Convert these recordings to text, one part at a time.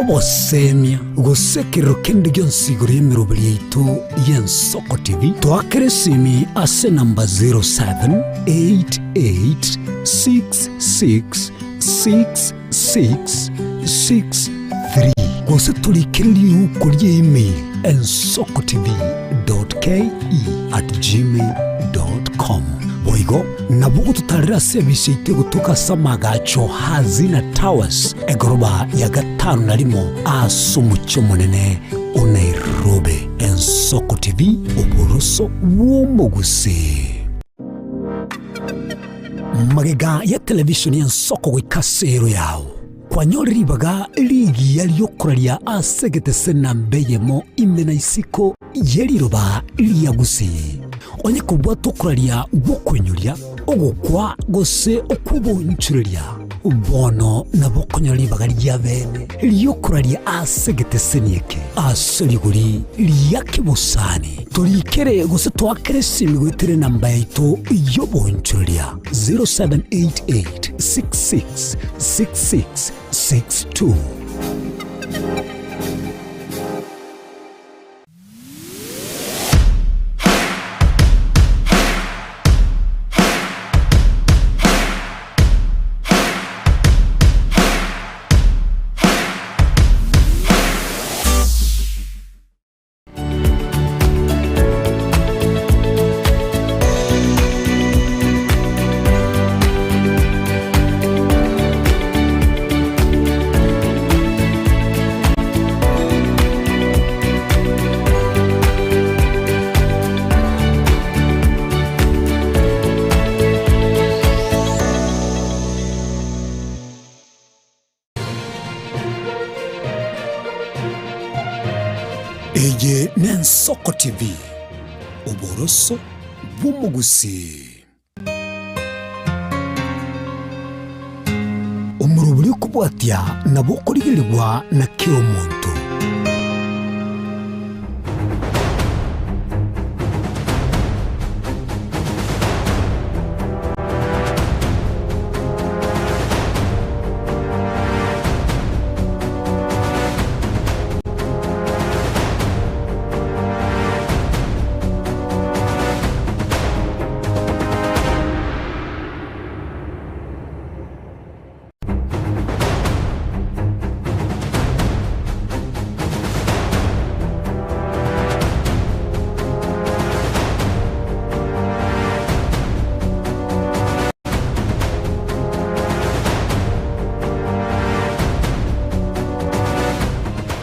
Obosemia, gose ekerero kende gionsi igoro y'emeroberi yaito y'Ensoko TV, toakere esimi ase enamba 0788666663 gose torikere riuko rie email ensokotv.ke@gmail.com. Boigo nabo ogototarera ase ebisi yaito egotoka ase amagacho Hazina Towers, egoroba ya gatano na rimo ase omochie omonene o Nairobi. Ensoko TV, oboroso bw'omogusii. Magega ya televishoni y'ensoko goika ase ero yao, kwanyore ribaga rigiya ri'okoraria ase egetese namba eyemo ime na isiko ye riroba ria Gusii. Onye kobwata okoraria gw'okoinyoria, ogokwa gose okw'oboonchoreria, bono nabo okonyora ribaga ria bene ri'okoraria ase egeteseni eke ase rigori ria kebosani. Torikere gose toakere esimi goetera enamba yaito y'oboonchoreria 0788 66 66 62. Eye n'Ensoko TV, oboroso bw'omogusii. Omorobori okobwatia nabo okorigerigwa na kera omonto.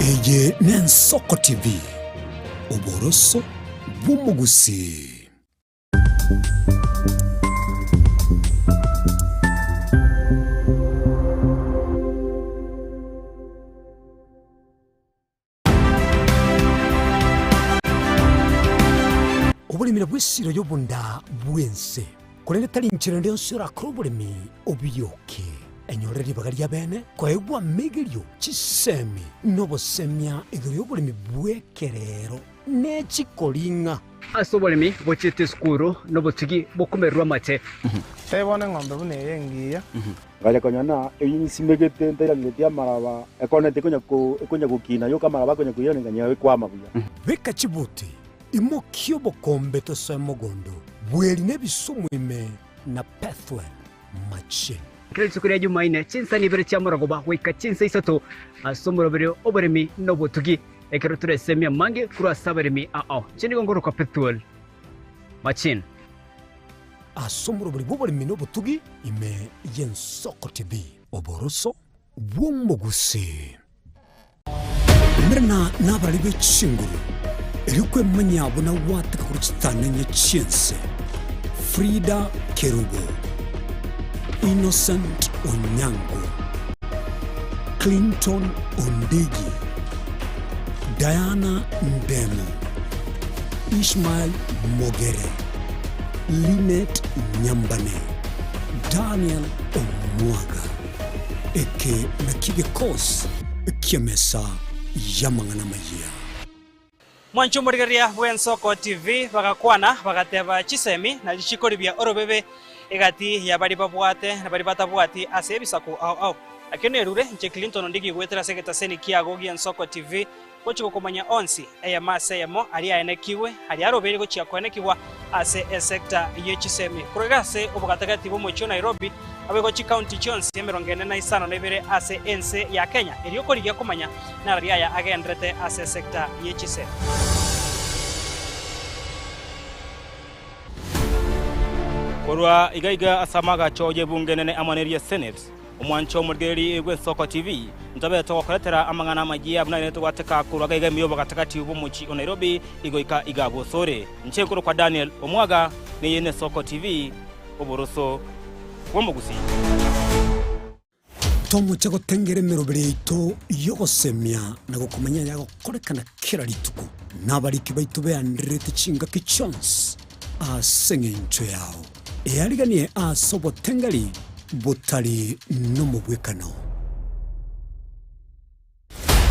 Eye n'Ensoko TV, oboroso bw'omogusii. Oboremi nabwo esiro y'obonda bw'ense, korende tari inchera ende yonsi orakore oboremi obiyoke. Enyorere ribaga ria bene koegwa amegerio, chisemi, na obosemia igoro y'oboremi bw'ekerero ne chikoring'a. Ase oboremi bochiete esukuru nobotugi bokomererwa amate. Tebia bono eng'ombe buna eye engiya. Ngacha konyora ng'a eyio nsimegete ntairaneretie amaraba, ekoneti ekonya ko ekonya gokina yoka amaraba akonya koirana nkanyora ekwama buya. Beka chibuti, imokia obokombe tosoe mogondo, bweri nebisumu ime na Pethuel machine. Kera rituko ria Jumaine, chinsa nibere chia morogoba goika chinsa isato ase omoroberi oboremi na obotugi, ekero toresemie amange korwa ase abaremi ao. Inche nigo ngorokwa Pethuel Machine. Ase omorobori bw'oboremi na obotugi ime y'Ensoko TV. Oboroso bw'omogusii. Umerana nabarari be chinguru, erio kwemanyia buna gwateka korwa chitanenye chi'ense. Frida Kerubo, Innocent Onyango, Clinton Ondigi, Diana Ndemo, Ishmael Mogere, Linet Nyambane, Daniel Omwaga. Eke nakio gekosi ki'emesa y'amang'ana amayia. Mwanche omorigereria bw'Ensoko TV bagakwana bagateba chisemi nario chikoribia orobebe egati ya baria babwate na baria batabwati ase ebisaku ao ao. Ekio nerure, inche Clinton Ondigi goetera ase egetaseni kiago gi'Ensoko TV, gochia gokomanya onsi, eyemo ase eyemo, aria aenekigwe, aria arobeire gochia koenekigwa ase esecta ye chisemi. Korwa iga ase obogatagati bw'omochie o Nairobi, naboigo chikaunti chionsi emerongo ene na isano na ibere ase ense ya Kenya, erio korigia komanya narari aya agenderete ase esecta ye chisemi. Korwa iga iga ase amagacho y'ebunge enene amo neria Senate, Omwancho omorigereria bw'Ensoko TV, ntobe togokoretera amang'ana amayia buna ere togwateka korwa iga iga ime y'obogatagati bw'omochie o Nairobi igoika iga bosore. Inche nkorokwa Daniel Omwaga, neye n'Ensoko TV, oboroso bw'omogusii. Tomoche gotengera emeroberi yaito y'ogosemia na gokomanya ayagokorekana kera rituko, na abariki baito beandererete chingaki chionsi ase engencho yao. Eariganie ase obotengeri botari nomobwekano.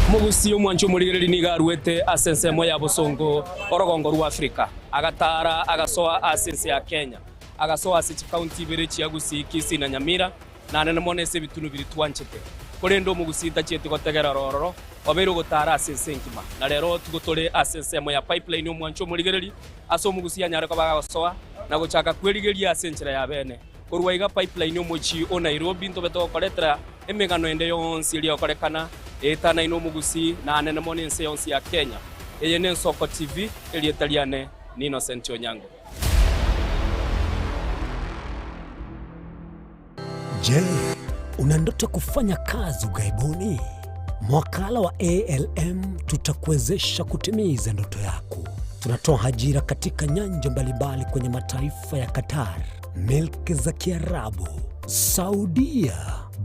Omogusii omwanchi omorigereria nigo aruete ase ensemo ya bosongo orogongo rwa Afrika, agataara agasoa ase ense ya Kenya, agasoa ase chikaunti ibere chia Gusii, Kisii na Nyamira, na anene mono ase ebitunu biria twanchete. Korende omogusii tachieti gotegera ororo, obeire ogotaara ase ense engima. Na rero tigo tore ase ensemo ya Pipeline omwanchi omorigereria, ase omogusii anyare koba agosoa na gochaka kwerigeria ase enchera ya bene. Korwa iga Pipeline omochie o Nairobi ntobe togokoretera emegano ende yonsi eria egokorekana eetanaine omogusii na anene mono ense yonsi ya Kenya. Eye n'Ensoko TV, erieta riane ni Innocent Onyango. Je, una ndoto ya kufanya kazi ughaibuni? Mwakala wa ALM tutakuwezesha kutimiza ndoto yako. Tunatoa ajira katika nyanja mbalimbali kwenye mataifa ya Qatar, milki za Kiarabu, Saudia,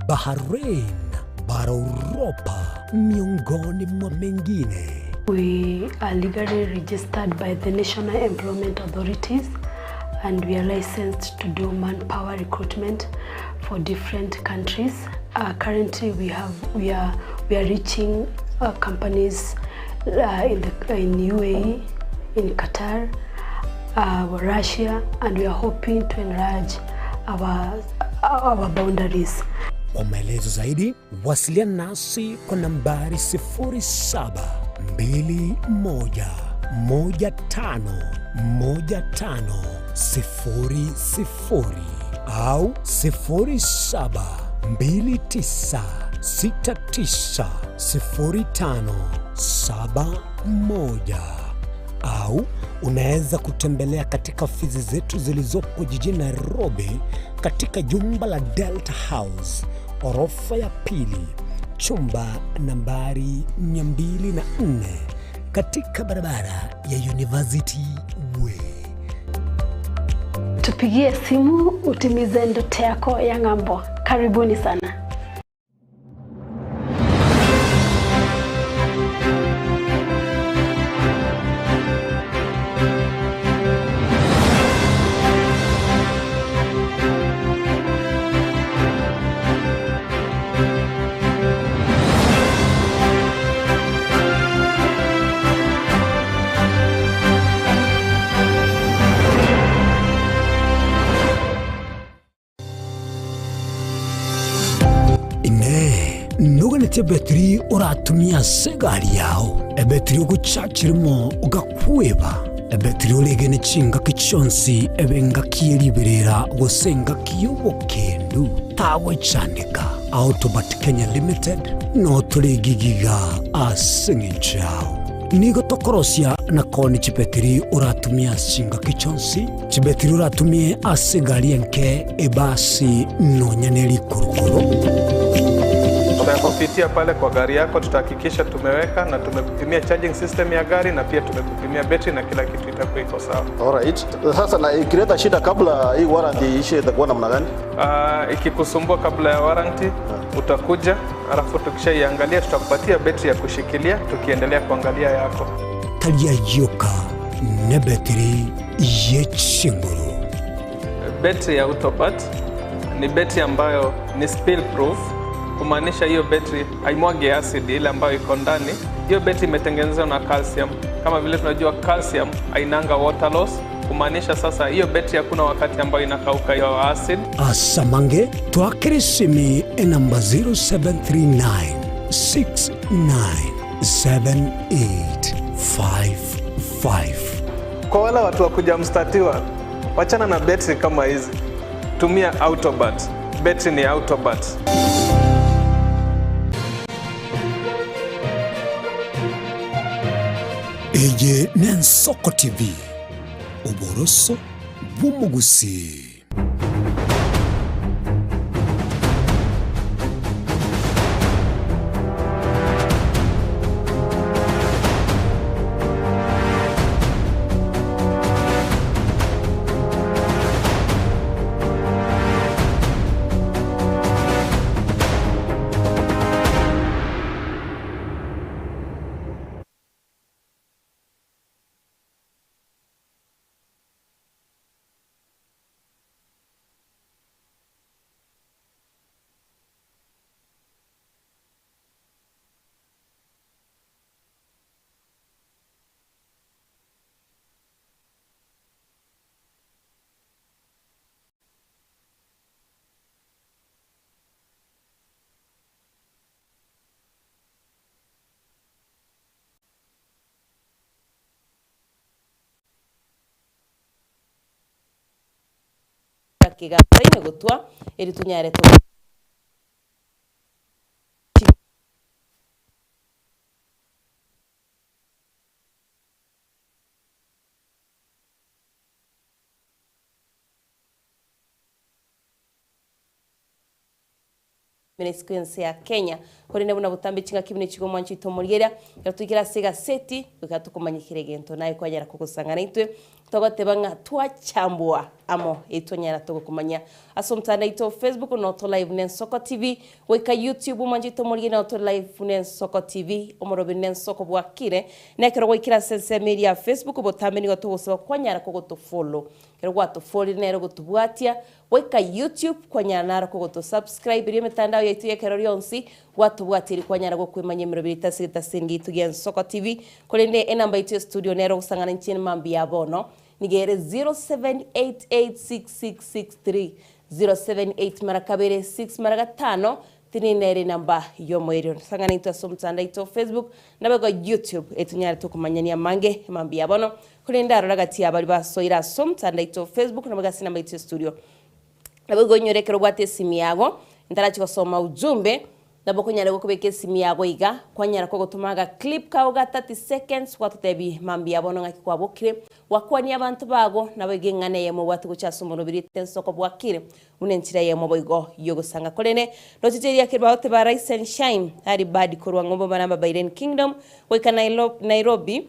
Bahrain, bara Uropa, miongoni mwa mengine. We are legally registered by the National Employment Authorities and we are licensed to do manpower recruitment for different countries. Currently we have we are we are reaching companies in the in UAE, in Qatar, Russia, and we are hoping to enlarge our our boundaries. Kwa maelezo zaidi wasiliana nasi kwa nambari 0721151500 au 0729690571 au unaweza kutembelea katika ofisi zetu zilizopo jijini Nairobi katika jumba la Delta House orofa ya pili chumba nambari 204 katika barabara ya University Way. Tupigie simu utimize ndoto yako ya ng'ambo. Karibuni sana. Inee! Noganetie ebetiri oratumie ase egari yao, ebetiri ogochachirimo ogakweba, ebetiri oregene chingaki chionsi ebe engaki ye riberera gose engaki y'obokendu? Tagwechandeka. Autobat Kenya Limited notore gigiga ase eng'encho yao. Nigo tokorosia na koonia chibetiri oratumie ase chingaki chionsi, chibetiri oratumie ase egari enke, ebasi, nonya ne rikurukuru. Tutakupitia pale kwa gari yako, tutahakikisha tumeweka na tumekupimia charging system ya gari na pia tumekupimia betri na kila kitu itakuwa iko sawa. Alright. Sasa na ikileta shida kabla hii warranty iishe itakuwa namna gani? Ikikusumbua kabla ya warranty utakuja, alafu tukishaiangalia tutakupatia betri ya kushikilia tukiendelea kuangalia yako. Tari ayioka nebetiri ye chinguru. Betri ya Autopat ni betri ambayo ni spill proof, kumaanisha hiyo betri haimwagi acid ile ambayo iko ndani. Hiyo betri imetengenezwa na calcium. Kama vile tunajua calcium hainanga water loss. Kumaanisha sasa hiyo betri hakuna wakati ambayo inakauka hiyo acid. Ase amange twakere esimi enamba 0739 697855. Kwa wale watu wa kujamstatiwa, wachana na betri kama hizi, tumia Autobat. Betri ni Autobat. Eye n'Ensoko TV, oboroso bw'omogusii. Kegasaine gotwa eri tonyare to Sequence ya Kenya korende buna botambe chingaki buna echigo mwancho itomorigeria ekero toikire ase egaseti goika tokomanyekera egento naye kwanyara kogosangana intwe togoteba ng'a twachambua amo etwanyara togokomanya ase omotandao oito Facebook noto live na Ensoko TV goika YouTube mwancho itomorigeria noto live na Ensoko TV omoroberi na Ensoko bwakire na ekero gwaikire ase ensemo eria ya Facebook botambe nigo togosaba kwanyara kogotofollow ekero gwatofolire nere ogotobwatia Goika YouTube kwanyara naro kogoto subscribe erio emetandao yaito y'ekero rionsi gwatobwatiri kwanyara gokwemanya emeroberi etasegete ase engeito gia Nsoko TV korende enamba yaito ya studio nero ogosang'ana inche mambia ya bono nigo ere 07886663 078 mara kabere 6 mara gatano tini nere enamba y'omoerio sang'ana intwe ase omotandao oito Facebook naboigo YouTube etonyare tokomanyania amange mambia ya bono Korende arore gati y'abaria basoire ase omotandao oito Facebook naboigo ase enamba yaito ya studio. Naboigo onyore ekero obwate esimi yago, ntarachi gosoma ujumbe, nabo okonyara gokobeka esimi yago iga, kwanyara kogotoma aga clip kago ga 30 seconds gwatotebi mambia bono ng'aki kwabokire, gwakwania abanto bago, naboigo eng'ana eyemo obwate gocha ase omoroberi ensoko bwakire buna enchera eyemo boigo yogosanga. Korende roche eria kebao teba Rise and Shine, Early Bird korwa ng'ombe omaramba Bahrain Kingdom goika Nairobi,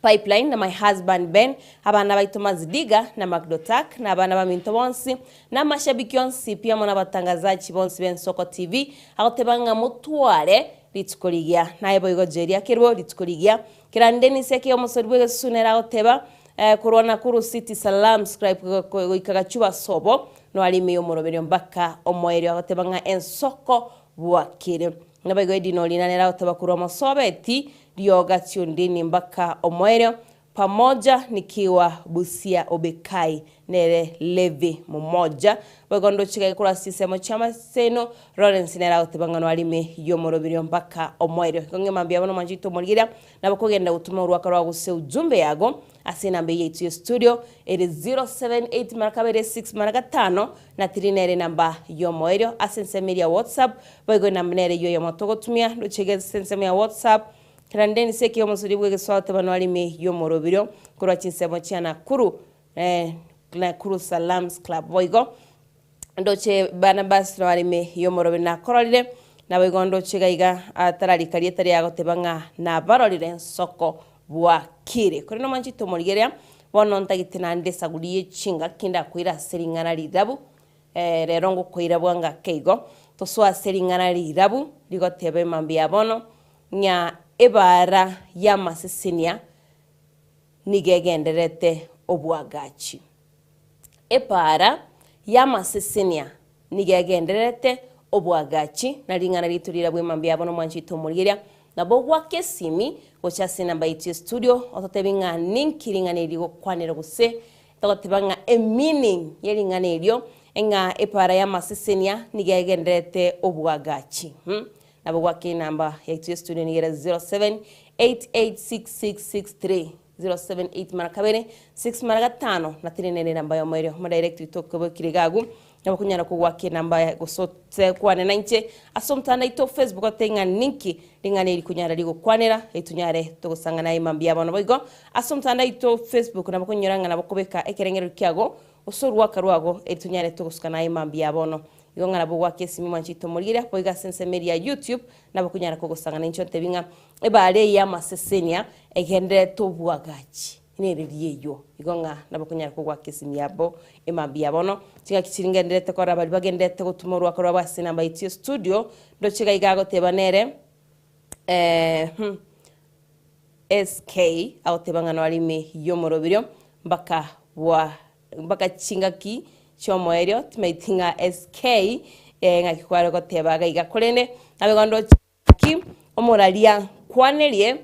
Pipeline, na my husband Ben, abana baito Mazidiga na Macdotak, na abana baminto bonsi, na amashabiki onsi pi amo nabatangazaji bonsi b'Ensoko TV, agoteba ng'a motware rituko rigiya. Naye boigo Jerry akerwe rituko rigiya. Kerande Dennis eke omosori bw'egesusu nere agoteba, eh, korwa Nakuru City Salam scribe goika Gachuba sobo, noare ime y'omoroberio mpaka omoerio agoteba ng'a Ensoko bwakire. Naboigo Edina oria nere agoteba korwa Mosobeti Rioga chiondini mpaka omoerio, pamoja nikiwa Busia Obekai nere Levi momoja. Boigo ndoche gake korwa ase chinsemo chi'amaseno, Lawrence nere agoteba ng'a noarime y'omoroberio mpaka omoerio. Igo ng'e mambia bono mwanche oito nabo kogenda gotuma orwaka rwao gose ujumbe yago ase enamba eye yaito ya studio ere 078 mara kabere 6 mara gatano na tiri nere enamba y'omoerio ase ensemo eria ya WhatsApp Boigo enamba nere eyio oyomo togotumia, roche ase ensemo ya WhatsApp, Kerandeni ase omosori bw'egesoa oteba noare ime y'omoroberio korwa chinsemo chia Nakuru, Nakuru Salams Club. Boigo ndoche Barnabas noare ime y'omoroberio nakororire, naboigo ndoche iga iga atararika rieta riaye agoteba ng'a nabarorire ensoko bwakire. Korende omwanchete omorigereria, bono ntagete naende esaguri ye chingaki ndakoire ase ring'ana rirabu, Rero ngokoira bwango ake igo, tosoe ase ring'ana rirabu rigoteba emambia ya bono, ng'a ebaara y'amasesenia nigo egendererete obwagachi. Ebaara y'amasesenia nigo egendererete obwagachi, na ring'ana riaito rirabu emambia ya bono mwanchete omorigereria. Nabo gwaka esimi gocha ase enamba yaito ya studio ototebi ng'a ninki ring'ana eri rigokwanera gose togoteba ng'a emeaning ye ring'ana erio ng'a epara y'amasesenia nigo egendererete obwagachi. Nabo gwaka enamba yaito ya studio nigo ere 07886663 078 mara kabere, 6 mara gatano, na tiri nere enamba yomo erio. Omodirect oito okobekire iga agwo, nabo okonyara kogwaka enamba yaye gose ote kwane nainche ase omotandao oito o Facebook otebe ng'a ninki ring'ana eri konyara rigokwanera etonyare togosang'ana aye mambia bono boigo ase omotandao oito o Facebook nabo okonyora ng'a nabo okobeka ekerengererio kiago gose orwaka rwago eri tonyare togosukana aye mambia bono. Igo ng'a nabo ogwaka esimi mwanche oito omorigereria boigo ase ensemo eria ya YouTube nabo okonyara kogosang'ana inche ontebi ng'a Ebaare eye y'amasesenia egendererete obwagachi nereria eyio, igo ng'a nabo konyara kogwaka esimi yabo emambia ya bono. Chingaki chiria ngendererete korora baria bagendererete gotuma orwako rwabo ase enamba yaito ya studio, ndoche iga iga agoteba nere eh, SK agoteba ng'a noare ime y'omoroberio mpaka bwa Mpaka chingaki chi'omoerio timaeti ng'a SK ng'aki kware goteba iga iga, korende nabe igo ndoche. Ki omoraria nkwanerie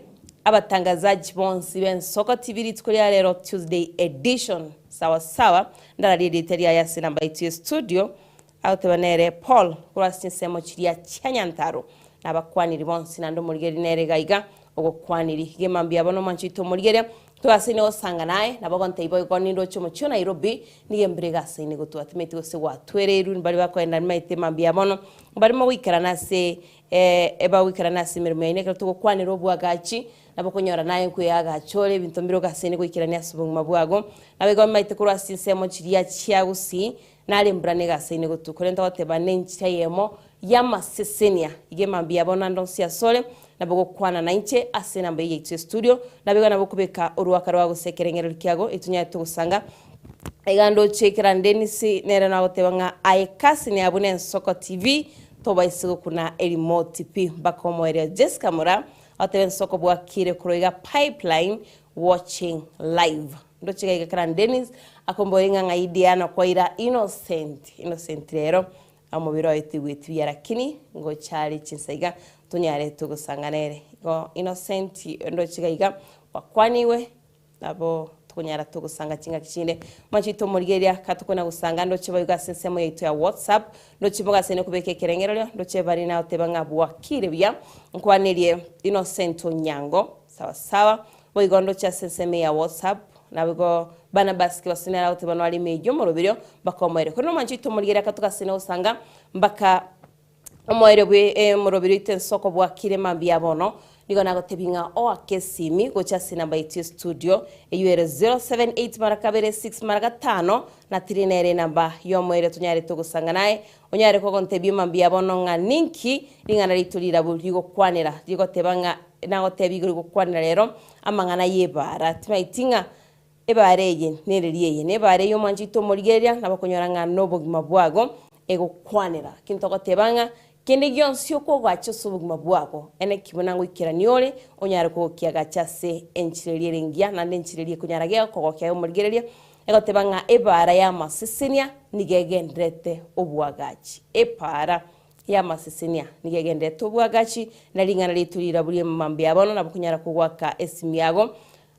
abatangazaji bonsi b'ensoko TV rituko ria rero Tuesday edition sawa sawa ndararie erieta riaye ase enamba yaito ya studio agoteba nere Paul korwa ase chinsemo chiria chia Nyantaro nabakwaniri bonsi naende omorigeri nere iga iga ogokwaniri iga mambia bono omwancho oito omorigeria togasaine gosanga naye nabo ogontebia boigo nindoche omochie o Nairobi nigo embura egasaine gotwa timanyeti gose gwatwereirwe mbaria bakoenda nimaete mambia bono mbarimo goikerana ase Ebagoikerana ase emeremo yaino ekero togokwanera obwagachi, nabo okonyora naye nkweagacha ore ebinto mbire ogasaine goikerania ase obogima bwago. Nabo igo bamaete korwa ase chinsemo chiria chia gusii, nare embura negasaine gotwa. Korende togoteba nenchera eyemo y'amasesenia. Iga emambia yabo naende onsi asore, nabo gokwana nainche ase enamba eye yaito ya studio, nabo igo nabo okobeka oruaka rwao gose ekerengererio kiago etonyare togosanga. Iga ndoche ekero Dennis nere nagoteba ng'a aye cousin abwo nensoko TV Tobaise gokuna erimoti pi mpaka omoerio. Jessica Mura otebe ensoko bwakire korwa iga Pipeline watching live. Ndoche iga iga kera Dennis akomboria ng'a ng'ai Diana kwaira Innocent. Innocent rero omobere oye toigweti buya lakini ngocha are chinsa iga tonyare togosangana ere. Igo Innocent ndoche iga iga gwakwaniwe. Nabo tokonyara togosanga chingaki chinde. Mwanche tomorigereria ka tokona gosanga ndoche boigo ase ensemo yaito ya WhatsApp, ndoche mogasene kobeka ekerengererio, ndoche bare nagoteba ng'a bwakire buya, nkwanerie Innocent Onyango, sawa sawa, boigo ndoche ase ensemo ya WhatsApp, naboigo Barnabas Kibasoni nere agoteba noare ime eyio omoroberio mpaka omoerio. Korende omwanche tomorigereria ka togasene gosanga mpaka Omoerio bwe omoroberi oito ensoko bwakire mambia bono, nigo nagotebia ng'a oake esimi gocha ase enamba yaito ya studio eyio ere 078 mara kabere 6 mara gatano na tiri nere enamba y'omoerio tonyarete ogosanga naye onyare kogontebia mambia bono ng'a ninki ring'ana riaito rirabu rigokwanera rigoteba ng'a nagotebia igoro rigokwanera rero amang'ana y'ebaara timaeti ng'a Ebaara eye nereria eye, nebaara eye omwanchete omorigereria, nabo okonyora ng'a nobogima bwago egokwanera. Lakini togoteba ng'a kende gionsi okogacha ase obogima bwago, ene ki buna ngoikerania ore, onyare kogokiagacha ase enchera eria ere engiya, naende enchera eria ekonyara gekogokia aye omorigereria, egoteba ng'a ebaara y'amasesenia nigo egendererete obwagachi. Ebaara y'amasesenia nigo egendererete obwagachi, na ring'ana riaito rirabu ri'emambia bono nabo okonyara kogoaka esimi yago.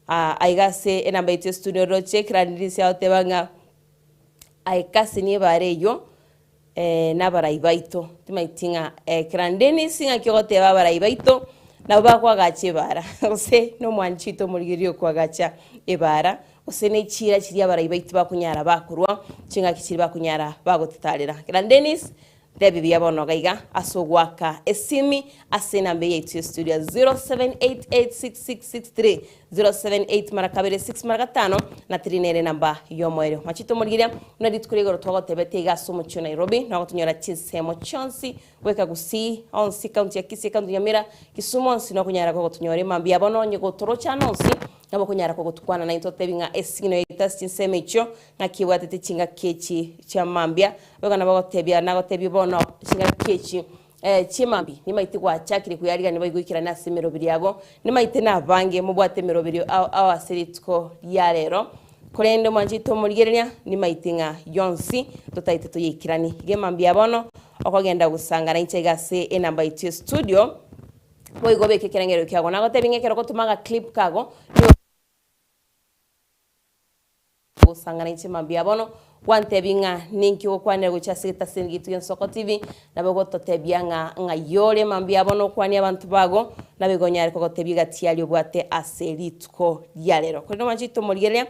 Aiga ase enamba yaito ya studio roche Clanrice agoteba ng'a aye cousin ebare eyio nabarai baito timaeti ng'a Clan Dennis ng'aki ogoteba abarai baito nabo bakoagacha ebara gose na omwanchi oito omorigereria okoagacha ebara gose ne chiira chiria abarai baito bakonyara bakorwa chingaki chiria bakonyara bagototarera. Clan Dennis Ntebi buya bono iga iga ase ogoaka esimi ase enamba eye yaito ya studio ya 07886663 078 mara kabere 6 mara gatano na 3 nere enamba y'omoerio. Machete omorigereria buna rituko ria igoro twagotebete iga ase omochie o Nairobi nogotonyora chinsemo chionsi goika Gusii onsi county ya Kisii county ya Nyamira Kisumu onsi nokonyara gogotonyora emambia bono onye gotorochana onsi Nabo okonyara kogotukwana naintwe otebi ng'a esigino yaito ase chinsemo echio ng'aki ebwatete chingaki echi chia mambia. Boigo nabo ogotebia nagotebie bono chingaki echi chi'emambia nimaete gwachakire kweyarigania boigo goikerania ase emeroberi yago. Nimaete nabange mobwate emeroberio ao ao ase rituko ria rero. Korende omwanchete omorigereria nimaete ng'a yonsi totaete toyeikeranie. Iga emambia bono okogenda gosangana inche iga ase enamba yaito ya studio. Boigo obeke ekerengererio kiago. Nagotebia ng'a ekero ogotoma agaclip kago, nigo ogosang'ana inche mambia bono, gwantebia ng'a ninki ogokwanera gochia ase egetaseni giaito gia Nsoko TV, nabo ogototebia ng'a ng'ai ore mambia bono okwanie abanto bago, nabo igo onyare kogotebia egati aria obwate ase rituko ria rero. Korende omwanchi tomorigereria,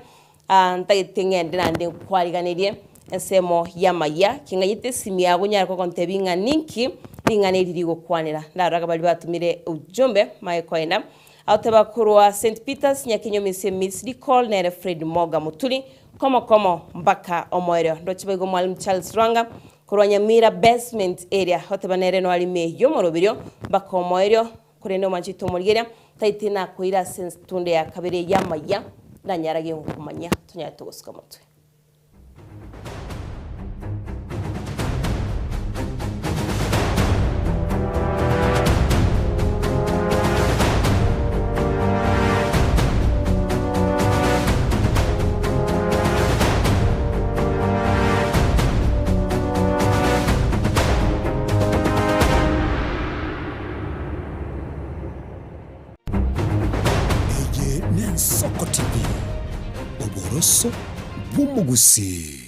ntagete ng'ende naende nkwariganerie ensemo y'amayia, king'anyete esimi yago onyare kogontebia ng'a ninki ring'ana eri rigokwanera. Ndarora baria batomire ujumbe mae koenda. Agoteba korwa St Peters Nyakinyoma ase Miss Nicole nere Fred Moga Muturi komo komo mpaka omoerio. Ndoche boigo Mwalimu Charles Rwanga korwa Nyamira Basement area agoteba nere noarime y'omoroberio mpaka omoerio korende omwanchete omorigeria taiti nakoira ase entunde ya kabere y'amayia nanyarage gokomanyia tonyare togosuka motwe. Eye n'Ensoko TV, oboroso bw'omogusii.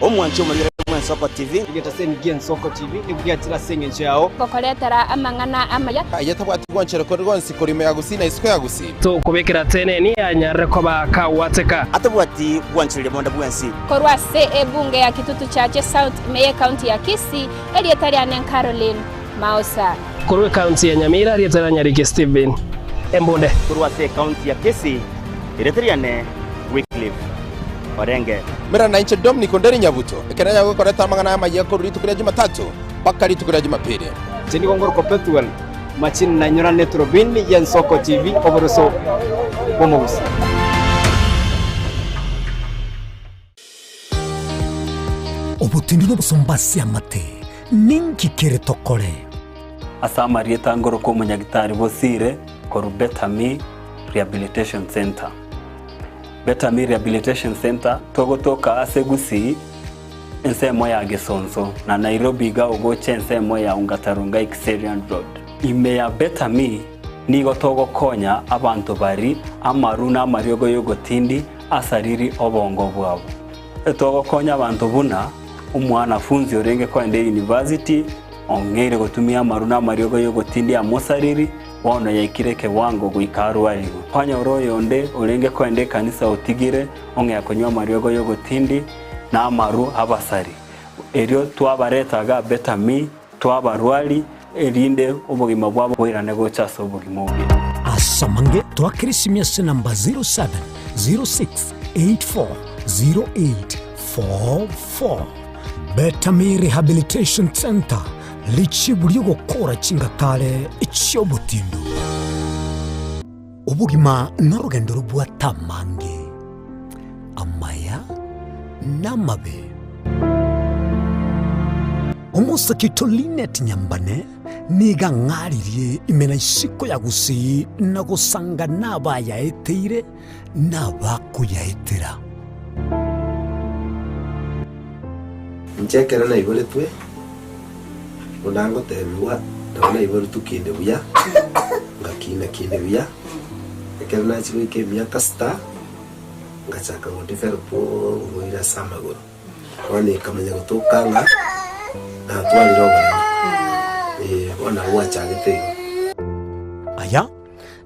Omwanchi omorwere bw'Ensoko TV. Egetaseni gi'Ensoko TV nigo giachire ase engencho yao. Gokoretera amang'ana amaya. Aye tabwati gwanchera kore gwonsi korwa ime ya Gusii na isiko ya Gusii. Tokobekera teneni anyarire koba kagwateka. Atabwati gwanchereria bonde bwensi. Korwa ase ebunge ya Kitutu Chache South ime y'ecounty ya Kisii, erieta riane Caroline Maosa. Korwa ekaunti ya Nyamira, erieta ria Nyariki Stephen Embunde. Korwa ase ekaunti ya Kisii, erieta riane Wycliffe Orenge. Mera nainche Dominic Onderi Nyabuto, ekero nanyare gokoreta amang'ana amayia korwa rituko ria Jumatatu mpaka rituko ria Jumapili. Inche nigo ngorokwa Pethuel Machini nainyora neturubini y'Ensoko TV oboroso bw'omogusii. Obotindu nobosomba ase amate, ninki kere tokore? Ase amarieta ngoroka omonyagitari Bosire korwa Betami Rehabilitation Centre. Betami Rehabilitation Centre togotoka ase Gusii ensemo ya Gesonso na Nairobi iga ogocha ensemo ya Ongata Rongai Kiserian Road. Ime ya Betami nigo togokonya abanto bari amaru na amariogo yogotindi asariri obongo bwabo. Togokonya abanto buna omwanafunzi orenge koenda eyunivasiti ong'eire gotumia amaru na amariogo y'ogotindia amosariri, bono yaikire ekewango goika arwarigwe. Kwanyora oyonde orenge koenda ekanisa otigire ong'ea konywa amariogo y'ogotindi na amaru abasari. Erio twabareta iga Betami, twabarwari, erinde obogima bwabo boirane gocha ase obogima obuya. Ase amange twakere esimi ase namba 0706840844. Betami Rehabilitation Centre, richibu ri'ogokora chingatare chi'obotindu. Obogima norogendo robwate amange, amaya na amabe. Omosake oito Linet Nyambane nigo ang'aririe ime na isiko ya Gusii na gosanga nabayaeteire na abakoyaetera. Inche ekero naiboretwe, buna ngotebigwa, nabo naiboretwe kinde buya, ngakina kinde buya, ekero nachia goika emiaka sita, ngachaka go develop oborwaire ase amagoro. Bono ekamanya gotoka ng'a natwarire oboremo, eh, bono nabo gwachagete igo. Aya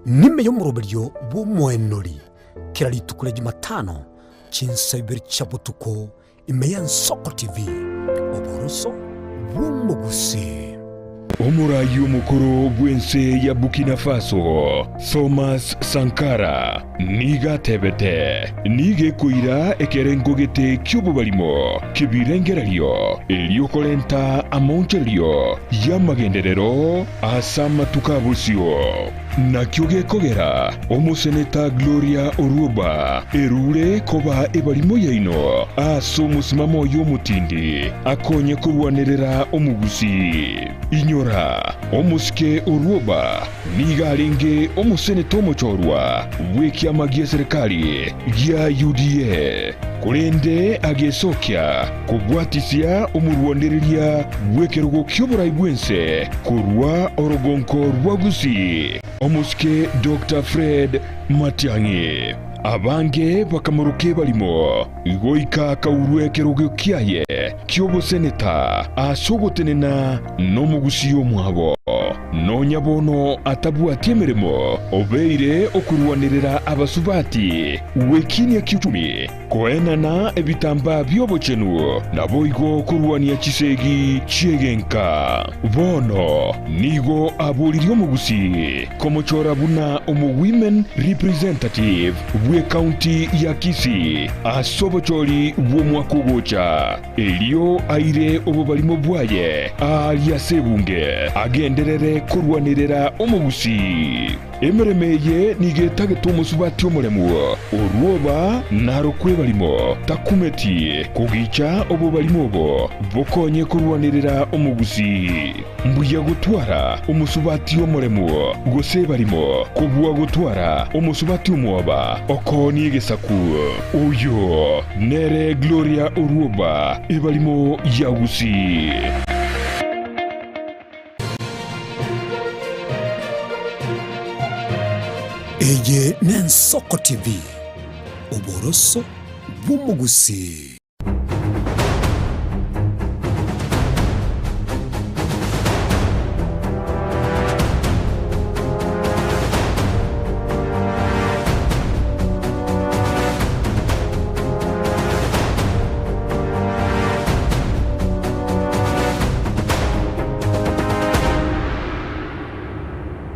nime y'omoroberio bw'omoenori kera rituko ria Jumatano chinsa ibere chia botuko ime y'Ensoko TV, oboroso bw'omogusii. Omoraai omokoro bw'ense ya Burkina Faso, Thomas Sankara, nigo atebete, Nigo ekoira ekerengo gete ki'obobarimo ki'ebirengererio, erio korenta amaonchorerio y'amagenderero ase amatuko a bosio. Nakio gekogera omoseneta Gloria Orwoba erure koba ebarimo yaino ase omosimamo oye omotindi akonye korwanerera omogusii. Inyora. Inyora, omosike Orwoba nigo arenge omoseneta omochorwa bw'ekiama gi'eserekari gia UDA, korende agesokia kobwatisia omorwanereria bw'ekerogo ki'oborai bw'ense korwa orogonko rwa Gusii, omosike Doctor Fred Matiang'i. Abange bakamoroka ebarimo, goika akaurwa ekerogo kiaye ki'oboseneta ase ogotenena nomogusii omwabo. Nonya bono atabwati emeremo, obeire okorwanerera abasubati gwekinia ki'uchumi, koenana ebitambaa bi'obochenu, naboigo korwania chisegi chi'egenka. Bono nigo aboririe omogusii komochora buna omo-women representative bw'ecounty ya Kisii ase obochori bw'omwaka ogocha, erio aire obobarimo bwaye aaria ase ebunge agenderere korwanerera omogusii. Emeremo eye nigo etagete omosubati omoremu, orwoba narokwe ebarimo, takumeti kogicha obobarimo obo bokonye korwanerera omogusii. Mbuya gotwara omosubati omoremu gose ebarimo, kobua gotwara omosubati omwoba okoonie egesaku. Oyo nere Gloria Orwoba, ebarimo ya Gusii. Eye n'Ensoko TV, oboroso bw'omogusii.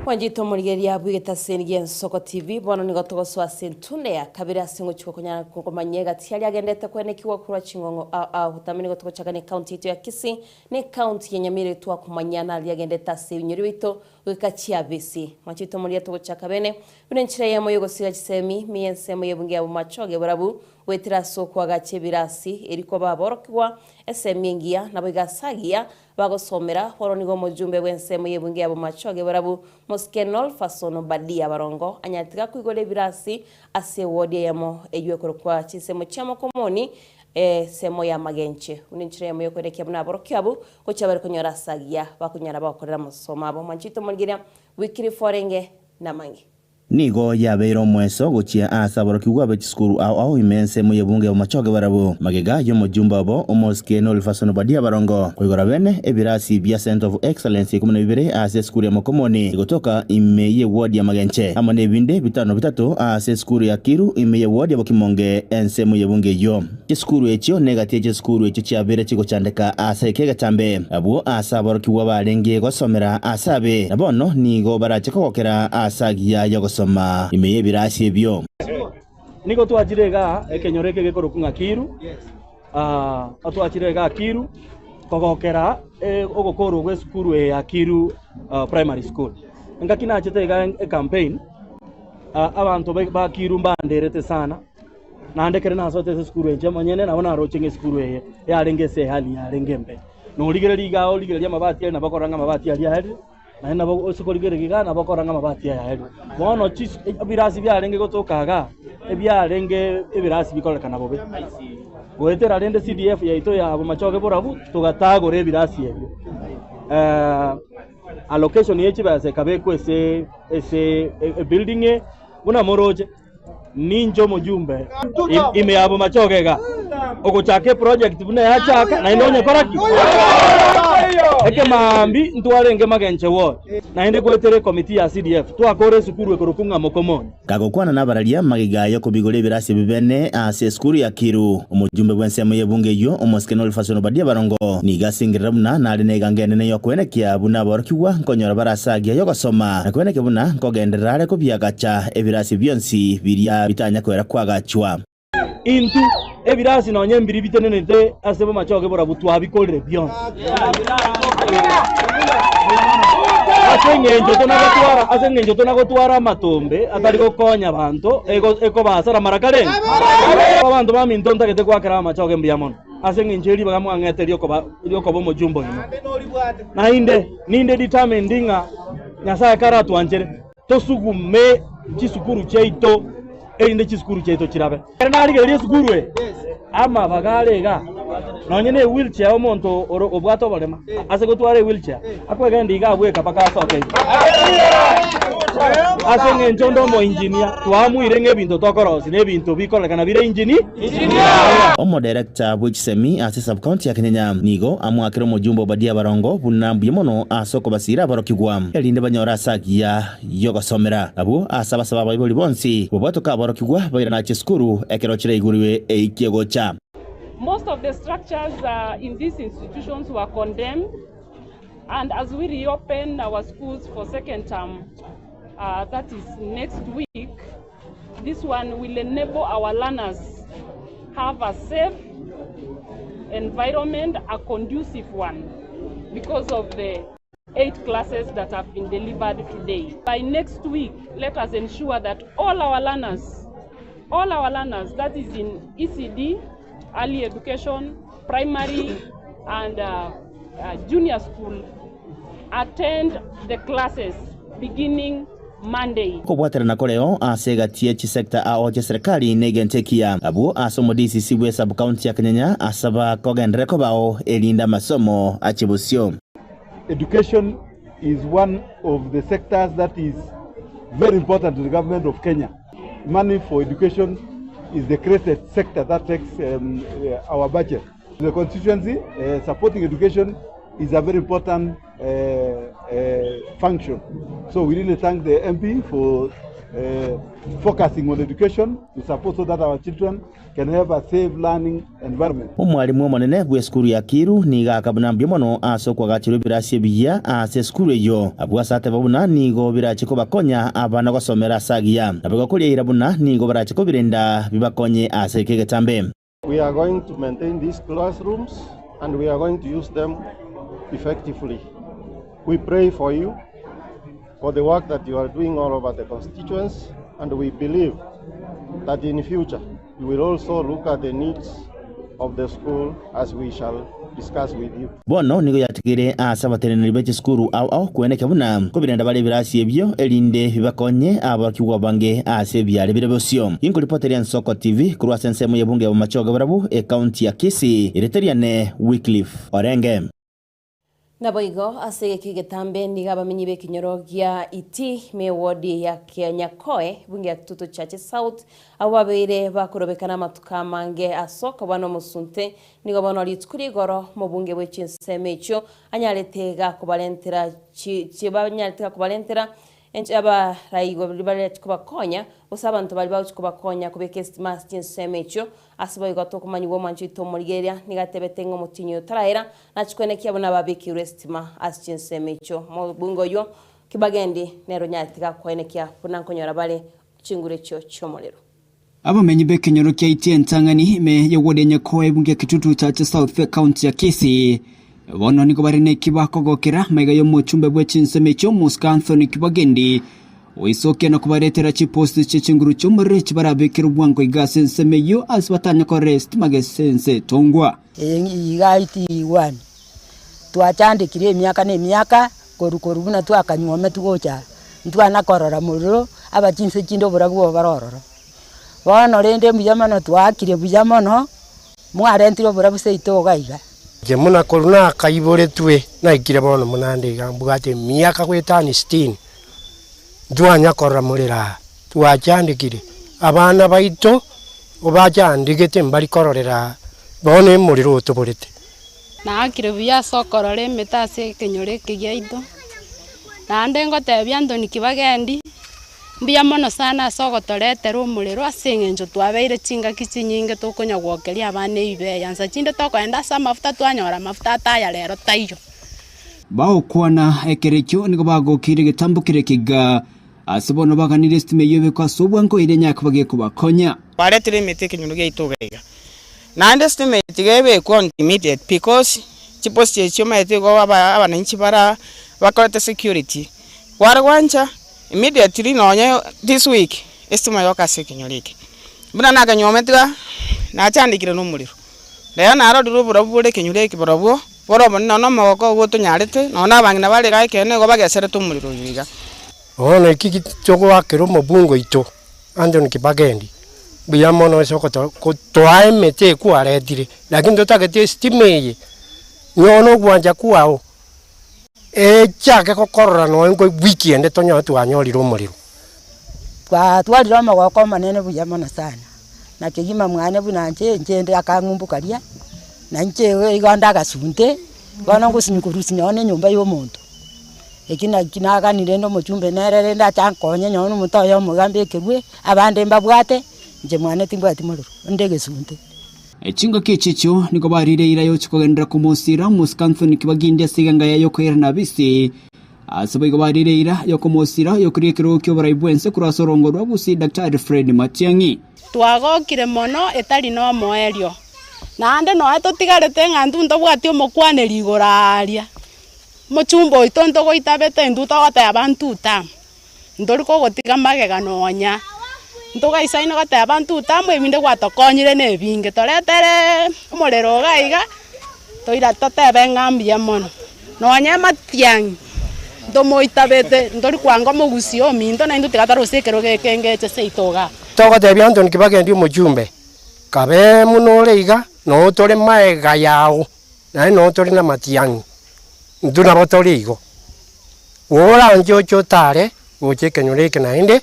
Mwanchete omorigereria bw'egetaseni gi'Ensoko TV, bono nigo togosoa ase entunda ya kabere ase ngochia gokonyara komanya egati aria agenderete koenekigwa korwa ching'ong'o ao ao. Botambe nigo togochaka ne county yaito ya Kisii ne county ya Nyamira twakomanya naria agenderete ase ebinyoro biaito goika chiabisi. Mwanchete omorigereria togochaka bene buna enchera eyemo y'ogosiga chisemi miya ensemo y'ebunge ya Bomachoge borabu goetera ase okoagacha ebirasi eri koba aborokigwa esemi engiya naboigo ase agiya Bagosomera, bono nigo omojumbe bw'ensemo y'ebunge ya Bomachoge barabwo Moskenol Fason Obadia Barongo anyarete gakoigora ebirasi ase ewodi eyemo eywo ekorokwa chinsemo chia Mokomoni ensemo ya Magenche buna enchera eyemo yokoerekia buna aborokio abwo gochia bare konyora ase agiya bakonyara bagokorera amasomo abo. Mwanchete omorigereria Wycliffe orenge namange. Nigo yabeire omweso gochia aase aborokigwa be chisukuru ao ao ime ensemo y'ebunge y'Omochoge barabwo, magega y'omojumbe obo Omosike Nolfason Obadia Barongo, koigora bene ebirasi bia Centre of Excellence 12 ase esukuru ya Mokomoni egotoka ime y'eward ya Magenche, amo nebinde bitano bitato ase esukuru ya Kiru ime y'eward ya Bokimonge ensemo y'ebunge eyio. Chisukuru echio negati ye chisukuru echio chiabeire chigochandeka ase eke egetambe, abwo aase aborokigwa barenge gosomera aase abe, na bono nigo barache kogokera aase agiya y'ogosoma ime y'ebirasi ebio. Nigo twachire igaa ekenyoro eke gekorokwa ng'a Kiru, twachire igaa Kiru kogokera ogokorwa gwa esukuru eye ya Kiru Primary School. Engaki nachete igaa ecampaign, abanto ba Kiru mbanderete sana. Naende ekero nasoete ase esukuru inche omonyene, nabo naroche ng'a esukuru eye yarenge ase ehali yarenge embe. Norigereria igaa origereria amabati aria nabo okorora ng'a amabati aria aerire, naende nabo ase korigereria igaa nabo okorora ng'a amabati aya aerire. Bono chis ebirasi biarenge gotoka igaa, ebiarenge ebirasi bikorekana bobe. Goetera rende CDF yaito ya Bomachoge Borabu, togatagora ebirasi ebio. Allocation ye chibesa ekabekwa ase ase ebuilding eye, buna moroche. Ninche omojumbe ime ya Bomachoge iga, ogochaka eproject buna yachaka naende onye kora ki? Ekemaambi ntwarenge magenche ward naende goetera ecommittee ya CDF twakora esukuru ekorokwa ng'a Mokomoni. Kagokwana nabararia magega y'okobigora ebirasi ebi bene ase esukuru ya Kiru, omojumbe bw'ensemo y'ebunge eyio, omosike Nolfason Obadia Barongo, nigo asengerera buna nare negango enene y'okoenekia buna aborokigwa nkonyora bare ase agiya y'ogosoma, na koenekia buna nkogenderera are kobiagacha ebirasi bionsi biria bitanya koera koagachwa. Intwe ebirasi nonya mbiri bitenenete ase bomachoge borabu twabikorire bionsi. Ase engencho tonagotwara ase engencho tonagotwara amatombe atari gokonya abanto ego ekobasara mara karenge. Abanto baminto ntagete goakera amachoge mbuya mono. ase eng'encho ye ribaga mwang'ete riokoba riokoba omojumbe oino. Naende ninde determined ng'a Nyasae karatwanchere tosugume chisukuru chiaito erinde chisukuru chiaito chirabe. Ekero narigereria esukuru eye, amabaga are igaa, nonye ne ewheelchair omonto ore obwate oborema ase gotwara ewheelchair, akwegenda iga abweka mpaka asoke ime. Ase eng'encho onde omoengineer, twaamuire ng'a ebinto tokorosia na ebinto bikorekana bire engineer. Omodirector bwe chisemi ase sub-county ya Kenyenya nigo amoakire omojumbe Obadia Barongo buna mbuya mono ase okobasiira aborokigwa erinde banyore ase agiya y'ogosomera. Abwo ase abasaba abaibori bonsi bobwatoke aborokigwa bairane chisukuru ekero chiraigurwe eiki egocha. Most of the structures in these institutions were condemned and as we reopen our schools for second term, that is next week, this one will enable our learners have a safe environment, a conducive one, because of the 8 classes that have been delivered today. By next week, let us ensure that all our learners, all our learners, that is in ECD, early education, primary, and junior school, attend the classes beginning Monday. Okobwaterana koreo ase egati ye chisecta ao chia serikali negento ekiya. Abwo ase omo DCC bwe sub county ya Kenyenya asaba kogenderere kobao erinde amasomo achie bosio. Education is one of the sectors that is very important to the government of Kenya. Money for education is the greatest sector that takes our budget. The constituency supporting education is a very important function. So we really thank the MP for focusing on education to support so that our children can have a safe learning environment. Omwalimu omonene bw'esukuru ya Kiru nigo aka buna mbuya mono ase okoagacherwa ebirasi ebiya ase esukuru eyio. Abwo ase ateba buna nigo birache kobakonya abana gosomera ase agiya. Naboigo koria eira buna nigo barache kobirenda bibakonye ase eke egetambe. We are going to maintain these classrooms and we are going to use them effectively. We pray for you, for the work that you are doing all over the constituents, and we believe that in future you will also look at the needs of the school as we shall discuss with you. Bono nigo yatigeire ase abateneneri be chisukuru ao ao kweneka buna nkobirenda bare ebirasi ebio, erinde bibakonye aborokigwa abange ase ebiare bire bosio. Inkoripoteria Ensoko TV korwa ase ensemo y'ebunge ya Bomachoge barabwo, ekaunti ya Kisii, erieta riane Wycliffe Orenge. Naboigo ase egeka egetambe nigo abamenyi b'ekenyoro gia Iti ime ewodi ya Kianyakoe, ebunge ya Kitutu Chache South, abwo babeire bakorobekana amatuko amange ase okoba nomosunte, nigo bono rituko rigoro omobunge bwe chinsemo echio anyarete gakobarentera chi banyarete gakobarentera Inche abaraigwe baria bareche kobakonya, gose abanto baria bagochia kobakonya kobeka esitima ase chinsemo echio, ase boigo tokomanyigwa omwancho oito omorigereria, nigo atebete ng'a omotienyi oyo taraera, nachie koenekia buna babekeirwe esitima ase chinsemo echio. Omobunge oyio Kibagendi nere onyarete gakoenekia buna nkonyora bare chinguru echio chi'omorero. Abamenyi b'ekenyoro kia Itia entang'ani ime y'ewodi ya Nyakoe ebunge ya Kitutu Chache South ekaunti ya Kisii bono nigo bare neki bakogokera maiga y'omochumbe bwe chinsemo echio Omosike Anthony Kibagendi oisokia na kobaretera chiposti chie chinguru chi'omorero echi barabekere obwango iga ase ensemo eyio ase batanyakorere esitima gese ense etongwa. Eye iga itiigwani, twachandekire emiaka na emiaka, korwa korwa buna twakanywometwe gocha aa, ntwana korora morero, aba chinse chinde oborabu obo bare ororo. Bono rende mbuya mono twaakire buya mono, mwarentire oborabu seito iga iga. Inche buna korwa nakaiboretwe, naikire bono buna nde iga mbwate emiaka goetania sitini, ntwanya korora morero aa, twachandekire, abana baito obachandegete mbari kororera aa, bono emorero otoborete. Naakire buya ase okorora emete ase ekenyoro eke giaito, naende ngotebia Anthony Kibagendi, mbuya mono sana ase ogotoretera omorero ase eng'encho twabeire chingaki chinyinge tokonya gwokeria abana ebibeya, nsa chinde tokoenda ase amafuta twanyora amafuta ataya rero taiyo. Bagokwana ekero ekio nigo bagokeire egetambo keria ekiga, ase bono baganirie esitima eyio ebekwe ase obwango eria enyare koba gekobakonya. Baretire emete ekenyoro giaito iga iga. Naende estima eye tiga ebekwe on immediate because chipost echi omanyete igo aba abananchi bara bakorete security, kware gwancha immediately nonye this week estima yoka ase ekenyoro eke. Buna nakanyomete iga, nachandekire na omorero. Rero narorire oborabu bore ekenyoro eke borobwo bore obonene nonya omogoko ogo otonyarete, nonya na abang'ina bare igaa ekeene nigo bageserete omorero oyo iga. Bono eki togoakera omobunge oito Anthony Kibagendi mbuya mono ase ogotoa emete eye kwaretire, lakini totagete estima eye nyowe ogwancha kwao echake gokorora nonye nko ewiki ende tonyore twanyorire omorero. Twatwarire omogoko omonene buya mono sana, na kegima mwane buna inche inche inde akang'umbu karia, na inche igo inde agasunte, bono ngosinyi korusia nonye na enyomba ya omonto. Eki naki naganire rende omochumbe nere rende ache ankonye nonye na omonto oyomo iga mbekerwe, abande mbabwate, inche mwane timbwati morero, inde egesunte. Chingaki echi echio nigo barire eira y'ogochia kogenderera komosiira omosike Anthony Kibagindi ase eganga yaye y'okoirana abisi. Ase boigo barire eira y'okomosiira oyokoria ekerogo ki'oborai bw'ense korwa ase orongo rwa Gusii Daktari Fred Matiang'i. Twagokire mono etari nomoerio, naende nonya totigarete ng'a intwe ntobwati omokwaneri igoro aaria. Omochumba oito ntogoitabete intwe togoteba ntutama, ntori kogotiga magega nonya. Ntogaisaine goteba ntutama ebinde gwatokonyire na ebinge, toretere omorero iga iga, toira totebe ng'a mbuya mono. Nonya amatiang'i ntomoitabete, ntori kwanga omogusii ominto naintwe tiga torose ekerogo ekenge eche seito igaa. Togotebia Anthony Kibagendi omochumbe, kabe buna ore iga, noo tore magega yao. Naende noo tore namatiang'i, intwe nabo tore igo. Oranche oche otare gocha ekenyoro eke naende,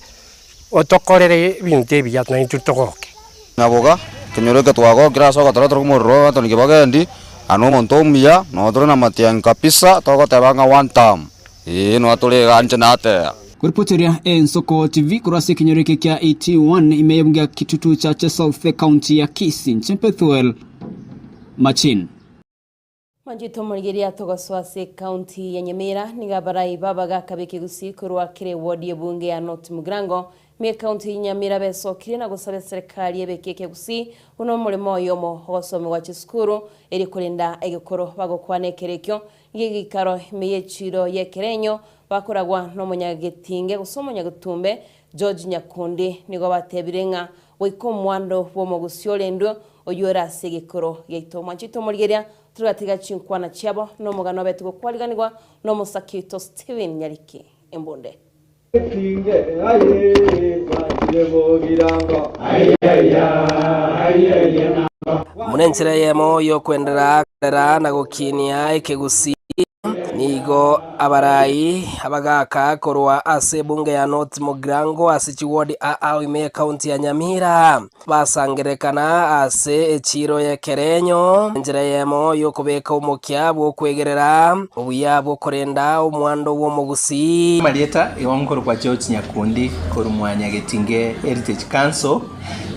otokorere ebinto ebiya naintwe togoke. Nyaboga, ekenyoro eke twagokire ase ogotoretera omorero o Anthony Kibagendi, aa nomonto omuya, noo tore namatiang'i kabisa, togoteba ng'a one term, eeh noo tore igaa inche nateeba. Koripoteria Ensoko TV korwa ase ekenyoro eke kia ET1 ime y'ebunge ya Kitutu Chache South ekaunti ya Kisii, inche Bethuel. Machin. Manchete omorigereria togosoa ase ekaunti ya Nyamira nigo abarai b'abagaka b'ekegusii korwa kera eward y'ebunge ya North Mugirango ime ekaunti ya Nyamira besokirie na gosaba eserekari ebeke ekegusii buna omoremo oyomo ogosomigwa chisukuru erio korenda egekoro bagokwana ekero ekio nigo egeikaro ime y'echiro y'ekerenyo bakoragwa nomonyagetinge gose omonyagetumbe George Nyakundi nigo batebire ng'a Goika omwando bw'omogusi orendwe, oyio ore ase egekoro giaito. Mwanchete omorigereria, torigatiga chinkwana chiabo, na omogano obete gokwariganigwa nomosake oito Stephen Nyariki Embunde. Buna enchera eyemo y'okwenderera korera na gokinia ekegusii, Nigo abarai abagaaka korwa ase ebunge ya North Mugirango ase chiwodi aa ime y'ekaunti ya Nyamira basangererekana ase echiiro y'ekerenyo enchera eyemo y'okobeka omokia bw'okwegerera obuya bw'okorenda omwando bw'omogusii. Amarieta igo nkorokwa George Nyakundi korwa Mwanyagetinge Heritage Council,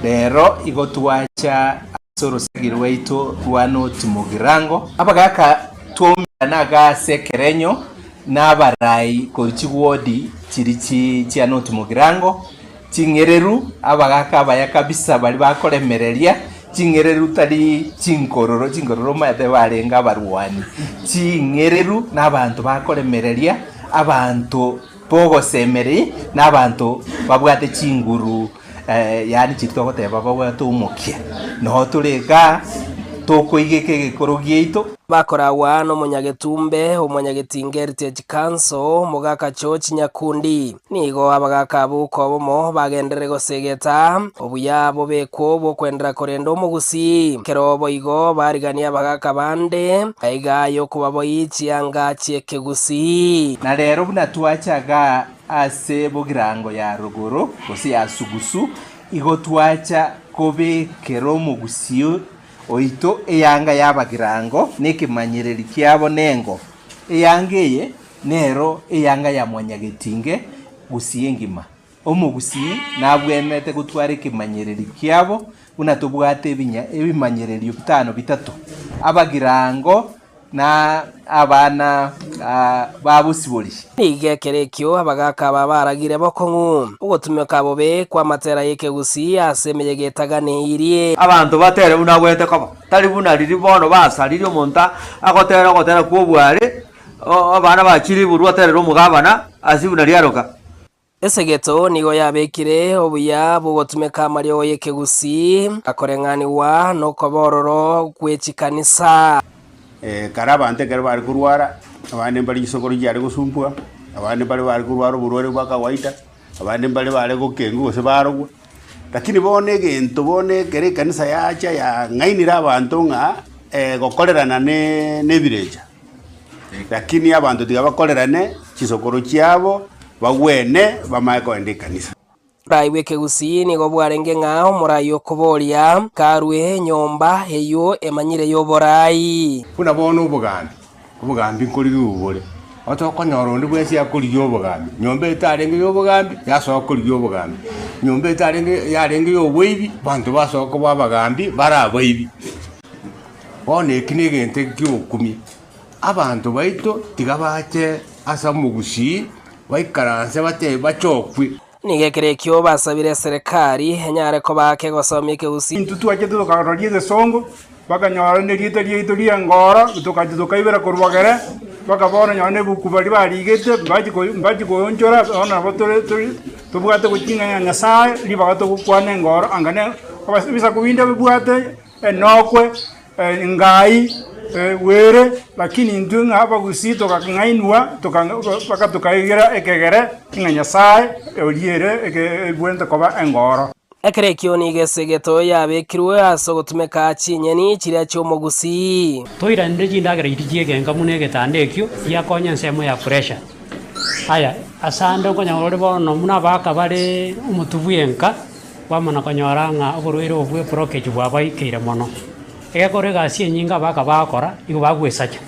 rero igo twacha ase orosegi rwaito rwa North Mugirango. Abagaka Twaumerana iga ase ekerenyo nabarai korwa chigwodi chiria chia North Mugirango, ching'ereru, abagaka abaya kabisa baria bakoremereria, ching'ereru tari chinkororo, chinkororo omanyete barenge abarwani, ching'ereru na abanto bakoremereria, abanto bogosemeria, na abanto babwate chinguru yaani chiria togoteba babwate omokia. Noo tore igaa, tokoigeka egekoro giaito. Bakoragwa nomonyagetumbe, omonyagetinga Heritage Council, Mogaka George Nyakundi. Nigo abagaka abwo kobomo bagenderere gosegeta obuya bobekwo bw'okwendera korenda omogusii. Ekero boigo bariganie abagaka bande aiga y'okobaboi chianga chi'ekegusii. Na rero buna twacha igaa ase bogirango ya rogoro, gose ya sugusu, igo twacha kobekera omogusii oito eyanga y'abagirango nekemanyereri kiabo nengo. Eyanga eye nero eyanga ya mwanyagetinge gusii engima. Omogusii nabwenerete gotwara ekemanyereri kiabo buna tobwate ebinya ebimanyererio bitano bitato, abagirango na abana ba bosibori. Nigo ekero ekio abagaaka aba baragire bokong'u, ogotumeka bobe kw'amatera y'ekegusii ase emeyega etaganeirie. Abanto batere buna agwete koba, tari buna riria bono basaririe omonto agotera ogotera kw'obware, abana ba chilifu rwaterera omogabana ase buna riaroka. Esegeto nigo yabekire obuya bw'ogotumeka amariogo y'ekegusii akoreng'anigwa nokoba ororo gwe chikanisa. Kare abanto ekero bare korwara, abande mbare chisokoro chiare gosumbua, abande mbare bare korwara oborwaire bwa kawaida, abande mbare bare gokengwa gose barogwa. Lakini bono egento bono ekero ekanisa yacha yang'ainire abanto ng'a gokorerana ne ebirecha. Lakini abanto tiga bakorerane chisokoro chiabo, bagwene, bamanye kogenda ekanisa. Oborai bw'ekegusii nigo bwarenge ng'a omorai okoboria karue enyomba eyio emanyire y'oborai. Buna bono obogambi, obogambi nkorigigwa bore, otokonyora onde bwensi akorigia obogambi, nyomba etarenge y'obogambi yasoa korigia obogambi, nyomba etarenge yarenge y'oboibi, abanto basoa koba abagambi bare abaibi. Bono eki negento ki'ogokumia, abanto baito tiga bache ase omogusii, baikaranse batebe bachokwe. Nigo ekero ekio basabire eserekari enyare koba kegosomia ekegusii. Intwe twachete tokaroria egesongo, bakanyora nerieta riaito ri'engoro, tokacha tokaibera korwa bogere, mpaka bono nonye na ebuku baria barigete mbachi ko mbachi koonchora, bono nabo tore tori tobwate goching'ana na Nyasaye, ribaga togokwana engoro anga ne abas ebisaku binde bibwate enokwe, engai, were, lakini intwe ng'a abagusii tokang'ainwa toka mpaka tokaegera ekegere ng'a Nyasaye oria ere eke ebwenerete koba engoro. Ekero ekio nigo esegeto yabekirwe ase ogotumeka chinyeni chiria chi'omogusii. Toiranire chindagera chiria chi'egenka buna egetanda ekio giakonya ensemo ya pressure. Aya, asande okonyora ore bono buna abagaka bare omotwe bw'enka, Kwamana konyora ng'a oborwaire obo bw'eprokeji bwabaikeire mono. Egekora egasi enyinge abagaka bagokora, nigo bagwesacha.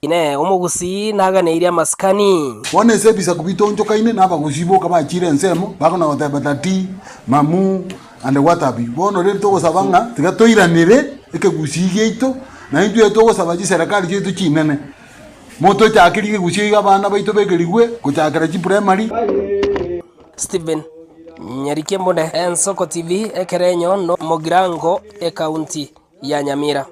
Inee! Omogusii naganeirie amasikani? Bono ase ebisaku bitonchokaine na abagusii boka bachiire ensemo, bakona goteba tati, mamu, and what have you. Bono rende togosaba ng'a tiga toiranere ekegusii giaito, na intwe togosaba chiserekari chiaito chinene, motochakerie ekegusii iga abana baito begerigwe gochakera chiprimary. Stephen Nyarike Mbune, Ensoko TV, Ekerenyo, no Mogirango, Ekaunti ya Nyamira.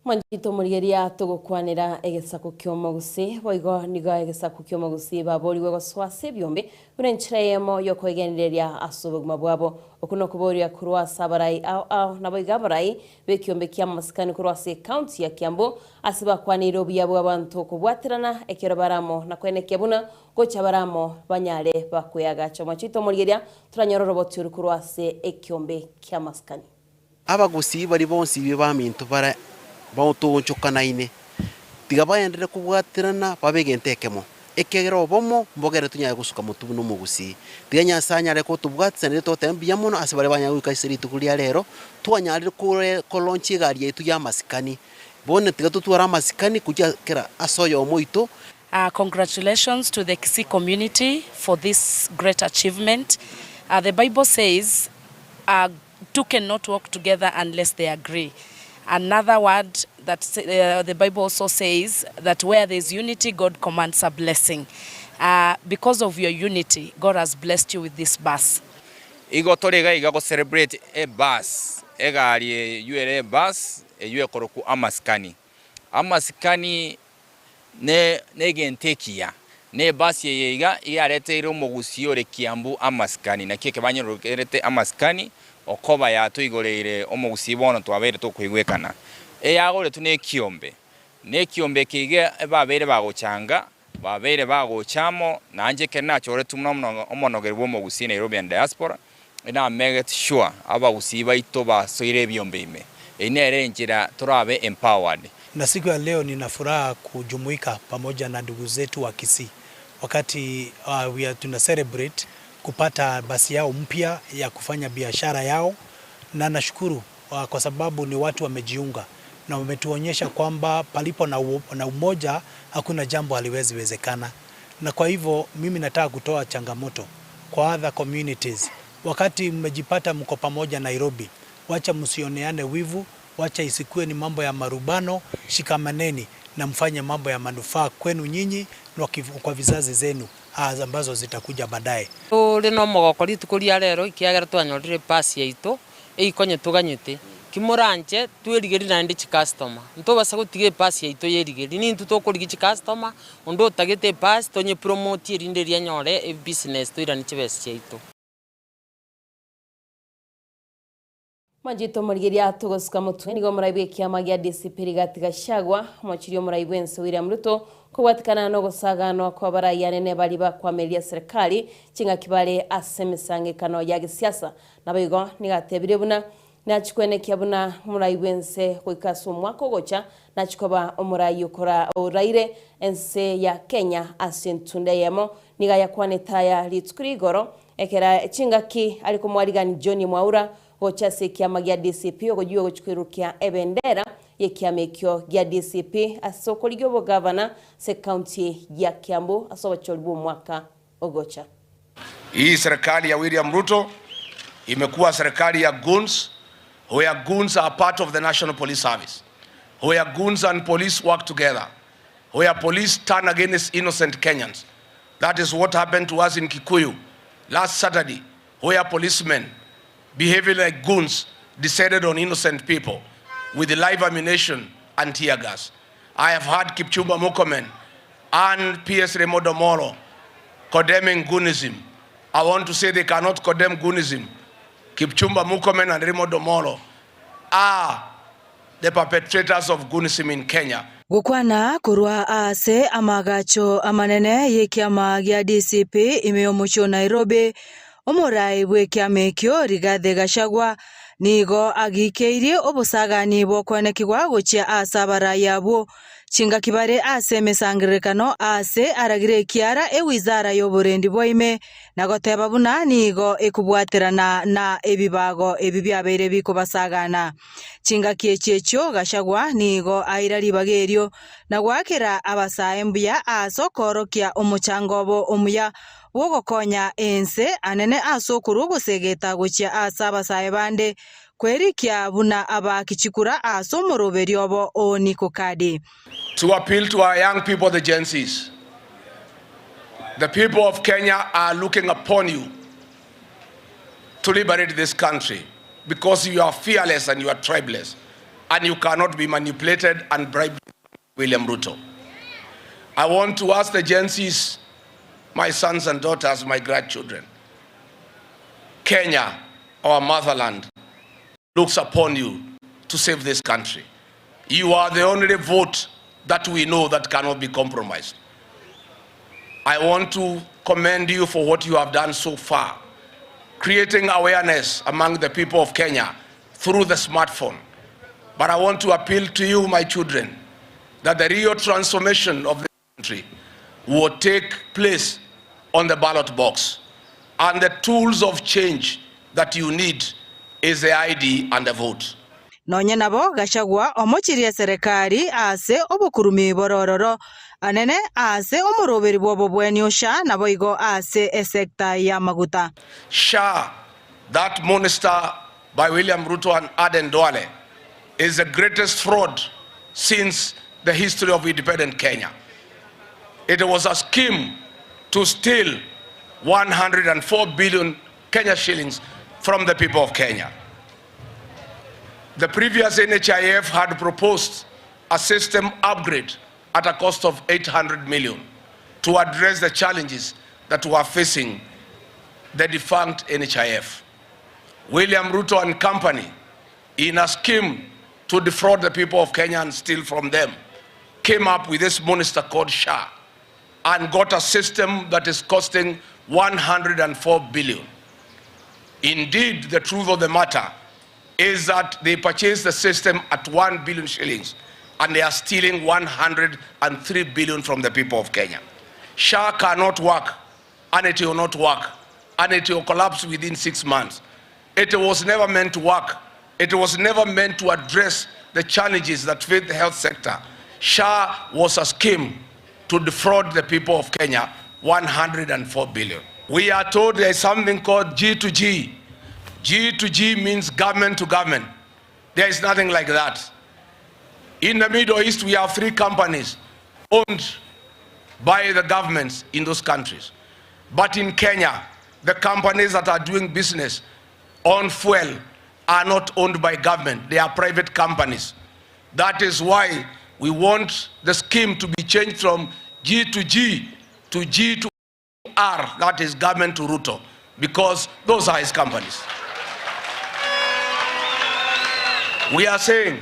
Mwanchete omorigeria togokwanera egesaku ki'omogusii, boigo nigo egesaku ki'omogusii baborigwe gosoa ase ebiombe buna enchera eyemo y'okoegenereria ase obogima bwabo. Okwo nokoboria korwa ase abarai ao ao, naboigo abarai b'ekiombe ki'amasikani korwa ase ecounty ya Kiambu Ase bakwaneire obuya bw'abanto kobwaterana ekero bare amo, na koenekia buna gocha bare amo banyare bakweagacha. Omwachete omorigeria, toranyore oroboti oru korwa ase ekiombe ki'amasikani. Abagusii baria bonsi ibe baminto bare baotoonchokanaine, tiga baenderere kobwaterana babe egento ekemo, ekiagera obomo mbogere tonyare gosuka motwe buna omogusii. Tiga Nyasae anyare kotobwatisa naende togoteba mbuya mono ase baria banyare goika ase rituko ria rero, twanyarire kore kolaunch egari yaito y'amasikani. Bono tiga totware amasikani gochia kera ase oyomo oito. Congratulations to the Kisii community for this great achievement. The bible says two cannot walk together unless they agree. Another word that the bible also says that where there is unity God commands a blessing. Because of your unity God has blessed you with this bus. Igo tore iga iga go celebrate e bus, egari eywo ere ebus eywo ekorokwa amasikani. Amasikani ne negento ekiya, na ebus eye iga yareteire omogusii ore Kiambu amasikani, naki eke banyororokerete amasikani okoba yatoigoreire omogusii bono twabeire tokoigwekana. Eyagoretwe ne ekiombe, na ekiombe eke iga ebabeire bagochanga Babeire bagocha amo nainche ekero nachoretwe buna omonogeri bw'omogusii Nairobi and Diaspora, inamegete sure abagusii baito basoire ebiombe ime. Eyio nere enchera torabe empowered. Na siku ya leo nina furaha kujumuika pamoja na ndugu zetu wa Kisii wakati we are tuna celebrate kupata basi yao mpya ya kufanya biashara yao na nashukuru kwa sababu ni watu wamejiunga na wametuonyesha kwamba palipo na umoja hakuna jambo haliwezi wezekana. Na kwa hivyo mimi nataka kutoa changamoto kwa other communities. Wakati mmejipata mko pamoja Nairobi, wacha msioneane wivu, wacha isikuwe ni mambo ya marubano, shikamaneni na mfanye mambo ya manufaa kwenu nyinyi na kwa vizazi zenu ambazo zitakuja baadaye. Tore nomogoko rituko ria rero ekiagera twanyorire epasi yaito Eikonye toganyete, Kimoranche twerigerie naende chicustomer. Ntobasa gotiga epasi yaito yerigerie, nintwe tokorigia chicustomer, onde otagete epasi tonyepromotie erinde erio anyore ebusiness toiranie chibesa chiaito. Manchete omorigeria togosuka motwe nigo omorai bw'ekiama gia DCP Rigathi Gachagua, omochiri omorai bw'ense William Ruto, kobwatikana nogosaganwa kw'abarai anene baria bakwamereria serikali chingaki bare ase emesangekano ya gesiasa. Naboigo nigo atebirie buna nachie kwenekia buna omorai bw'ense goika ase omwaka ogocha nachie koba omorai okora oraire ense ya Kenya ase entunda eyemo. Nigo ayakwanete aya rituko rigoro Ekero chingaki are komwarigani John Mwaura gocha ase ekiama gia DCP ogoyia ogochia koirukia ebendera y'ekiama ekio gia DCP ase okorigia obogavana ase ecounty ya Kiambu ase obochori bw'omwaka ogocha. Hii serikali ya William Ruto imekuwa serikali ya goons where goons are part of the National Police Service, where goons and police work together, where police turn against innocent Kenyans. That is what happened to us in Kikuyu last Saturday, where policemen behaving like goons descended on innocent people with live ammunition and tear gas. I have heard Kipchumba Murkomen and PS Raymond Omolo condemning goonism. I want to say they cannot condemn goonism. Kipchumba Murkomen and Raymond Omolo are the perpetrators of goonism in Kenya. Gokwana korwa ase amaagacho amanene y'ekiama gia DCP ime y'omochie o Nairobi, omorai bw'ekiama ekio Rigathi Gachagua nigo agikeirie obosagani bw'okoenekigwa gochia ase abarai abwo chingaki bare ase emesangererekano aase aragire ekiara ewizara y'oborendi bwa ime na goteba buna nigo ekobwaterana na ebibago ebi biabeire bikobasagana. Chingaki echi echio Gachagua nigo aira ribaga erio na goakera abasae mbuya ase okoorokia omochango obo omuya bw'ogokonya ense anene ase okorua ogosegeta gochia ase abasae bande kwerikia buna abaaki chikura ase omoroberio obo o Niko Kadi. To appeal to our young people the Gen Zs. The people of Kenya are looking upon you to liberate this country because you are fearless and you are tribeless and you cannot be manipulated and bribed William Ruto. I want to ask the Gen Zs, my sons and daughters, my grandchildren, Kenya, our motherland, looks upon you to save this country. You are the only vote that we know that cannot be compromised. I want to commend you for what you have done so far, creating awareness among the people of Kenya through the smartphone. But I want to appeal to you, my children, that the real transformation of the country will take place on the ballot box. And the tools of change that you need is the ID and the vote. Nonye nabo Gachagua omochirie eserekari ase obokurumi borororo anene ase omoroberi bw'obobweni o SHA naboigo ase esecta y'amaguta. SHA, that monster by William Ruto and Aden Duale, is the greatest fraud since the history of independent Kenya. It was a scheme to steal 104 billion Kenya shillings from the people of Kenya. The previous NHIF had proposed a system upgrade at a cost of 800 million to address the challenges that were facing the defunct NHIF. William Ruto and company, in a scheme to defraud the people of Kenya and steal from them, came up with this monster called SHA and got a system that is costing 104 billion. Indeed, the truth of the matter is that they purchased the system at 1 billion shillings and they are stealing 103 billion from the people of Kenya. SHA cannot work and it will not work and it will collapse within 6 months. It was never meant to work. It was never meant to address the challenges that face the health sector. SHA was a scheme to defraud the people of Kenya 104 billion. We are told there is something called G to G. G to G means government to government. There is nothing like that. In the Middle East, we have 3 companies owned by the governments in those countries. But in Kenya, the companies that are doing business on fuel are not owned by government, they are private companies. That is why we want the scheme to be changed from G to G to G to R, that is government to Ruto, because those are his companies. We are saying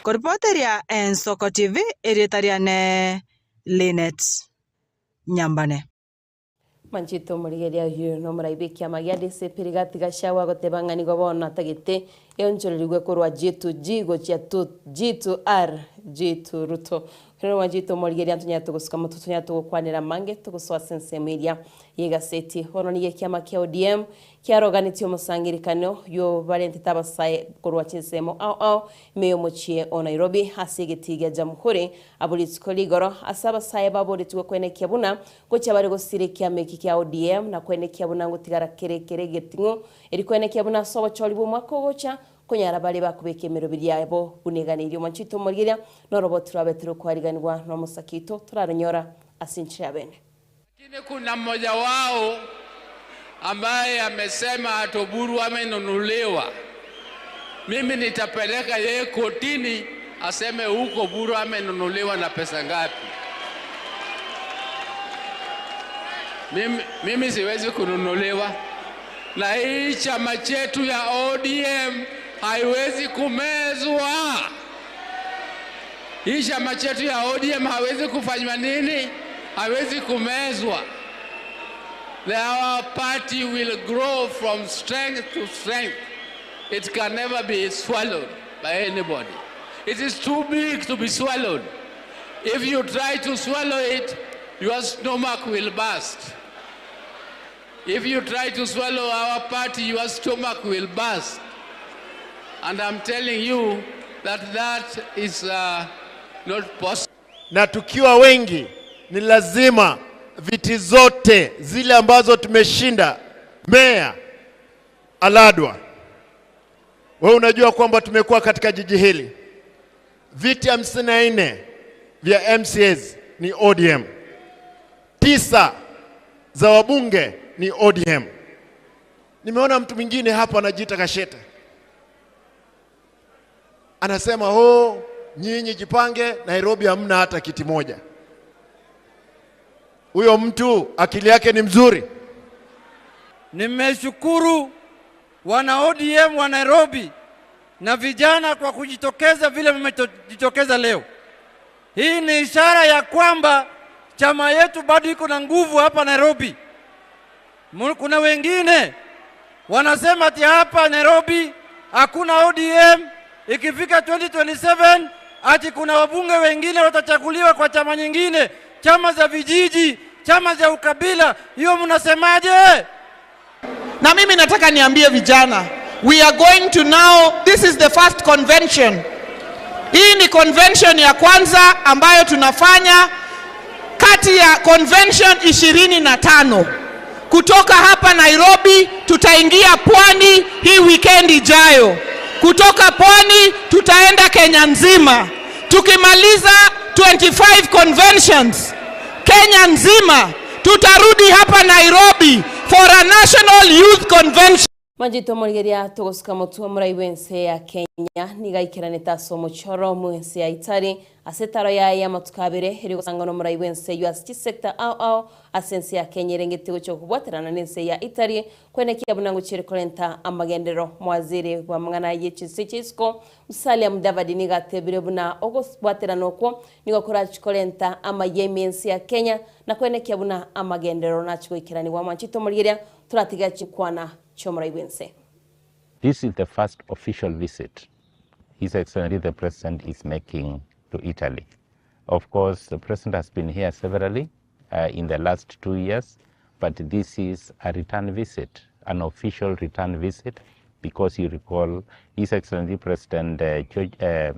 Koripoteria Ensoko TV, erieta riane Linet Nyambane. Manchete omorigereria oyio nomorai bw'ekiama gia DCP Rigathi Gachagua agoteba ng'a nigo bono atagete eonchorerigwe korwa G to G gochia to G to R, G to Ruto. Ekero mwanchete omorigereria ntonyare togosuka motwe tonyare togokwanera amange togosoa ase ensemo eria y'egaseti. Bono nigo ekiama kia ODM kiaroganetie omosangererekano oyio barentete abasae korwa chinsemo ao ao ime y'omochie o Nairobi ase egetii gia Jamhuri abwo rituko rigoro ase abasae baboretigwe koenekia buna Gochia bare gosira ekiama eki kia ODM na koenekia buna ngotigara kere kere egeting'u, eri koenekia buna ase obochori bw'omwaka ogocha, konyara bare bakobeka emeroberi yabo buna eganeirie. Omwancho oito omorigereria noroboti rwabete rokwariganigwa nomosake oito torarunyora ase enchera ya bene. Lakini kuna mmoja wao ambaye amesema ati Oburu amenunuliwa. Mimi nitapeleka yeye kotini aseme huko Oburu amenunuliwa na pesa ngapi. Mimi, mimi siwezi kununuliwa na hii chama chetu ya ODM haiwezi kumezwa. Hii chama chetu ya ODM hawezi kufanywa nini? Hawezi kumezwa. Our party will grow from strength to strength. It can never be swallowed by anybody. It is too big to be swallowed. If you try to swallow it, your stomach will burst. If you try to swallow our party, your stomach will burst. And I'm telling you that that is uh, not possible. Na tukiwa wengi ni lazima viti zote zile ambazo tumeshinda, meya Aladwa, wewe unajua kwamba tumekuwa katika jiji hili viti 54 vya MCAs ni ODM, tisa za wabunge ni ODM. Nimeona mtu mwingine hapa anajiita Kashete, anasema oh, nyinyi jipange, Nairobi hamna hata kiti moja. Huyo mtu akili yake ni mzuri. Nimeshukuru wana ODM wa Nairobi na vijana kwa kujitokeza vile mmejitokeza leo. Hii ni ishara ya kwamba chama yetu bado iko na nguvu hapa Nairobi. Kuna wengine wanasema ati hapa Nairobi hakuna ODM, ikifika 2027 ati kuna wabunge wengine watachaguliwa kwa chama nyingine, chama za vijiji, chama za ukabila. Hiyo mnasemaje? Na mimi nataka niambie vijana, we are going to now, this is the first convention. Hii ni convention ya kwanza ambayo tunafanya kati ya convention 25. Kutoka hapa Nairobi tutaingia pwani hii weekend ijayo. Kutoka pwani tutaenda Kenya nzima. Tukimaliza 25 conventions Kenya nzima, tutarudi hapa Nairobi for a national youth convention. Manchete omorigeria togosuka motwe omorai bw'ense ya Kenya nigo aikeranete ase omochoro mw'ense ya Italy ase etaro yaye y'amatuko abere eri gosanga nomorai bw'ense eyio ase chisector ao ao ase ense ya Kenya erengeti gochia kobwaterana n'ense ya Italy kwenekia buna ngochia ere korenta amagenderero. Mowaziri bw'amang'ana ye chinse chia isiko Musalia Mudavadi nigo atebire buna ogobwaterana okwo nigo korachie korenta amayia ime y'ense ya Kenya na kwenekia buna amagenderero nachie goikeranigwa. Mwanchete omorigeria toratiga chikwana chi'omorai bw'ense. This is the first official visit His Excellency the President is making to Italy. Of course, the President has been here severally uh, in the last two years, but this is a return visit, an official return visit, because you recall His Excellency President, uh, George, uh,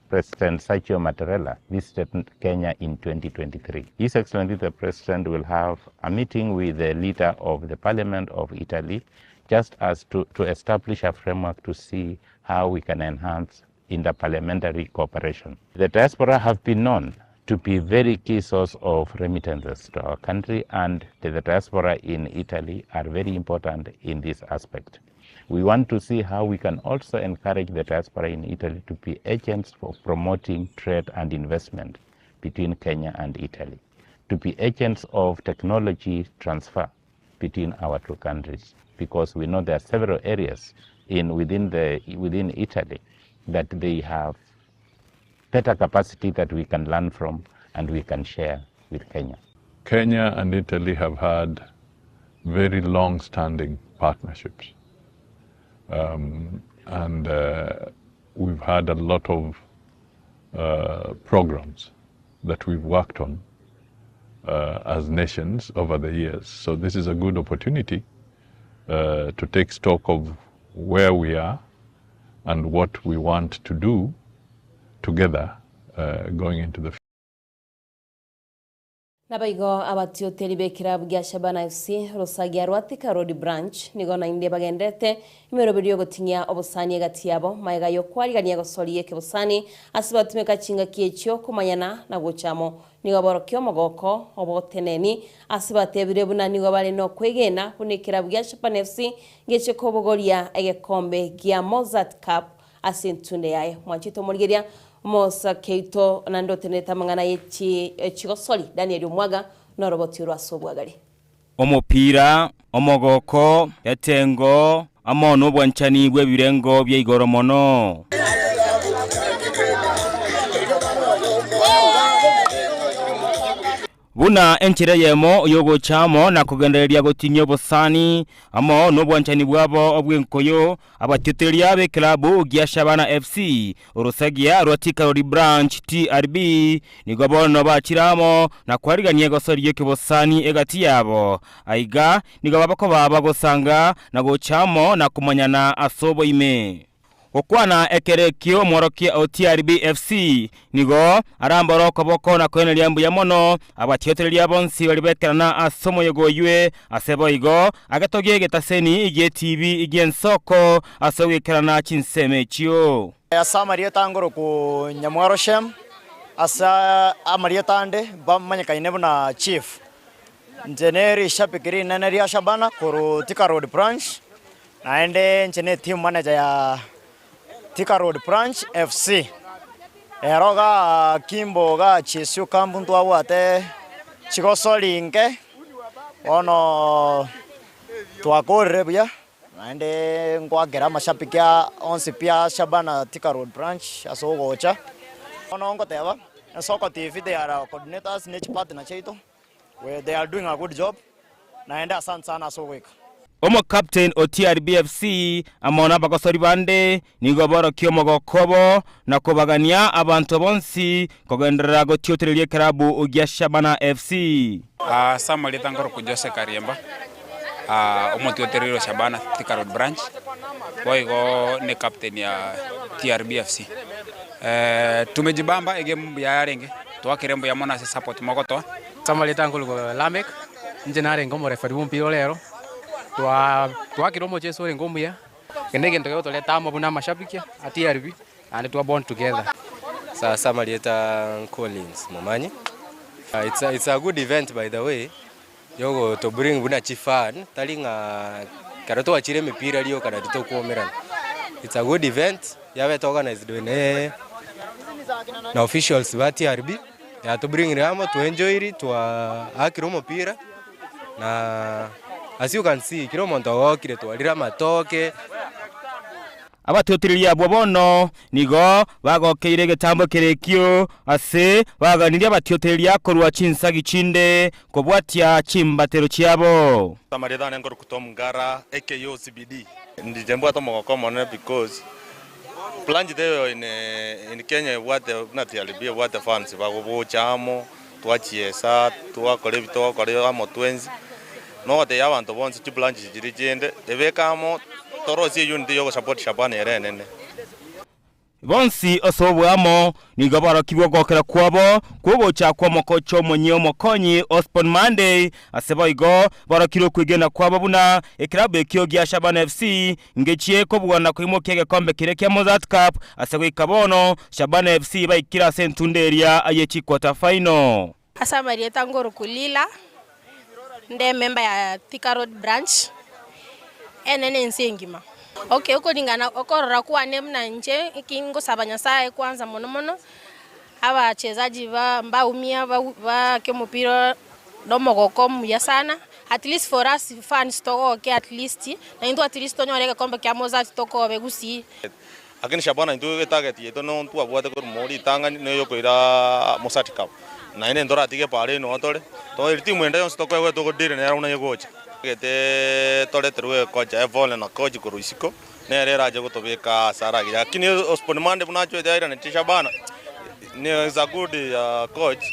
President Sergio Mattarella visited Kenya in 2023. His Excellency the President will have a meeting with the leader of the Parliament of Italy, just as to, to establish a framework to see how we can enhance interparliamentary cooperation. The diaspora have been known to be very key source of remittances to our country and the diaspora in Italy are very important in this aspect. We want to see how we can also encourage the diaspora in Italy to be agents for promoting trade and investment between Kenya and Italy, to be agents of technology transfer between our two countries, because we know there are several areas in within the within Italy that they have better capacity that we can learn from and we can share with Kenya. Kenya and Italy have had very long-standing partnerships. And we've had a lot of programs that we've worked on as nations over the years. So this is a good opportunity to take stock of where we are and what we want to do together going into the future. Naboigo abatioteri b'ekerabu gia Shabana FC, Rosagia rwa Thika Road Branch, nigo naende bagenderete emeroberi y'ogoting'ia obosani egati yabo magega y'okwarigania gosoria ekebosani ase batumeka chingaki echio komanyana na gocha amo. Nigo borokia omogoko oboteneni ase batebire buna nigo bare nokwegena buna ekerabu gia Shabana FC ngeche kobogoria egekombe gia Mozzart Cup Ase entunde yaye mwanchete omorigeria omosake oito, naende otenerete amang'ana ye chigosori, Danieli omwaga, noroboti orwo ase obwagare. Omopira, omogoko, etengo, amo nobwanchani bw'ebirengo bia igoro mono. Buna enchera eyemo y'ogocha amo na kogendereria gotinyia obosani amo nobwanchani bwabo bw'enkoyo, abatioteria b'eklabu gia Shabana FC, orosagia rwa Thika Road Branch, TRB, nigo bono bachire amo na kwarigania egosori y'ekebosani egati yabo. Aiga nigo bakoba bagosanga na gocha amo na komanyana ase oboime. Gokwana ekero ekio omworokia o TRB FC nigo arambore okoboko na koeneria mbuya mono abatiotereria bonsi baria bekerana ase omoyega oywe, ase boigo agetogia egetaseni gi'etibi gi'ensoko ase ogoikerana chinsemo echio. Ase amarieta ngoroku Nyamwaro Shem, ase amarieta ande bamanyekaine buna Chief. Inche ne rishabiki rinene ria Shabana korwa Thika Road Branch, Naende inche ne team manager ya Thika Road Branch FC. Ero igaa Kimbo igaa Chesio camp ntwabwate chigosori inke, bono twakorire buya naende ngoakera amashabiki onsi pi a Shabana Thika Road Branch ase ogocha. Bono ngoteba, Esoko TV they are our coordinators ne chipartner chiaito. They are doing a good job naende asante sana ase ogoika. Omokaptain o TRB FC amo nabagosori bande nigo borokia omogoko obo na kobagania abanto bonsi kogenderera gotiotereria ekerabu gia Shabana FC. Ase amarieta nkorokwa Jose Kariemba, omotiotereri o Shabana Thika Road Branch, boigo ne captain ya TRB FC. Tumejibamba egame mbuya yarenge. Twakire mbuya mono ase support mogotoa. Ase amarieta nkorokwa Lameck, inche narenge omorefari bw'omopira rero, twakire omocheso orenge omuya, eke negento kegotoreta amo buna amashabiki a TRB naende twa bond together. Sasa amarieta Collins Momanyi. It's a, it's a good event by the way yogo to bring buna chifan tari ng'a kero twachire emepira rioka nari tokomerana. It's a good event yabete organized ne na officials ba TRB yatobringire amo twenjoiri twaakire omopira na as you can see kera omonto ogokire twarire amatoke. Abatotereria abwo bono nigo bagokeire egetambo kere ekio ase baganirie abatiotereria korwa chinsagi chinde kobwatia chimbatero chiabo. Amarieta ane nkorokwa Tom Ngara aka OCPD. Inche mbwate omogoko omonene because branch teiyo in in Kenya ebwate buna TRB ebwate fans bagobocha amo, twachiesa, twakora ebi togokora amo twensi, nogotebia abanto bonsi chibranch chiria chinde, ebeke amo torosie eunity ya ogosupport Shabana ere enene. Bonsi ase oboamo nigo barokigwe ogokera kwabo kw'ogocha kw'omokocha omonyia omokonyi Osborne Monday, ase boigo barokire okwegena kwabo buna eklabu ekio gia Shabana FC ngechie kobua na koimokia egekombe keria kia Mozzart Cup ase goika bono Shabana FC baikire ase entunda eria ye chiquarter final. Ase amarieta ngoroku Lila, nde emember ya Thika Road Branch, enene ense engima. Okay, okoringana okorora kwane buna inche eki ngosaba Nyasaye kwanza mono mono, abachezaji ba mbaumia baake omopira na omogoko omuya sana, at least for us fans togoke at least, naintwe at least tonyore egekombe kia Mozart tokobe gusii. Lakini Shabana intwe etarget yaito no ntwabwate korwa mo ritang'ani ne eyokoira Mozart Cup. Naende ntoratige paro eye noo tore, to etimu ende yonsi tokoegwa togodeal nero buna egocha. Gete toreterwe kocha Evole na coach korwa isiko, nere erache gotobeka ase aragire. Lakini Osborne Mande buna achoete airanete Shabana, ne is a good coach,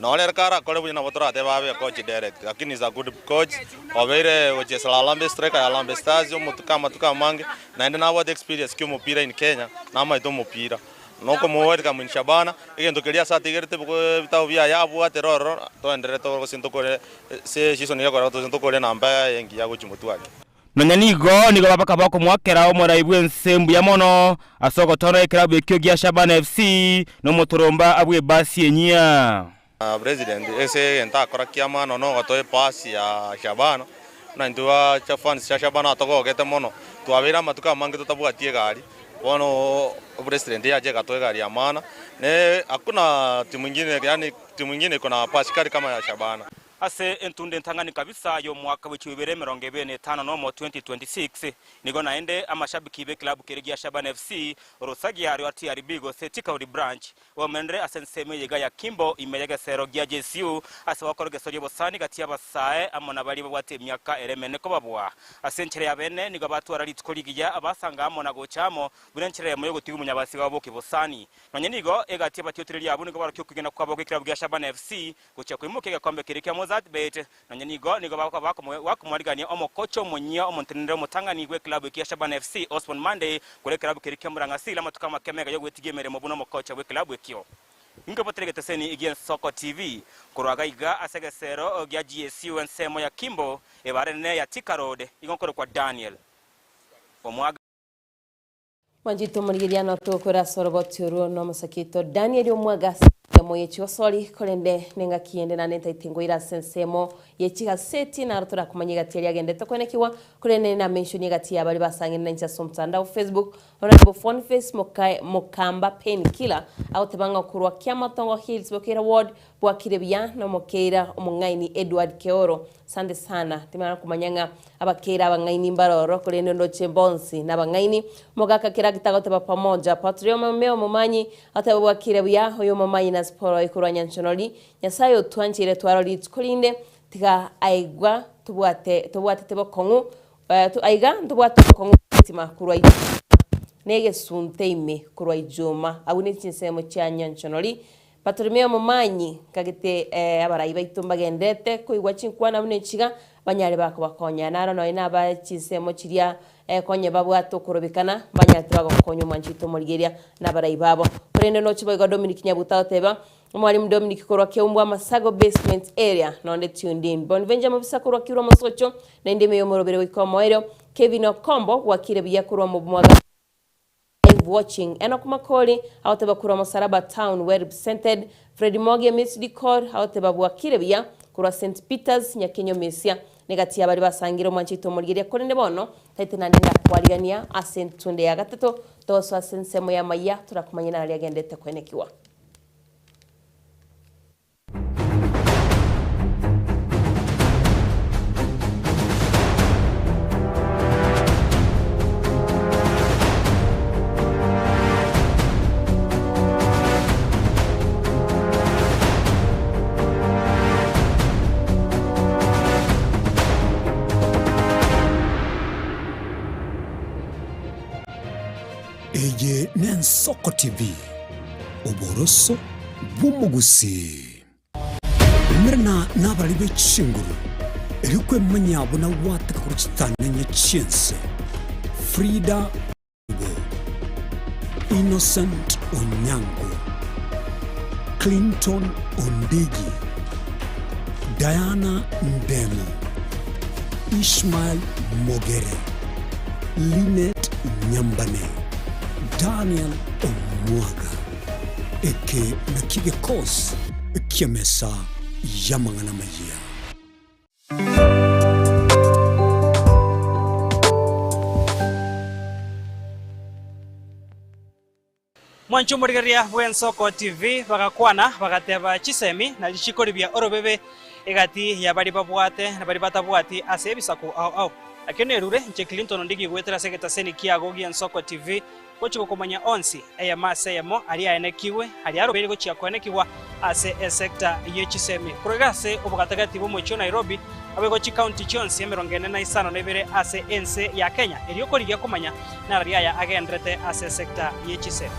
nonye ere karakore buya nabo toratebe abe coach direct, lakini is a good coach, obeire gochesera Harambee striker ya Harambee Stars omotuko amatuko amange, naende nabwate experience kia omopira in Kenya, namaete omopira. Nokomowereka in Shabana, egento keria ase atigerete ebitabu biaye abwate rororo, toendererete gose ntokore ase season egekora gose ntokore enamba engiya gochia motwe ake. Nonya nigo nigo bakaba bakomoakera omorai bw'ense mbuya mono ase ogotoora ekerabu ekio gia Shabana FC na omotoromba bw'ebasi enyia. President ase egento akora kiamano nogotoa epasi ya Shabana, buna intwe ba fans chia Shabana togogete mono, twabeire amatuko amange totabwati egari, bono president yacha egatoa egari ya maana, ne hakuna timu ingine yaani timu ingine iko na pasi kali kama ya Shabana. Ase entunda entang'ani kabisa y'omwaka bw'echibwa ibere 25 nomo, 2026, nigo naende amashabiki b'ekilabu keria gia Shabana FC, orosagia rwa TRB gose Thika Road Branch, Baumerire ase ensemo eye iga ya Kimbo, ime y'egesero gia JCU, ase gokora egesoria obosani gati y'abasae amo na baria babwate emiaka ere emenene kobabua. Ase enchera ya bene nigo batwara rituko rigiya, basanga amo na gocha amo, buna enchera eyemo y'ogotiga omonyabasi bwabo bw'okebosani. Nonye nigo egati y'abatiotereri abwo nigo barokia okwegena kwabo gw'ekerabu gia Shabana FC gochia koimokia egekombe keria kia Mozzart Bet. Nonye nigo nigo bakoba bakomwarigania omokocha omonyia omontenenere omotang'ani bw'eklabu eke ya Shabana FC, Osborne Monday, korwa ekerabu keria kia Murang'a Seal amatuko amake mega y'ogwetigia emeremo buna omokocha bw'eklabu ekio. Inkobotere egeteseni gi'Ensoko TV korwa gaiga ase egesero gia GSU ensemo ya Kimbo, ebara enene ya Thika Road, igo nkorokwa Daniel Omwaga. Mwanchete omorigereria na togokora ase oroboti orwo nomosake oito Daniel Omwaga ase ensemo ye chigosori, korende nengaki ende naende ntaete ngoira ase ensemo ye chigaseti naro torakomanya egati eria agendete koenekigwa, korende namenshoni egati ya baria basang'ire nainche ase omotandao Facebook, Honourable Boniface Mokae Mokamba Pain Killer agoteba ng'a korwa Kiamatongo Hills Bokeira Ward bwakire buya na omokeira omong'aini Edward Keoro Sante sana, timanya komanya ng'a abakeire abang'aini mbare ororo, korende ndoche bonsi nabang'aini. Omogaka Kiragita agoteba pamoja, Patri omome omomanyi, agoteba bwakire buya, oyo omomanyi na Siporo ekorwa Nyanchonori. Nyasaye otwancheire twarora rituko rinde, tiga aigwa tobwate tobwatete bokong'u, aiga ntobwate obokong'u bw'etima korwa Ijuma, na egesunte ime korwa Ijuma, agwo ne chinsemo chia Nyanchonori. Bartolomeo omomanyi, nkagete abarai baito mbagenderete koigwa chinkwana buna echiga, banyare bakobakonya. Naro nonya naba chinsemo chiria konye babwate okorobekana, mbanyarete bagokonya omwanchi oito omorigereria na abarai babo. Korende noche boigo Dominic Nyabuto agoteba, Omwalimu Dominic korwa Keumbu Amasago Basement Area, nonde tuned in. Bonventure Mobisa korwa Kirwa Mosocho, naende ime y'omorobere goika omoerio. Kevin Okombo, bwakire buya korwa Mobmwaga. Live watching Enock Makori agoteba korwa Mosaraba town well represented Fred Mogie Miss Decor agoteba bwakire buya korwa St Peters Nyakenyo Mesia negati ya baria basangire omwancha oito omorigeria korende bono taete naende ndakwarigania ase entunde ya gatato togosoa ase ensemo ya amayia torakomanye nari agendete koenekiwa. Eye n'Ensoko TV, oboroso bw'omogusii. Umerana nabarari be chinguru, erio kwemanya buna gwateka korwa chitanenye chi'ense. Frida Obo, Innocent Onyango, Clinton Ondigi, Diana Ndemo, Ishmael Mogere, Linet Nyambane, Daniel Omwaga. Eke nakio gekosi ki'emesa y'amang'ana amayia. Mwanche omorigereria bw'Ensoko TV bagakwana, bagateba chisemi na richiko ribia orobebe egati ya baria babwate na baria batabwati ase ebisaku ao ao. Nakio nerure inche Clinton Ondigi goetera ase egetaseni kiago gi'Ensoko TV gochia gokomanya onsi, eyemo ase eyemo, aria aenekigwe, aria arobeire gochia koenekigwa ase esecta ye chisemi. Korwa iga ase obogatagati bw'omochie o Nairobi, abegwa chikaunti chionsi 42 ase ense ya Kenya, erio korigia komanya narari aya agenderete ase esecta ye chisemi.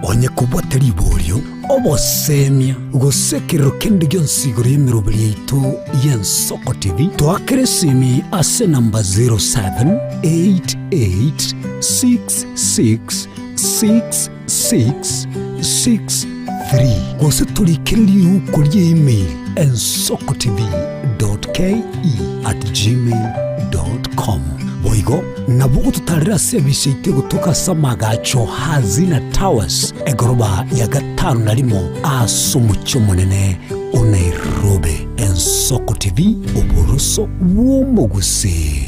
Onye kobwate riborio, obosemia, gose ekerero kende gionsi igoro y'emeroberi yaito y'Ensoko TV, toakere esimi ase enamba 0788666663 gose torikere riuko ria email ensokotv.ke@gmail.com. Boigo Nabo ogototarera ase ebise yaito egotoka ase amagacho Hazina Towers, egoroba ya gatano na rimo ase omochie omonene o Nairobi. Ensoko TV, oboroso bw'omogusii.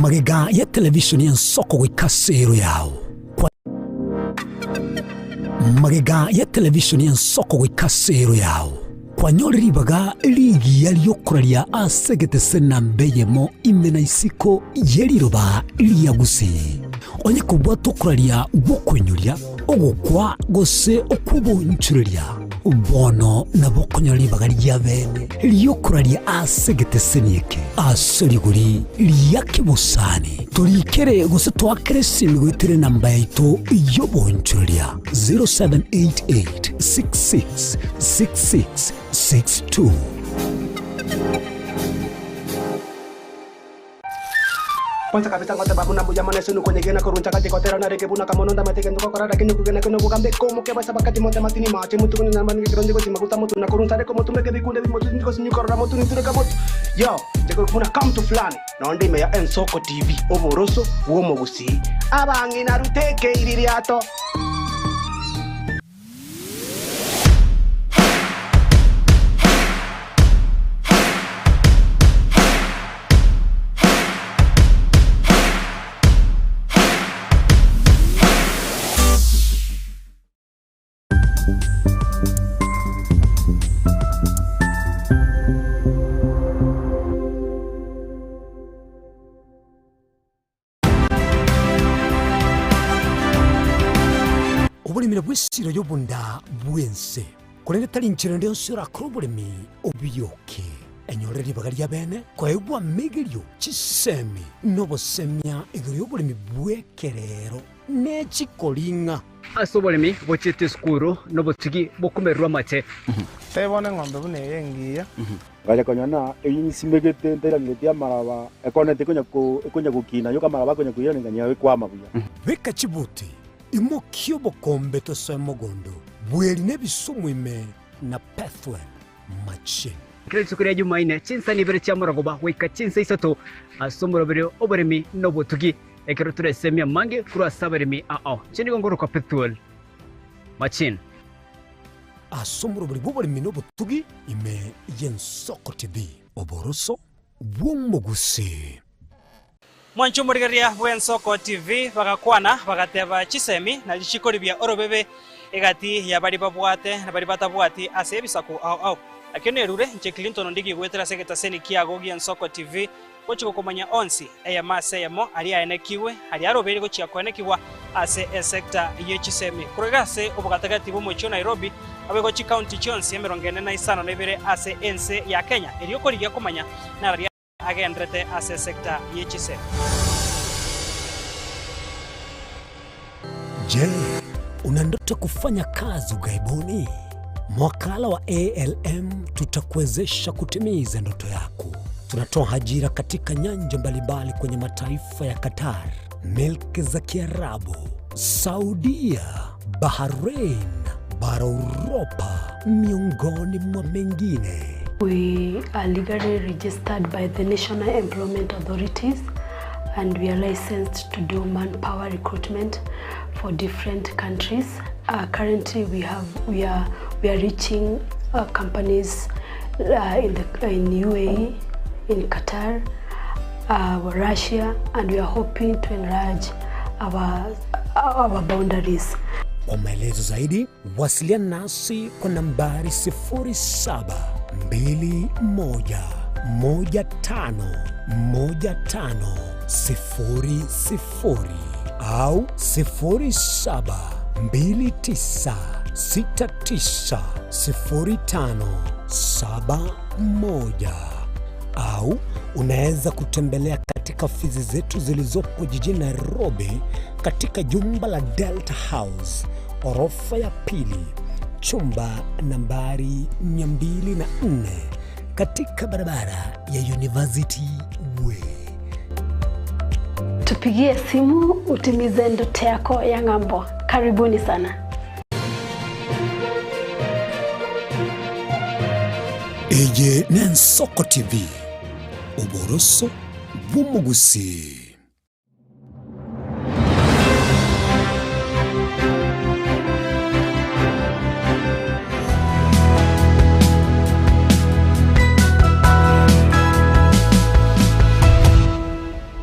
Magega ya televishoni y'Ensoko goika ase ero yao. Kwa Magega ya televishoni y'Ensoko goika ase ero yao. Kwanyore ribaga rigiya ri'okoraria ase egetese namba eyemo ime na isiko ye riroba ria Gusii. Onye kobwata okoraria gw'okoinyoria, ogokwa gose okw'oboonchoreria, bono nabo okonyora ribaga ria bene ri'okoraria ase egeteseni eke ase rigori ria kebosani. Torikere gose toakere esimi goetera enamba yaito y'oboonchoreria 0788 66 6662. Kwanza kabisa ngoteba buna mbuya mono ase nokonyegena korwa nchagati gotera narenge buna kamono ndamate egento gokora lakini okogena kene obogambe komoke base abakati monte matini mache motu konya nyamba nige keronje gochi maguta motu na korwa nsare komotumeka ebikunde bimotu tindi korora motu nintureka motu yo nche buna kamtu fulani nonde ime ya Ensoko TV oboroso bw'omogusii abang'ina ruteke iririato. Oboremi nabwo esiro y'obonda bw'ense, korende tari inchera ende yonsi orakore oboremi obioke. Enyore ribaga ria bene koegwa amegerio, chisemi, na obosemia igoro y'oboremi bw'ekerero ne chikoring'a. Ase oboremi bochiete esukuru nobotugi bokomererwa amache. Tebia bono eng'ombe buna eye engiya. Ngacha konyora ng'a eyio nsimegete ntairaneretie amaraba, ekoneti ekonya ko ekonya gokina, yoka amaraba akonya koiraneria ng'a ekwama buya. Beka chibuti, imokia obokombe tosoe mogondo, bweri na ebisumu ime na Pethuel machine. Kera rituko ria Jumaine, chinsa nibere chia morogoba goika chinsa isato ase omoroberi oboremi na obotugi, ekero toresemie amange korwa ase abaremi ao. Inche nigo ngorokwa Pethuel Machine. Ase omoroberi bw'oboremi na obotugi ime y'Ensoko TV, oboroso bw'omogusii. Mwanche omorigereria bw'Ensoko TV bagakwana, bagateba chisemi na richiko ribia orobebe egati ya baria babwate na baria batabwati ase ebisaku ao ao. Nakio nerure inche Clinton Ondigi goetera ase egetaseni kiago gi'Ensoko TV Gochia gokomanya onsi, eyemo ase eyemo, aria aenekigwe, aria arobeire gochia koenekigwa ase esecta ye chisemi. Korwa iga ase obogatagati bw'omochie o Nairobi, abegwa chikaunti chionsi 45 ase ense ya Kenya, erio korigia komanya nararia agenderete ase esecta ye chisemi. Je, una ndoto ya kufanya kazi ughaibuni? Mwakala wa ALM tutakuwezesha kutimiza ndoto yako. Tunatoa ajira katika nyanja mbalimbali kwenye mataifa ya Qatar, milki za Kiarabu, Saudia, Bahrain, bara Uropa, miongoni mwa mengine. We are legally registered by the National Employment Authorities and we are licensed to do manpower recruitment for different countries. Uh, currently we have we are we are reaching uh, companies uh, in the in UAE, in Qatar, uh, Russia, and we are hoping to enlarge our, our boundaries. Kwa maelezo zaidi wasiliana nasi kwa nambari 0721151500 au 0729690571 au unaweza kutembelea katika ofisi zetu zilizopo jijini Nairobi katika jumba la Delta House orofa ya pili chumba nambari 204 katika barabara ya University Way. Tupigie simu utimize ndoto yako ya ng'ambo. Karibuni sana. Eye n'Ensoko TV, oboroso bw'omogusii.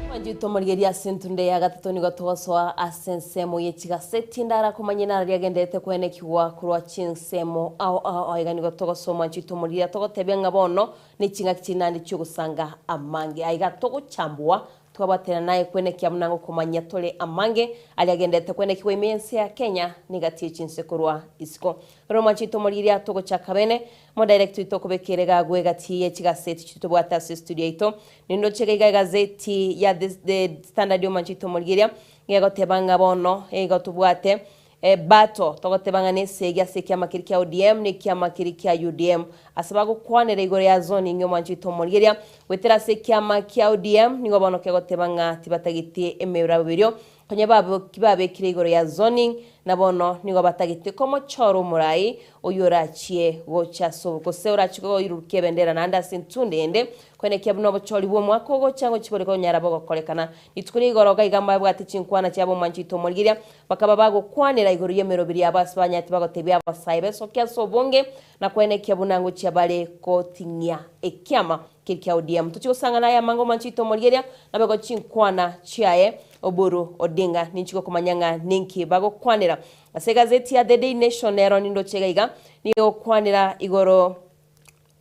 Mwanchete omorigereria ase entunde ya gatato nigo togosoa ase ensemo ye chigaseti ndara komanya nara riagenderete koenekigwa korwa chinsemo ao ao ao iga nigo togosoa mwanchete omorigereria togotebia ng'a bono ne ching'aki chinande chiogosanga amange aiga togochambua Twabwatera naye kwenekia buna ngokomanyia tore amange aria agenderete kwenekigwa ime y'ense ya Kenya nigatie chinse korwa isiko. Rero mwanche oito moriria togochaka bene, modirect oito okobeka ere gagwe egati ye chigaseti chiria tobwate ase estudio yaito. Nindoche iga egazeti ya The The Standard omwanche oito morigeria, gegoteba ng'a bono igo tobwate Ebato, togoteba ng'a nesegi ase ekiama keria kia ODM na ekiama keria kia UDM. Ase bagokwanera igoro ya zoning omwancho oito omorigeria, goetera ase ekiama kia ODM nigo bono kegoteba ng'a tibatageti emerabwo erio konya babekire igoro ya zoning na bono nigo batagete komochora omorai oyio orachie gocha ase gose orachie koirurukia ebendera naende ase entunde ende Koenekia buna obochori bw'omwaka ogocha ngochia bore konyara bogokorekana. Rituko ria igoro gaiga mbabwate chinkwana chiabo omwancho oito omorigeria, bakaba bagokwanera igoro y'emeroberi yabo ase banyarete bagotebia abasae besoke ase obonge na koenekia buna ngochia bare goting'ia ekiama keria kia ODM. Tochie gosang'ana aya amange omwancho oito omorigeria, nabego chinkwana chiaye Oburu Odinga ninchi gokomanya ng'a ninki bagokwanera. Ase egazeti ya The Daily Nation nero nindoche iga iga nigo egokwanera igoro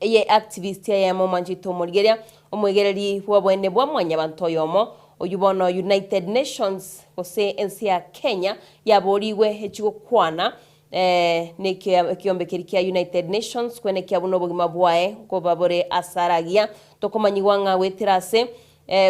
Eye activist eyemo omwanchete omorigeria, omoigereri bw'oboene bwa mwanyabanto oyomo, oyio bono United Nations gose ense ya Kenya yaborigwe echigokwana ne ekiombe keria kia United Nations kwenekia buna obogima bwaye nkoba bore ase aragiya. Tokomanyigwa ng'a goetera ase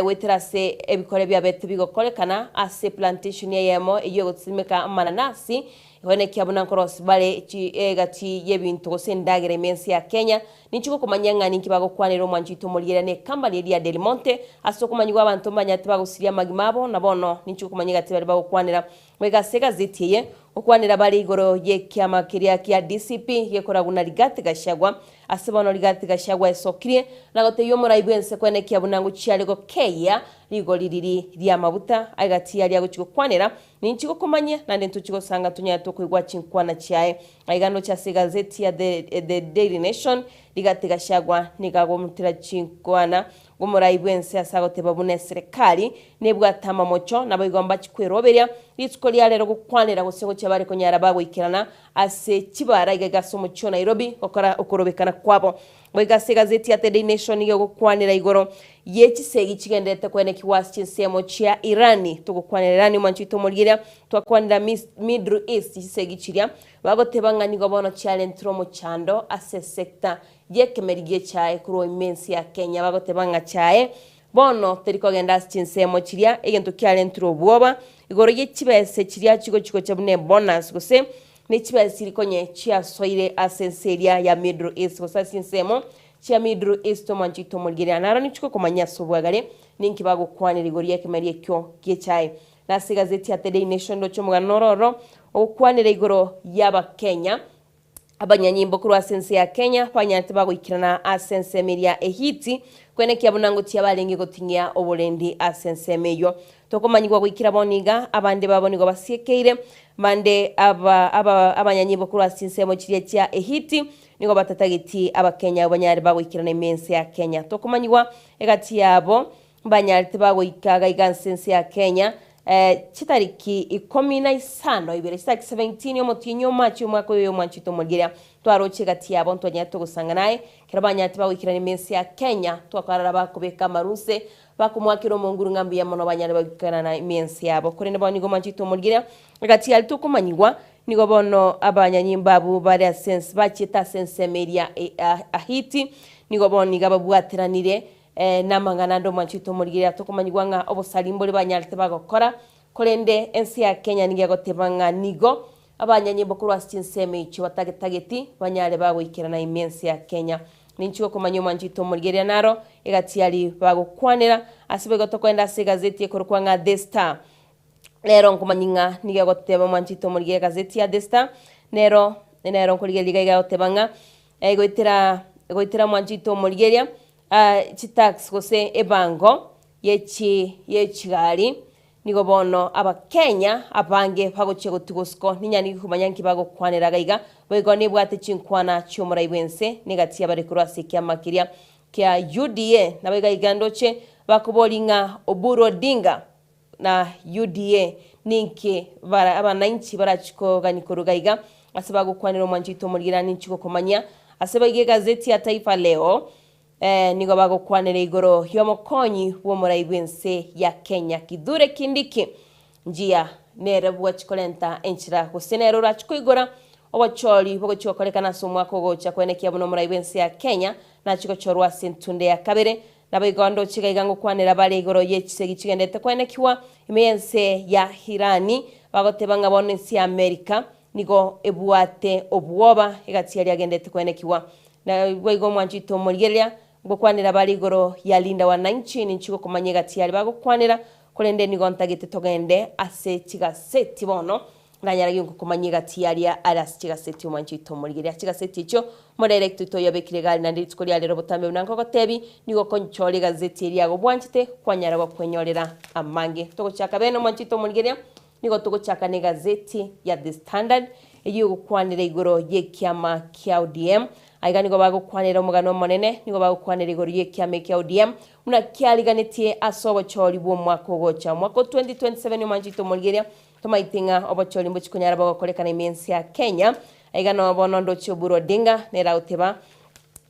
goetera ase ebikore biabete bigokorekana ase plantation eyemo eyio egosimeka amananasi, Egonekia buna nkorosi bare egati y'ebinto gose endagera ime ense ya Kenya. Ninche gokomanyia ng'a ninki bagokwanera omwancho oito omorigereria ne ekampani eria ya Del Monte ase okomanyigwa abanto mbanyarete bagosiria amagima abo na bono ninche gokomanyia egati baria bagokwanera. Goika ase egazeti eye gokwanera bare igoro y'ekiama keria kia DCP gekoragwa na Rigathi Gachagua ase bono Rigathi Gachagua esokirie na gotebia omorai bwense kwenekia buna ngochiare gokeyia rigori riri ri'amabuta egati yaria agochia gokwanera Ninchi gokomanyia, naende ntochie gosanga tonyare tokoigwa chinkwana chiaye. Aiga ndoche ase egazeti ya The, The Daily Nation, Rigathi Gachagua nigo agomutera chinkwana ng'omorai bw'ense ase agoteba buna eserekari nebwate amamocho, naboigo mbachi kweroberia rituko ria rero gokwanera gose gochia bare konyara bagoikerana ase chibara iga iga ase omochie o Nairobi gokora okorobekana kwabo. Goika ase egazeti ya The Daily Nation nigo egokwanera igoro ye chisegi chigendererete koenekigwa ase chinsemo chia Irani. Togokwanera Irani omwancho oito omorigereria, twakwanera Middle East chisegi chiria bagoteba ng'a nigo bono chiarentire omochando ase esector y'ekemeri gi'echae korwa ime ense ya Kenya. Bagoteba ng'a chae bono teri kogenda ase chinsemo chiria egento kiarentire obwoba igoro ye chibese chiria chigochi gocha buna ebonus gose Ne chibesiri konye chiasoire ase ense eria ya Middle East, gose ase chinsemo chia Middle East omwancho oito omorigereria naro ninchiko komanyia ase obwagare ninki bagokwanera igoro y'ekemeri ekio gi'echae. Na ase egazeti ya The Daily Nation ndoche omogano noro ororo ogokwanera igoro y'Abakenya abanyanyimbo korwa ase ense ya Kenya banyarete bagoikerana ase ensemo eria Ehiti kwenekia buna ngochia barenge goting'ia oborendi ase ensemo eyio. Tokomanyigwa goikera bono iga, abande babo nigo basiekeire, bande aba aba abanyanyibo korwa ase chinsemo chiria chia Ehiti nigo batatageti Abakenya abwo banyare bagoikerana ime ense ya Kenya. Tokomanyigwa egati yabo. mbanyarete bagoika gaiga nse ense ya Kenya chitariki ikomi na isano ibere, chitariki 17 omotienyi o Machi omwaka oyo omwanchete omorigereria. Twaroche egati yabo ntwanyarete gosangana aye, ekero banyarete bagoikerana ime ense ya Kenya, twakarora bakobeka amaruse, bakomoakera omonguru ng'a mbuya mono banyare bagoikerana ime ense yabo. Korende bono nigo omwanchete omorigereria, egati yaria tokomanyigwa, nigo bono abanyanyimbo abwo bare ase ense bachiete ase ensemo eria Ahiti, nigo bono iga babwateranire Namang'ana ande omwanchete omorigereria tokomanyigwa ng'a obosari mbore banyarete bagokora, korende ense ya Kenya nigo egoteba ng'a nigo abanyanyimbo korwa ase chinsemo echio batagetageti banyare bagoikerana ime ense ya Kenya. Ninchi gokomanya omwanchete omorigereria naro egati aria bagokwanera ase boigo tokoenda ase egazeti ekorokwa ng'a The Star. Nero nkomanya ng'a nigo egoteba omwanchete omorigereria egazeti ya The Star nero nero nkorigereria iga iga egoteba ng'a Goetera goetera mwanchete omorigereria chitax gose ebango ye chi ye chigari nigo bono abakenya abange bagochia gotigwa osiko ninyani komanya nki bagokwanera iga iga boigo nebwate chinkwana chiomorai bwense negati yabare korwa ase ekiama keria kia UDA nabo iga iga ndoche bakobori ng'a Oburu Odinga na UDA ninki bara abanainchi barachie kogania korwa iga iga ase bagokwanera omwancho oito omorigerani ninchi gokomanyia ase baiga egazeti ya Taifa Leo eh, nigo bagokwanera igoro y'omokonyi bw'omorai bw'ense ya Kenya Kithure Kindiki njiya nere bwachia korenta enchera gose nere orachie koigora obochori bogochia gokorekana ase omwaka ogocha koenekia buna omorai bw'ense ya Kenya nachie gochorwa ase entunde ya kabere Naboigo ndoche iga iga ngokwanera bare igoro ye chisegi chigendete koenekigwa ime y'ense ya Irani, bagoteba ng'a bono ense ya Amerika nigo ebwate obwoba egati yaria agendete koenekigwa. Naboigo omwancho oito omorigereria, ngokwanera bare igoro ya Linda Wananchi, ninchi gokomanya egati yaria bagokwanera, korende nigo ntagete togende ase chigaseti bono Nanyare ginkokomanyia egati y'aria are ase chigaseti omwancho oito omorigereria. Chigaseti echio omodaerector oito oyobekire egari naende rituko ria rero botambe buna nkogotebi, nigo okonchora egazeti eria yago bwanchete kwanyara gokwenyorera amange. Togochaka bene omwancho oito omorigereria, nigo togochaka na egazeti ya The Standard eyio egokwanera igoro y'ekiama kia ODM. Aiga nigo bagokwanera omogano omonene, nigo bagokwanera igoro y'ekiama ekia ODM buna kiariganetie ase obochori bw'omwaka ogocha, omwaka o 2027 omwancho oito omorigereria. Tomaete ng'a obochori mbochi konyara bogokorekana ime ense ya Kenya. Aiga noo bono ndoche Oburu Odinga nere agoteba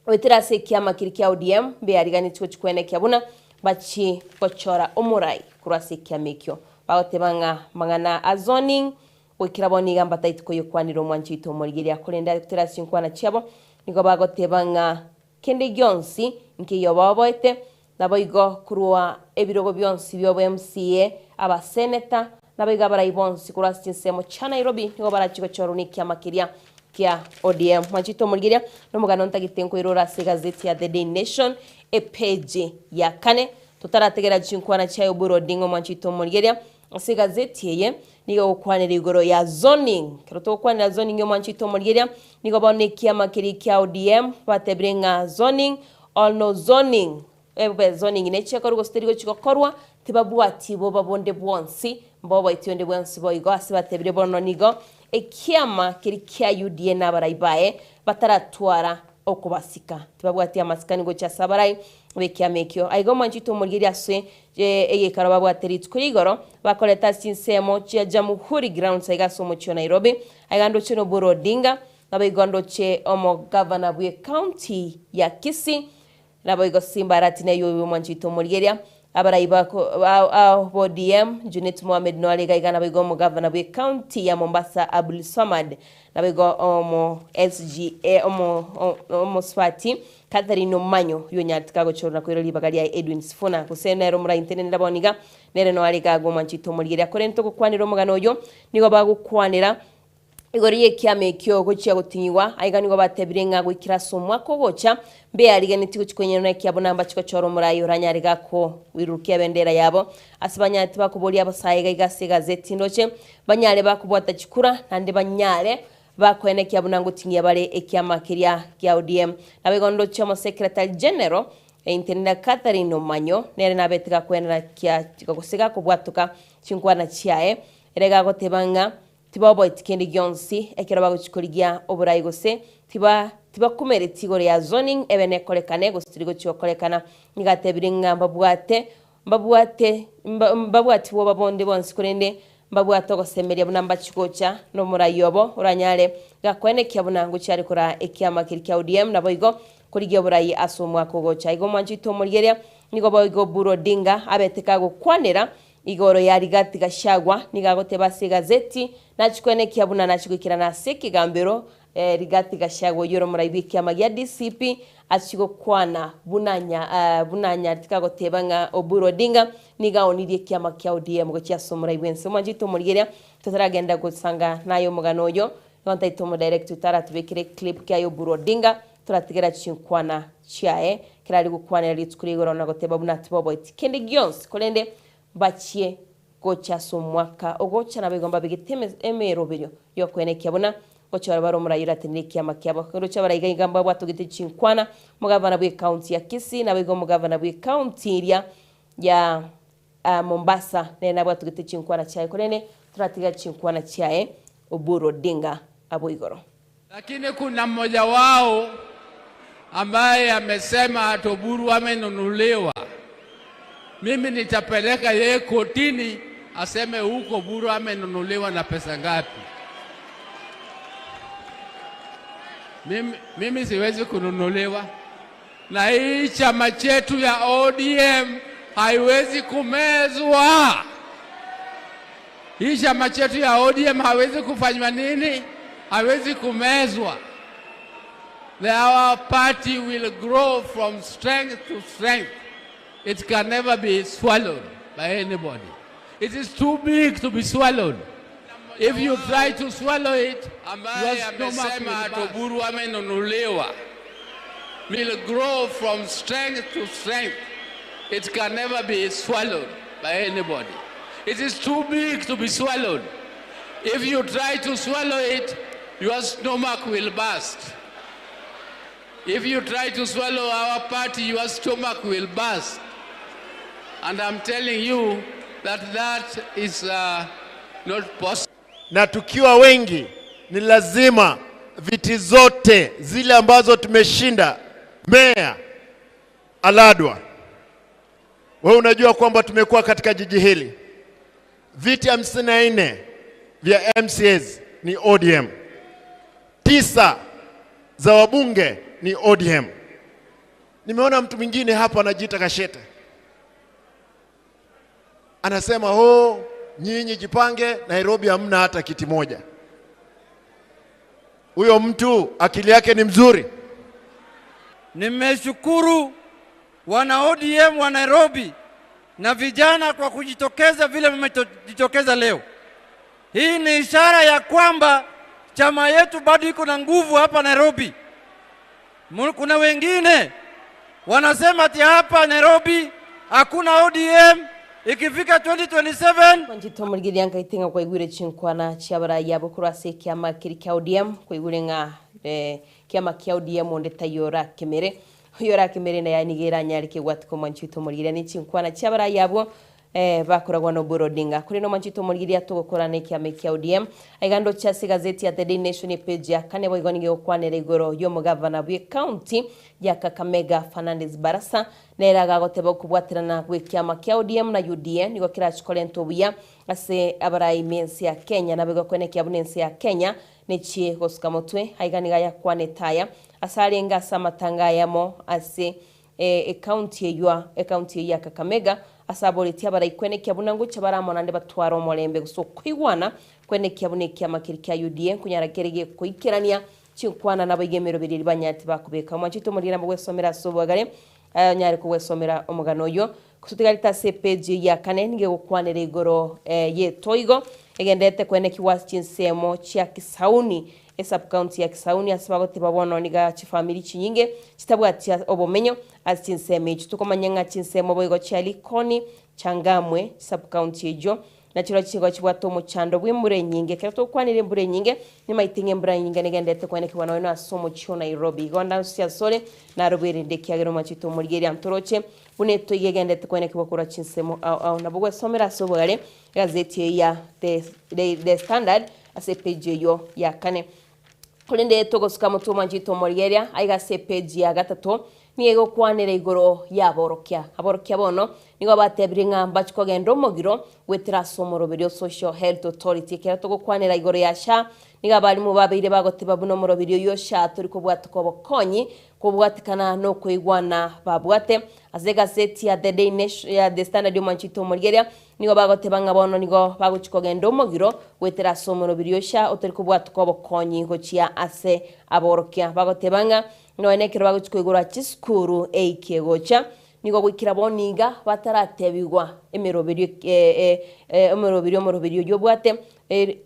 goetera ase ekiama keria kia ODM mbeariganetie gochi koenekia buna bachi gochora omorai korwa ase ekiama ekio. Bagoteba ng'a mang'ana a zoning goikera bono iga mbataeti koyokwanera omwanchi oito omorigeria korende goetera ase chinkwana chiabo nigo bagoteba ng'a kende gionsi nkeiyo baoboete Naboigo korwa ebirogo bionsi bi'obo MCA, abaseneta, naboigo abarai bonsi korwa ase chinsemo chia Nairobi nigo barachie gochorwa nekiama keria kia ODM. Mwanchete omorigeria nomogano ntagete nkoirora ase egazeti ya The Daily Nation epeji ya kane totarategera chinkwana chiaye Oburu Odinga omwanchete omorigeria ase egazeti eye nigo egokwanera igoro ya zoning. Ekero togokwanera zoning omwanchete omorigeria nigo bono ekiama keria kia ODM batebire ng'a zoning Or no zoning, ebe zoning nechi ekorwa gose teri gochi gokorwa, tibabwati boba bonde bwonsi, mboboeti onde bwensi boigo ase batebire bono nigo ekiama keria kia UDA na abarai baye bataratwara okobasika. Tibabwati amasikani gochia ase abarai b'ekiama ekio. Aiga omwanchi oito omorigereria ase egekaro babwate rituko ria igoro bakoreta ase chinsemo chia Jamhuri Grounds aiga ase omochie o Nairobi. Aiga ndoche na Oburu Odinga Naboigo ndoche omogavana bw'ecounty ya Kisii, naboigo Simba Arati neywe omwanchi oito omorigeria, abarai ba ODM, Junet Mohamed noare iga iga naboigo omogavana bw'ecounty ya Mombasa Abdulswamad, naboigo omo SGA omo omosubati Catherine Omanyo oyonyarete kagochorwa na koirwa ribaga riaye Edwin Sifuna gose nere omoraintenenera bono iga nere noare iga agwo omwanchi oito omorigeria. Korende togokwanera omogano oyo nigo bagokwanera Igoro y'ekiama ekio gochia goting'igwa, aiga nigo batebire ng'a goikera ase omwaka ogocha, mbeariganetie gochia koinyerana ekiabo na mbachie gochora omorai oranyare gakoirurukia ebendera yabo. Ase banyarete bakoboria abasae iga iga ase egazeti ndoche, banyare bakobwata chikura naende banyare bakoenekia buna ngoting'ia bare ekiama keria kia ODM. Naboigo ndoche omosekretari general Intenena Catherine Omanyo nere nabete gakoenana kia gose gakobwatoka chinkwana chiaye, ere gagoteba ng'a Tibaoboeti kende gionsi ekero bagochia korigia oborai gose tiba tibakumereti igoro ya zoning ebe nekorekane gose teri gochia gokorekana. Nigo atebire ng'a mbabwate Mbabwate mbabwati bwoba bonde bonsi korende mbabwate ogosemeria buna mbachie gocha nomorai obo oranyare gakoenekia buna ngochia are koraa ekiama keria kia ODM naboigo korigia oborai ase omwaka ogocha. Igo omwancho oito omorigereria nigo boigo Oburu Odinga abete kagokwanera igoro ya Rigathi Gachagua nigo agoteba ase egazeti nachie koenekia buna nachie goikerana ase ekegambero Rigathi Gachagua oyio ore omorai bw'ekiama gia DCP achie gokwana buna buna anyarete kagoteba ng'a Oburu Odinga nigo aonirie ekiama kia ODM gochia ase omorai bw'ense. Omwanchete omorigeria totaragenda gosanga naye omogano oyo, nigo ntaete omodirect oito aratobekere eclip kiaye Oburu Odinga toratigera chinkwana chiaye ekero aria gokwanera rituko ria igoro na goteba buna tiboboeti kende gionsi korende mbachie gocha ase omwaka ogocha naboigo mbabegete emeroberio y'okoenekia buna gochora bare omorai oratenere ekiama kiabo. Roche abaraiga iga mbabwatogete chinkwana, omogavana bw'ecounty ya Kisii naboigo omogavana bw'ecounty eria ya Mombasa nere nabwatogete chinkwana chiaye korende toratiga chinkwana chiaye Oburu Odinga abwo igoro. Lakini kuna mmoja wao ambaye amesema ati Oburu amenunuliwa. Mimi nitapeleka yeye kotini aseme huko Oburu amenunuliwa na pesa ngapi. Mimi, mimi siwezi kununuliwa na hii chama chetu ya ODM haiwezi kumezwa. Hii chama chetu ya ODM hawezi kufanywa nini? Haiwezi kumezwa. Our party will grow from strength to strength. It can never be swallowed by anybody. It is too big to be swallowed. If you try to swallow it, ambaye your stomach amesema will ati burst. Oburu amenunuliwa will grow from strength to strength. It can never be swallowed by anybody. It is too big to be swallowed. If you try to swallow it, your stomach will burst. If you try to swallow our party, your stomach will burst. And I'm telling you that that is uh, not possible. na tukiwa wengi ni lazima viti zote zile ambazo tumeshinda. Meya Aladwa, wewe unajua kwamba tumekuwa katika jiji hili viti 54 vya MCAs ni ODM, tisa za wabunge ni ODM. Nimeona mtu mwingine hapa anajiita Kashete, anasema oh, nyinyi jipange, Nairobi hamna hata kiti moja. Huyo mtu akili yake ni mzuri. Nimeshukuru wana ODM wa Nairobi na vijana kwa kujitokeza vile mmejitokeza leo. Hii ni ishara ya kwamba chama yetu bado iko na nguvu hapa Nairobi. Kuna wengine wanasema ati hapa Nairobi hakuna ODM, ikifika 2027 Mwanchete omorigereria nkaite ng'a kwaigure chinkwana chi'abarai abwo korwa ase ekiama keria kia ODM, kwaigure ng'a eh, kiama kia ODM onde taiyo orakemere. Oyo orakemere naye nigo eranyare kegwatika omwanchi oito omorigereria ne chinkwana chi'abarai abwo eh, bakoragwa na Oburu Odinga. Korende omwanchi oito omorigereria togokora na ekiama ekia ODM. Aiga ndoche ase egazeti ya The Daily Nation epage ya kane boigo nigo egokwanera igoro y'omogavana bw'ecounty ya Kakamega Fernandes Barasa Nere agagoteba okobwaterana gw'ekiama kia ODM na UDA nigo kerachie korenta obuya ase abarai b'ense ya Kenya naboigo koenekia buna ense ya Kenya nechie gosuka motwe. Aiga nigo ayakwanete aya ase arenge ase amatanga ayamo ase ecounty eywo ecounty eyio ya Kakamega ase aboretie abarai koenekia buna ngochia bare amo naende batware omorembe gose okoigwana koenekia buna ekiama keria kia UDA nkonyara kere gekoikerania chinkwana naboigo emeroberi eria banyarete bakobeka. Omwanchete omoriri nabo gwesomera ase obwagare Aye onyare kogwesomera omogano oyio. Gose otigarete ase epeji eyio ya kane nigo egokwanera igoro y'etoigo egenderete koenekigwa ase chinsemo chia Kisauni, esub-county ya Kisauni ase bagoteba bono niga chifamiri chinyinge chitabwati obomenyo ase chinsemo echio. Tokomanya ng'a chinsemo boigo chia Likoni, Changamwe, chisub-county echio Nachirore chigo chibwate omochando bw'embura enyinge. Ekero togokwanera embura enyinge, nimaete ng'a embura enyinge negenderete koenekigwa nonya ase omochie o Nairobi. Igo ndansusie asore, naro bwerende ekiagera omwanchete omorigereria ntoroche buna etoigo egenderete koenekigwa korwa chinsemo ao ao. Nabo gwesomera ase obogare egazeti eyio ya The, The, The Standard ase epeji eyio ya kane. Korende togosuka motwe omwanchete omorigereria aiga ase epeji ya gatato. Nigo egokwanera igoro y'aborokia. Aborokia bono nigo batebirie ng'a mbachie kogenda omogiro goetera ase omoroberio o Social Health Authority. Ekero togokwanera igoro ya SHA, nigo abalimu babeire bagoteba buna omoroberio oyio o SHA tori kobwatoka obokonyi kobwatekana nokoigwana babwate. Ase egaseti ya The Day Nation, ya The Standard omwanchete omorigereria, nigo bagoteba ng'a bono nigo bagochia kogenda omogiro goetera ase omoroberio o SHA otori kobwatoka obokonyi gochia ase aborokia. Bagoteba ng'a Nonya nekero bagochia koigora chisukuru eiki egocha, nigo goikera bono iga bataratebigwa emeroberio emeroberio omoroberio oyio obwate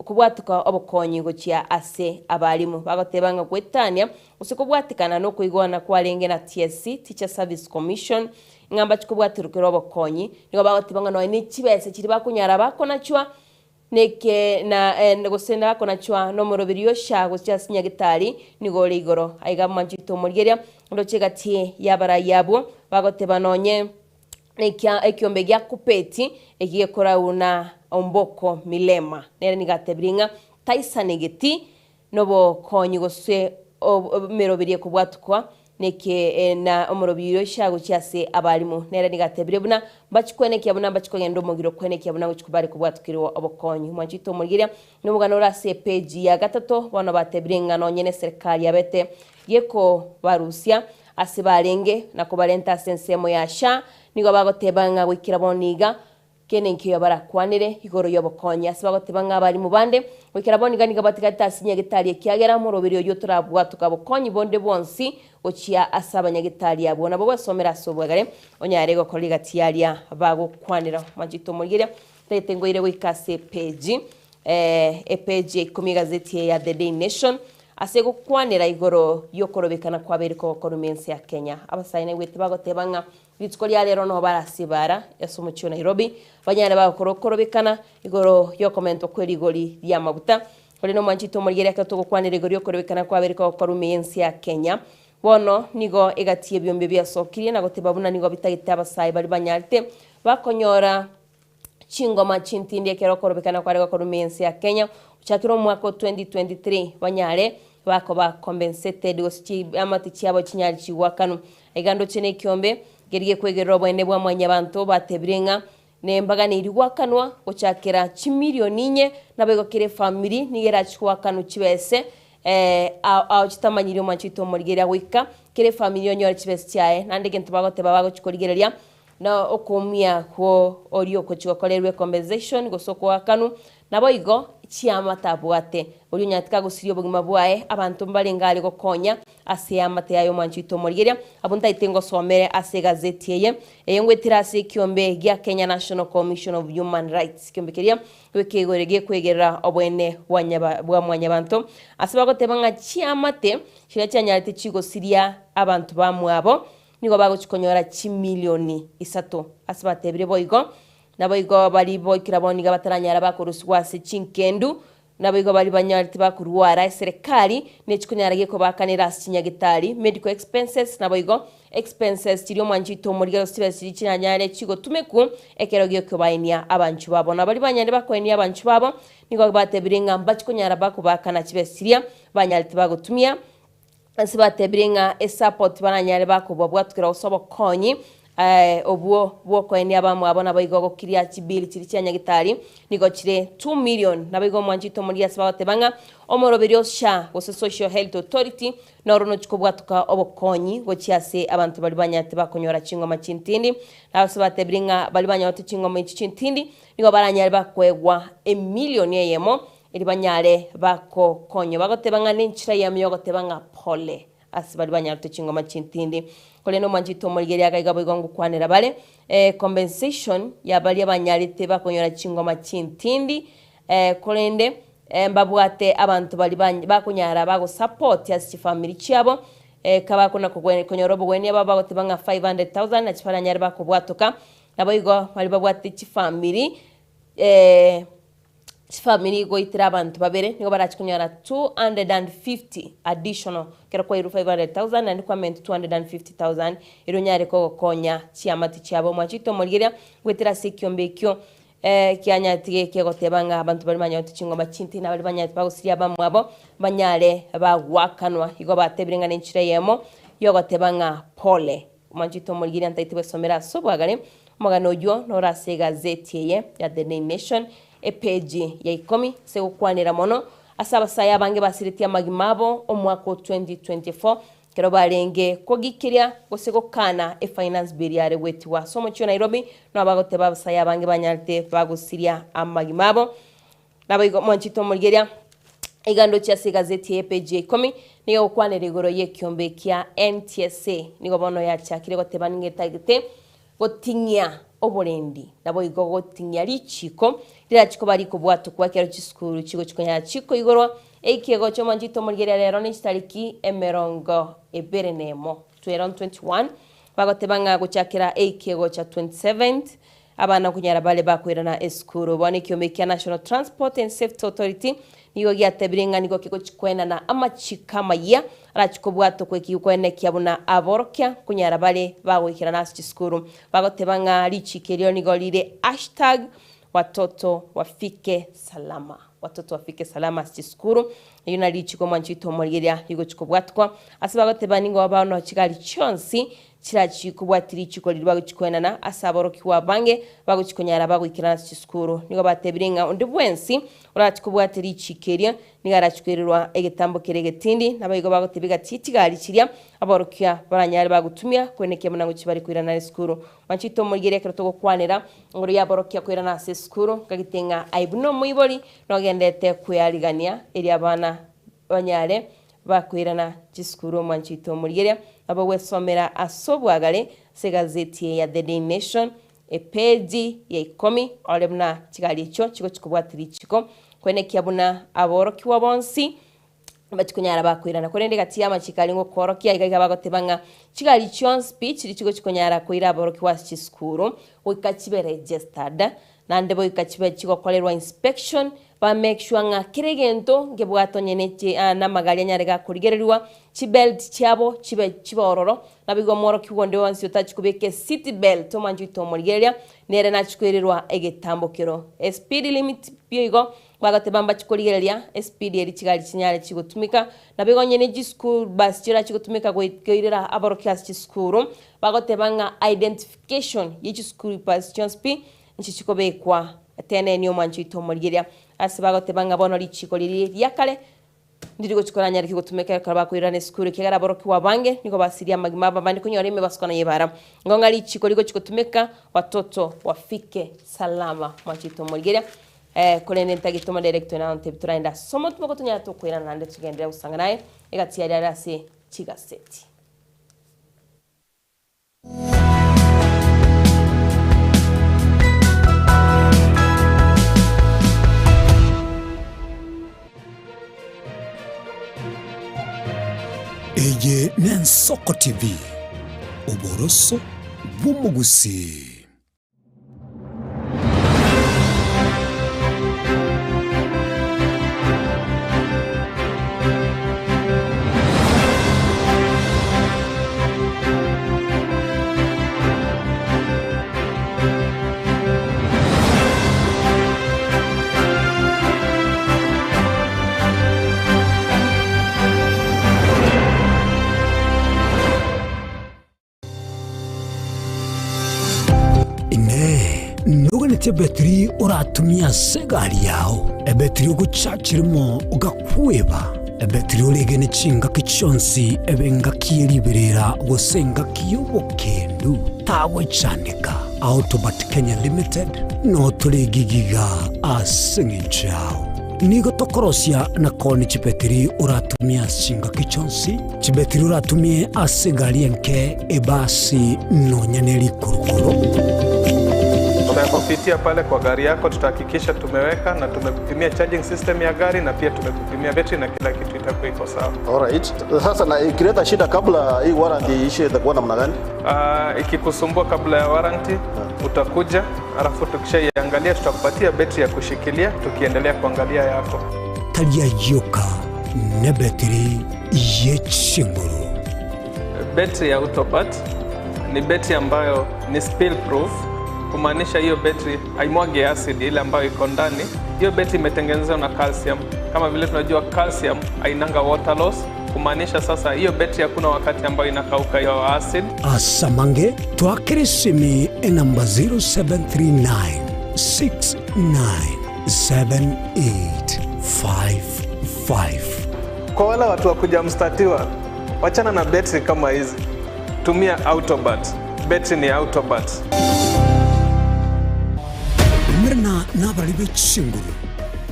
kobwatoka obokonyi gochia ase abalimu. Bagoteba ng'a goetania gose kobwatekana na okoigwana kwarenge na TSC, Teacher Service Commission, ng'a mbachie kobwaterokera obokonyi, nigo bagoteba ng'a nonya ne chibesa chiria bakonyara bakonachwa Neke na gose nakonachwa nomoroberi Yosha gochia ase Nyagetari, nigo ore igoro. Aiga mwanchete omorigeria, ndoche egati y'abarai abwo bagoteba nonye nekia ekiombe gia Kupeti, eki gekorau na Omboko Milema. Nere nigo atebirie ng'a taisanegeti nobokonyi gose emeroberi ekobwatukwa neke na omorobiri oisha gochia ase abalimu. Nere nigo atebire buna mbachie kwenekia buna mbachie kogenda omogiro kwenekia buna gochia bare kobwatukirwa obokonyi. Mwanchete omorigeria nomogano ore ase epeji ya gatato bono batebire ng'a nonye neserikali yabete gekobarusia ase barenge na kobarenta ase ensemo ya SHA nigo bagoteba ng'a goikera bono iga Kende nkeiyo barakwanere igoro y'obokonyi ase bagoteba ng'a abalimu bande goikera bono iga nigo batigarete ase nyagetari ekiagera omoroberi oyio torabwatoka bokonyi bonde bwonsi gochia ase abanyagetari abwo. Nabo gwesomera ase obwegare onyare gokora rigati aria bagokwanera. Mwanchete omorigereria ntagete ngoire goika ase epeji epeji ya ikomi egazeti eye ya The Daily Nation ase gokwanera igoro y'okorobekana kwabeire kogokorwa ense ya Kenya. Abasae naigwete bagoteba ng'a Rituko ria rero nigo bare ase ebaara ase omochie o Nairobi, banyare bagokora okorobekana igoro y'okomentwa kwe rigori ri'amaguta. Korende omwanchete omorigereria ekero togokwanera igoro y'okorobekana kwabeire kogokorwa ime y'ense ya Kenya. Bono nigo egati y'ebiombe biasokirie na goteba buna nigo bitagete abasae baria banyarete bakonyora chingoma chintindi ekero okorobekana kware gokorwa ime y'ense ya Kenya gochakera omwaka o 2023 banyare bakoba compensated gose chiamate chiabo chinyare chigwakanwa. Aiga ndoche na ekiombe keria gekwegerera oboene bwa mwanyabanto batebire ng'a nembaganeirie gwakanwa gochakera chimilioni inye naboigo kera efamiri nigo erachi goakanwa chibese ao ao chitamanyiri omwancho oito omorigereria goika kera efamiri onyore chibese chiaye naende egento bagoteba bagochi korigereria Na okoumia kwo oria ogochia gokorerwa ecompensation gose okoakanwa, naboigo chiamate abwate. Oria onyarete kagosiria obogima bwaye, abanto mbarenge are gokonya ase eamate yaye omwancho oito omorigeria. Abwo ntaete ngosomere ase egazeti eye, eye ngoetera ase ekiombe gia Kenya National Commission of Human Rights. Ekiombe keria gekegore gekwegerera oboene bwa nyaba bwa mwanyabanto, ase bagoteba ng'a chiamate chiria chianyarete chigosiria abanto bamwabo, Nigo bagochia konyora chimilioni isato. Ase batebire boigo, naboigo baria boikera bono nigo bataranyara bakorusigwa ase chinkendu, naboigo baria banyarete bakorwara eserekari nechi konyara gekobaakanera ase chinyagetari, medical expenses, naboigo expenses chiria omwanchi oito omorigia gose chibesa chiria chiranyare chigotumekwa ekero giokobaenia abanchwa babo. Na baria banyarire bakoenia abanchwa babo, nigo batebire ng'a mbachie konyara bakobaakana chibesa chiria banyarete bagotumia. Ase batebire ng'a esupport baranyare bakobabwatukera gose obokonyi obwo bwokoenia abamwabo naboigo gokiria chibill chiria chia nyagitari nigo chire 2 million. Naboigo omwanchete omoria ase bagoteba ng'a omoroberi o SHA gose Social Health Authority noro nochi kobwatuka obokonyi gochia ase abanto baria banyarete bakonyora chingoma chintindi. Ase batebire ng'a baria banyorete chingoma echi chintindi nigo baranyare bakoegwa emillion eyemo Erio banyare bakokonywa, bagoteba ng'a nenchera yamo y'ogoteba ng'a pole ase baria banyarete chingoma chintindi. Korende omwanchete omorigereria iga iga boigo ngokwanera bare compensation ya baria banyarete bakonyora chingoma chintindi korende mbabwate abanto baria ba bakonyara bagosupport ase chifamiri chiabo kabakona konyora obogwenia babo bagoteba ng'a 500,000 nachi baranyare bakobwatoka. Naboigo baria babwate chifamiri. Chifamiri goitera abanto babere nigo barache konyora 250 additional ekero kwairwe 500,000 naende kwamenta 250,000 erio onyare kogokonya chiamate chiabo. Mwachete omorigereria goetera ase ekiombe ekio kianyarete gekegoteba ng'a abanto baria banyarete chingoma chinti na baria banyarete bagosiria abamwabo banyare bagoakanwa. Igo batebire ng'a nenchera eyemo. yogoteba ng'a pole. Mwanchete omorigereria ntaete gwesomera ase obwagare, omogano oyio nore ase egazeti eye ya The Nation, epeji ya ikomi, ase gokwanera mono ase abasae abange basiretie amagima abo omwaka o 2024 ekero barenge kogikiria gose gokana efinance bill yare goetigwa ase omochie o Nairobi, nabo bagoteba abasae abange banyarete bagosiria amagima abo. Naboigo mwanchete omorigereria, iga ndoche ase egazeti eye epeji ya ikomi, nigo egokwanera igoro y'ekiombe kia NTSA. Nigo bono yachakire goteba nigo etagete goting'ia oborendi, naboigo goting'ia richiiko rirachie koba rikobwatokwa ekero chisukuru chigochia konyara chikoigorwa. Eiki egocha mwanchete omorigereria rero ne chitariki emerongo ebere nemo, 21, bagoteba ng'a gochakera eiki egocha 27th Abana nkonyara bare bakoirana esukuru. Bono ekiombe kia National Transport and Safety Authority nigo giatebire ng'a nigo kegochi koenana amachiko amayia arachi kobwatokwa ekigokwenekia buna aborokia nkonyara bare bagoikerana ase chisukuru. Bagoteba ng'a richiko erio nigo rire hashtag watoto wafike salama. Watoto wafike salama ase chisukuru. Erio nario richiko omwanchi oito omorigereria rigochi kobwatokwa. Ase bagoteba nigo bono chigari chionsi Chirachie kobwatia richiko riria bagochia koenana ase aborokigwa abange bagochia konyara bagoikerana ase chisukuru. Nigo batebire ng'a onde bwensi orachie kobwatia richiko erio nigo arachie koirerwa egetambo keria egetindi. Naboigo bagotebia gati ye chigari chiria aborokia baranyare bagotumia koenekia buna ngochia bare koirana esukuru. Mwanche tomorigereria ekero togokwanera igoro y'aborokia koirana ase esukuru, nkagete ng'a aye buna omoibori nogenderete kwearigania erio abana banyare Bakoirana chisukuru omwancho oito omorigereria nabo gwesomera ase obwagare ase egazeti eye ya The Daily Nation epeji ya ikomi ore buna chigari echio chigochi kobwatia richiko koenekia buna aborokigwa bonsi bachikonyara bakoirana korende gati y'amachiko aria ngokoorokia iga iga bagoteba ng'a chigari chionsi pi chiri chigochi konyara koira aborokigwa ase chisukuru goika chibe registered Naende goika chibe chigokorerwa inspection, ba make sure ng'a kera egento ngebwate onye ne chi namagari anyare gakorigererigwa, chibelt chiabo chibe chibe ororo, naboigo omworokigwa onde onsi otachi kobeka eseat belt omwanchi oito omorigereria, nere nachi koirerwa egetambo kero. Espeed limit boigo, bagoteba mbachi korigereria espeed eria chigari chinyare chigotumeka, naboigo onye ne chischool bus chirachi gotumeka koirera aborokigwa ase chisukuru, bagoteba ng'a identification ye chischool bus chionsi pi, Inche chikobekwa tenenia omwancho oito omorigereria, ase bagoteba ng'a bono richiiko riria ria kare ndiri gochia koranyareke gotumeka ekero bakoirana esukuru, ekiagera aborokigwa abange nigo basirie amagima abo abande konyora emebasukano y'ebara. Igo ng'a richiiko rigochia gotumeka watoto wafike salama omwancho oito omorigereria. Eh, korende ntagete omoderector oino agontebie toraende ase omotumo gotonyara tokoirana naende togenderere gosanga naye egati yaria are ase chigaseti. Eye n'Ensoko TV, oboroso bw'omogusii. Inee! Noganetie ebetiri oratumie ase egari yao, ebetiri ogochachera rimo ogakweba, ebetiri oregene chingaki chionsi ebe engaki ye riberera gose engaki y'obokendu? Tagochandeka. Autobat Kenya Limited noo tore egigiga ase eng'encho yao. Nigo tokorosia na koonia chibetiri oratumie ase chingaki chionsi, chibetiri oratumie ase egari enke, ebasi, nonya ne rikurukuru. Tutakupitia pale kwa gari yako, tutahakikisha tumeweka na tumekupimia charging system ya gari na pia tumekupimia betri na kila kitu itakuwa iko sawa. Alright. Sasa na ikileta shida kabla hii warranty iishe itakuwa namna gani? Ikikusumbua kabla ya warranty utakuja, alafu tukishaiangalia tutakupatia betri ya kushikilia tukiendelea kuangalia yako. Tari ayio oka, nebetiri ye chinguru. Betri ya Autobat ni betri ambayo ni spill proof, kumaanisha hiyo betri haimwagi acid ile ambayo iko ndani. Hiyo betri imetengenezwa na calcium. Kama vile tunajua calcium hainanga water loss, Kumaanisha sasa hiyo betri hakuna wakati ambayo inakauka hiyo acid. Ase amange twakere esimi enamba 0739 697855. Kwa wale watu wa kuja mstatiwa, wachana na betri kama hizi, tumia Autobat. Betri ni Autobat. Umerana nabari be chinguru,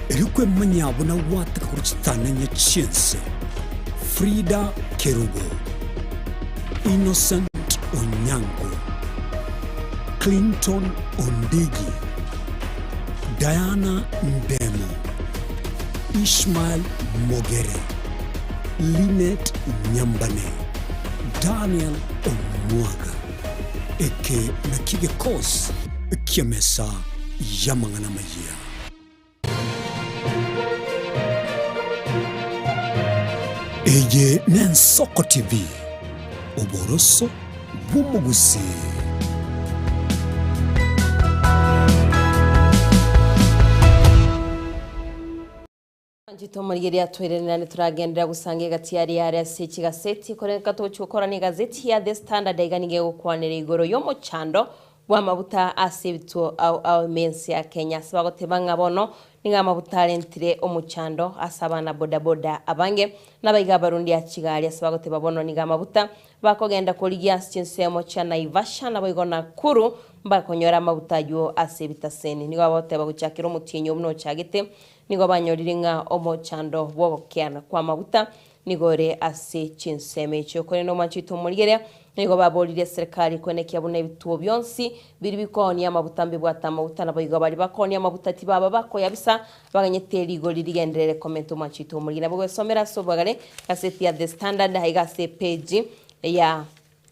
erio kwemanyia buna gwateka korwa chitananya chi'ense. Frida Kerubo, Innocent Onyango, Clinton Ondigi, Diana Ndemo, Ishmael Mogere, Linet Nyambane, Daniel Omwaga. Eke nakio gekosi ki'emesa y'amang'ana amayia. Eye n'Ensoko TV, oboroso bw'omogusii. Nchito omorigereria atwerenera nitoragenderera gosanga egati yaria are ase chigaseti korende togochia gokora egazeti ya The Standard iga nigo egokwanera igoro y'omochando bw'amabuta ase ebituo ao ao ime ense ya Kenya ase bagoteba ng'a bono nigo amabuta arentire omochando ase abana bodaboda abange nabaiga abarundi a chigari ase bagoteba bono nigo amabuta bakogenda korigia ase chinsemo chia Naivasha naboigo Nakuru mbakonyora amabuta aywo ase ebitaseni nigo bagoteba gochakera omotienyi buna ochagete Nigo banyorire ng'a omochando bw'ogokeana kw'amaguta nigo ore ase chinsemo echio. Korende omwanchete omorigereria nigo baboririe eserekari koenekia buna ebituo bionsi biria bikoonia amaguta mbibwate amaguta, naboigo baria bakoonia amaguta tibaba bakoyabisa baganyete rigori rigenderere komenta omwanchete omorigereria. Nabo gwesomera ase obwagare gaseti ya The Standard aiga ase epeji ya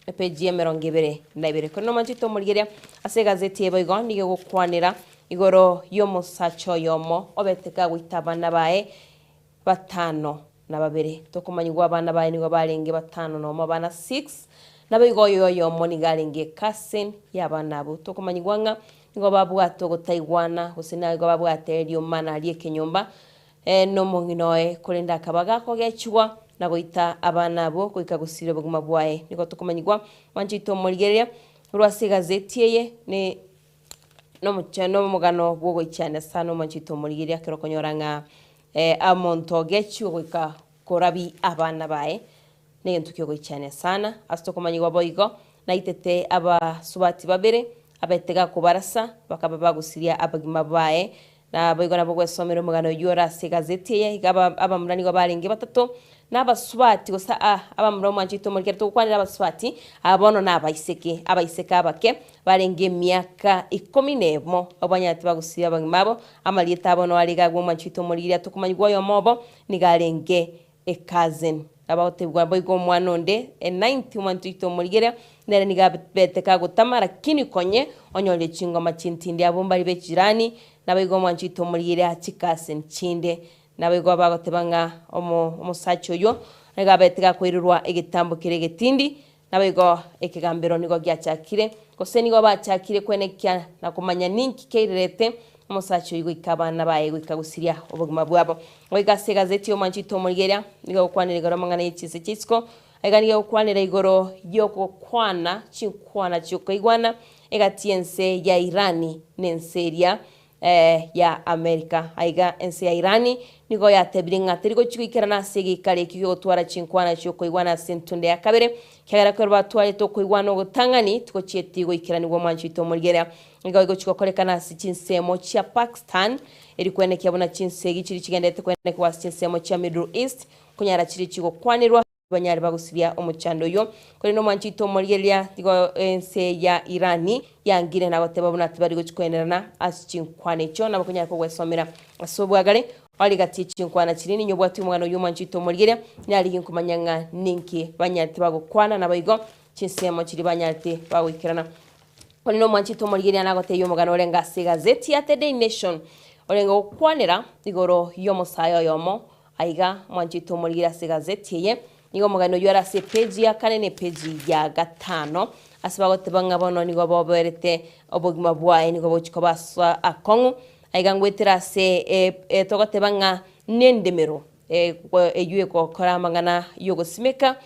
Epeji y'emerongo ebere na ebere. Korende omwanchete omorigereria ase egazeti eye boigo nigo egokwanera igoro y'omosacha oyomo obete kagoita abana baye batano na babere. Tokomanyigwa abana baye nigo barenge batano nomo, abana 6, naboigo oyo oyomo nigo arenge ecousin y'abana abwo. Tokomanyigwa ng'a nigo babwate ogotaigwana gose nigo babwate eriomana ri'ekenyomba Nomong'ina oye, korende akaba gakogechigwa na goita abana abwo goika gosiria obogima bwaye. Nigo tokomanyigwa mwanche omorigereria korwa ase egazeti eye ne nomochie nomogano bw'ogoichania sana omwanche omorigereria ekero okonyora ng'a omonto ogechigwe goika korabia abana baye negento kiogoichania sana. Ase tokomanyigwa boigo naitete abasubati babere abete gakobarasa bakaba bagosiria abagima baye Naboigo nabo gwesomera omogano oyio ore ase egazeti eye, iga aba abamura nigo barenge batato, na abasubati gose a abamura omwanchete omorikere togokwanera abasubati, aba bono na abaiseke, abaiseke abake, barenge emiaka ikomi na emo, abwo banyarete bagosiria abagima abo, amarieta abo noare iga agwo omwanchete omorigereria tokomanyigwa oyomo obo, nigo arenge ecousin. Abagotebigwa boigo omwana onde eninth omonto oito omorigereria, nere nigo abete kagotama lakini konye onyorire chingoma chintindi abwo mbari be chirani, naboigo omwancho oito omorigereria chicousin chinde. Naboigo bagoteba ng'a omo omosacha oyio nigo abete gakoirerwa egetambo kere egetindi, naboigo ekegambero nigo giachakire, gose nigo bachakire kwenekia na komanya ninki keirerete Omosacha oyio goika abana baye goika gosiria obogima bwabo. Goika ase egazeti y'omwanchete omorigereria, nigo egokwanera igoro amang'ana ye chinse chia isiko, aiga nigo egokwanera igoro y'ogokwana chinkwana chi'okoigwana egati y'ense ya Irani na ense eria ya Amerika. Aiga ense ya Irani nigo yatebire ng'a teri gochia goikerana ase egeikaro ekio gi'ogotwara chinkwana chi'okoigwana ase entunda ya kabere, ekiagera ekero batwarete okoigwana ogotang'ani tigochieti goikeranigwa omwanchete omorigereria. Nigo egochia gokorekana ase chinsemo chia Pakistan, eri kwenekia buna chinsegi chiria chigenderete kwenekigwa ase chinsemo chia Middle East, konyara chiria chigokwanerwa banyare bagosiria omochando oyio. Korende omwanchi oito omorigereria nigo ense ya Irani yangire na goteba buna tibari gochia koenderana ase chinkwana echio nabo konyara kogwesomera ase obwagare ore gati ye chinkwana chiria ninywe obwati omogano oyio omwanchi oito omorigereria narigie nkomanya ng'a ninki banyarete bagokwana naboigo chinsemo chiria banyarete bagoikerana. Korende omwanchete omorigereria nagotebia omogano orenge ase egazeti ya The Daily Nation, orenge gokwanera igoro y'omosae oyomo. Aiga mwanchete omorigereria ase egazeti eye, nigo omogano oyio ore ase epeji ya kane na epeji ya gatano, ase bagoteba ng'a bono nigo boberete obogima bwaye nigo bogochia koba ase akong'u. Aiga ngoetera ase togoteba ng'a nendemero. Eyio egokora amang'ana y'ogosimeka,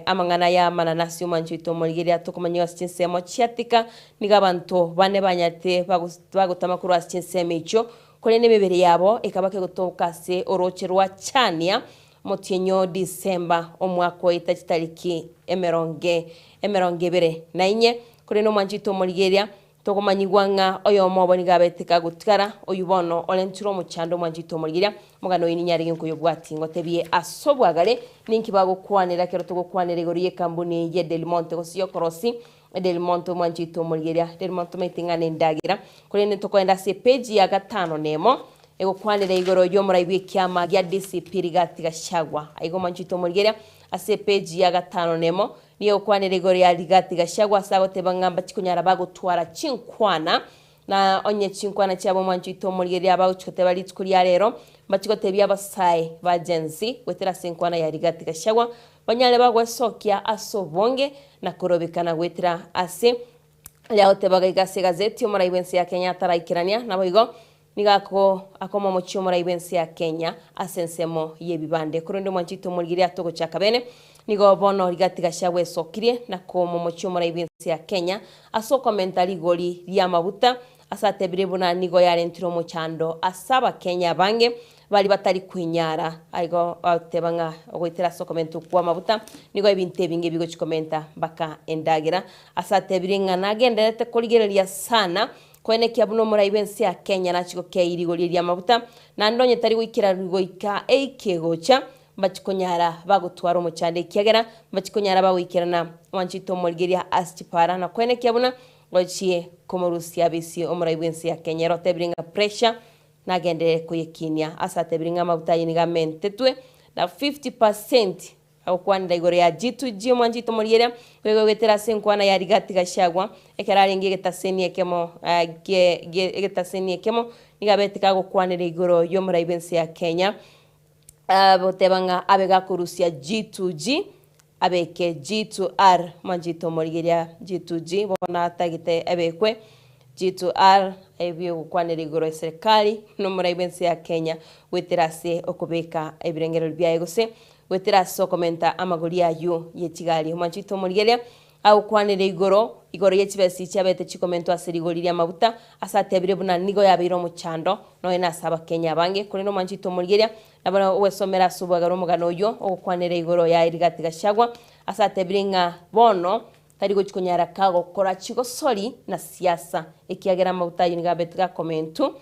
amang'ana y'amananasi omwancho oito omorigereria tokomanya ase chinsemo chiatika, nigo abanto bane banyarete bagotama korwa ase chinsemo echio, korende emebere yabo ekaba kegotoka ase orooche rwa Chania, omotienyi o Disemba omwaka oeta chitariki emeronge emerongo ebere na inye. Korende omwancho oito omorigereria Tokomanyigwa ng'a oyomo obo nigo abete kagotigara, oyio bono orentirwe omochando omwanchete omorigeria, omogano oyio ninyare ginkoyobwatia ngotebie ase obwagare ninki bagokwanera ekero togokwanera igoro y'ekambuni ye Del Monte gose y'okorosi Del Monte omwanchete omorigeria. Del Monte omanyete ng'a nendagera korende tokoenda ase epeji ya gatano nemo egokwanera igoro y'omorai bw'ekiama gia DCP Rigathi Gachagua. Aiga omwanchete omorigeria ase epeji ya gatano nemo Nigo egokwanera igoro ya Rigathi Gachagua ase agoteba ng'a mbachikonyara bagotwara chinkwana, na onye chinkwana chiabo omwancho oito omorigereria abagochi goteba rituko ria rero, mbachigotebia abasae ba Gen Z goetera ase enkwana ya Rigathi Gachagua banyare bagwesokia ase obonge na korobekana goetera ase aria agoteba gaiga ase egazeti omorai bwense ya Kenya ataraikerania naboigo Nigo ako akoma omochie omorai bw'ense ya Kenya ase ensemo y'ebibande. Korende omwanchete omorigereria atogochaka bene, nigo bono Rigathi Gachagua esokirie na koma omochie omorai bw'ense ya Kenya ase okomenta rigori ri'amaguta ase atebire buna nigo yarentire omochando ase abakenya abange baria batari kwenyara. Igo agoteba ng'a ogoetera ase okomenta okwo kw'amaguta nigo ebinto ebinge bigochi komenta mpaka endagera. Ase atebire ng'a nagendererete korigereria sana Koenekia buna omorai bw'ense ya Kenya nachie gokea rigori ri'amaguta, naende onye tari goikera goika eike gocha, mbachie konyara bagotwara omochando ekiagera mbachie konyara bagoikerana mwanchete omorigeria ase chipara na koenekia buna gochie komorusia abesie omorai bw'ense ya Kenya. Ere otebire ng'a pressure nagenderere koyekinia ase atebire ng'a amaguta aye nigo amentetwe na 50%. Agokwanera igoro ya G2G omwanchete omorigereria, koigo goetera ase enkwana ya Rigathi Gachagua, ekero arenge egetaseni ekemo gie egetaseni ekemo, nigo abete kagokwanera igoro y'omorai bw'ense ya Kenya, goteba ng'a abe gakorusia G2G abeke G2R, omwanchete omorigereria G2G bono atagete ebekwe G2R ebiogokwanera igoro eserikari na omorai bw'ense ya Kenya goetera ase okobeka ebirengererio biaye gose Goetera ase okomenta amagori ayio ye chigari. Omwanchete omorigereria agokwanera igoro igoro ye chibesa chiabete chikomentwa ase rigori ri'amaguta, ase atebire buna nigo yabeire omochando nonya nase Abakenya abange. Korende omwanchete omorigereria nabo ogwesomera ase obwagare omogano oyio ogokwanera igoro ya Rigathi Gachagua, ase atebire ng'a bono tari gochi konyara kagokora chigosori na siasa ekiagera amaguta ayio nigo abete gakomentwa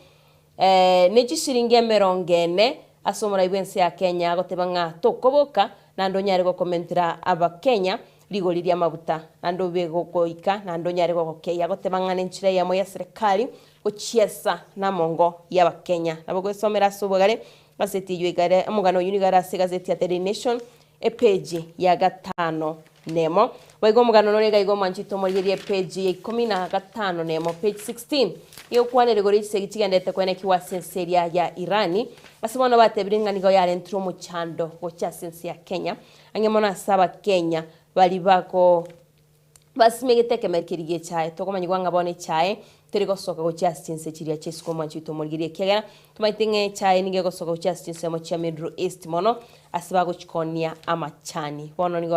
Ne chishiringi emerongo ene ase omorai bw'ense ya Kenya agoteba ng'a tokoboka naende onyare gokomentera abakenya rigori ri'amaguta naende obe gokoika naende onyare gogokeia agoteba ng'a nenchera eyemo ya serikali gochiesa namongo y'abakenya. Nabo gwesomera ase obogare gazeti eyio igare omogano oyio nigo are ase egazeti ya Daily Nation Epeji ya gatano nemo. Boigo omogano nore iga iga omwanchete omorigererie epeji ya ikomi na gatano nemo, page 16, nigo okwanera igoro y'echisegi chigenderete koenekigwa ase ense eria ya Irani, ase bono batebire ng'a nigo yarentire omochando gocha ase ense ya Kenya, ang'e mono ase abakenya baria bako Basimegete ekemeri keria gi'echae, tokomanyigwa ng'a bono echae teri gosoka gochia ase chinse chiria chi'esiko omwanchi oito omorigereria, ekiagera tomaete ng'a echae nigo egosoka gochia ase chinsemo chia Middle East mono ase bagochikonia amachani. Bono nigo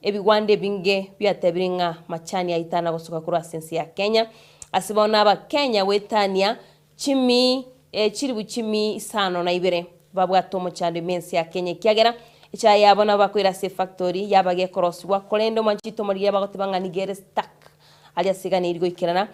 ebigwanda ebinge biatebire ng'a machani ayio tana gosoka korwa ase ense ya Kenya, ase bono abakenya goetania Chimi, chilifu chimi isano na ibere babwate omochando ime ense ya Kenya ekiagera echae yabo nabo bakoira ase efactory yaba gekorosigwa korende omwanchete omorigereria bagoteba ng'a nigo ere stuck aria ase eganeiri goikerana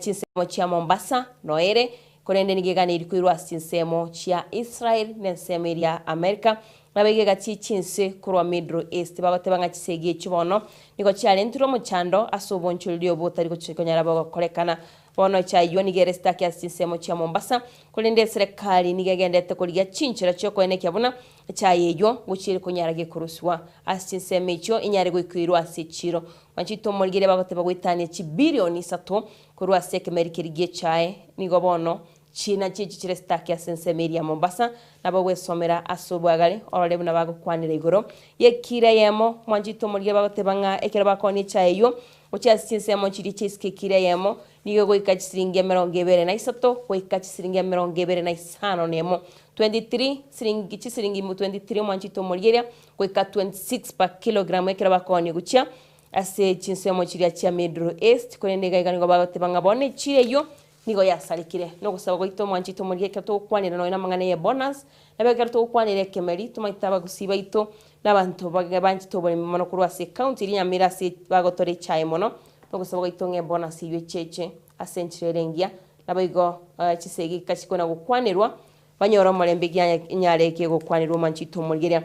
chinsemo chia Mombasa noere korende nigo eganeiri koirwa ase chinsemo chia Israel na ensemo eria ya America nabo iga egachia chinse korwa Middle East bagoteba ng'a chisegi echio bono nigo chiarentirwe omochando ase obonchoreria obo botari gochi konyara bogokorekana Bono echaiywa nigo ere stuck ase chinsemo chia Mombasa, korende eserekari nigo egenderete korigia chinchera chiokoenekia buna echaye eywo gochia ere konyara gekorosiwa ase chinsemo echio enyare goikoirwa ase echiro. Mwanchete omorigereria bagoteba goetania chibilioni isato korwa ase ekemeri keria giechae nigo bono china chiechio chire stuck ase ensemo eria ya Mombasa nabo ogwesomera ase obwagare orore buna bagokwanera igoro yekira eyemo. Mwanchete omorigereria bagoteba ng'a ekero bakonia echae eywo Gochia ase chinsemo chiria chi'esike ekira eyemo, Nigo egoika chisiringi emerongo ebere na isato goika chisiringi emerongo ebere na isano na emo, 23 siringi chisiringi 23 omwanchete omorigereria goika 26 per kilogram ekero bakoonia gochia ase chinsemo chiria chia Middle East. Korende iga iga nigo bagoteba ng'a bono echiro eyio nigo yasarekire. Nogosaba gwaito omwanchete omorigereria ekero togokwanera nonya namang'ana ye bonus, nabo ekero togokwanera ekemeri tomaete abagusii baito na abanto banchete oboremi mono korwa ase ecounty eria Nyamira ase bagotora echae mono. Nogosaba gwaito ng'a ebonus eyio echeche ase enchera ere engiya, naboigo chisegi chikona gokwanerwa, banyore omorembe ekiagera kegokwanerwa omwanchete omorigereria.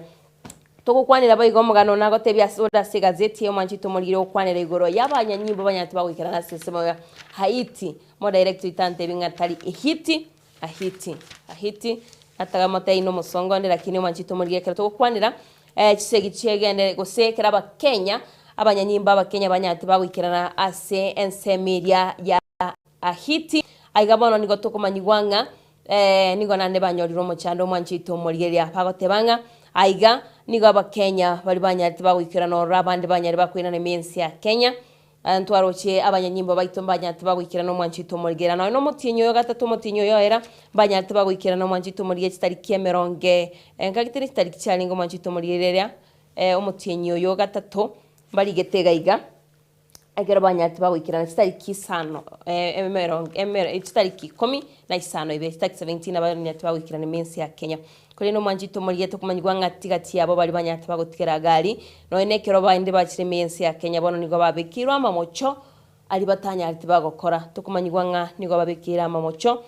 Togokwanera boigo omogano one agotebia ase ore ase egazeti eye omwanchete omorigereria ogokwanera igoro y'abanyanyimbo banyarete bagoikerana ase ensemo ya Haiti. Omodirector oito antebi ng'a tari Ehiti, Ahiti, Ahiti, nataka motebi nomosongo onde lakini omwanchete omorigereria ekero togokwanera Chisegi chiegende gose ekero Abakenya, abanyanyimbo Abakenya banyarete bagoikerana ase ensemo eria ya Ahiti. Aiga bono nigo tokomanyigwa ng'a nigo naende banyorire omochando omwanchete omorigereria bagoteba ng'a aiga nigo Abakenya baria banyarete bagoikerana ororo abande banyare bakoirana ime ense ya Kenya. Ntwaroche abanyanyimbo baito mbanyarete bagoikerana omwanchete omorigereria nonya nomotienyi oyo gatato omotienyi oyo oera mbanyarete bagoikerana omwanchete omorigereria chitariki emeronge nkagete ne chitariki chiarenge omwanchete omorigereria omotienyi oyo gatato mbarigete iga iga ekero banyarete bagoikerana chitariki isano emerongo emero chitariki ikomi na isano ibere chitariki seventeen abanyarete bagoikerana ime ense ya Kenya. Korende omwanchete omorigereria tokomanyigwa ng'a tigati yabo baria banyarete bagotigera gari, nonya nekero baende bachire ime y'ense ya Kenya bono nigo babekeirwe amamocho aria batanyarete bagokora. Tokomanyigwa ng'a nigo babekeire amamocho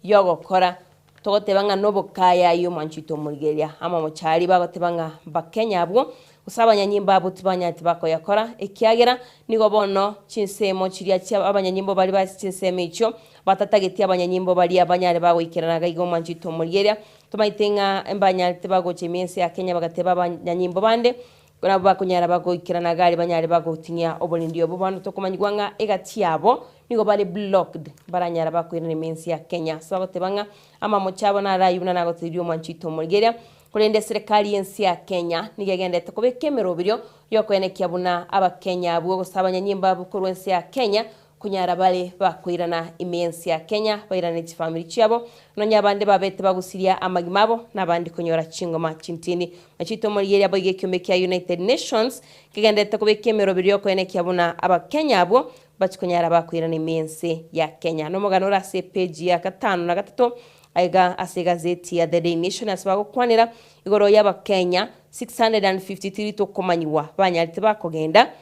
yogokora. Togoteba ng'a nobokaya omwanchete omorigereria amamocho aria bagoteba ng'a mbakenya abwo, gose abanyanyimbo abwo tibanyarete bakoyakora, ekiagera nigo bono chinsemo chiria chia abanyanyimbo baria bare chinsemo echio Batatageti abanyanyimbo baria banyare bagoikerana gaiga omwanchete omorigereria. Tomaete ng'a mbanyarete bagocha ime ense ya Kenya bagateba abanyanyimbo bande nabo bakonyara bagoikerana gari banyare bagotinyia oborendi obo. Bono tokomanyigwa ng'a egati yabo nigo bare blocked mbaranyara bakoirana ime ense ya Kenya. Ase bagoteba ng'a amamocho abo naraywo buna nagotebirie omwanchete omorigereria. Korende eserekari y'ense ya Kenya nigo egenderete kobeka emeroberio yokoenekia buna abakenya abwo gose abanyanyimbo abwo korwa ense ya Kenya Konyara bare bakoirana ime y'ense ya Kenya bairane chifamiri chiabo, nonya abande babete bagusiria amagima abo, na abande konyora chingoma chintindi. Machito omorigereria boigo ekiombe kia United Nations kegendererete kobeka emeroberio y'okoenekia buna abakenya abwo bachie konyara bakoirana ime y'ense ya Kenya. Nomogano ore ase epeji ya gatano na gatato aiga ase egazeti ya The Daily Nation ase bagokwanera igoro y'abakenya 653 tokomanyigwa banyarete bakogenda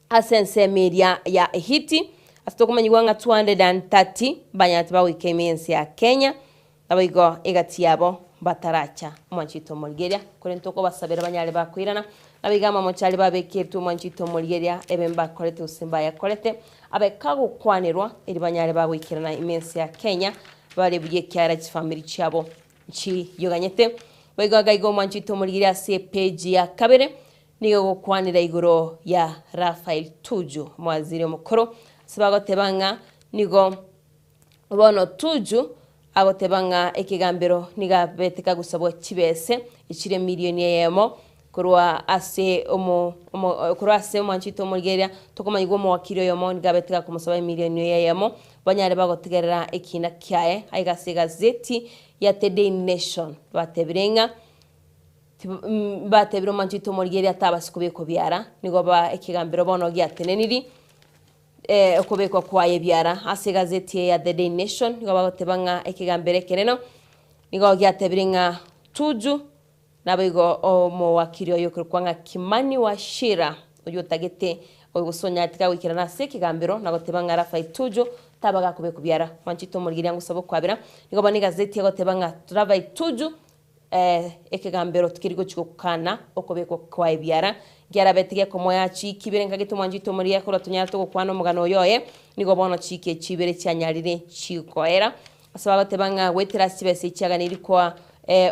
ase ensemo eria ya Ehiti, ase tokomanyigwa ng'a 230 mbanyarete bagoika ime y'ense ya Kenya, naboigo egati yabo mbataracha omwanchete omorigereria, korende tokobasabera banyare bakoirana, naboigo amamocho aria babekeretwe omwanchete omorigereria ebe mbakorete gose mbayakorete, abe kagokwanerwa erio banyare bagoikerana ime y'ense ya Kenya, bare buya ekiagera chifamiri chiabo nchiyoganyete. Boigo iga iga omwanchete omorigereria ase epeji ya kabere, Nigo egokwanera igoro ya Rafael Tuju, omowaziri omokoro, ase bagoteba ng'a nigo bono Tuju agoteba ng'a ekegambero nigo abete kagosabwa chibese echire emilioni eyemo korwa ase omo omo korwa ase omwanchete omorigereria tokomanyigwa omowakiri oyomo nigo abete gakomosaba emilioni eyemo banyare bagotegerera ekina kiaye aiga ase egazeti ya The Daily Nation batebire ng'a Mbatebire omwanchete omorigereria atabase kobekwa biara, nigo ba ekegambero bono giateneniri okobekwa kwaye biara. Ase egazeti eye ya The Daily Nation nigo bagoteba ng'a ekegambero ekenene nigo giatebire ng'a Tuju naboigo omowakiri oyo okorokwa ng'a Kimani Wachira oyio otagete gose onyarete kagoikerana ase ekegambero na goteba ng'a Raphael Tuju taba gakobekwa biara. Mwanchete omorigereria ngosaba okwabera, nigo bono egazeti egoteba ng'a Raphael Tuju Ekegambero tikeri gochia gokana okobekwa kwa ebiara, nkiarabe tigekomoa chiiki ibere nkagete omwanchete omoria korwa tonyarete gokwana omogano oyo oye, nigo bono chiiki echi ibere chianyarire chikoera. Ase bagoteba ng'a goetera ase chibesa echi chiaganeirie koa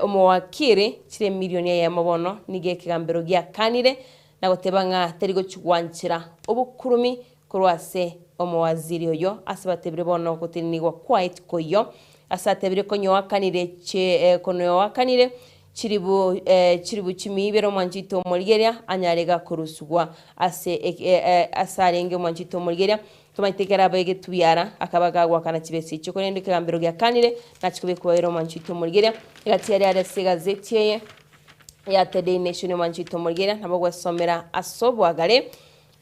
omowakiri chire emilioni eyemo bono nigo ekegambero giakanire na goteba ng'a teri gochia gwanchera obokurumi Korwa ase omowaziri oyo ase batebire bono gotenenigwa kwaye tikoiyo, ase atebire konyoakanire chi konoakanire chiribu chiribu chimi ibere omwanchete omorigeria anyare gakorusugwa ase ase arenge omwanchete omorigeria. Tomaete ekero abegetwe biara, akaba gagoakana chibesa echio, korende ekegambero giakanire, nachia kobekwa ere omwanchi oito omorigereria. Egati yaria are ase egazeti eye ya The Daily Nation omwanchi oito omorigereria, nabo ogwesomera ase oboagare,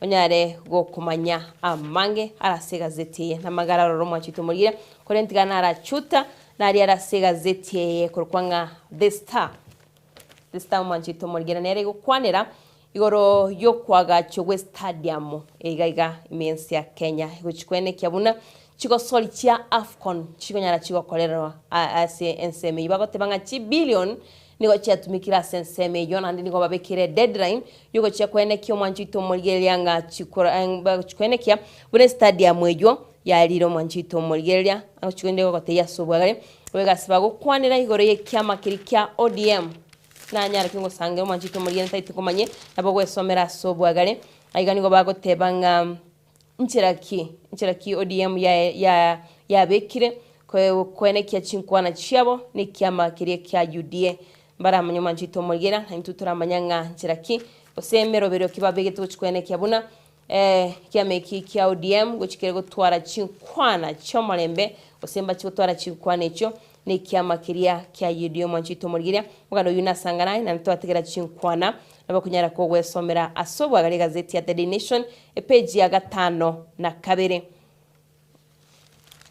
onyare gokomanya amange are ase egazeti eye. Namagara aroro omwanchi oito omorigereria, korende tiga narachuta, naria are ase egazeti eye ekorokwa ng'a The Star. The Star omwanchi oito omorigereria nere egokwanera Igoro y'okoagachwa gw'estadiamu iga iga ime y'ense ya Kenya egochia koenekia buna chigosori chia Afcon chikonyara chigokorerwa ase ensemo eyio. Bagoteba ng'a chibillion nigo chiatumekire ase ensemo eyio naende nigo babekire deadline yogochia koenekia omwancho oito omorigereria ng'a chikura bagochia koenekia buna estadiamu eyio yarire omwancho oito omorigereria agochia kogenda gotebia ase obwagare boigo ase bagokwanera igoro y'ekiama keria kia ODM. Nanyare ki ngosangera omwanchete omorigia ntaete komanye, nabo gwesomera ase obwagare. Aiga nigo bagoteba ng'a nchera ki, nchera ki ODM ya ya yabekire koe koenekia chinkwana chiabo na ekiama keria kia UDA. Mbaramanye omwanchete omorigia na intwe toramanya ng'a nchera ki, gose emeroberio ki babegete gochia koenekia buna Ekiama eki kia ODM gochia kere gotwara chinkwana chi'omorembe, gose mbache gotwara chinkwana echio nekiama keria kia UDA omwancho oito omorigeria. Omoganda oyio nasangana aye naende twategera chinkwana nabo okonyara kogwesomera ase obwagare egazeti ya The Daily Nation epage ya gatano na kabere.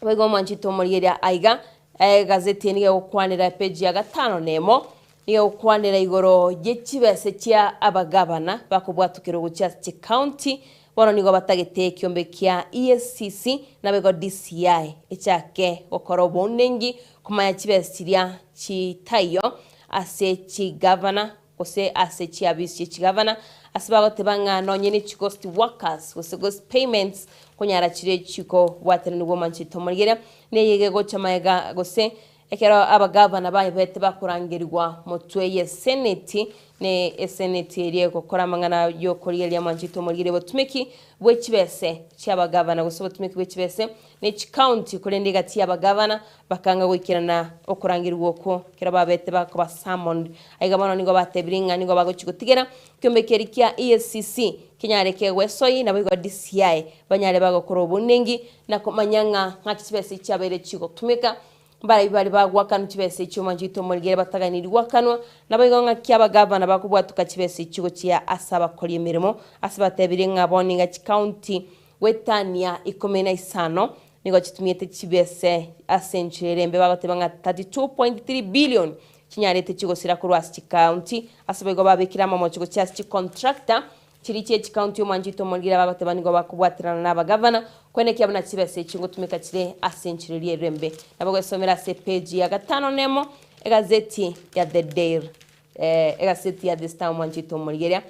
Boigo omwanchete omorigereria aiga, egazeti eye nigo egokwanera epeji ya gatano na emo, nigo egokwanera igoro ye chibese chia abagabana bakobwatokerwa gochia ase chikaunti, bono nigo batagete ekiombe kia EACC naboigo DCI echake gokora obounengi komanya chibese chiria chitaiyo ase chigavana gose ase chiabisi chie chigavana, ase bagoteba ng'a nonye ne chighost workers gose ghost payments konyara chire chikobwateranigwa omanchete omorigereria, neye egegocha magega gose ekero abagavana baebete bakorangerigwa motwe ye seneti ne eseneti eria egokora amang'ana yokorigereria amanchete omorigereria obotumeki bwe chibese chiabagavana gose obotumeki bwe chibese ne chikaunti korende egati y'abagavana bakanga goikerana okorangerigwa okwo ekero babete bakoba summoned. Aiga bono nigo batebire ng'a nigo bagochia gotigera ekiombe keria kia EACC kenyare kegwesoi naboigo DCI banyare bagokora obonengi na komanya ng'a ng'aki chibesa echi chiabeire chigotumeka. Mbarabwo bare bagoakanwa chibesa echio omwancho oito omorigere bataganiri goakanwa, naboigo ng'aki abagavana bakobwatoka chibesa echio gochia ase abakori emeremo ase batebire ng'a bono niga chikaunti Goetania ikomi na isano nigo chitumiete chibese ase enchera ere embe bagoteba ng'a 32.3 billion chinyarete chigosira korwa ase chikaunti ase boigo babekire amamocho gochia ase chicontractor chiria chie chikaunti omwancho oito omorigire bagoteba nigo bakobwaterana na abagavana koenekia buna chibesa echi ngotumeka chire ase enchera eria ere embe. Nabo gwesomera ase epage ya gatano na emo egazeti ya The Daily egaseti ya The Star omwancho oito omorigeria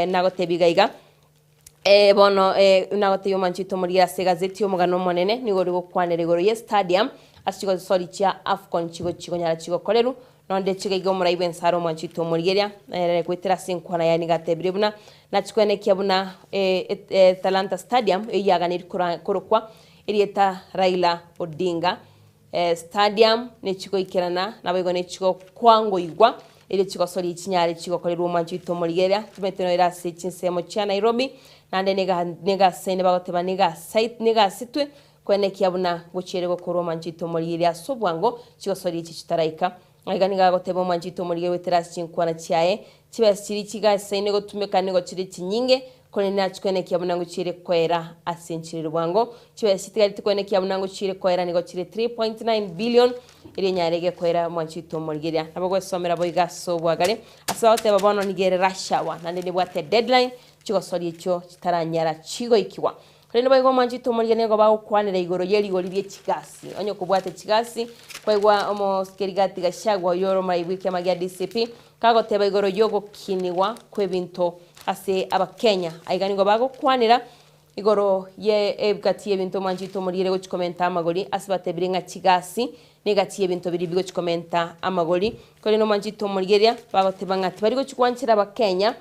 nagotebia iga iga. Ee, bono nagotebia omwanchete omorigia ase egazeti y'omogano omonene, nigo ore gokwanera igoro y'estadium ase chigosori chia Afcon chigochi konyara chigokorerwa, nonde chigaiga omorai bw'ensara omwanchete omorigeria, nere goetera ase enkwana yaye nigo atebirie buna nachikwenekia buna Talanta Stadium eyio yaganeirie korokwa erieta Raila Odinga Stadium nechigoikerana, naboigo nechigokwangoigwa, erio chigosoria chinyare chigokorerwa omwancho oito omorigereria, tomaete noyo ere ase chinsemo chia Nairobi, naende niga nigasaine bagoteba nigasait nigasitwe, koenekia buna gochiere gokorwa omwancho oito omorigereria ase obwango, chigosoria echi chitaraika. Aiga nigo agoteba omwancho oito omorigereria goetera ase chinkwana chiaye, chibesa chiria chigasaine gotumeka nigo chire chinyinge, Korende nachikwenekia buna ngochiire koera ase enchera ere bwango. Chibesa chitigareti kwenekia buna ngochiire koera nigo chire 3.9 billion, erio enyare gekoera mwanchi oito omorigereria. Nabo gwesomera boigo ase obwagare. Ase bagoteba bono nigo ere rush hour, naende nebwate deadline, chigosoria echio chitaranyara chigoikigwa. Korende boigo omwanchi oito omorigereria nigo bagokwanera igoro ye rigori rie chigasi. Onye kobwate chigasi, kwaigwa omosikeri Rigathi Gachagua oyio ore omorai bw'ekiama gia DCP, Kagoteba igoro y'ogokinigwa kw'ebinto ase Abakenya, aiga nigo bagokwanera igoro ye egati y'ebinto omwanchete omoriere gochia komenta amagori ase batebire ng'a chigasi negati y'ebinto biria bigochia komenta amagori. Korende omwanchete omorigeria bagoteba ng'a tibari gochia gwanchera Abakenya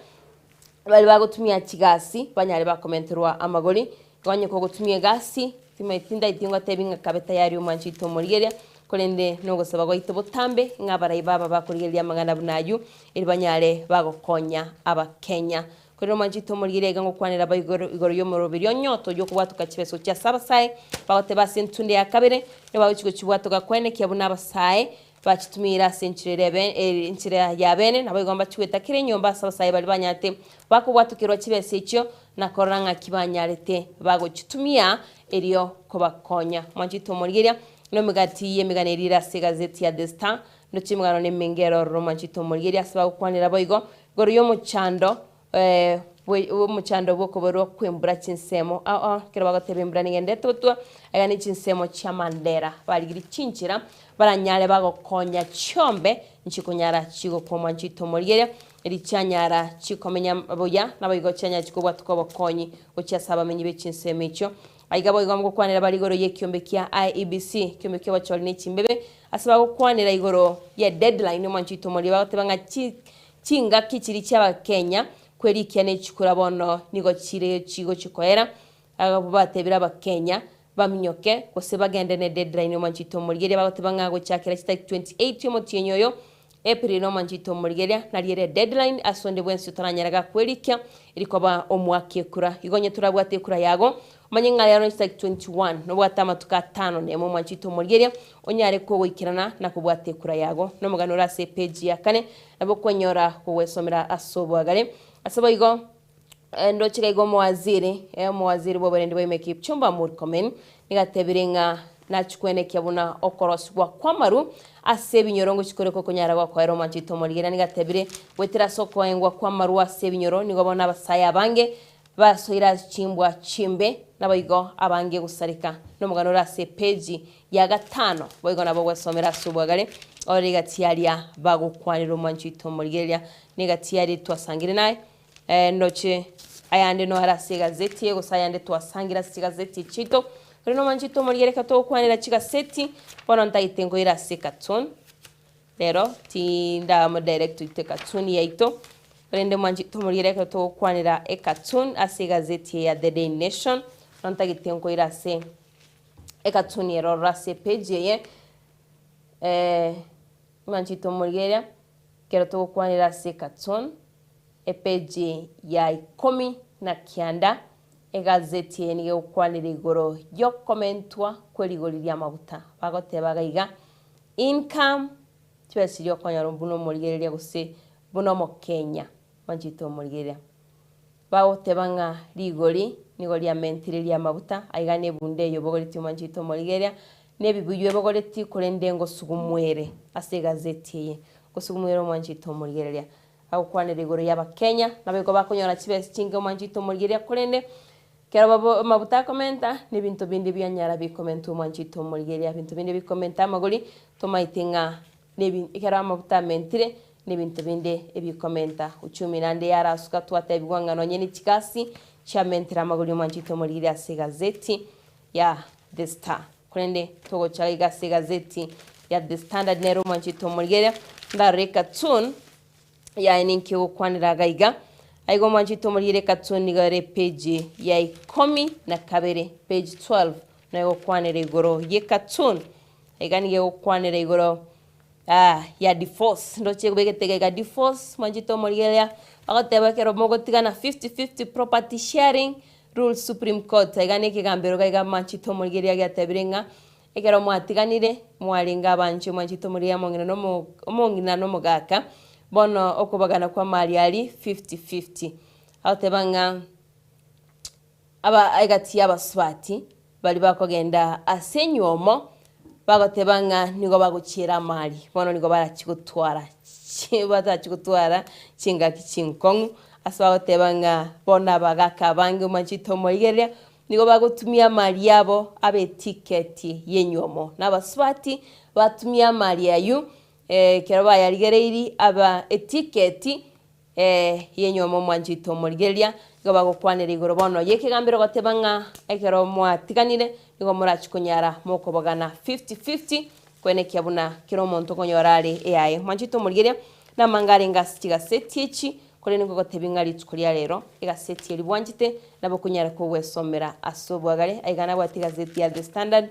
baria bagotumia chigasi banyare bakomenterwa amagori. Igo onye kogotumia egasi, timaeti tindaeti ngotebi ng'a kabe tayari omwanchete omorigeria, Korende nogosaba gwaito botambe ng'a abarai baba bakorigereria amang'ana buna ayio, erio banyare bagokonya Abakenya. Korende omwanchete omorigeri aiga ngokwanera aba igoro igoro y'omoroberi onyoto oyio okobwatoka chibeso chia ase abasae, bagoteba ase entunde ya kabere, nigo bagochia gochibwatoka koenekia buna abasae bachitumiire ase enchera ere ebe enchera ya bene, naboigo mbachie goeta kera enyomba ase abasae baria banyarete bakobwatokerwa chibesa echio, na korora ng'aki banyarete bagochitumia erio kobakonya. Mwanchete omorigeria, nomegati y'emegano eria ere ase egazeti ya The Star, ndoche emegano nemenge ere ororo mwanchete omorigeria ase bagokwanera boigo igoro y'omochando bwe omochando bw'okoborwa kw'embura chinsemo ao ao, ekero bagoteba embura nigo ende etotwa, iga ne chinsemo chia Mandera barigirie chinchera baranyare bagokonya chiombe nchikonyara chigokwa mwanchete omorigeria, eri chianyara chikomenya buya, naboigo chianyara chikobwatuka obokonyi gochia ase abamenyi be chinsemo echio. Aiga boigo ngokwanera bare igoro y'ekiombe kia IEBC, ekiombe ki'obochori ne chimbebe, ase bagokwanera igoro ye deadline omwanchete omoria bagoteba ng'a chi chingaki chiria chi'Abakenya kwerikia ne chikura bono nigo chire chigochia koera, abwo batebire Abakenya baminyoke gose bagende ne deadline omwanchete omoria eria bagoteba ng'a gochakera chitariki 28 omotienyi oyo April nomanchete omorigeria, nario ere deadline ase onde bwensi otaranyare gakwerikia erikoba omwaka ekura. Igo onye torabwate ekura yago, omanye ng'a rero nechitariki 21, nobwate amatuko atano nemo omwanchete omorigeria, onyare kogoikerana na kobwata ekura yago. Nomogano ore ase epage ya kane, nabo okonyora kogwesomera ase oboagare. Ase boigo, ndoche iga iga omowaziri, omowaziri bw'oborendi bwa ime Kipchumba Murkomen, nigo atebire ng'a nachikwenekia buna okorosigwa kw'amaru ase ebinyoro ngochia kore kokonyara gokoera omwanchete omorigereria. Nigo atebire goetera ase okoengwa kw'amaru ase ebinyoro nigo bono abasae abange basoire ase chimbwa chimbe naboigo abange gosareka. Nomogano ore ase epeji ya gatano boigo nabo ogwesomera ase obwagare ore egati aria bagokwanera omwanchete omorigereria negati aria twasangire naye. Ndoche ayande noare ase egazeti eye, gose ayande twasangire ase chigazeti echi chiaito. Korende omwanchete omorigia reka togokwanera chigaseti, bono ntagete nkoire ase ecartoon, rero tindamo direct oito ecartoon yaito, korende mwanchete omorigia reka togokwanera ecartoon ase egazeti eye ya The Daily Nation, bono ntagete nkoire ase ecartoon ere ororo ase epage eye, mwanchete omorigereria, ekero togokwanera ase ecartoon. Epeji ya ikomi na kianda, egazeti eye nigo egokwanera igoro y'okomentwa kwe rigori ri'amaguta. Bagoteba iga iga, Income, chibesa chiria okonyora buna omorigereria gose buna omokenya bwanchete omorigereria. Bagoteba ng'a rigori nigo riamentire ri'amaguta, aiga nebunda eye obogoretie omwanchete omorigereria, na ebibuyu ebogoretie korende ngosugumwere ase egazeti eye, ngosugumwere omwanchete omorigereria. Agokwanera igoro y'Abakenya, naboigo bakonyora chibesa chinke omwanchete omorigereria korende ekero babo amabuta akomenta na ebinto binde bianyara bikomentwa omwanchete omorigereria ebinto binde bikomenta amagori tomaete ng'a nebi ekero amabuta amentire na ebinto binde ebikomenta uchumi naende yarasuka twatebigwa ng'a nonye ne chigasi chiamentire amagori omwanchete omorigereria ase egazeti ya The Star. Korende togocha iga ase egazeti ya The Standard nere omwanchete omorigereria ndarore ecartoon yaye ninki egokwanera iga iga. Aiga omwanchete omorigereria ecartoon nigo ere epage ya ikomi na kabere, page 12, nigo egokwanera igoro ye cartoon. Iga nigo egokwanera igoro ya divorce, ndoche ebegete iga iga divorce, mwanchete omorigereria, bagoteba ekero mogotigana fifty fifty property sharing Rule Supreme Court, iga nekegambero iga iga mwanchete omorigereria giatebire ng'a ekero mwatiganire mwarenge abanche mwanchete omorigereria omong'ina na omo omong'ina na omogaka, bono okobagana kwa amari aria fifty fifty. Agoteba ng'a aba egati ya abasubati baria bakogenda ase enywomo bagoteba ng'a nigo bagochiera amari, bono nigo barachie gotwara chi batachie gotwara chingaki chinkong'u, ase bagoteba ng'a bono abagaka abange omwanchete omorigereria, nigo bagotumia amari abo abe etiketi y'enywomo. Na abasubati batumia amari aywo ekero bayarigereiri aba etiketi Ee, yenyuoma omwanchete omorigereria, nigo bagokwanera igoro bono y'ekegambero goteba ng'a ekero mwatiganire nigo morachie konyara mokobagana fifty fifty koenekia buna kera omonto okonyora are eyaye. Mwanchete omorigereria, namanga arenge ase chigaseti echi, korende nkogotebia ng'a rituko ria rero egaseti eria bwanchete nabo okonyara kogwesomera ase obwagare. Aiga nabwate egazeti ya The Standard,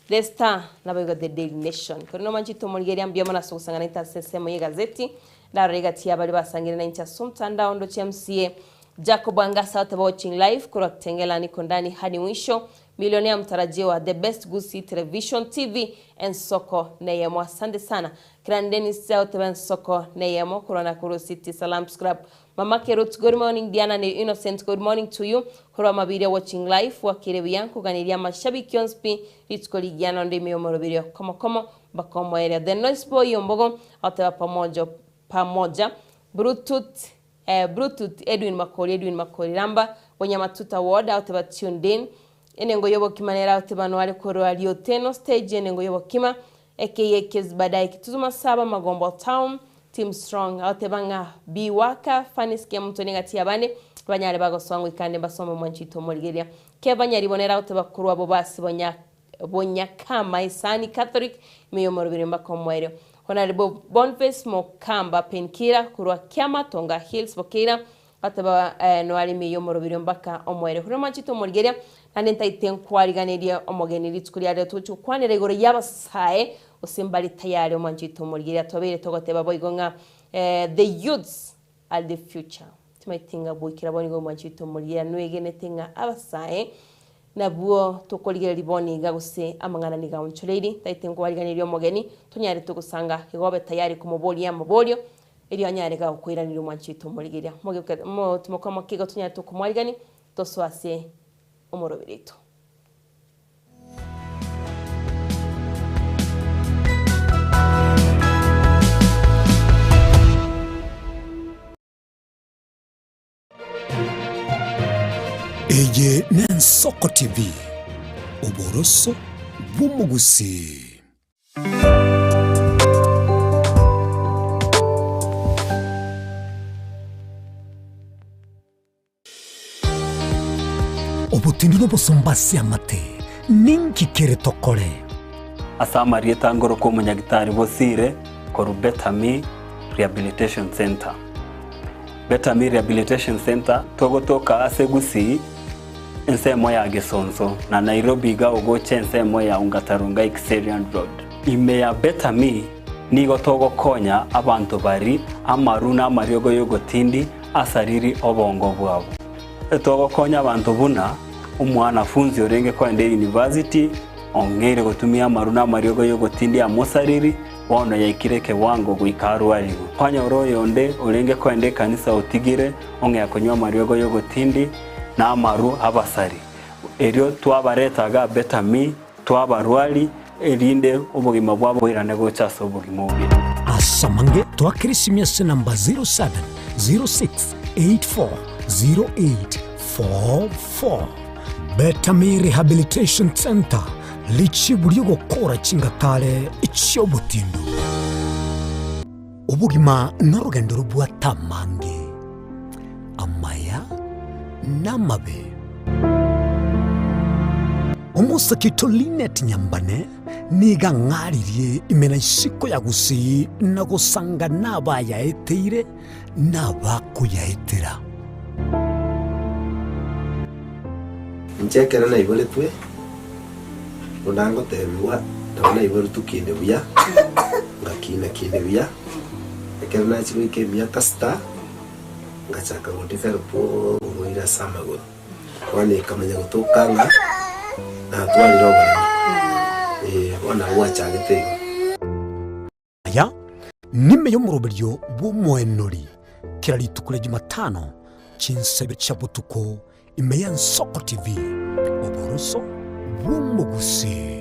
The Star, naboigo The Daily Nation. Korende omwanchete omorigereria mbuya mono ase ogosang'ana naintwe ase ensemo y'egazeti, ndarore egati y'abaria basangire nainche ase omotandao ndoche MCA. Jacob Angasa oteba watching live korwa Kitengela niko ndani hadi mwisho. Millionaire mtarajiwa the best Gusii Television TV ensoko neyemo asante sana. Kiran Dennis oteba ensoko neyemo korwa Nakuru City Salam Scrub. Mama Kerut good morning Diana ne Innocent good morning to you korwa Mabiria watching live wakire buya nkoganiria amashabiki onsi pi rituko rigiya nonde ime yomoroberio komo komo mpaka omoerio. The Noise Boy Ombogo oteba pamoja pamoja Bluetooth eh, Bluetooth Edwin Makori Edwin Makori Ramba Bonyamatuta Ward aoteba tuned in Enengo y'obokima nere aoteba noare korwa Rioteno stage Enengo y'obokima aka Kez Baadaye Kitutu Masaba Magombo Town Team Strong aoteba ng'a Biwaka Funny Skia Mutoni gati y'abande banyare bagosoa ngoikande mbasome omwanchito omorigereria Keva Nyaribo nere aoteba korwa Bobasi Bonya Bonyakama Esani Catholic ime y'omorobiri mbaka omoerio. Honorable Boniface Mokamba Penkira korwa Kiama Tonga Hills Bokeira gateba noare ime y'omorobiri mbaka omoerio. Korende mwanchete omorigeria naende ntaete nkwariganerie omogeni rituko ria rero togochia gokwanera igoro y'abasae gose mbare tayari omwanchete omorigeria twabeire togoteba boigo ng'a the youths are the future. Timaeti ng'a goikera bono igo omwanchete omorigeria nwegenete ng'a abasae Nabwo tokorigereria bono iga gose amang'ana nigo aonchoreiri, taete nkobariganeria omogeni, tonyarete gosanga igo obe tayari komoboria amaborio, erio anyare gagokoiraneria omwanchi oito omorigereria. Mogeoke mo timokomoka igo tonyarete okomwarigania, tosoe ase omoroberi oito. Eye n'Ensoko TV, oboroso bw'omogusii. Obotindi n'obosomba ase amate, ninki kere tokore? Ase amarieta ngoroka omonyagitari Bosire korwa Betami Rehabilitation Centre. Betami Rehabilitation Centre togotoka ase Gusii ensemo ya Gesonso na Nairobi iga ogocha ensemo ya Ongata Rongai Kiserian Road. Ime ya Betami nigo togokonya abanto bari amaru na amariogo y'ogotindi asariri obongo bwabo. Togokonya abanto buna omwanafunzi orenge koenda eyunivasiti ong'eire gotumia amaru na amariogo y'ogotindi amosariri Bono yaikire ekewango goika arwarigwe. Kwanyora oyonde orenge koenda ekanisa otigire ong'ea konywa amariogo y'ogotindi na amaru abasari. Erio twabareta iga Betami, twabarwari, erinde obogima bwabo boirane gocha ase obogima obuya. Ase amange twakere esimi ase namba 0706840844. Betami Rehabilitation Centre, Richibu ri'ogokora chingatare chi'obotindu. Obogima norogendo robwate amange, amaya na amabe. Omosake oito Linet Nyambane nigo ang'aririe ime na isiko ya Gusii na gosanga nabayaeteire na abakoyaetera. Inche ekero naiboretwe, buna ngotebigwa, nabo naiboretwe kinde buya, ngakina kinde buya, ekero nachia goika emiaka sita, ngachaka go develop oborwaire ase amagoro. Bono ekamanya gotoka ng'a natwarire oboremo, eh, bono nabo gwachagete igo. Aya nime y'omoroberio bw'omoenori kera rituko ria Jumatano chinsa ibere chia botuko ime y'Ensoko TV, oboroso bw'omogusii.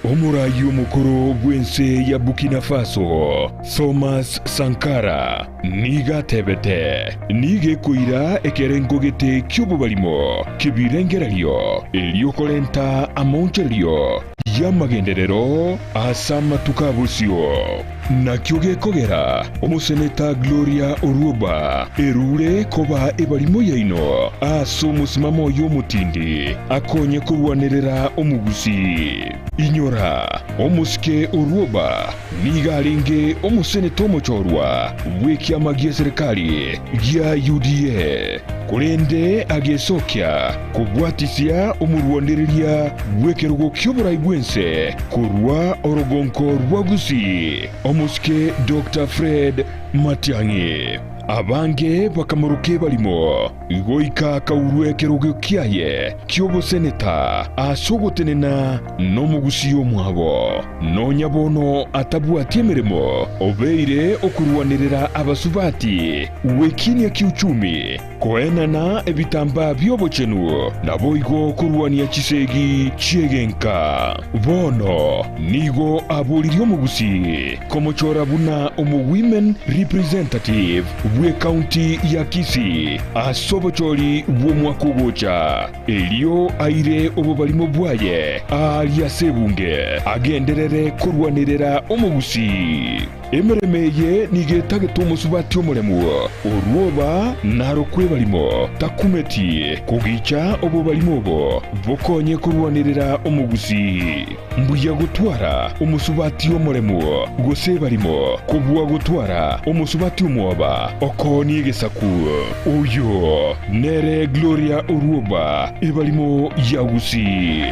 Omoraai omokoro bw'ense ya Burkina Faso, Thomas Sankara, nigo atebete, Nigo ekoira ekerengo gete ki'obobarimo ki'ebirengererio erio korenta amaonchorerio y'amagenderero ase amatuko a bosio. Nakio gekogera omoseneta Gloria Orwoba erure koba ebarimo yaino ase omosimamo oye omotindi akonye korwanerera omogusii. Inyora, omosike Orwoba nigo arenge omoseneta omochorwa bw'ekiama gi'eserekari gia UDA, korende agesokia kobwatisia omorwanereria bw'ekerogo ki'oborai bw'ense korwa orogonko rwa Gusii, omosike Doctor Fred Matiang'i. Abange bakamoroka ebarimo, goika akaurwa ekerogo kiaye ki'oboseneta ase ogotenena nomogusii omwabo. Nonya bono atabwati emeremo, obeire okorwanerera abasubati gwekinia kiuchumi, koenana ebitambaa bi'obochenu, naboigo korwania chisegi chi'egenka. Bono nigo aboririe omogusii komochora buna omo-women representative bw'ecounty ya Kisii ase obochori bw'omwaka ogocha, erio aire obobarimo bwaye aaria ase ebunge, agenderere korwanerera omogusii. Emeremo eye nigo etagete omosubati omoremu, orwoba narokwe ebarimo, takumeti kogicha obobarimo obo bokonye korwanerera omogusii. Mbuya gotwara omosubati omoremu gose ebarimo, kobua gotwara omosubati omwoba okoonia egesaku. Oyo nere Gloria Orwoba, ebarimo ya Gusii.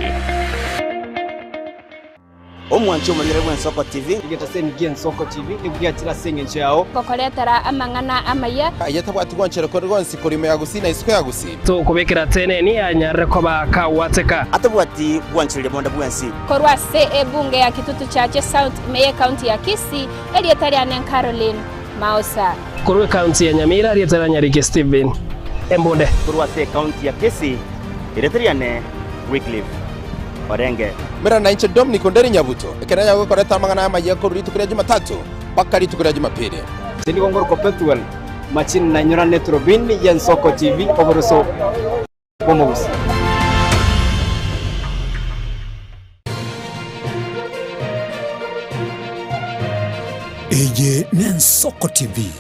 Omwanchi omorigere bw'Ensoko TV. Egetaseni gi'Ensoko TV nigo giachire ase engencho yao. Gokoretera amang'ana amaya. Aye tabwati gwanchera kore gwonsi korwa ime ya Gusii na isiko ya Gusii. Tokobekera teneni anyarire koba kagwateka. Atabwati gwanchereria bonde bwensi. Korwa ase ebunge ya Kitutu Chache South ime y'ecounty ya Kisii, erieta riane Caroline Maosa. Korwa ecounty ya Nyamira, erieta ria Nyariki Stephen Embunde. Korwa ase ecounty ya Kisii, erieta riane Wycliffe Orenge. Mera nainche Dominic Onderi Nyabuto, ekero nyagokoreta amang'ana amayia korwa rituko ria Jumatatu mpaka rituko ria Jumapili. Inche nigo ngorokwa Pethuel Machini na nyorane Turubini y'Ensoko TV oboroso bw'omogusii. Eye n'Ensoko TV,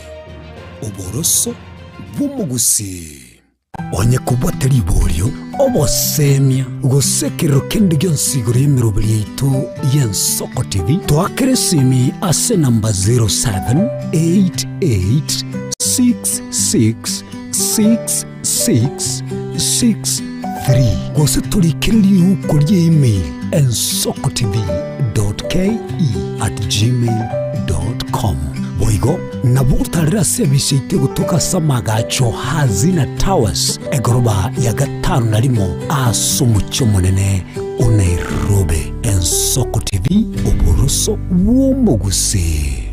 oboroso bw'omogusii. Onye kobwate riborio, obosemia, gose ekerero kende gionsi igoro y'emeroberi yaito y'Ensoko TV, toakere esimi ase enamba 0788666663 gose torikere riuko rie email ensokotv.ke@gmail.com. Boigo Nabo gotarera ase ebise yaito egotoka ase amaagacho Hazina Towers, egoroba ya gatano na rimo ase omochie omonene o Nairobi. Ensoko TV, oboroso bw'omogusii.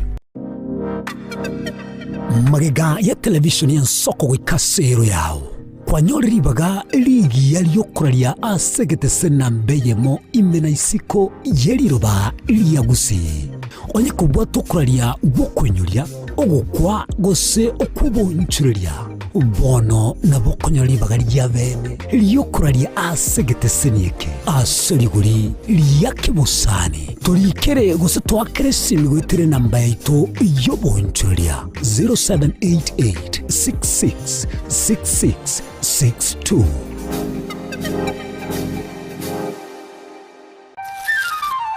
Magega ya televishoni y'Ensoko goika ase ero yao, kwanyorire ribaga rigiya ri'okoraria ase egetese namba eyemo ime na isiko ye riroba ria Gusii. Onye kobwata okoraria gw'okoinyoria, ogokwa, gose okw'obonchoreria, bono nabo okonyora ribaga ria bene ri'okoraria ase egeteseni eke ase rigori ria kebosani. Torikere gose toakere esimi goetera enamba yaito y'obonchoreria 0788 66 66 62.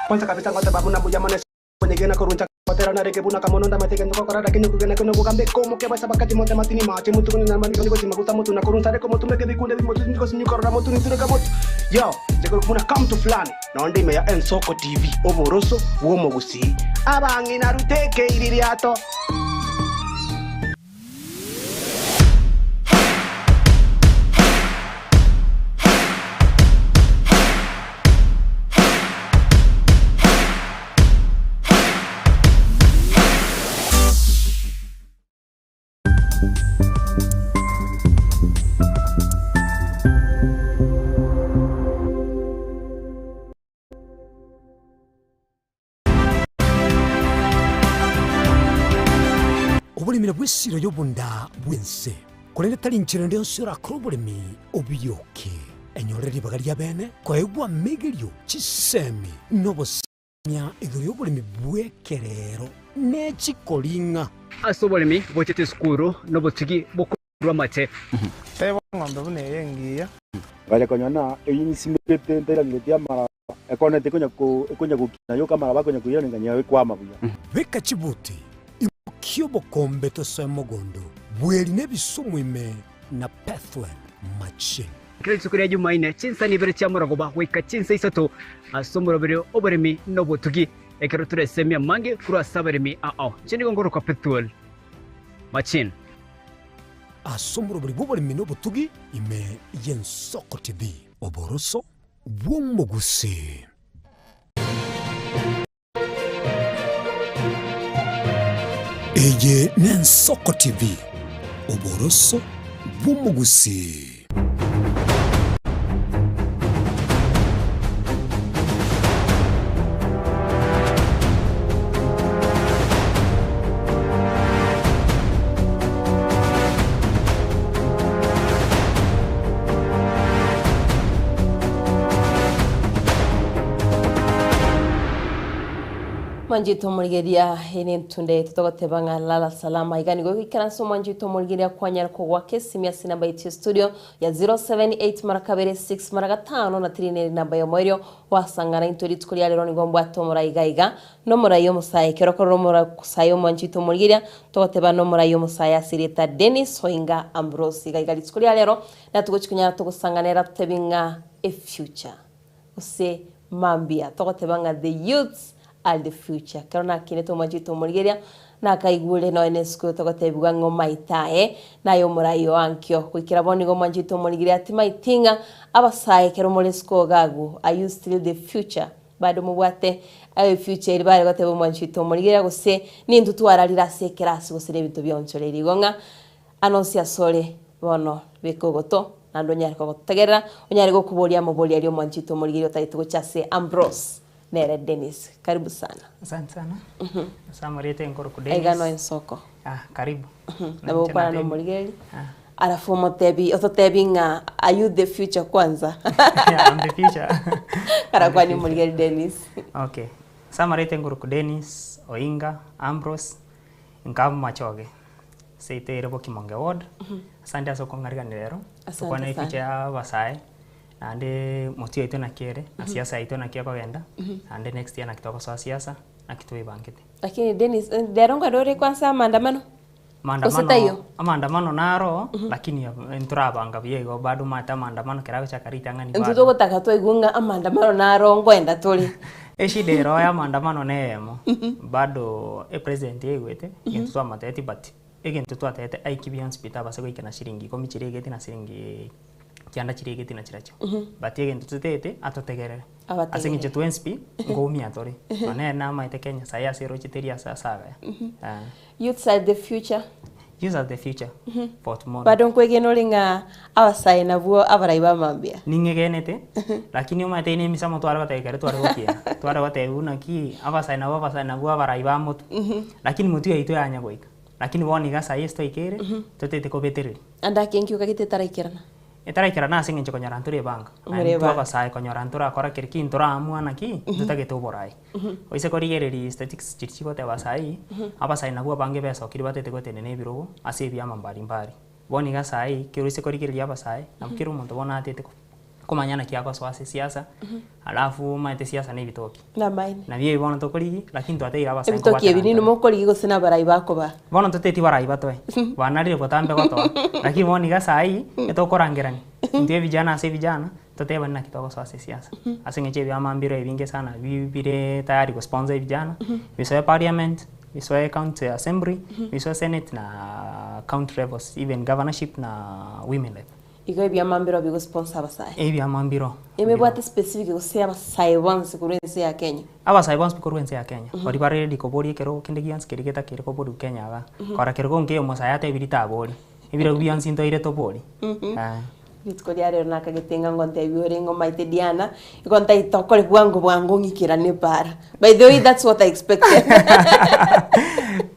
Kwanza kabisa ngoteba buna mbuya mono ase okonyegena korwa nchake gotera narenge buna kamono ndamanyete egento ngokora lakini okogena kone obogambe komokia base abakati mote matini mache motu konya nyama nigo nigochi maguta motu na korwa nsare komotu meke bikunde bimotu nigosinyu korora motu nitureka motu yo nche korwa buna come to fulani nonde ime ya Ensoko TV oboroso bw'omogusii abang'ina ruteke iririato. Oboremi nabwo esiro y'obonda bw'ense, korende tari inchera ende yonsi orakore oboremi obiyoke. Enyorere ribaga ria bene koegwa amegerio, chisemi, na obosemia igoro y'oboremi bw'ekerero ne chikoring'a. Ase oboremi bochete esukuru nobotugi bokorua amate. Teba eng'ombe buna eye engiya. Ngacha konyora na eyio nsimegete ntairangeretie amaraba, ekona tekonya ko ekonya gokina yoka amaraba akonya koiraneria ng'a ekwama buya. Beka chibuti, imokia obokombe tosoe mogondo, bweri na ebisumu ime na Pethuel machine. Kera rituko ria Jumaine, chinsani ibere chi'amorogoba goika chinsa isato ase omoroberi oboremi na obotugi, ekero toresemie amange korwa ase abaremi ao. Inche nigo ngorokwa Pethuel Machine. Ase omorobori bw'oboremi na obotugi ime y'Ensoko TV, oboroso bw'omogusii. Eye n'Ensoko TV, oboroso bw'omogusii. Mwanchete omorigeria ere entunde yaito togoteba ng'a lala salama. Iga nigo goikaransa omwanchete omorigeria kwanyara kogoaka esimi ase enamba yaito ya studio ya 078 mara kabere 6 mara gatano na tiri nere enamba yomoerio gwasangana intwe rituko ria rero nigo mbwate omorai iga iga Nomorai omosae, ekero okorora omosae omwanchete omorigeria, togoteba nomorai omosae ase erieta Dennis Oinga Ambrose. Iga iga rituko ria rero, natogochi konyara togosangana ere atotebi ng'a efuture gose mambia, togoteba ng'a the youths are the future. Ekero nakinete omwanchete omorigeria, nakaigure nonya na esukuru togotebigwa ng'a omaete aye naye omorai o ankio. Goikera bono nigo omwanchete omorigeria timaeti ng'a abasae ekero more esukuru iga agwo, are you still the future? Bado mobwate efuture eria bare goteba omwanchi oito omorigereria gose nintwe twararire ase ekerasi gose nebinto bionchoreire igo ng'a anonsi asore bono beka ogoto naende onyare kogotegerera onyare gokoboria amaborio aria omwanchi oito omorigereria otagete gocha ase Ambrose nere Dennis karibu sana. Asante sana. Ase amarieta enkoruku Aiga Dennis. no ensoko. Ah, karibu. Nabo gokwana na omorigereria Alafu omotebi ototebi ng'a are you the future kwanza? Yeah, I'm the future. Karakwani omorigeri Dennis. Okay. Ase amareta enkoruku Dennis, Oinga, Ambrose, nka Machoge. Seito ere Bokimonge ward. Asante ase okong'arigania rero. Asante Tokwane sana. efuture ya abasae, naende motwe yaito naki ere, na siasa yaito naki ekogenda, naende next year naki togosoa siasa, naki twebangete. Lakini Dennis, rero nkwenda ore kwanza maandamano? Gose Maandamano, taiyo? amaandamano naro, lakini ntorabanga buya igo bado omanyete amaandamano kera agochaka ritang'ani Intwe bado. togotaka twaigwe ng'a amaandamano naro nkoenda tore. Eshida ero ya maandamano na eyemo, bado epresident yaigwete, egento twamotebeti but egento twatebete aiki bionsi pi tabasa goika na shilingi ikomi chiria egeti na shilingi kianda chiria egeti na chirachio. But egento totagete atotegerere. Ase eng'encho twensi pi, nkoumia tore. Nonya nere namaete Kenya saii ase eroche teri ase ase agaya. Youths are the future. Youths are the future for tomorrow. Bado nkwegena ore ng'a abasae nabwo abarai ba mambia? Ning'egenete, lakini omanyete eye nemisamo tware goteba ekero tware gokiina. Tware goteba buna ki, abasae nabwo abasae nabwo abarai ba motwe. Lakini motwe yaito yanya goika. Lakini bono iga saii ase twaikeire, totagete kobetereria. Ande ake nki okagete etaraikerana? Etaraikerana ase eng'encho konyora ntore ebanga. More Naende intwe ebanga. abasae konyora ntorakora keri ki ntoraamua naki, ntotagete oborai. Oise korigereria statistics chiria chigoteba saii, abasae nabwo abange besokire batete gotenena ebirogo ase ebiama mbari mbari. Bono iga saii, kero oise korigereria abasae, nabo kera omonto bono atete komanya naki agosoa ase esiasa, alafu omanyete esiasa na ebitoki. Namaene. Nabio ebi bono tokorigia, lakini twateire abasae Ebitoki ebi nkobwaterana ninwe tore. mokorigia gose nabarai bakobaa? Bono ntoteti barai batoe, banarire botambe gotoa, lakini bono iga saii, etokorangerania, intwe vijana ase vijana, totebane naki togosoa ase esiasa. Ase eng'encho ebiama mbire ebinge sana bi bire tayari gosponsor evijana, bisoe parliament, bisoe county assembly, bisoe senate na county levels, even governorship na women rep. Igo ebiama mbireo bigosponsor abasae. Ebiama mbireo. Emebwate specific gose abasae bonsi korwa ense ya Kenya? Abasae bonsi pi korwa ense ya Kenya, baria bare ready koboria ekerogo kende gionsi keria getakeire koborigwa Kenya igaa. Kora kerogo nkeiyo omosae atebirie taboria, ebirogo bionsi ntoire toborie. Eh. Rituko ria rero nakagete ng'a ngontebia ore ng'a omaete Diana, igo ntaete okore bwango bwango ng'ikerane para. By the way that's what I expected.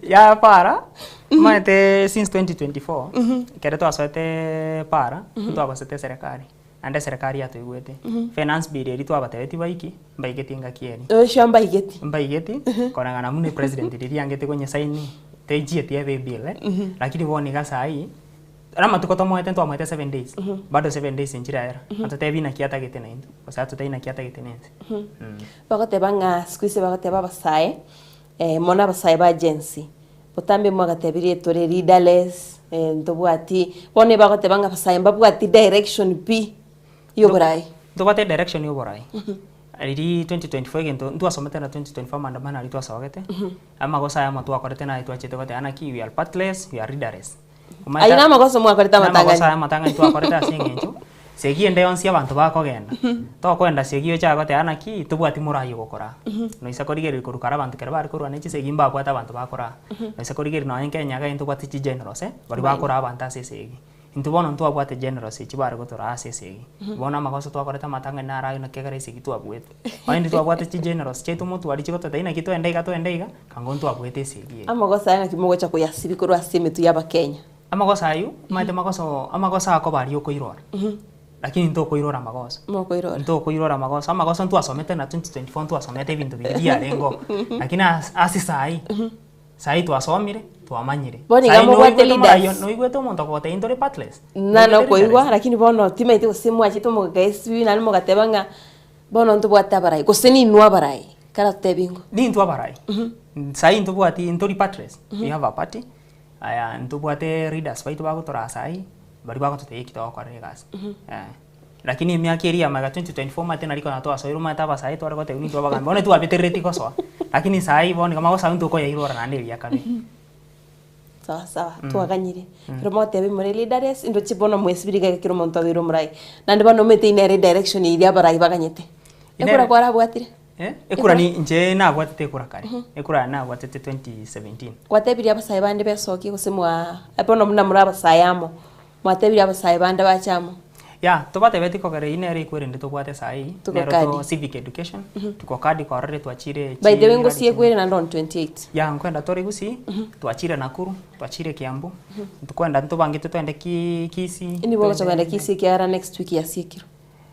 Ya para, omanyete since 2024, ekero twasoete para, ntwabasete eserekari, naende eserekari yatoigwete. Finance bill eria twabatebetie baiki, mbaigeti engaki eria. Oishwa mbaigeti. Mbaigeti, koreng'ana buna epresident riria angete konyesaini, teichieti ebe ebill eh, lakini bono iga saii, Ere amatuko tomoete ntwamoete seven days, bado seven days nchiraera, atotebi naki atagete naintwe, gose atotebi naki atagete nense. Bagoteba ng'a siku hizi bagoteba abasae, mono abasae ba Gen Z, botambe mwagatebirie tore leaderless, ntobwati, bono ebagoteba ng'a abasae mbabwati direction pi ya oborai. Ntobwate direction ya oborai, riria 2024 egento ntwasomete na 2024 maandamano aria twasogete, amagoso ayamo twakorete naye twachete goteba naki we are partyless, we are leaderless. Ayio namagoso mwakorete Namagoso amatang'ani. aya amatang'ani twakorete ase eng'encho, segi ende yonsi abanto bakogenda, tokoenda segi ocha goteba naki, tobwati morai ogokora. Noisa korigereria korwa kare abanto ekero bare korwa ne chisegi mbabwate abanto bakoraa. Noisa korigereria nonye Kenya iga ntobwate chigenerals eh, baria bakoraa abanto ase esegi. Intwe bono ntwabwate generals echi bare gotoraa ase esegi. Bono amagoso twakorete amatang'ani naro ayio naki ekero esegi twabuete. Onye intwe twabwate chigenerals chiaito motwari chigototebia naki twende iga twende iga, kango ntwabuete esegi eye. Amagoso aya naki mogocha koyasibia korwa ase emetwe y'Abakenya? Amagoso ayio, omanyete amagoso amagoso akoba aria okoirora, lakini ntokoirora amagoso. Mokoirora. Ntokoirora amagoso, amagoso ntwasomete na 2024 ntwasomete ebinto biria biarenge oo, lakini ase ase saii, saii twasomire, twamanyire. Bono iga Saii mobwate noigwete omoraia leaders. noigwete omonto ogotebia ntore partless? Nana Noigwete okoigwa leaderless? lakini bono timaeti gose mwachete omogaka naende mogateba ng'a bono ntobwate abarai gose ninwe abarai karatotebie ingo. Nintwe abarai, saii ntobwati ntori partless, we have a party, aya ntobwate leaders baito bagotoraa saii, baria bagototebia eki togokorera egasi eh. Lakini emiaka eria ya magega 2024 omanyete nari konya twasoire omanyete abasae tware gotebiwa intwe abagambi bono twabeterereti gosoa, lakini saii bono iga magosabu ntokoyairora naende eria kabere. Sawa sawa, twaganyire. Ekero mogoteba more leaderless, ndoche bono mwesibiri iga ekero omonto abeire omorai. Naende bono omanyete inere edirection eria abarai baganyete. Ekura kwarabwatire? Eh, ekura ni inche nabwatete ekura kare, ekura yaye nabwatete 2017. Gwatebirie abasae bande besokie gose mwa bono buna more abasae amo, mwatebirie abasae bande bache amo? Yah, tobatebetie kogera eyio nere ekwerende tobwate saii, Tuko nero kadi. to civic education, tuko kadi korire twachire By the way chirally ngosie chinde. ekwere naende on 28. Yah, nkwenda tore gusii, twachire Nakuru, twachire Kiambu, ntokwenda ntobangete twende ki Kisii, Nigo ogocha twende kogenda Kisii ekiagera next week yasiekirwe.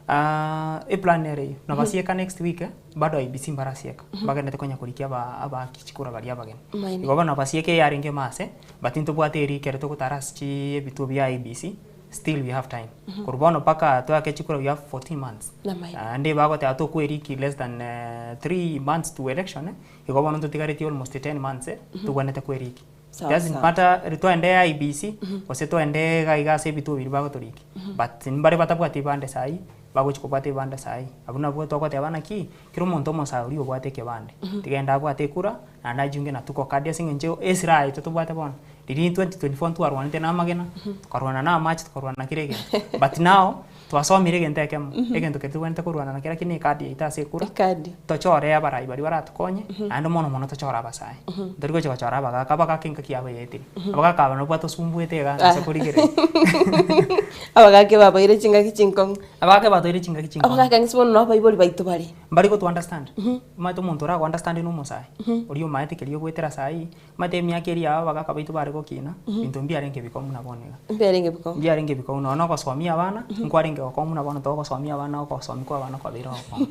Aah eplan nere eyio, nabasieka next week bado IEBC mbarasieka, mbagenderete konya korikia aba abaaki chikura baria abageni. Maene. Igo bono basieke yarenge mase, but ntobwate erika ere togotara ase chii ebituo bia IEBC, still we have time. Korwa bono mpaka toake chikura we have 14 months. Namaene. Naende bagoteba tokweriki less than 3 months to election, igo bono ntotigaretie almost 10 months, tobwenerete kweriki. Sawa, Doesn't sawa. matter eri twende IEBC gose twende iga iga ase ebituo biria bagotorikia but mbare batabwati ebibande saii bagochi kobwata ebibande saii abwo nabwo togoteba naki kera omonto omosae oria obwate ekebande tiga ende abwate ekura naende ajiunge na tuko card ase eng'encho esira yaito tobwate bono riria 2024 ntwarwanete na amagena tokarwana na amache tokarwana na kera egento but now Twasomire egento ekemo, egento keria tobwenerete korwana nakio lakini ecard yaito ase ekura, tochore abarai baria baratokonye, naende mono mono tochore abasae. Ntori gocha gochora abagaka, abagaka engaki yabo yaetire. Abagaka aba nabwo batosumbuete iga ase korigereria. Abagaka ebabaire chingaki chinkong'u. Abagaka ebatoire chingaki chinkong'u. Abagaka ng'ise bono nabo abaibori baito bare. Mbari goto understand. Omanyete omonto orago understand na omosae, oria omaete keria ogoetera saii, Omanyete emiaka eria yabo abagaka baito bare gokina, ebinto mbiarenge bikong'u buna bono iga. Mbiarenge bikong'u. Mbiarenge bikong'u nonya na ogosomia abana, nkwarenge gokong'u buna bono togosomia abana ogosomia kwa abana kwabeire ogokong'u.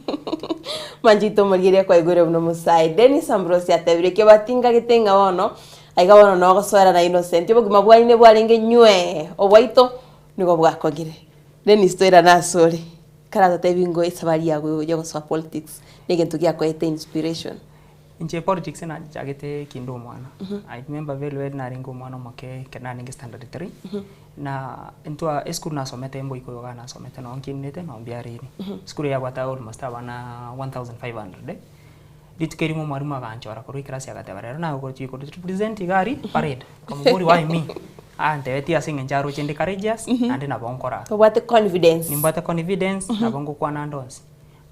Manchete omorigereria kwaigure buna omosae Dennis Ambrose atebire ekio batingagete ng'a bono aiga bono nogosoera na Innocent obogima bwaine bwarenge nywee obwaito nigo bwakong'ire. Dennis toirane asore karatotebi ngo esabari yago ya gosoa politics negento giakoete inspiration. Inche politics nachagete kinde omwana, I remember very well narenge omwana omoke ekero narenge standard three, na intwa esukuru nasomete mboiko iga nasomete noo nkinete noo mbiareire. Esukuru yabwate almost abana 1500, rituko erimo omwalimu aganchora korwa ekerasi agateba rero naye ogochia ko represent iga aria parade, nkamoboria why me? Antebetie ase eng'encho aroche inde courageous naende nabo nkora. Obwate confidence. Nimbwate confidence, nabo ngokwana ande onsi.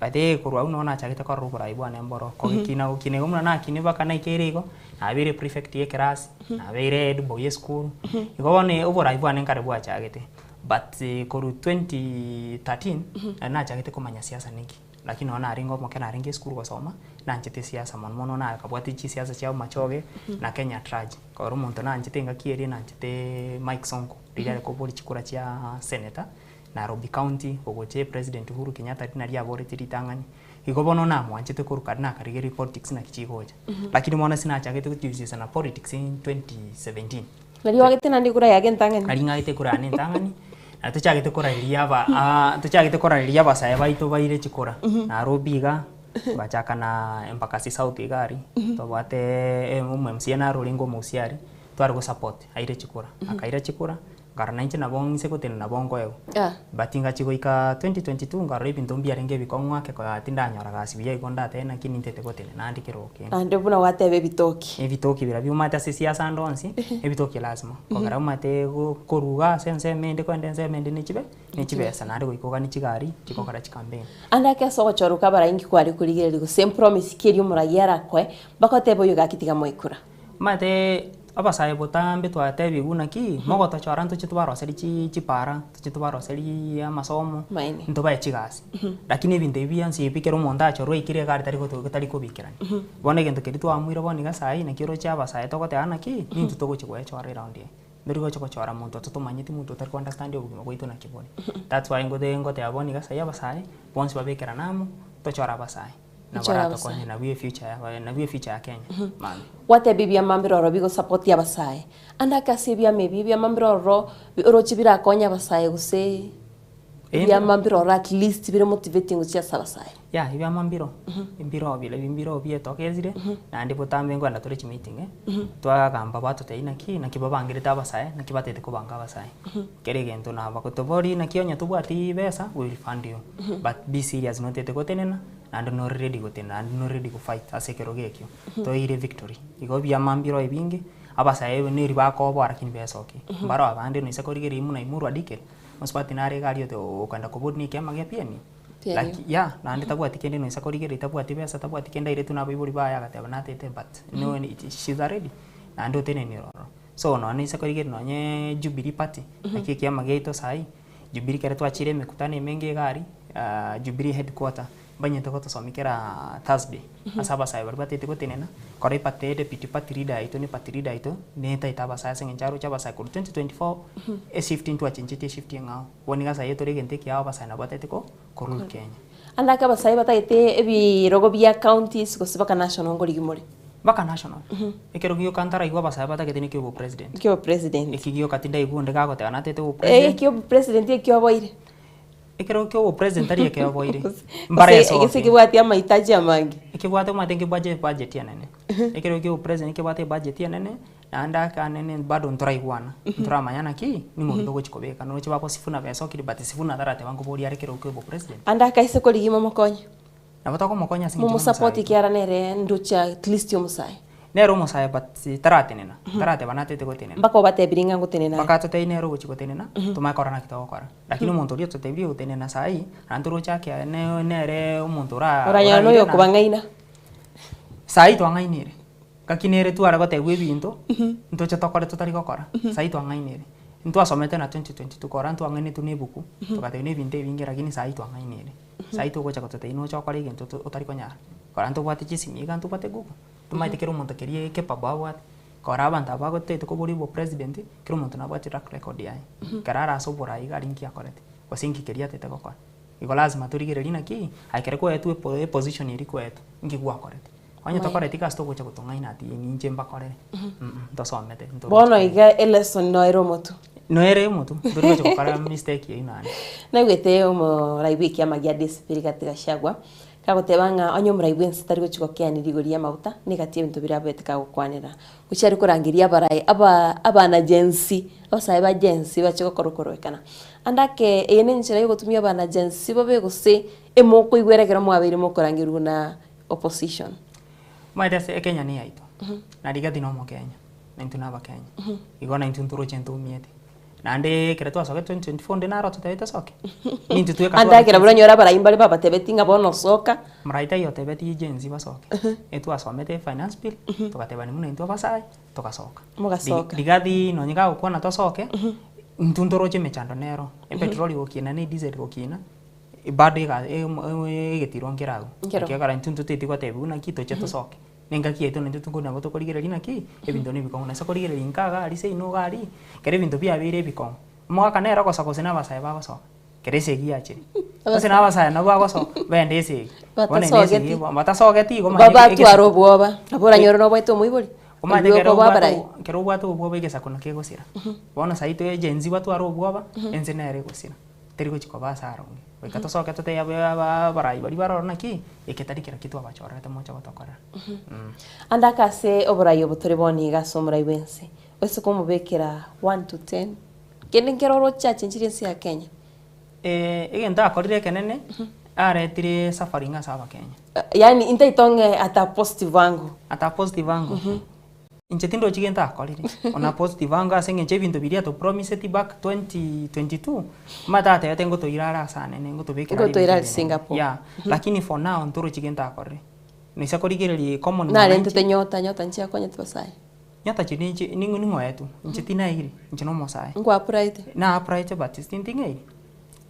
By the way korwa abwo nabo nachagete korora oborai bwane mboro, kogekina gokina igo buna nakina mpaka naikeire igo, nabeire prefect ya ekerasi, nabeire head boy esukuru, igo bono oborai bwane nkare bwachagete. But korwa 2013, nari nachagete komanya siasa ninki, lakini nonye narenge omoke narenge esukuru gosoma, nanchete siasa mono mono nakabwati chisiasa chia Bomachoge na Kenya at large. Kore omonto nanchete engaki eria nanchete Mike Sonko, riria are koboria chikura chia senator, Nairobi County, ogochia President Uhuru Kenyatta rina riaboretie ritang'ani, igo bono namwanchete korwa kare nakarigereria politics naki chigocha. Lakini bono ase nachagete gochihusisha na politics in 2017. Nari oagete naende ekura yake entang'ani? Nari ng'agete ekura yane entang'ani, na tochagete korareria aba tochagete korareria abasae baito baire chikura, Nairobi iga, togachaka na Embakasi South iga aria, tobwate omo MCA naro orenge omousiari, tware go support aire chikura, akaira chikura. Nkarora nainche nabo ng'ise gotenena nabo nkoegwa. Ah. But ngachia goika 2022 nkarora ebinto mbiarenge ebikong'u ake konya tindanyora gasi buya igo ndatebe naki nintete gotenena naende kero okende. Naende buna gwateba ebitoki. Ebitoki biria biumate ase esiasa ande onsi, ebitoki lasima. Kogera omanyete go koruga ase ensemo ende kogenda ensemo ende ne chibe ne chibesa naende goika oganie chigari chigokora chikampeni. Ande ake ase ogochorwa kwa abarai inki kware korigereria gose empromise ki eria omoraia arakoe mpaka otebe oyo gaki tiga moe kura? Omanyete abasae botambe twatebigwe naki, mogotochora ntoche tobaroserie chi chipara, ntoche tobaroserie amasomo, Maene. ntobae chigasi. Lakini ebinto ebi bionsi ebi ekero omonto achorwa aikire iga aria tari goto tari kobikerania. Bono egento keria twaamwire bono iga saii naki oroche abasae togoteba naki, nintwe togochia goechora eround eye. Ntori gocha gochora monto totomanyeti monto otari ko understand obogima bwaito naki bore. That's why ngote ngoteba bono iga saii abasae, bonsi babekerane amo, tochore abasae. Nabo Tochore baratokonye abasae. nabwo efuture yabo nabwo efuture ya Kenya mambia. Gwateba ebiama mbire ororo bigosupport abasae, ande ake ase ebiama ebi, ebiama mbire ororo oroche birakonye abasae gose ebiama mbire ororo at least bire motivating gochia ase abasae. Yeah, ebiama mbiro, mbiro bire mbiro bietokezire, naende botambe nkoenda tore chimeeting eh, twagamba batotebia naki, naki babangerete abasae, naki batagete kobanga abasae. Kera egento nabagotoboria naki onye tobwati besa, we will fund you, but be serious notagete gotenena, naende nore ready gotenena, naende nore ready gofight ase ekerogo ekio, toire victory. Igo ebiama mbiro ebinge, abasae neri bakoboa lakini besokia. Mbaro abande noise korigereria buna Emurwa Dikirr, mosubati nare iga aria ote okenda koboria na ekiama gia PNU. PNU. Laki yeah, naende tabwati kende noise korigereria tabwati besa, tabwati kende airetwe na abaibori baye agateba natete but no she's a ready, naende otenenire ororo. So nonye noise korigereria nonye Jubilee party, naki ekiama giaito saii, Jubilee ekero twachire emekutano emenge iga aria, Jubilee headquarter, mbanyete gotosomia kera Thursday, ase abasae baria batagete gotenena, kora eparty deputy party leader yaito ne party leader yaito, netaete abasae ase eng'encho aroche abasae korwa 2024, eshift ntwachenchetie eshift eng'ao, bono iga saii tore egento ekiao abasae nabo batagete ko korwa Kenya. Ande ake abasae batagete ebirogo bia counties gose mpaka national nkorigia more? Mpaka national. Ekero gioka ntaraigwa abasae batagete nekio obopresident. Ekio obopresident. Eki gioka tindaigwa onde gagoteba natagete obopresident. Ekio obopresident ekio oboire. Ekero kia obopresident tari ekio oboire. Mbara Gose esoke. gese kebwati amahitaji amange. Ekebwate omanyete nkebwate ebudget enene. Ekero kia obopresident nkebwate ebudget enene, naende ake anene bado ntoraigwana, ntoramanya naki, ning'o oria togochi kobeka. Noroche babo Sifuna besokire but Sifuna tarateba nkoboria are ekero kia obopresident. Ande akaise korigia momokonye. Nabo tokomokonya ase eng'encho Momosupport y'omosae oito. ekiara nere ndoche at least omosae. Nere omosae but taratenena, tarateba natete gotenena. Mpaka obatebirie ng'a ngotenena are. Mpaka atotebi nere ogochia gotenena, tomanye korora naki togokora. Lakini omonto oria ototebirie ogotenena saii, naende toroche ake ne nere omonto ora Oranyora oraire noyo na okobang'aina. Saii twang'ainire, ngaki nere tware gotebiwa ebinto, ntoche tokore totari gokora, saii twang'ainire. Ntwasomete na 2022 kora ntwang'ainetwe na ebuku, togatebiwa na ebinto ebinge lakini saii twang'ainire. Saii togocha gototebia noche okore egento to otari konyara, kora ntobwate chisimi iga ntobwate google, tomaete kera omonto keria capable abwate. Kora abanto aba bagotete koboria obopresident, kera omonto nabwate track record yaye, ekero are ase oborai iga aria nki akorete, gose nki keria atete gokora. Igo lazima torigererie naki, aye ekero kwaetwe epo eposition eria kwaetwe, nki gwakorete. Onye tokoreti gasi togocha gotong'aina ati ninche mbakorere, ntosomete ntoroche Bono kende. iga elesson noere omotwe. Noere omotwe, ntori gocha gokora mistake eyio naende. Naigwete omorai bwa ekiama gia DCP Rigathi Gachagua, kagoteba ng'a onye omorai bwensi tari gochia gokeania rigori ri'amaguta, negati y'ebinto biria abete kagokwanera. Gochia are korangeria abarai aba abana Gen Z, abasae ba Gen Z bache gokora okororekana. Ande ake eye nenchera yogotumia abana Gen Z bobe gose emokoigwera ekero mwabeire mokorangerigwa na opposition. Omanyete ase Ekenya neyaito, na Rigathi na omokenya, na intwe na abakenya. Igo naintwe ntoroche ntomiete. Naende ekero twasokete 2024 onde naro ototebeti tosoke? Nintwe tweka Ande ekero buna onyore abarai mbare babatebeti ng'a bono soka. Morai taiyo otebeti Gen Z basoke. Etwasomete finance bill, togatebani buna intwe abasae, togasoka. Mogasoka. Rigathi nonye gagokwana tosoke, intwe ntoroche emechando nero, epetroli gokina na ediesel gokina, bado ega egetiro nkere agwo. Nkero. Ekiagera intwe ntoteti gotebiwa naki toche tosoke. Na engaki yaito naintwe tokori nabo tokorigereria naki, ebinto nebikong'u. Nase korigereria inka iga aria seino iga aria, ekero ebinto biabeire ebikong'u, omogaka nere ogosoka gose na abasae bagosoka, ekero esegi yachire. Gose na abasae nabo bagosoka, baende esegi. Bono ende esegi Batasogeti. bo batasogeti igo omanye Babatware egesaku. obwoba, nabo oranyore noboete omoibori, Omanyete oywo ekero okoboa obwate abarai. ekero obwate obwoba egesaku naki egosira. Bono saii toe Gen Z batware obwoba, ense nere egosira. Teri gochia koba ase aronge. Goika tosoke totebie aba abarai baria bare ororo naki, eke tari kerokio twabachorerete moche gotokorera. Ande ake ase oborai obo tore bono iga ase omorai bw'ense, oise komobekera one to ten. Kende nkere oroche achenchire ense ya Kenya. Eh, egento akorire ekenene, aretire suffering ase abakenya. Yaani intaito ng'e at a positive angle. At a positive angle. Inche tindochi gento akorire, on a positive angle ase eng'encho ebinto biria atopromiseti back 2022, omanyete atebete ngotoira are ase anene, ngotobekera are Ngotoira ebinto are ebinene. Singapore. Yeah, lakini for now ntorochi gento akorire. Noisa korigereria common mwananchi. Narentete nyota, nyota nchiakonyete basae. Nyota chiria inche ning'o ning'oetwe, inche tinaeire, inche na omosae. Nkwa-applyete? Na-applyete but still nting'eiri.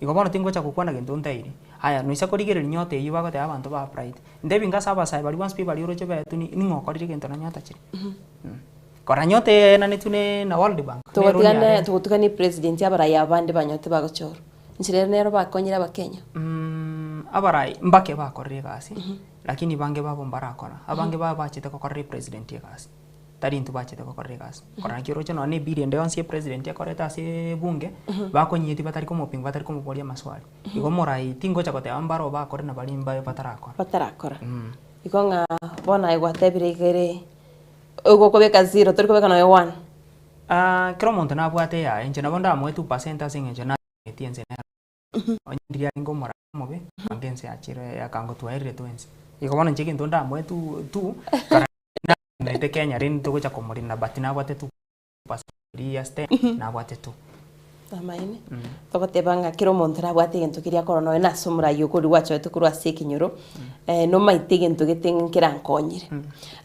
Igo bono tingocha gokwana gento ntaeiri. Aya, noisa korigereria nyota eyio bagoteba abanto ba-applyete, ntebi inga ase abasae baria bonsi pi baria oroche baetwe ni ning'o okorire egento na nyota chiria? Kora nyota eye yaenanetwe ne na World Bank, ne eroni Togotigana yarenge. togotigana epresident abarai abande banyote bagochorwa. Inche rero nero bakonyire abakenya. Abarai mbake bakorire egasi, lakini bange babo mbarakora. Abange babo bachete gokorera epresident egasi. Tari intwe bachete gokorera egasi. Korora naki oroche nonya na ebill ende yonsi epresident ekorete ase ebunge, bakonyetia batari komopinga batari komoboria amaswali. Igo morai tingocha goteba mbaro bakore na baria mbabe batarakora. Batarakora. Igo ng'a bono aye gwatebire iga ere, ogokobeka zero tori kobeka nonya one. Kera omonto nabwate eyaye, inche nabo ndamoe 2% ase eng'encho naetie ense nero. Onye ndiria arenge omorabia omobe, anga ense yachire akangotwaerire twensi. Igo bono inche egento ndamoe tu tu, kara naete Kenya rende togocha komorina but nabwate 2% eria ya stand, nabwate tu. Amaene, togoteba ng'a kera omonto nabwate egento keria akorora nonya nase omorai okoria gwachoete korwa ase ekenyoro, nomaete egento gete nkerankonyire.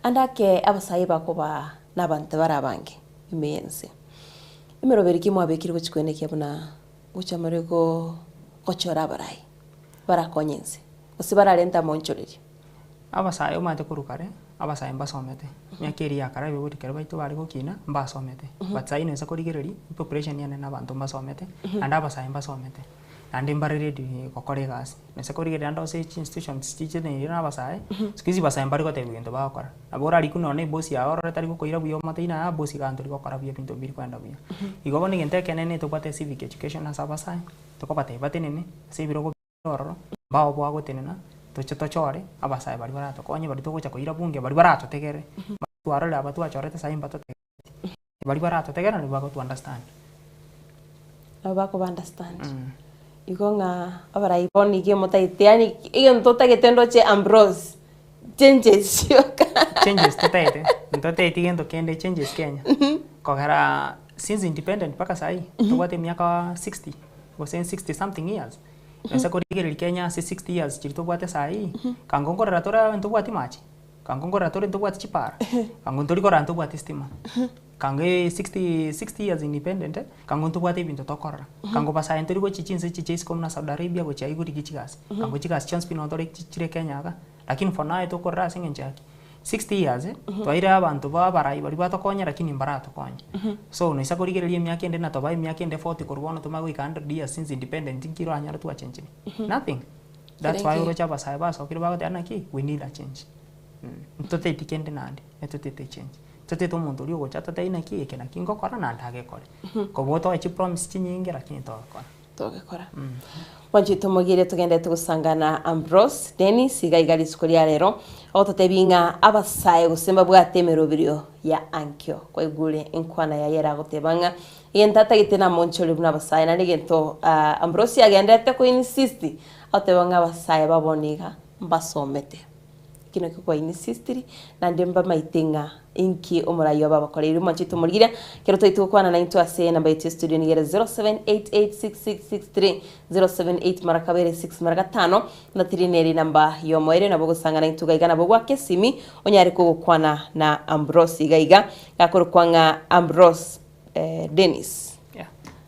Ande ake abasae bakoba na abanto bare abange ime y'ense. Emeroberi ki mwabekire gochia koenekia buna gochia more gochora abarai barakonye ense, gose bararente amoonchoreria? Abasae omanyete korwa kare, abasae mbasomete, emiaka eria ya kare abaibori ekero baito bare gokina, mbasomete. But saii noisa korigereria, epopulation ene na abanto mbasomete, naende abasae mbasomete, naende mbare ready gokora egasi. Noisa korigereria naende ase chi institutions chicheneire na abasae, siku hizi basae mbari gotebiwa gento bagokora. Nabo orarikwe nonya na ebosi yago orore tari gokoira buya omotebi naye aa bosi igaa ntori gokora buya ebinto mbiri kogenda buya. Igo bono egento ekenene tobwate civic education ase abasae, tokobatebia batenene ase ebirogo bire ororo, mbao bagotenena, toche tochore abasae baria baratokonye baria togocha koira bunge baria baratotegere, twarorire aba twachorete saii mbatotegereti, baria baratotegere nabwo bagoto understand. Nabo bakoba understand. Igo ng'a abarai bono iga motagete yaani egento otagete ndoche Ambrose, changes chioka. Changes totaete, ntotaeti gento kende changes Kenya. Kogera since independent mpaka saii, tobwate emiaka 60, gose 60 something years, ase korigereria Kenya ase 60 years chiria tobwate saii, kango nkorora tore ntobwati mache, kango nkorora tore ntobwati chipara, kango ntori korora ntobwati stima. Kango 60 60 years independent, kango ntobwate ebinto tokorora. Kango basae ntori gochia chinse echi chia isiko buna Saudi Arabia gochia aye korigia chigasi. Kango chigasi chionsi pi notore chire Kenya iga, lakini for now tokorora ase eng'encho ya ki? 60 years, twaire abanto ba abarai baria batokonye lakini mbaratokonye. So noisa korigereria emiaka ende natobae emiaka ende 40 korwa bono tomanye goika 100 years since independent nki oranyore twachenchire? Nothing. That's why oroche abasae basokire bagoteba naki, we need a change. Ntotaeti kende naende, etotaete echange. Totaete omonto oria ogocha atotebie naki eke naki ngokora naende agekore. Kobua otoe chipromise chinyinge lakini togekora. Togekora. Mwanche tomogirie togenderete gosanga na Ambrose Dennis iga iga risuko ria rero agototebia ng'a abasae gose mbabwate emeroberio ya ankio. Kwaigure enkwana yaye eragoteba ng'a egento atagete namonchore buna abasae naende egento Ambrose agenderete ko insist agoteba ng'a abasae ba bono iga mbasomete. Eki nakio kwa insistiri, naende mbamaete ng'a inki omorai obo abakoreire. Mwanchete omorigereria, ekero twaitwe gokwana naintwe ase enamba yaito ya studio nigo ere 07886663 078 mara kabere 6 mara gatano, na tiri nere enamba y'omoerio nabo ogosanga naintwe iga iga nabo gwaka esimi onyare kogokwana na Ambrose iga iga, gakorokwa ng'a Ambrose Dennis.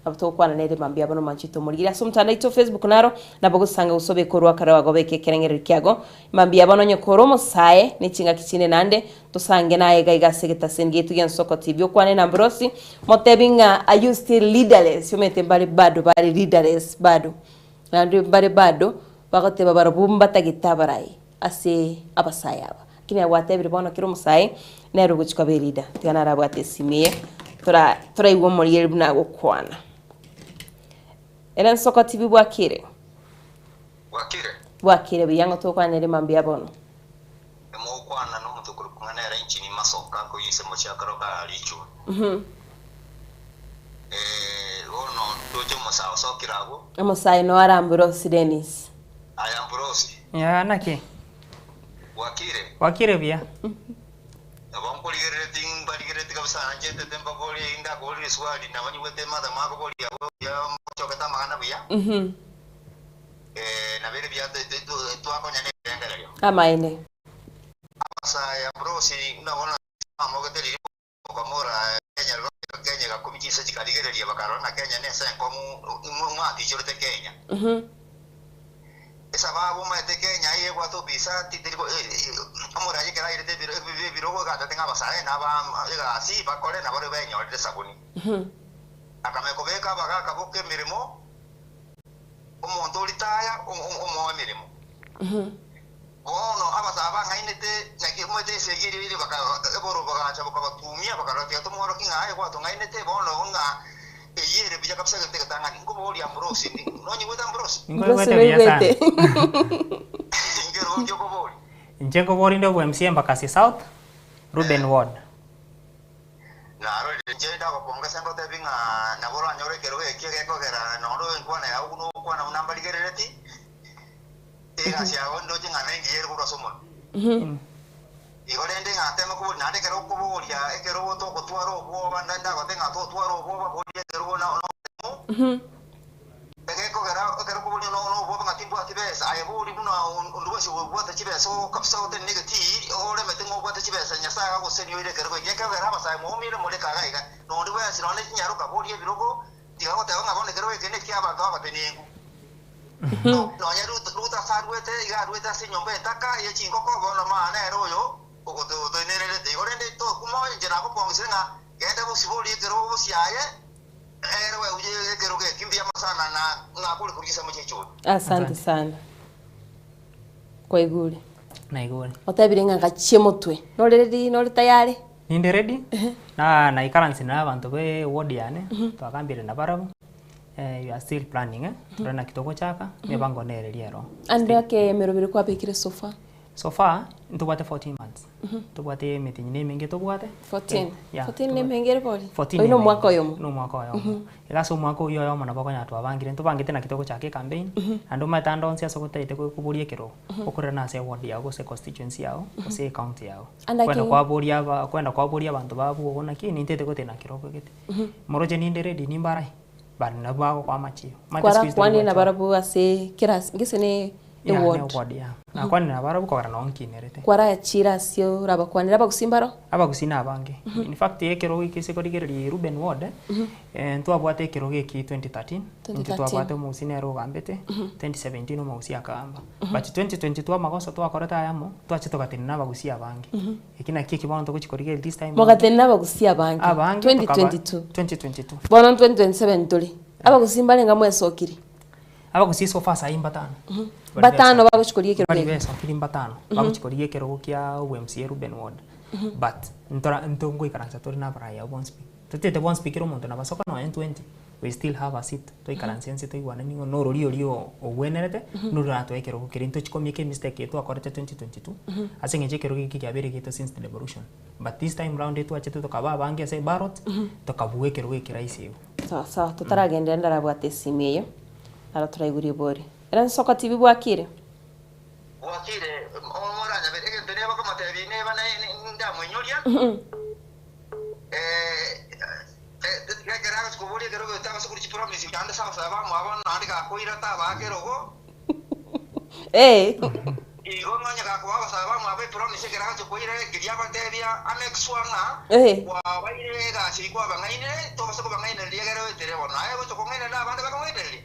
Nabo togokwana nere mambia bono mwanchete omorigereria ase omotandao oito o Facebook naro nabo ogosanga gose obeke orwakare rwago obeke ekerengererio kiago mambia bono onye kore omosae ne chingaki chinde naende tosange naye iga iga ase egetaseni giaito gia Nsoko TV okwane na Ambrosi motebi ng'a are you still leaderless omanyete mbare bado bare leaderless bado naende mbare bado bagoteba barobwo mbatagete abarai ase abasae aba. Lakini aye gwatebire bono kera omosae nere ogochia koba eleader, tiga naro abwate esimi eye tora toraigwe omorigereria buna agokwana. Ere nsoko TV bwakire? Bwakire? Bwakire buya ng'o togokwana nere mambia bono? Mogokwana nomonto okorokwa ng'a nere inchini masoka nkoyia ase mochie akaro ka Richo. Bono. Ndoche omosae osokire agwo. Omosae noyo are Ambrose Dennis. Aye Ambrose. Yaya naki? Bwakire? Bwakire buya. Nabo nkorigerereti mbarigerereti kabisa nanchetete mbaborie ndakoborie riswali nabanyigwete Martha mwakoboria abwo buya mochokete amang'ana buya. Eh, nabo ere buya twakonya nebirengererio. Amaene. Abasae Ambrose buna bono amogete riria okamora Kenya Kenya egakumia chinse chikarigereria bakarora ng'a Kenya nense enkong'u mwatichorete Kenya. Esababu omanyete Kenya eye ebwate obisati teri omoraia ekero airete ebirogo egatete ng'a abasae naba egasi bakore nabarobwo benyorere esabuni. Akamanya kobeka abagaka boka emeremo, omonto oritaya omoa emeremo. Bono abasae bang'ainete, naki omanyete esegi eria ere eboro bagacha bakabatumia, bakarora tiga tomworokie ng'a aye gwatong'ainete, bono ng'a eyio ere buya kabisa egento egetang'ani. Nkoboria Ambrose, nonyigwete Ambrose? Nkoigwete buya sana. Nkerogo ki okoboria? Inche nkoboria inde obwa MCA Embakasi South, Reuben Ward. Narorire inche ndagopongesa ngotebi ng'a nabo oranyore ekerogo ekio gekogera nonya enkwana yao buna ogokwana buna mbarigerereti, Egasi yao ndoche ng'a nengiya ere korwa ase omonwa. Igo rende ng'a nteme koboria, naende ekero okoboria ekerogo togotwara obwoba, ndagotebie ng'a totware obwoba, boria ekerogo na oboremu, egekogera ekero okoboria na obwoba ng'a timbwati besa, aye boria buna onde bwensi obwate chibesa kabisa otenene egetii, oremete ng'a obwate chibesa Nyasae agagosesenia oire ekerogo ekio. Ekegera abasae mwaumire more kaga iga, na onde bwensi nonya ne chinyaroka boria ebirogo, tiga goteba ng'a bono ekerogo eke nekiabanto abatenenku. Nonya Ruto ase aruete, iga aruete ase enyomba entaka ye chingoko, bono maa nere oyo ogototenererete. Igo rende tokuma inche nagokongisire ng'a genda bosibori ekerogo bosiaye, ere bweguche ekerogo eki mbuya mono sana na ng'akore korwa chisemo chi'echuni. Asante sana. Kwaigure? Naigure. Otebire ng'a ngachie motwe. Nore ready? Nore tayari? Ninde ready, na naikaranse na abanto be ward yane, twagambire nabarabwo. Eh, you are still planning eh, tore naki togochaka, emebango nere eria ero. Ande ake emeroberi kwabekire so far? So far, ntobwate 14 months. Ntobwate emetienyi na emenge tobwate. 14? Yeah, 14 na emenge ere bori? 14 Oyio na na omwaka emenge. oyomo? Na omwaka oyomo. Iga ase omwaka oyio oyomo nabo okonyora twabangire, ntobangete naki togochaka ecampaign, naende omanyete ande onsi ase ogotaete koboria ekerogo, okorera nase eward yago gose econstituency yago, gose ecounty yago. Ande Kwenda ake- kwaboria aba kwenda kwaboria abanto babu igo naki nintete gotenena kerogo gete. Moroche ninde ready nimbarai, but nabwo bagokoa amachiko. Omanyete siku hizi Kwarakwanire tari nabarabwo ase kera ase gese ne Yeah, ne eward. eward, yeah. Nakwanire nabarabwo kogera noo nkinerete. Kwarachire ase orabakwanere abagusii mbaro? Abagusii nabange. In fact ekerogo eke ase korigereria Reuben ward, ntwabwate ekerogo eki 2013, intwe 2013. twabwate omogusii nere ogambete, 2017 omogusii akagamba. But 2022 amagoso twakorete ayamo, twacha togatenena abagusii abange. Eki nakio eki bono togochia korigereria this time round. Mogatenena abagusii abange Abange tokaba 2022. 2022. Bono 2027 tore. Abagusii mbarenge mwesokire? Abagusii so far saii mbatano. Bari Batano beso- bagochia korigia ekerogo Bari eke. besokire mbatano. Bagochia korigia ekerogo kia obo MCA Reuben Ward. But ntora ntogoikaransa tore na abarai abwo bonsi pi. Totete bonsi pi kera omonto nabasoka nonya 20 we still have a seat toikaranse inse toigwane nigo norori oria ogwenerete nororatoe ekerogo keria ntochi komeka emistake eye twakorete 2022 ase eng'encho ekerogo eke kiabeire egeito since the devolution but this time round etwachete tokaba abange ase ebarot tokabua ekerogo eke rahisi igo. Sawa sawa, totaragenderera ndarabwate esimi eye, naro toraigwe ribori. Ere Nsoko TV bwakire? Bwakire, omoranyabere egento neba komotebia neba ndamoinyoria, ekero agochia koboria ekerogo ete abase korwa chipromise naende ase abasae bamwabo naende gakoira tabaa kerogo, igo nonye gakoa abasae bamwabo epromise ekero agochia koira keria abatebia amake sure ng'a kwabaire egasi eyio kwabang'ainire, tobasa kobang'ainereria egere oetere bono. Aye gocha kong'ainereria abande bakong'ainereria.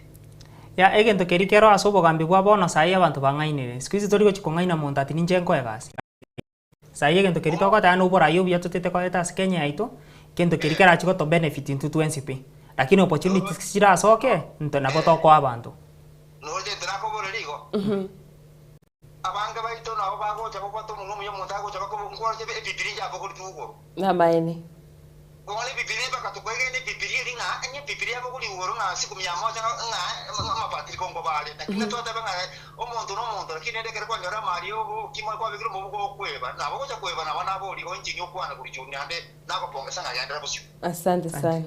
Ya egento keria kero ase obogambi bwa bono saii abanto bang'ainire. Siku hizi tori gochia kong'aina monto ati ninche nkoe egasi. Saii egento keria togoteba na oborai obuya totete koreta ase Kenya yaito, egento keria kerachi goto benefit intwe twensi pi. Lakini opportunities chirasoke, intwe nabo tokoa abanto. Noche intwe nakoboreria igo. Abange baito nabo bagocha babwate omonwa omuya omonto agocha bakobokorosia Ebibilia yabogoretie igoro. Namaene. Bono Ebibilia bakatokwegena Ebibilia eri ng'a onye Ebibilia yabogoria igoro ng'a siku mia moja ng'a amapatriko nkobare. Lakini twateba ng'a omonto nomonto lakini rende ekero kwanyora amari obokima kwabekire omobuko okweba nabo ogocha kweba nabo nabori inche niokwana korwa chuni naende nagopongesa ng'a genderera bosio. Asante sana.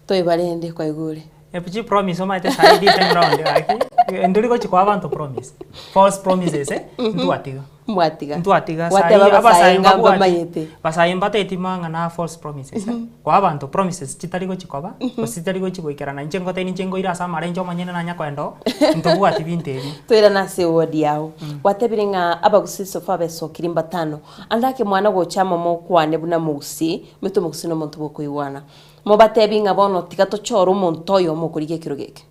Toibarende kwaigure. Chi promise omanyete saii this time round gaki, ndori gochi koa abanto promise, false promises eh, ntwatiga. Mwatiga. Ntwatiga saii, Gwateba abasae abasae ng'a mbabwati, mbamanyete. basae mbateti mang'ana a false promises eh, koa abanto promises chitari gochi koba, gose chitari gochi goikerana, inche ngotebi ninche nkoira ase amare inche omonyene nanya koenda oo, ntobwati binto ebi. Toirane ase eward yao. Gwatebire ng'a abagusii so far besokire mbatano. Ande ake mwana gocha amo mokwane buna mogusii, omanyete omogusii nomonto bwokoigwana. Mobatebi ng'a bono tiga tochore omonto oyomo okorigia ekerogo eke.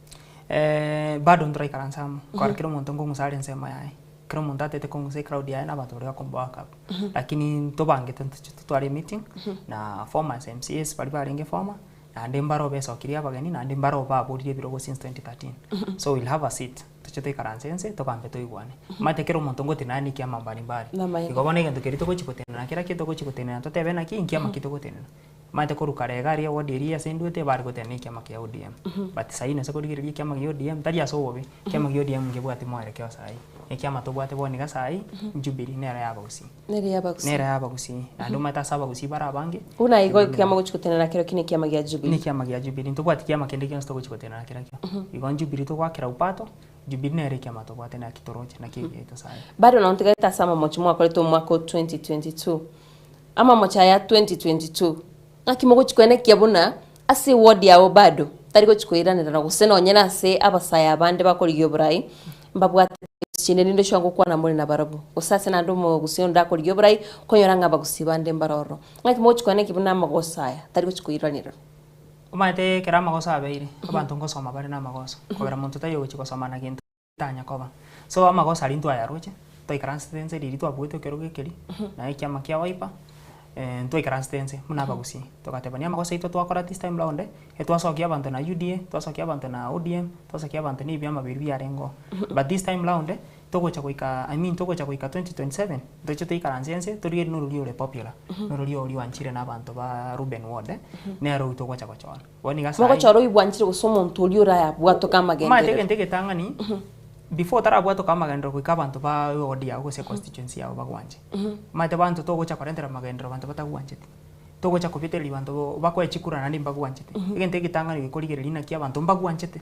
Bado ntoraikaranse amo, kora kera omonto nkong'usa are ensemo yaye, kera omonto atete kong'usa ecrowd yaye na abanto baria bakomoback up. Lakini ntobangete ntoche totware emeeting, na former MCAs baria barenge former, naende mbaro besokirie abageni, naende mbaro baboririe ebirogo since 2013. So we'll have a seat, toche toikaranse inse, togambe toigwane. Omanyete kera omonto ngotenena are nekiama mbari mbari. Namaene. Igo bono egento keria togochi gotenena kera ki togochi gotenena totebe naki, nkiama ki togotenena. Omanyete korwa kare iga aria eward eria ase ndwete ebare gotenena ekiama kia ODM. But sahii nase korigereria ekiama gia ODM tari ase obobe, ekiama gia ODM ngebwati moerekeo sahii. Ekiama tobwate bono iga sahii, Jubilee nero yabagusii. Nere yabagusii. Nere yabagusii. Naende omanyete ase abagusii bare abange, Buna igo Jubilee nero. ekiama ogochi gotenena kerokio na ekiama gia Jubilee. Na ekiama gia Jubilee. Ntobwati kiama kende gionsi togochi gotenena kerokio. Igo Jubilee togoakera upato, Jubilee nere ekiama tobwate naki toroche, naki egiaito sahii. Bado nonye ntigarete ase amamocho mwakorete omwaka o 2022. Amamocho aya 2022, ng'aki mogochi koenekia buna ase eward yao bado tari gochi koiranerana gose nonye nase abasae abande bakorigia oborai mbabwate chinde rinde ochia gokwana more nabarabwo gose ase naende omogusii onde akorigia oborai okonyora ng'a abagusii bande mbare ororo. Ng'aki mogochi koenekia buna amagoso aya tari gochi koiranerana? Omanyete ekero amagoso abeire, abanto ngosoma bare namagoso, kobera monto taiyo ogochi gosoma na gento. Tanya koba. So amagoso aria ntwayaroche, twaikaransete inse riria twabuete ekerogo ekeria, na ekiama kia Wiper, ntwaikaransete inse buna abagusii, togatebania amagoso aito twakora this time round, etwasokia abanto na UDA, twasokia abanto na ODM, twasokia abanto na ebiama biria biarenge oo. But this time round, togocha goika I mean togocha goika 2027, ntoche toikaranse inse, torigererie norori ore popular, norori oria oanchire na abanto ba Reuben Ward, nere oyio togocha gochora. Bono iga saii. Mogochora oibwanchire gose omonto oria orayabwatoke Omanyete amagenderero. egento egetang'ani, before otarabwatoka amagenderero goika abanto ba eward yago gose econstituency yago bagwanche. Omanyete abanto togocha korentera amagenderero abanto batagwancheti. Togocha kobetereria abanto bakoe chikura naende mbagwanchete. Egento egetang'ani goika origereria naki abanto mbagwanchete,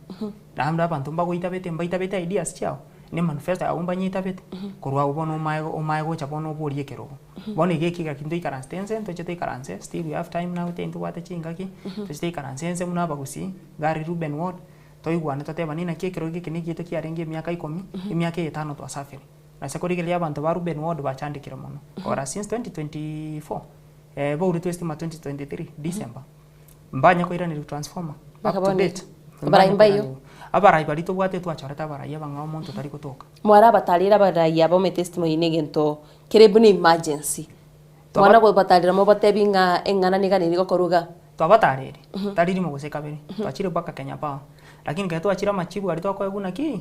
naende abanto mbagoitabete mbaitabete ideas chiago, na emanifesto yago mbanyetabete, korwa abwo bono omae omae gocha bono oborie ekerogo. Bono iga eki gaki ntoikaransete ense, ntoche toikaranse, still we have time now tintobwate chingaki, toche toikaranse ense buna abagusii, iga aria Reuben ward, toigwane totebane naki ekerogo eke negiaito kiarenge emiaka ikomi, emiaka eye etano twasafire. Nase korigereria abanto ba Reuben ward bachandekire mono, kogera since 2024, bauretwe estima 2023 December, mbanya koiraneria transformer up to date. Abarai mbaiyo. Abarai baria tobwate twachorete abarai abang'ao omonto otari gotoka. Mwarabatarire abarai aba omanyete estima eyio negento Kere buna emergency. Mwana gobatarera mobatebi ng'a eng'ana niga neri gokorwa iga. Twabatarire, tari rimo gose kabere, twachire mpaka Kenya Power. Lakini ekero twachire amachibu aria twakoegwa naki,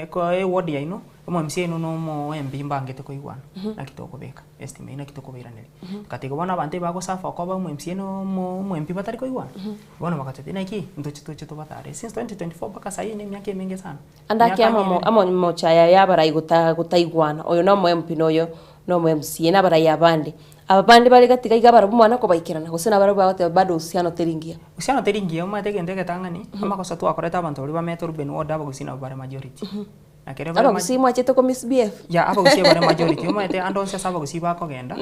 ko eward yaino, omo MCA oino na omo MP mbangete koigwana, naki tokobeka estima eyio naki tokobairaneria. Tokatiga bono abanto ebagosuffer okoba omo MCA na omo omo MP batari koigwana, bono bagatotebia naki, ntoche toche tobatare. Since 2024 mpaka sahii na emiaka emenge sana. Ande ake Emiaka amo amamocho aya y'abarai gotaigwana, oyo nomo MP na oyo nomo MCA, na abarai abande. Aba bande bare gati gaiga barabwo mwana kobaikerana, gose nabarabwo bagoteba bado uhusiano teri ngiya. Uhusiano teri ngiya, omanyete egento egetang'ani, amagoso twakorete abanto baria bamete Reuben Ward abagusii nabwo bare majority. Na ekero bare Abagusii mwachete ko misbehave. Yeah, abagusii bare majority, omanyete ande onsi ase abagusii bakogenda,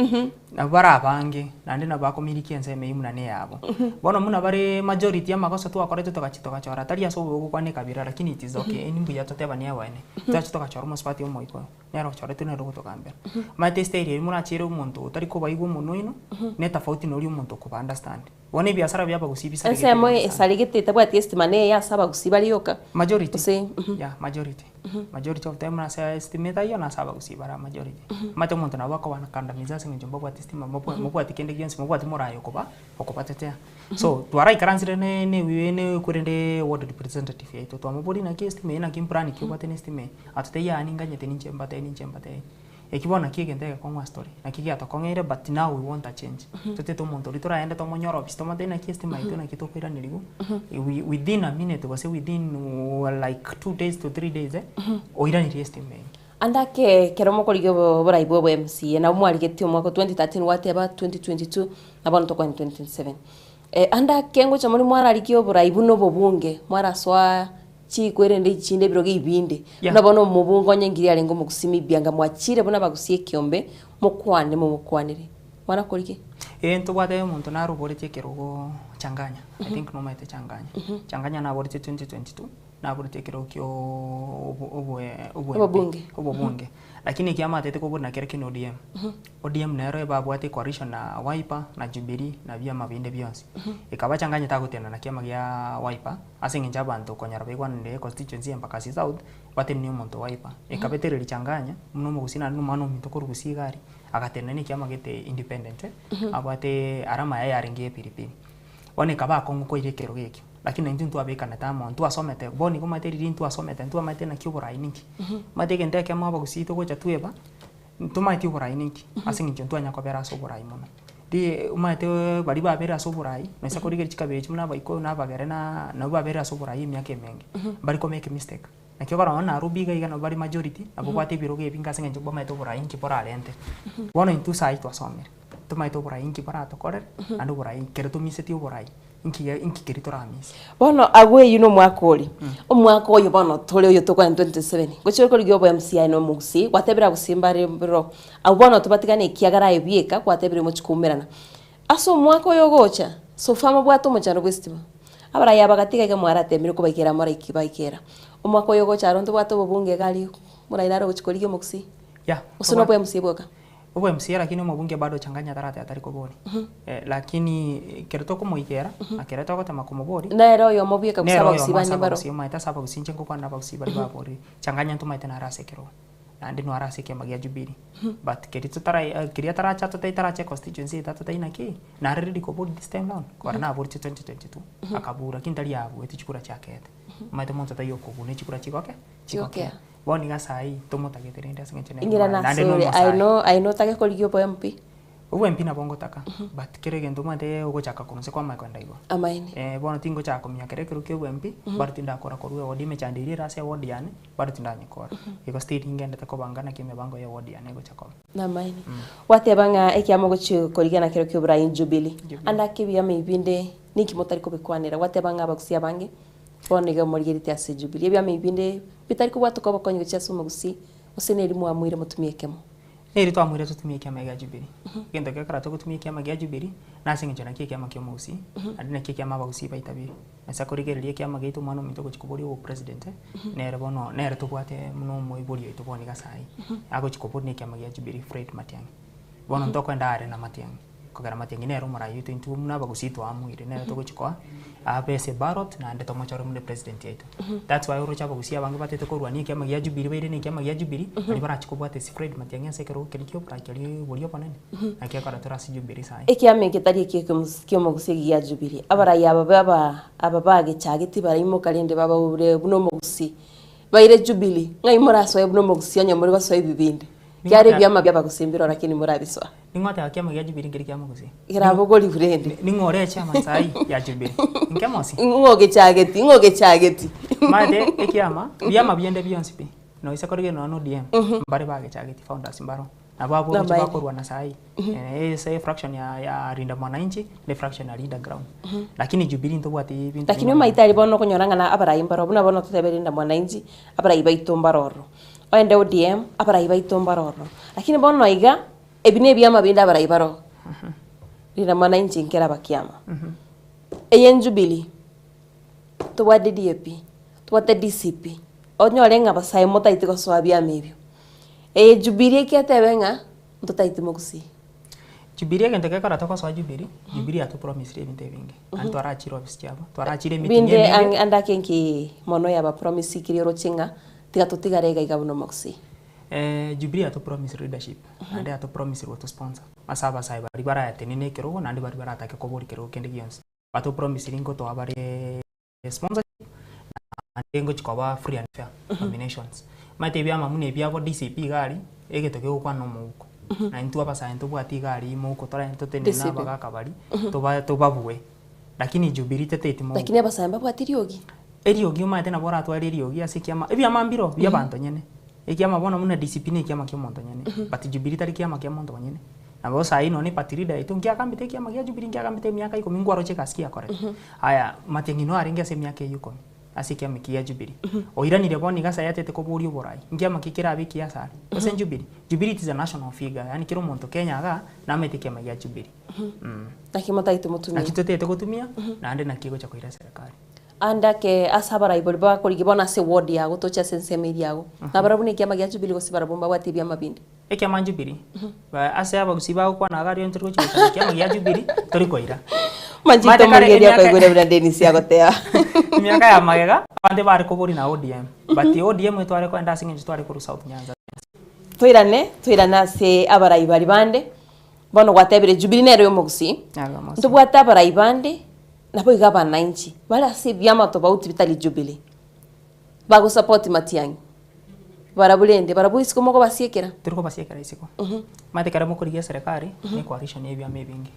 nabwo bare abange, naende nabo bakomiliki ensemo eyio buna neyabo. Bono buna bare majority amagoso twakorete togachia togachora tari ase obobe gokwana ekabira lakini it is okay mbuya totebanie abaene. Twachia togachora omosubati omoikoyo, nere ochoretwe nere ogotogambera. Omanyete estyle eria morachiere omonto otari kobaigwa omonwe oino, ne tofauti na oria omonto okoba understand. Bono ebiasara bia abagusii bisaregete Ensemo buya sana. esaregete etabwati estima neye ase abagusii bare yoka? Majority. Gose Yeah, majority. Majority of them ase estima etaiyo nase abagusii bare majority. Omanyete omonto nabo akobakandamiza ase eng'encho mbabwati estima, mobwati kende gionsi, mobwati morayi okoba okobatetea. So, twaraikaransire ne ne ne korende ward representative yaito, twamoboria naki estima eye naki mplan ki obwate na estima eye? Atotebia yaya ninganyete ninche mbatebie ninche mbatebie. Eki bono naki egento egekong'u ase tore, naki giatokong'eire but now we want a change. Totete omonto oria toraende tomonyore ofisi tomotebie naki estima yaito naki tokoiranerigwa, within a minute gose within like 2 days to 3 days eh, oiranirie estima eyio. Ande ake ekero mokorigia oborai bwa obo MCA nabo mwarigetie omwaka o 2013 gwateba 2022 na bono tokwana 2027. Ande ake ngocha more mwararikia oborai buna obobunge, mwarasoa chikwe rende chinde ebirogo ebinde. Buna bono omobunge onye ngiri arenge omogusii maybe anga mwachire buna abagusie ekiombe, mokwane momokwanere. Mwana korigia? Ee ntobwate omonto naroboretie ekerogo Changanya, I think nomaete Changanya. Changanya naboretie 2022, naboretie ekerogo kia obo oboe obo MP, Obobunge. obobunge. Lakini ekiya amatete kobori nakerokio ni ODM. ODM nero ebabwate coalition na Wiper na Jubilee na biama binde bionsi. Ekaba Changanya tagotenena na kiama gia Wiper ase eng'encho abanto okonyora baigwananire constituency ya Embakasi South batenenie omonto o Wiper. Ekabetereria Changanya buna omogusii naende nomwana ominto korwa Gusii iga aria. Agatenena nekiama gete independent, abwate alama yaye yarenge ye pilipili. Bono ekaba akong'u koira ekerogo ekio, lakini naintwe ntwabekanete amo, ntwasomete, bono igo omanyete riria ntwasomete ntwamaete naki oborai ninki. Omanyete egento ekemo abagusii togocha tweba, ntomaeti oborai ninki, ase eng'encho ntwanya kobera ase oborai mono. Ri omanyete baria babere ase oborai, noisa korigereria chikabira echio buna abaikoyo na abagere na nabwo babere ase oborai emiaka emenge, mbari ko make mistake. Naki okora nonya Nairobi iga iga nabo bare majority, nabo obwate ebirogo ebinge ase eng'encho mbamaete oborai nki borarente. Bono intwe saii twasomire, tomaete oborai nki boratokorere, naende oborai ekero tomisetie oborai, nki ge nki keria toramise. Bono agwo eywo na omwaka oria, omwaka oyo bono tore oyo tokwana 2027, ngochia korigia obo MCA na omogusii, gwatebire abagusii mbare mbiro, abwo bono tobatigane ekiagera aye bieka gwatebire mochie koumerana. Ase omwaka oyo ogocha, so far mobwate omochando bw'esitima. Abarai aba gatiga iga mwaratemire kobaikera moraiki baikera. Omwaka oyo ogocha aro ntobwate obobunge iga aria morai nare ogochia korigia omogusii. Yeah, Gose nobo MCA bwoka? Obo MCA lakini omobunge bado Changanya tarateba tari kobori. Lakini ekero tokomoikera, na kero togotema komobori, Nere oyomo bweka gose nere abagusii oyomo bande ase mbaro? abagusii omanyete ase abagusii inche ngokwana na abagusii baria baborire. Changanya ntomaete nare ase ekerogo. Naende nware ase ekiama gia Jubilee. But keria totara keria taracha totari taracha econstituency yaito totari naki, nare ready kobori this time round, kore naboretie 2022, akabura lakini tari abuete chikura chiakete. Omanyete monto taiyo okobuna echikura chigoke? Chigokea. Bono iga saii tomotagete rende ase eng'encho nere Ing'irana omorani, naende ase ore, nomosae. aye no aye notage korigia obo MP? Obo MP nabo ngotaka, but kera egento omanyete ogochaka korwa inse kwamanya kogenda igoro. Amaene. Eh, bono tingochaka kominyoka kera ekero kia obo MP, bado tindakora korwa eward emechando eria ere ase eward yane, bado tindanyekora. Igo still ningendete kobanga naki emebango ya eward yane egocha koba. Namaene. Gwateba ng'a ekiama ogochia korigia nakero kia oborai Jubilee. Ande ake ebiama ebi binde ninki motari kobikwanera? Gwateba ng'a abagusii abange bono iga morigereti ase Jubilee. Ebiama ebi binde bitari kobwatoka obokonyi gochia ase omogusii gose neri mwamuire motumie ekemo. Neri twamuire totumie ekiama gia Jubilee. Egento gekora togotumia ekiama gia Jubilee, nase eng'encho nakio ekiama kia omogusii, naende nakio ekiama abagusii baitabire. Nase korigereria ekiama giaito omwana ominto ogochia koboria obopresident, nere bono nere tobwate buna omoibori oito bono iga saii, agochia koboria na ekiama gia Jubilee Fred Matiang'i. Bono ntokoenda are na Matiang'i, kogera Matiang'i nere omorai oito intwe buna abagusii twaamuire, nere togochia koa abe ase ebarot naende tomochore buna epresident yaito. That's why oroche abagusii abange batete korwania ekiama gia Jubilee bairane ekiama gia Jubilee, baria barachie kobwata ase Fred Matiang'i ase ekerogo keria kia oborai keria boria obonene, naki ekero tore ase Jubilee saii. Ekiama eke tari ekie ki'omogusii eke gia Jubilee. Abarai aba baba aba bagechageti baraimoka rende babaure buna omogusii. Baire Jubilee, ng'ai morasoe buna omogusii onye more gosoa ebibindi? Kiare ebiama bi'abagusii mbireo lakini morabisoa. Ning'o oteba kiama gia Jubilee nkeri kia mogusii? Kerabogorigwe rende. Ning'o ore echairman saii ya Jubilee? Inke mosi? Ng'o ogechageti? Ng'o ogechageti? Omanyete ekiama, biama biende bionsi pi, noise korigereria nonya na ODM, mbare bagechageti founders mbaro. Nabo abwo gochia Namaene. bakorwana saii. Ase efraction ya ya Linda Mwananchi, na efraction ya Linda Ground. Lakini Jubilee ntobwati ebinto Lakini omaete aria bono okonyora ng'a na abarai mbaro buna bono totebe Linda Mwananchi, abarai baito mbaro ororo. Oende ODM, abarai baito mbaro ororo. Lakini bono iga, ebi na ebiama binde abarai baroo. Linda Mwananchi nkere abakiama. Eye Jubilee, tobwate DAP, tobwate DCP, onyore ng'a abasae motaeti gosoa biama ebio. Eye Jubilee ekiatebe ng'a ntotaeti mogusii. Jubilee egento gekora togosoa Jubilee, Jubilee yatopromisire ebinto ebinge. Naende twarachire ofisi chiabo, twarachire emeeting Binde emenge. ang- ande ake nki mono yabapromise keria oroche ng'a tiga totigare iga iga buna omogusii. Jubilee yatopromise leadership, naende yatopromisire gotosponsor ase abasae baria baratenene ekerogo naende baria baratake koboria kerogo kende gionsi. Batopromisiri ngotoa bare sponsorship naende ngochia koba free and fair nominations. Omanyete ebiama buna ebiabo DCP iga aria, egento kegokwana omouko. Na intwe abasae ntobwati iga aria mouko tore totenene na DCP. abagaka baria, toba tobabue. Lakini Jubilee teteti mouko. Lakini abasae mbabwati riogi. Eriogi omanyete nabo oratware eriogi ase ekiama, ebiama mbiroo bia abanto nyene. Ekiama bono buna DCP na ekiama kia omonto nyene, but Jubilee tari kiama kia monto monyene. Nabo saii nonye party leader yaito nkiagambete ekiama gia Jubilee nkiagambete emiaka ikomi nkwaroche egasi ki akorete. Aya Matiang'i no arenge ase emiaka eyio ikomi ase ekiama eki gia Jubilee. Oiranire bono iga saii atete koboria oborai, nkiama ki kerabe ekiya asare? Gose Jubilee? Jubilee it is a national figure yaani kera omonto Kenya igaa namanyete ekiama gia Jubilee. Naki motagete motumie? Naki totagete gotumia naende naki egocha koira eserekari. Ande ake ase abarai baria bakorigia bono ase eward yago toche ase ensemo eria yago. Nabarabwo nekiama gia Jubilee gose barabwo mbabwate ebiama binde? Ekiama Jubilee, ase abagusii bagokwana iga aria onye tori gochia gochaka ekiama gia Jubilee, tori koira. Manchete Omanyete kare omorigereria emiaka akaigwera buna Dennis agoteba. emiaka ya magega, abanto ebare koboria na ODM, but ODM etware koenda ase eng'encho tware korwa South Nyanza. Toirane, toirane ase abarai baria bande, bono gwatebire Jubilee nere omogusii, ntobwate abarai bande, naboigo abananchi, bare ase ebiama tofauti bitari Jubilee, bagosupport Matiang'i. Barabwo rende, barabwo isiko mokobasiekera? Tori kobasiekera isiko. Omanyete ekero mokorigia eserekari, ne ecoalition ya ebiama ebinge.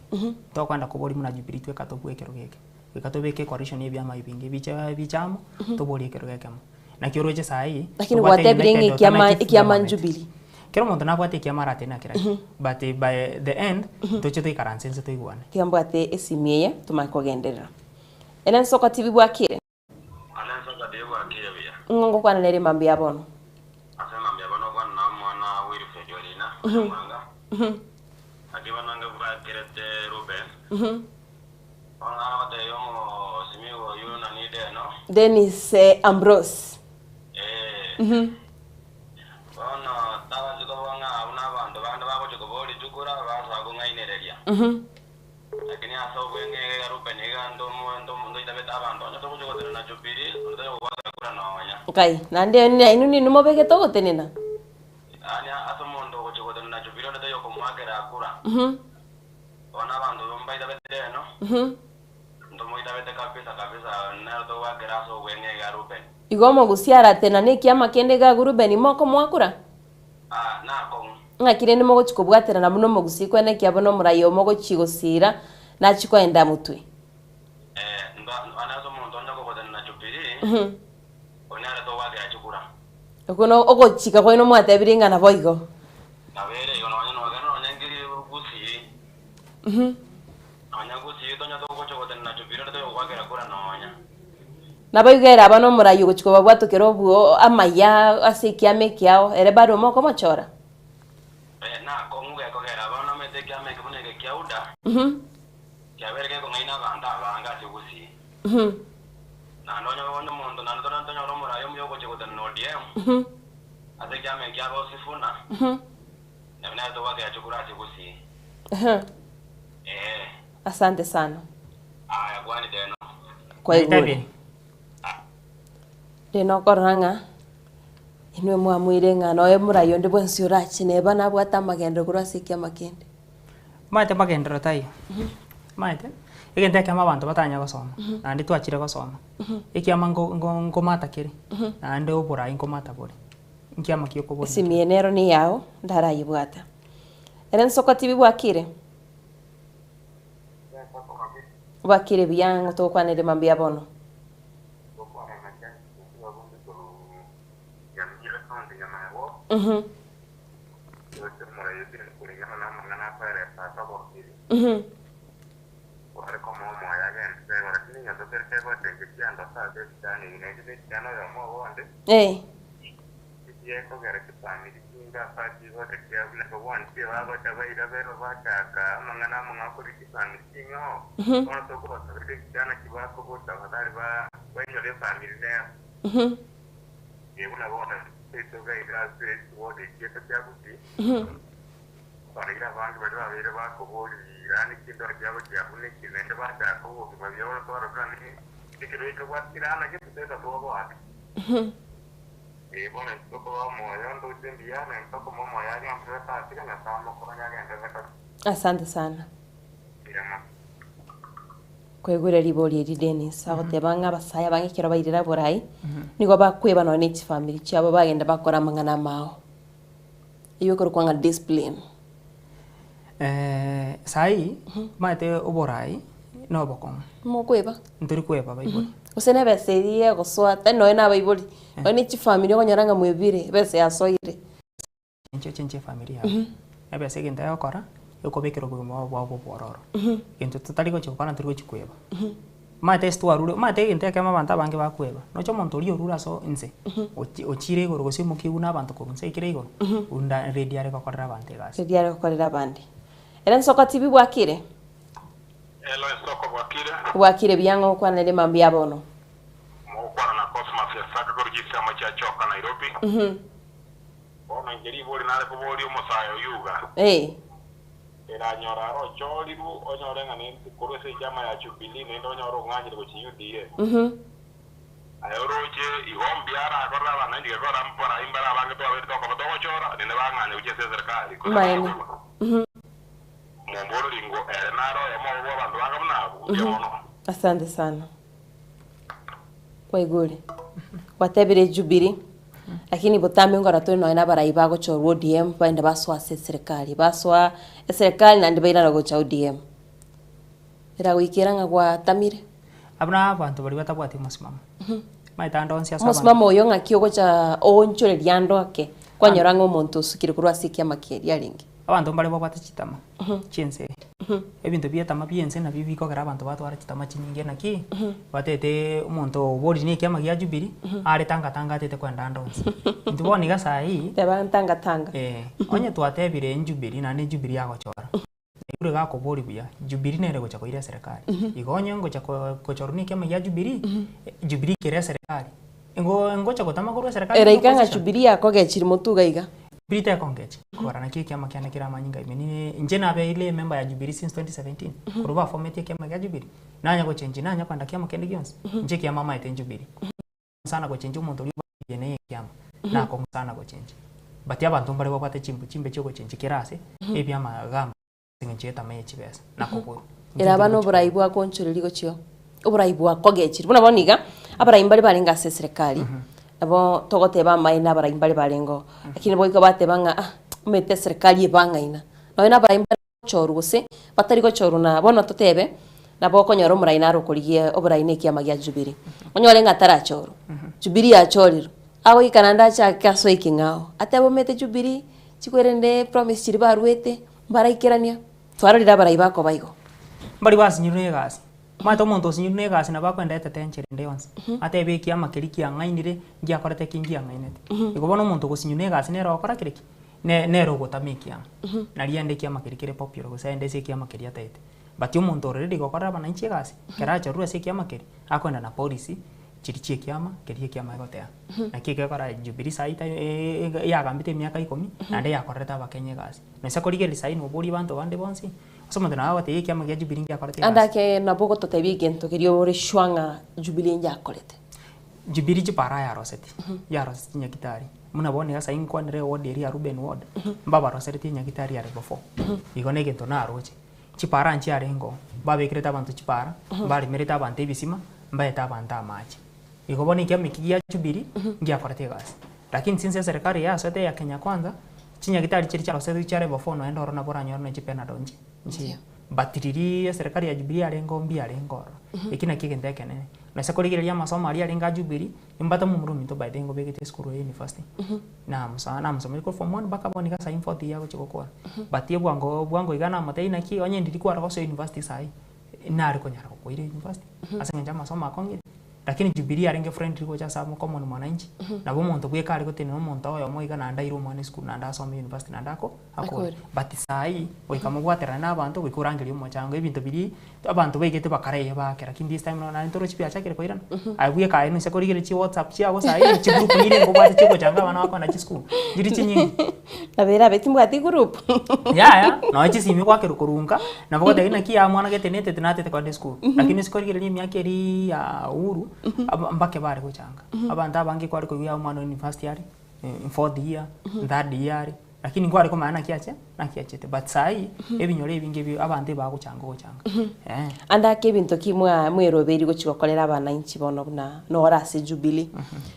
Tokoenda koboria buna Jubilee tweka tobue ekero geke. Goika tobeke ecoalition ya ebiama ebinge, biche biche amo, toborie ekero gekemo. Naki oroche saii, Lakini tobwate gwatebire ng'a United ekiama Alternative ekiama Government. Jubilee. Kera omonto nabwate ekiama aratene na keraki, but by the end, toche toikaranse inse toigwane. Tiga mbwate esimi eye tomanye kogenderera. Ere nsoko TV bwakire? Ng'o ngokwana nere mambia bono? Dennis Ambrose. Lakini ase obweng'e iga Rubeni iga ntoitabete abanto, onye togochia gotenena Jubilii, onde tari gogoakera kura nonya. Nkai, naende nainwe ninwe mobegete ogotenena? Yaani ase omonto ogochia gotenena Jubilii, onde tari okomoakera kura. Bono abanto mbaitabete eno, ntomoitabete kabisa kabisa, nero togoakera ase obweng'e iga Rubeni. Igo omogusia aratenane ekiama kende iga agwo Rubeni, mokomoa kura? Ng'aki rende mogochia kobwaterana buna omogusii kwene ekiagera omorai oo mogochia gosiira nachie koenda motwe? Okwo no ogochika kwaino mwatebirie ng'a naboigo. Naboigo ere aba nomorai ogochia kobabwatokera obuo amaya ase ekiama ekiao, ere bado mokomochora. Asante sana. Kwaigure. Rende okorora ng'a inwe mwamoire ng'a noe morai onde bwensi orache neba nabwate amagenderero korwa ase ekiama kende. Omanyete magenderero taiyo, omanyete, egento ekemo abanto batanya gosoma, naende twachire gosoma, ekiama nko nko nkomata kere, naende oborai nkomata bore, nkiama ki okoboria. Esimi eye nero neyao, ndarayebwata. Ere nsoko tibi bwakire? Bwakire buya ng'o togokwaneria mambia bono? Eh. Gekogera chifamiri chinge ase chigocha chia buna kobwanchire bagocha bairaberwa bachaka amang'ana amang'ao korwa chifamiri ching'ao, bono tokobasaberia ekiagera naki bakobocha batari bainyore efamiri nero. Ee, buna bono seito iga iga ase chiwodi chiaito chia Gusii, baraire abange baria babeire bakoboria chindoa chiabo chiabunekire naende bachaka obogima buya bono twarora buna nekero ekebwatire aa naki totoeta twoboake. Ee, bono intwe tokoba omoyo, ndoche mbuya, na intwe tokomoa omoyo agenderere ase, Nyasae amokonye agenderere kabisa. Asante sana. Mbuya mono. Kwaigure ribori eri Dennis, agoteba ng'a abasae abange ekero bairire aborai, nigo bakweba nonya ne chifamiri chiabo bagenda bakora amang'ana amao. Eywo ekorokwa ng'a discipline. Saii, omanyete oborai na obokong'u. Mokweba. Ntori kweba abaibori. Gose na ebesa eria egosoa tari nonya na abaibori, nonya ne chifamiri okonyora ng'a mwebire, ebesa yasoire. Inche chenche efamiri yao. Ebesa egento egokora, Ekobekera obogima bwao bwao obwororo. Egento totari gochia gokora ntori gochia kweba. Omanyete ase twarure, omanyete egento ekemo abanto abange bakweba, noche omonto oria orure ase inse, ochi ochire igoro gose omokia buna abanto korwa inse aikire igoro, bunda ready are gokorera abanto egasi. Ready are gokorera abande. Ere nsoko TV bwakire? Hello ensoko bwakire? Bwakire buya ng'o okwanere mambia bono? Mogokwana na Cosmas Esaka korwa chisemo chia Choka Nairobi. Bono inche ribori nare koboria omosae oyio iga. Eranyore are ochorirwe onyore ng'a nente korwa ase echama ya Jubilee naende onyore ong'anyire gochia UDA. Aye oroche igo mbuya arakorere abananchi gekogera mborai mbare abange twabeire tokoba togochora naende bang'anye gochia ase eserekari gose Maene. bakorwa. Momboreri ngo ere nare oyomo obo bw'abanto banga buna abwo, mbuya mono. Asante sana. Kwaigure? Gwatebire Jubilee, lakini botambe nkora tore nonya na abarai bagochorwa ODM baende basoa ase eserekari, basoa eserekari naende bairana gocha ODM. Eragoikera ng'a gwatamire. Abwo na abanto baria batabwati omosimamo. Omanyete ande onsi ase abanto. Omosimamo oyo ng'aki ogocha oonchoreria ande ake, kwanyora ng'a omonto osukire korwa ase ekiama keria arenge. Abanto mbare babwate chitama chi'ense eye. Ebinto bi'etama bi'ense nabio bikogera abanto batwara chitama chinyinge naki, batete omonto oboriri na ekiama gia Jubilee, are tanga tanga atete kwenda ande onsi. Intwe bono iga saii, Teba ntanga tanga. eh, onye twatebire Jubilee naende Jubilee yagochora, naigure gakoboria buya, Jubilee nere gocha koira eserekari. Igo onye ngocha ko- kochorwa na ekiama gia Jubilee, Jubilee kere eserekari, Ingo ngocha gotama korwa eserekari Eraika ng'a opposition. Jubilee yakogechire motwe iga iga. Jubilee tekongecha. Kogora nakio ekiama kiane kere amanyinga ime. Ni inche nabeire emember ya Jubilee since 2017. Korwa bafometie ekiama gia Jubilee. Nanya gochenji nanya kogenda kiama kende gionsi. Inche ekiama amaete Jubilee. Sana gochenji omonto oria obatirie neye ekiama. Nakong'u sana gochenji. But abanto mbare babwate chimbu chimbe chiogochenji kera ase ebiama gamba. Ase engencho y'etama ye chibesa na koborwa. Ere aba noborai bwa koonchoreria gochio, oborai bwa kogechiri. Buna bono iga, abarai mbare barenge ase eserekari, nabo togoteba amaene abarai mbare barengeo, lakini boigo bateba ng'a ah, omanyete eserekari ebang'aina. Nonya na abarai mbare gochorwa gose batari gochorwa na bono totebe, nabo okonyora omorai nare okorigia oborai na ekiama gia Jubilee. Onyore ng'a tarachorwa, Jubilee yachorirwe, agoika naende achake asoe ekeng'ao, atebe omanyete Jubilee, chikwerende promise chiria barwete, Mbaraikerania, twarorire abarai bakoba igo. Mbaria basinyirwe negasi. Omanyete omonto osinyirwe negasi nabo akoenda etete enchera ende yonsi. Atebe ekiama keria kiang'ainire, ngiakorete eki ngiang'ainete. Igo bono omonto ogosinywa negasi nere ogokora kere ki? Ne- nere ogotama ekiama. Naria ende ekiama keria kere popular gose aende ase ekiama keria ataete. But omonto ore ready gokorera abananchi egasi, ekero achorurwe ase ekiama keria, akoenda na policy chiria chia ekiama, keria ekiama egoteba. Naki egekora Jubilee saii tai yagambete emiaka ikomi, naende yakorerete abakenya egasi. Nonye korigereria saii noborie abanto bande bonsi, ase omonto nabo agotebia ekiama gia Jubilee ngiakorete Ande egasi. ake nabo ogototebia egento keria ore sure ng'a Jubilee ngiakorete. Jubilee chipara yaroseti, yaroseti chinyagitari, buna bono iga saii nkwanere eward eria ya Reuben ward, mbabaroseretie enyagitari ya level four, igo na egento naroche. Chipara nchiarenge oo, mbabekerete abanto chipara, mbaremerete abanto ebisima, mbaete abanto amache. Igo bono ekiama eki gia Jubilee ngiakorete egasi. Lakini since eserekari yasoete ya Kenya Kwanza, chinyagitari chiria chiarosetwe chia level four noende ororo nabo oranyore nonya chipenado nchi nchiyo. But riria eserekari ya Jubilee yarenge oo mbiarenge ororo. Eki nakio egento ekenene. Nonye korigereria amasomo aria arenge a Jubilee, nimbate momura ominto by the way ngobegete esukuru ya university, namosa namosomeire korwa form one mpaka bono iga saii fourth year agochia gokora. But ebwango bwango iga namotebia naki onye ndiri kware gosoa university saii, nare konyara gokoira university ase eng'encho amasomo akong'ire. Lakini Jubilee yarenge friendly gocha ase amo common mwananchi, nabo omonto bweka are gotenena omonto oyomo iga naende aire omwana esukuru naende asome university naende ako akore. But saii goika mobwaterane na abanto goika orangerie omochango ebinto biria abanto baigete bakareye baake lakini this time round naende torochi biachakire koirana. Aye bweka aye nonye korigereria chi whatsapp chiago saii chigroup nire nkobwate chiogochanga abana bakogenda chisukuru chiri chinyinge. Nabo erabe timbwati group. Yaya, nonya chisimi gwakerwa korwa nka, nabo ogoteba naki yaa mwana gete netete natete kogenda esukuru. Lakini ase korigereria emiaka eria ya Uhuru, aba mbake bare gochanga. Abanto abange kware koigwa yaya omwana oyo university are, fourth year, third year are, lakini nkware komanya naki ache naki achete. But saii, ebinyoro ebinge ebi abanto ebagochanga ogochanga, eh. Ande ake ebinto ki mwa mwerobeiri gochia gokorera abananchi bono buna nore ase Jubilee,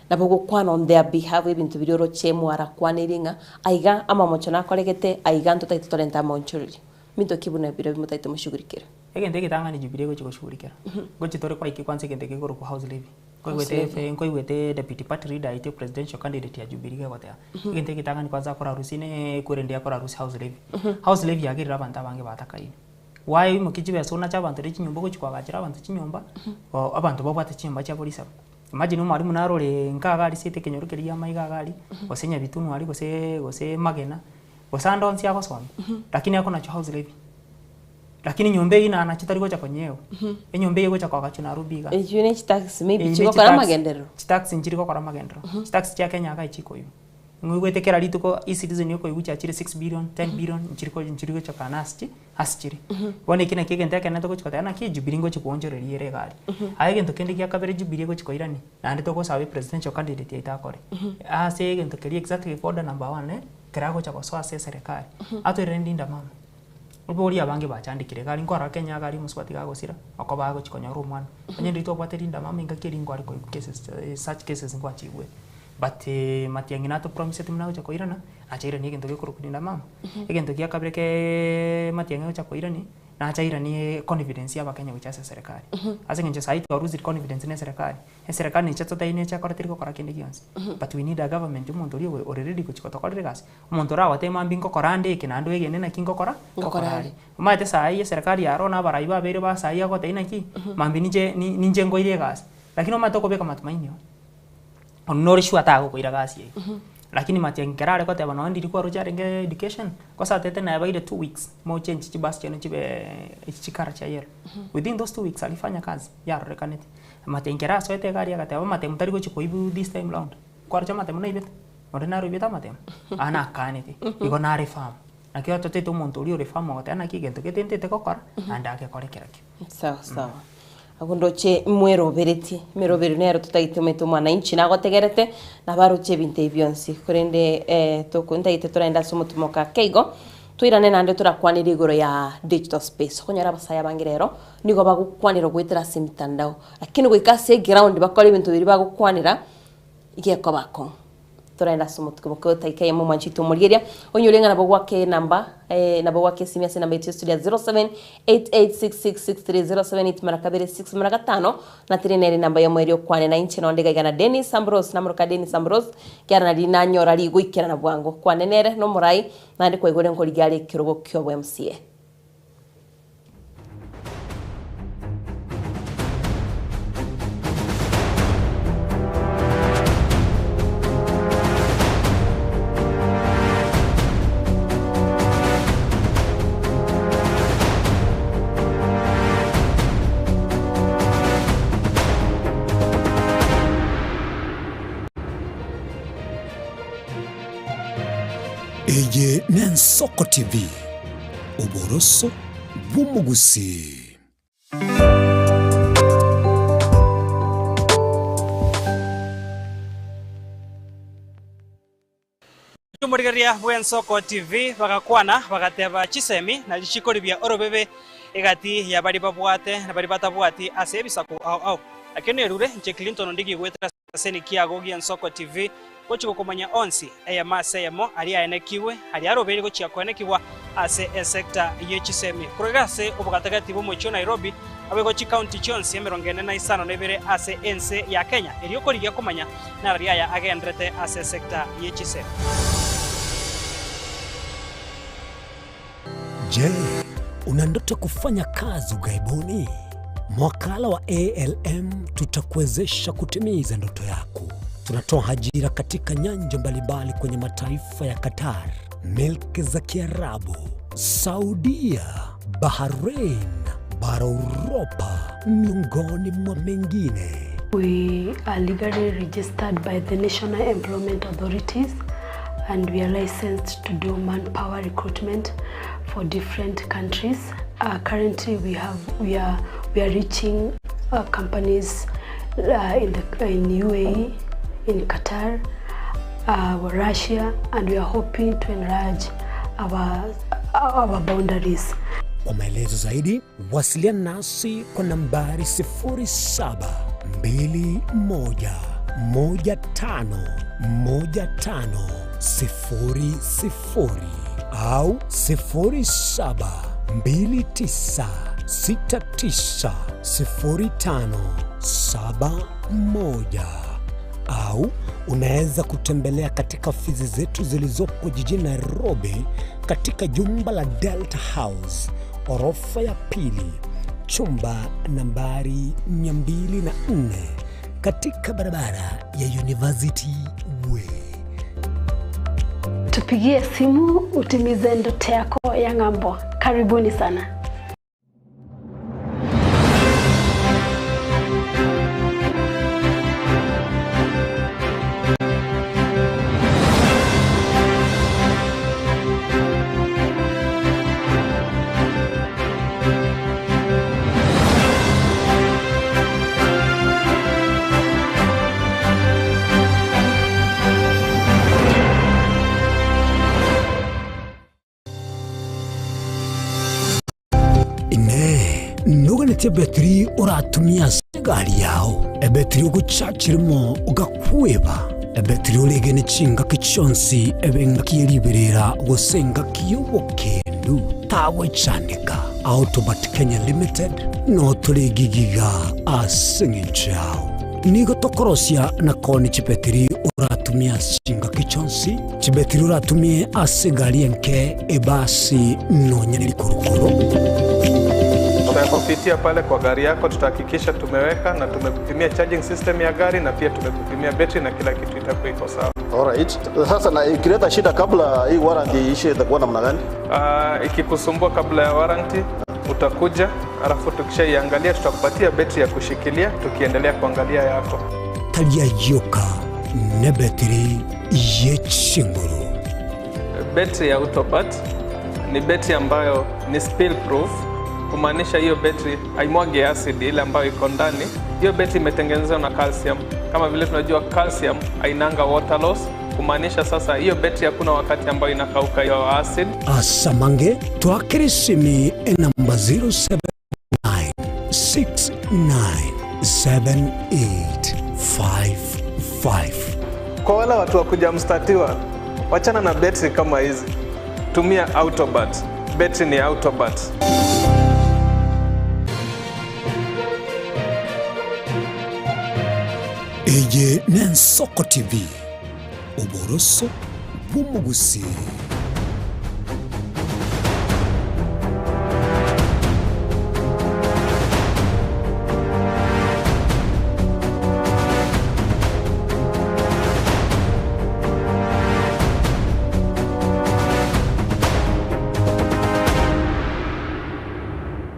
nabo ogokwana on their behalf ebinto biria oroche mwarakwaneire ng'a aiga amamocho nakoregete aiga ntotagete torente amaonchorerio. Mbinto ki buna biria motagete moshugurikere? Egento egetang'ani Jubilee egochia goshugurikera, ngochia tore kwaiki kwanza egento kekorokwa house levy. Nkoigwete House levy. nkoigwete deputy party leader aitwe presidential candidate ya Jubilee gegoteba, egento egetang'ani kwanza akora arusie ne ekwerende akora arusie house levy. House levy yagerire abanto abange batakaine. Why oimokie chibesa onache abanto ne chinyomba ogochi koagachera abanto chinyomba, o abanto babwate chinyomba chiabo risabu. Imagine omwalimu naro ore nka iga aria seito ekenyoro keria gia maiga iga aria, gose Nyabitunwa aria gose gose Magena, gose ande onsi agosoma, lakini akonachwa house levy. Lakini nyomba eyio nanache tari gocha konyewa, enyomba eyio egocha koagachwa Nairobi igaa. Echio ne chitax maybe Eye ne chigokora chitax, amagenderero. chitax nchiri gokora amagenderero, chitax chia Kenya igaa chikoiywa. Ng'oigwete kera rituko eCitizen okoigwa chiachire 6 billion, 10 billion, nchiri ko nchiri gochokana ase chi ase chire. Bono eki nakio egento ekenene togochi koteba naki Jubilee ngochi koonchoreria ere iga aria. Aye egento kende gia kabere Jubilee egochi koirania, naende togosaba epresidential candidate yaito akore, ase egento keria executive order number one ekero agocha gosoa ase eserekari, atoiranie Linda Mama. Oboria abange bachandekire iga aria nkorora Kenya iga aria omosubati gagosira, okoba agochi konyora omwana. Onye ndiri twabwate Linda Mama engaki eria nkware koigwa cases such cases nkwachiigwete. But Matiang'i nato promiseti buna agocha koirana, nacha airanie egento gekorokwa Linda Mama. Egento gia kabere keeee Matiang'i agocha koirania, nacha airanie confidence ya abakenya gochia ase eserekari. Ase eng'encho saii twa lose confidence na eserekari, eserekari necha totaini necha ekore teri gokora kende gionsi. But we need a government omonto oria ore ready gochia gotokorera egasi, omonto oragotebe mambia nkokora ande eke naende oegene naki nkokora, nkokora are. Omanyete saii eserekari yaroo na abarai babeire ba saii agotebia naki, mambia ninche ninche nkoire egasi, lakini omanyete okobeka matumaini oo. Onde nore sure tagokoira gasi eyio. Lakini Matiang'i ekero are goteba nonye ndiri kwaroche arenge education, gose atebete nabaire 2 weeks mochange chibus chiane chibe echi chikara chia yellow. Within those 2 weeks alifanya kazi yarorekanete. Matiang'i ekero asoete iga aria agateba amatemu tari gochia koibu this time round, kwaroche amatemu naibete? Onde nare oibete amatemu? Aa nakanete, igo nare firm. Naki ototete omonto oria ore firm ogoteba naki egento gete ntete gokora, naende agekore kerokio. Sawa sawa. Abwo ndoche mweroberetie, emeroberio nero totagete omanyete omwananchi nagotegerete, nabo aroche ebinto ebi bionsi. Korende toko ntagete toraende ase omotumoka ake igo, toirane naende torakwanere igoro ya digital space. Okonyora abasae abange rero, nigo bagokwanera goetera ase emitandao, lakini goika ase eground bakore ebinto biria bagokwanera, igekoba akong'u. Toraende ase omotuko moke otaika eyemo omwanchi oito omorigereria, onyore ng'a nabo gwake enamba nabo gwake esimi ase enamba yaito ya studio ya 07886663 078 mara kabere 6 mara gatano, na teri nere enamba yomo eria okwane na inche nonde iga iga na Dennis Ambrose, namoroka Dennis Ambrose, ekiagera nari nanyora rigoikerana bwango. Kwane nere, nomorai, naende kwaigure nkorigia are ekerogo ki'obo MCA. Eye n'Ensoko TV, oboroso bw'omogusii. Omorigereria bw'Ensoko TV bagakwana bagateba chisemi na richiko ribia orobebe egati ya baria babwate na baria batabwati ase ebisaku ao ao. Nakio nerure inche Clinton Ondigi goetera ase kiago gi'Ensoko TV gochia gokomanya onsi eyemo ase eyemo aria aenekigwe aria arobeire gochia koenekigwa ase esecta ye chisemi korwa iga ase obogatagati bw'omochie o Nairobi abego chikaunti chionsi emerongo ene na isano na ibere ase ense ya Kenya erio korigia komanya nararia aya agenderete ase esecta ye chisemi. Je, una ndoto kufanya kazi ughaibuni? Mwakala wa ALM tutakuwezesha kutimiza ndoto yako. Tunatoa ajira katika nyanja mbalimbali kwenye mataifa ya Qatar, milki za Kiarabu, Saudia, Bahrain, bara Uropa, miongoni mwa mengine. We are legally registered by the National Employment Authorities and we are licensed to do manpower recruitment for different countries. Currently we have we are we are reaching companies in the in UAE, in Qatar, Russia, and we are hoping to enlarge our our boundaries. Kwa maelezo zaidi wasiliana nasi kwa nambari 0721151500 au 71 au unaweza kutembelea katika ofisi zetu zilizopo jijini Nairobi katika jumba la Delta House orofa ya pili chumba nambari 204 katika barabara ya University Way. Tupigie simu utimize ndoto yako ya ng'ambo. Karibuni sana. Inee! Noganetie ebetiri oratumie ase egari yao, ebetiri ogochachiremo ogakweba, ebetiri oregene chingaki chionsi ebe engaki ye riberera gose engaki y'obokendu? Tagwechandeka. Autobat Kenya Limited noo tore gigiga ase eng'encho yao. Nigo tokorosia na koonia chibetiri oratumie ase chingaki chionsi, chibetiri oratumie ase egari enke, ebasi, nonya nerikorokoro. Tutakupitia pale kwa gari yako, tutahakikisha tumeweka na tumekupimia charging system ya gari na pia tumekupimia betri na kila kitu itakuwa iko sawa. Alright. Sasa na ikileta shida kabla hii warranty iishe itakuwa namna gani? Ikikusumbua kabla ya warranty utakuja, alafu tukishaiangalia tutakupatia betri ya kushikilia, tukiendelea kuangalia yako. Tari ayioka nebetiri ye chinguru. Betri ya Autobat ni betri ambayo ni spill proof, kumaanisha hiyo betri haimwagi acid ile ambayo iko ndani. Hiyo betri imetengenezwa na calcium. Kama vile tunajua calcium hainanga water loss, kumaanisha sasa hiyo betri hakuna wakati ambayo inakauka hiyo acid. Asamange twakere esimi enamba 079697855. Kwa wale watu wa kuja mstatiwa, wachana na betri kama hizi, tumia Autobat. Betri ni Autobat. Eye n'Ensoko TV, oboroso bw'omogusii.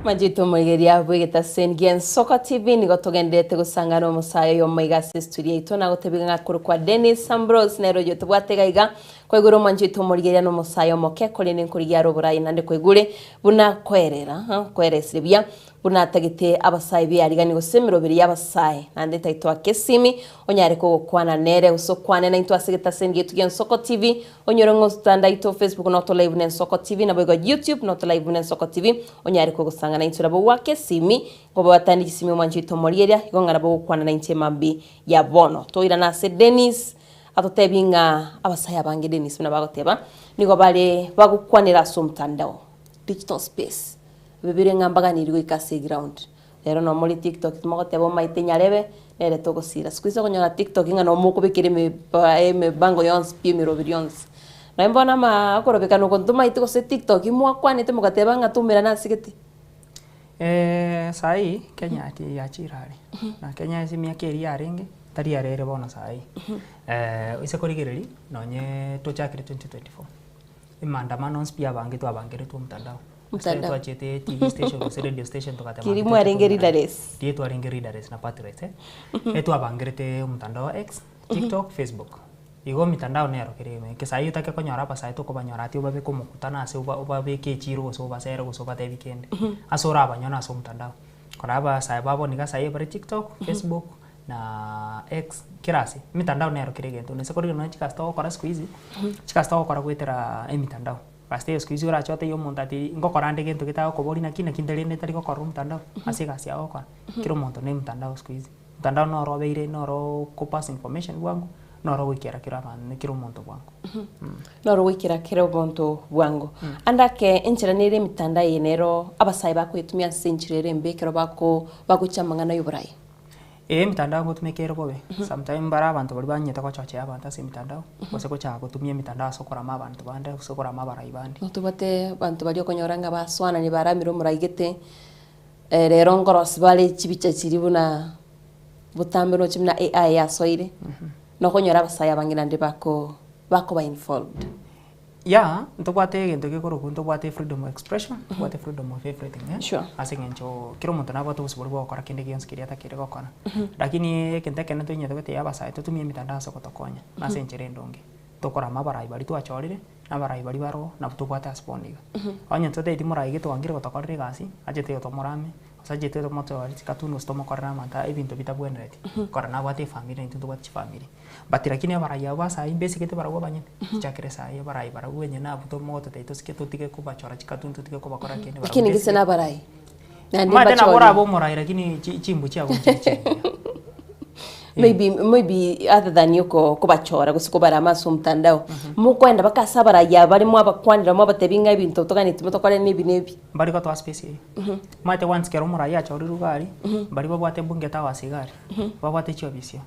Manchete omoigeria bw'egetaseni gia Ensoko TV nigo togenderete gosangana omosae oyomo iga ase estudio yaito nagotebiga ng'a korokwa Dennis Ambrose nere oyio tobwate iga iga kwaigure omwanchete omorigereria na omosae omoke korende nkorigia are oborai naende kwaigure buna koerera koeresire buya Buna atagete abasae beariganie gose emeroberi y'abasae, naende taitoake esimi, onyare kogokwana nere, gose okwane naintwe ase egetaseni giaito gia Ensoko TV, onyore ng'a ototanda aito Facebook noto live buna Ensoko TV, naboigo YouTube noto live buna Ensoko TV, onyare kogosanga naintwe nabo goaka esimi, ngobatanie chisimi omwancho oito omorieria, igo ng'a nabo ogokwana naintwe emambia ya bono. Toirane ase Dennis, atotebie ng'a abasae abange Dennis buna bagoteba, nigo bare bagokwanera ase omotandao, digital space. Bibire ng'a mbaganiri goika ase eground. Rero nomo ore tiktok timogoteba omaete nyarebe, nere togosira. Siku hizi okonyora tiktok ng'a nomo okobekera emebango yonsi pi emeroberi yonsi. Nonye bono ama okorobekana oko ntomaeti gose tiktok mwakwanete mogateba ng'a toumerane ase gete. Saii Kenya yachire are, na Kenya ase emiaka eria yarenge, tari yarere bono saii. Ase korigereria, nonye tochakire 2024, Emaandamano onsi pi abange twabangeretwe omotandao. Ase Mtandao. twachiete TV station gose radio station togateba Kiri ng'a mwarenge toche tomerane. leaderless. Riria twarenge leaderless na party-less eh. Etwabangerete omotandao wa X, TikTok, Facebook. Igo emitandao nero kere ime. Eke saii otake konyora abasae tokobanyora ati obabeke omokutano ase oba obabeke echiro gose obasere gose obatebi kende. Ase orabanyore ase omotandao. Kora abasae babo niga saii bare TikTok, Facebook, na X, kera ase, emitandao nero kera egento. Nase korigia nonya chigasi togokora siku hizi, chigasi togokora goetera emitandao. Gasi teiyo siku hizi orache otebie omonto ati ngokora nde gento getagokoboria naki naki nde rende ntari gokorera omotandao ase egasi yago ogokora. Kera omonto na emtandao siku hizi. Mtandao noro obeire noro okopass information bwango, noro ogoikera kera abanto kera omonto bwango. Noro ogoikera kera omonto bwango. Ande ake enchera nere emitandao eye nero abasae bakoyetumia ase enchera ere embe ekero bako bagochia amang'ana y'oborai. Ee emitandao ngotumeka ere bobe, sometime mbare abanto baria banyete gochochea abanto ase emitandao, gose gochaka gotumia emitandao ase okorama abanto bande gose korama abarai bande. Ntobwate abanto baria okonyora ng'a basoanani baramire omorai gete, rero nkorosia bare chibicha chiria buna botambe roche buna AI yasoire, nokonyora abasae abange naende bako bakoba involved. Yah, ntobwate egento gekorokwa ntobwate freedom of expression, ntobwate freedom of everything eh, Sure. ase eng'encho kera omonto nabwate obosibore bwa gokora kende gionsi keria atakeire gokora. Lakini egento ekene toinyete gotebia abasae totumie emitandao ase ogotokonya, na ase enchera endonge. Tokorama abarai baria twachorire, na abarai baria baroo nabwo tobwate ase bono iga. Onye totaeti morai gete oangire gotokorera egasi, achete igo tomorame, gose achete tomotoe chikatuni gose tomokorere amanto aya ebinto bitabwenereti, kora nabwate efamiri na intwe ntobwate chifamiri. But lakini abarai abwo ba saii mbesigete barabwo abanyene, chichakire saii abarai barabwo benyene abwo tomogototebi tosike totige kobachora chikatuni totige kobakora kende barabwo Lakini gese mbesigete. na abarai, naende Omanyete nabo mbachorire. orabe omorai lakini chi chimbu chiago nchiri chingiya. Maybe maybe other than oko kobachora gose kobarama ase omotandao, mokoenda mpaka ase abarai aba bare mwabakwanera mwabatebia ng'a ebinto toganeti motokore nebi na ebi. Mbari gotoa space eyio. Omanyete once kero omorai achorirwe iga aria, baria babwate bunge towers iga aria, babwate chiofisi oo.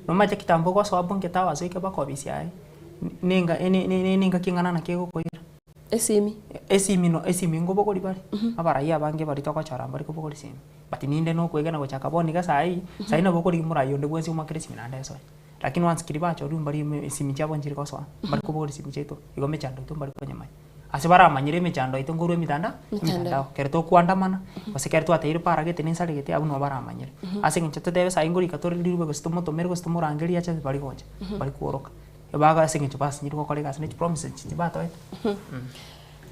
Nomanyete kitambo ogosoa bunge towers oike mpaka ofisi yaye, nenga nengaki eng'ana naki egokoira. Esimi. Esimi no esimi nkobogori bare, abarai abange baria togochora mbari kobogori esimi. But ninde nokoegena gochaka bono iga saii, saii nabo okorigia morai onde bwensi omoakere esimi naende esoe. Lakini once keri bachorirwe mbari ime esimi chiabo nchiri gosoa, mbari kobogori esimi chiaito, igo emechando yaito mbari konyemanya. Ase baramanyire emechando yaito nkorwa emitanda emitandao. Ekero tokoandamana, gose ekero twateire para gete na ensare gete abwo nabo baramanyire. Ase eng'encho totebe saii ngorika tore rirube gose tomotomere gose tomorangerie ache bari gocha, bari kworoka. Ebaga ase eng'encho basinyire gokora egasi ne chipromises chiria batoete.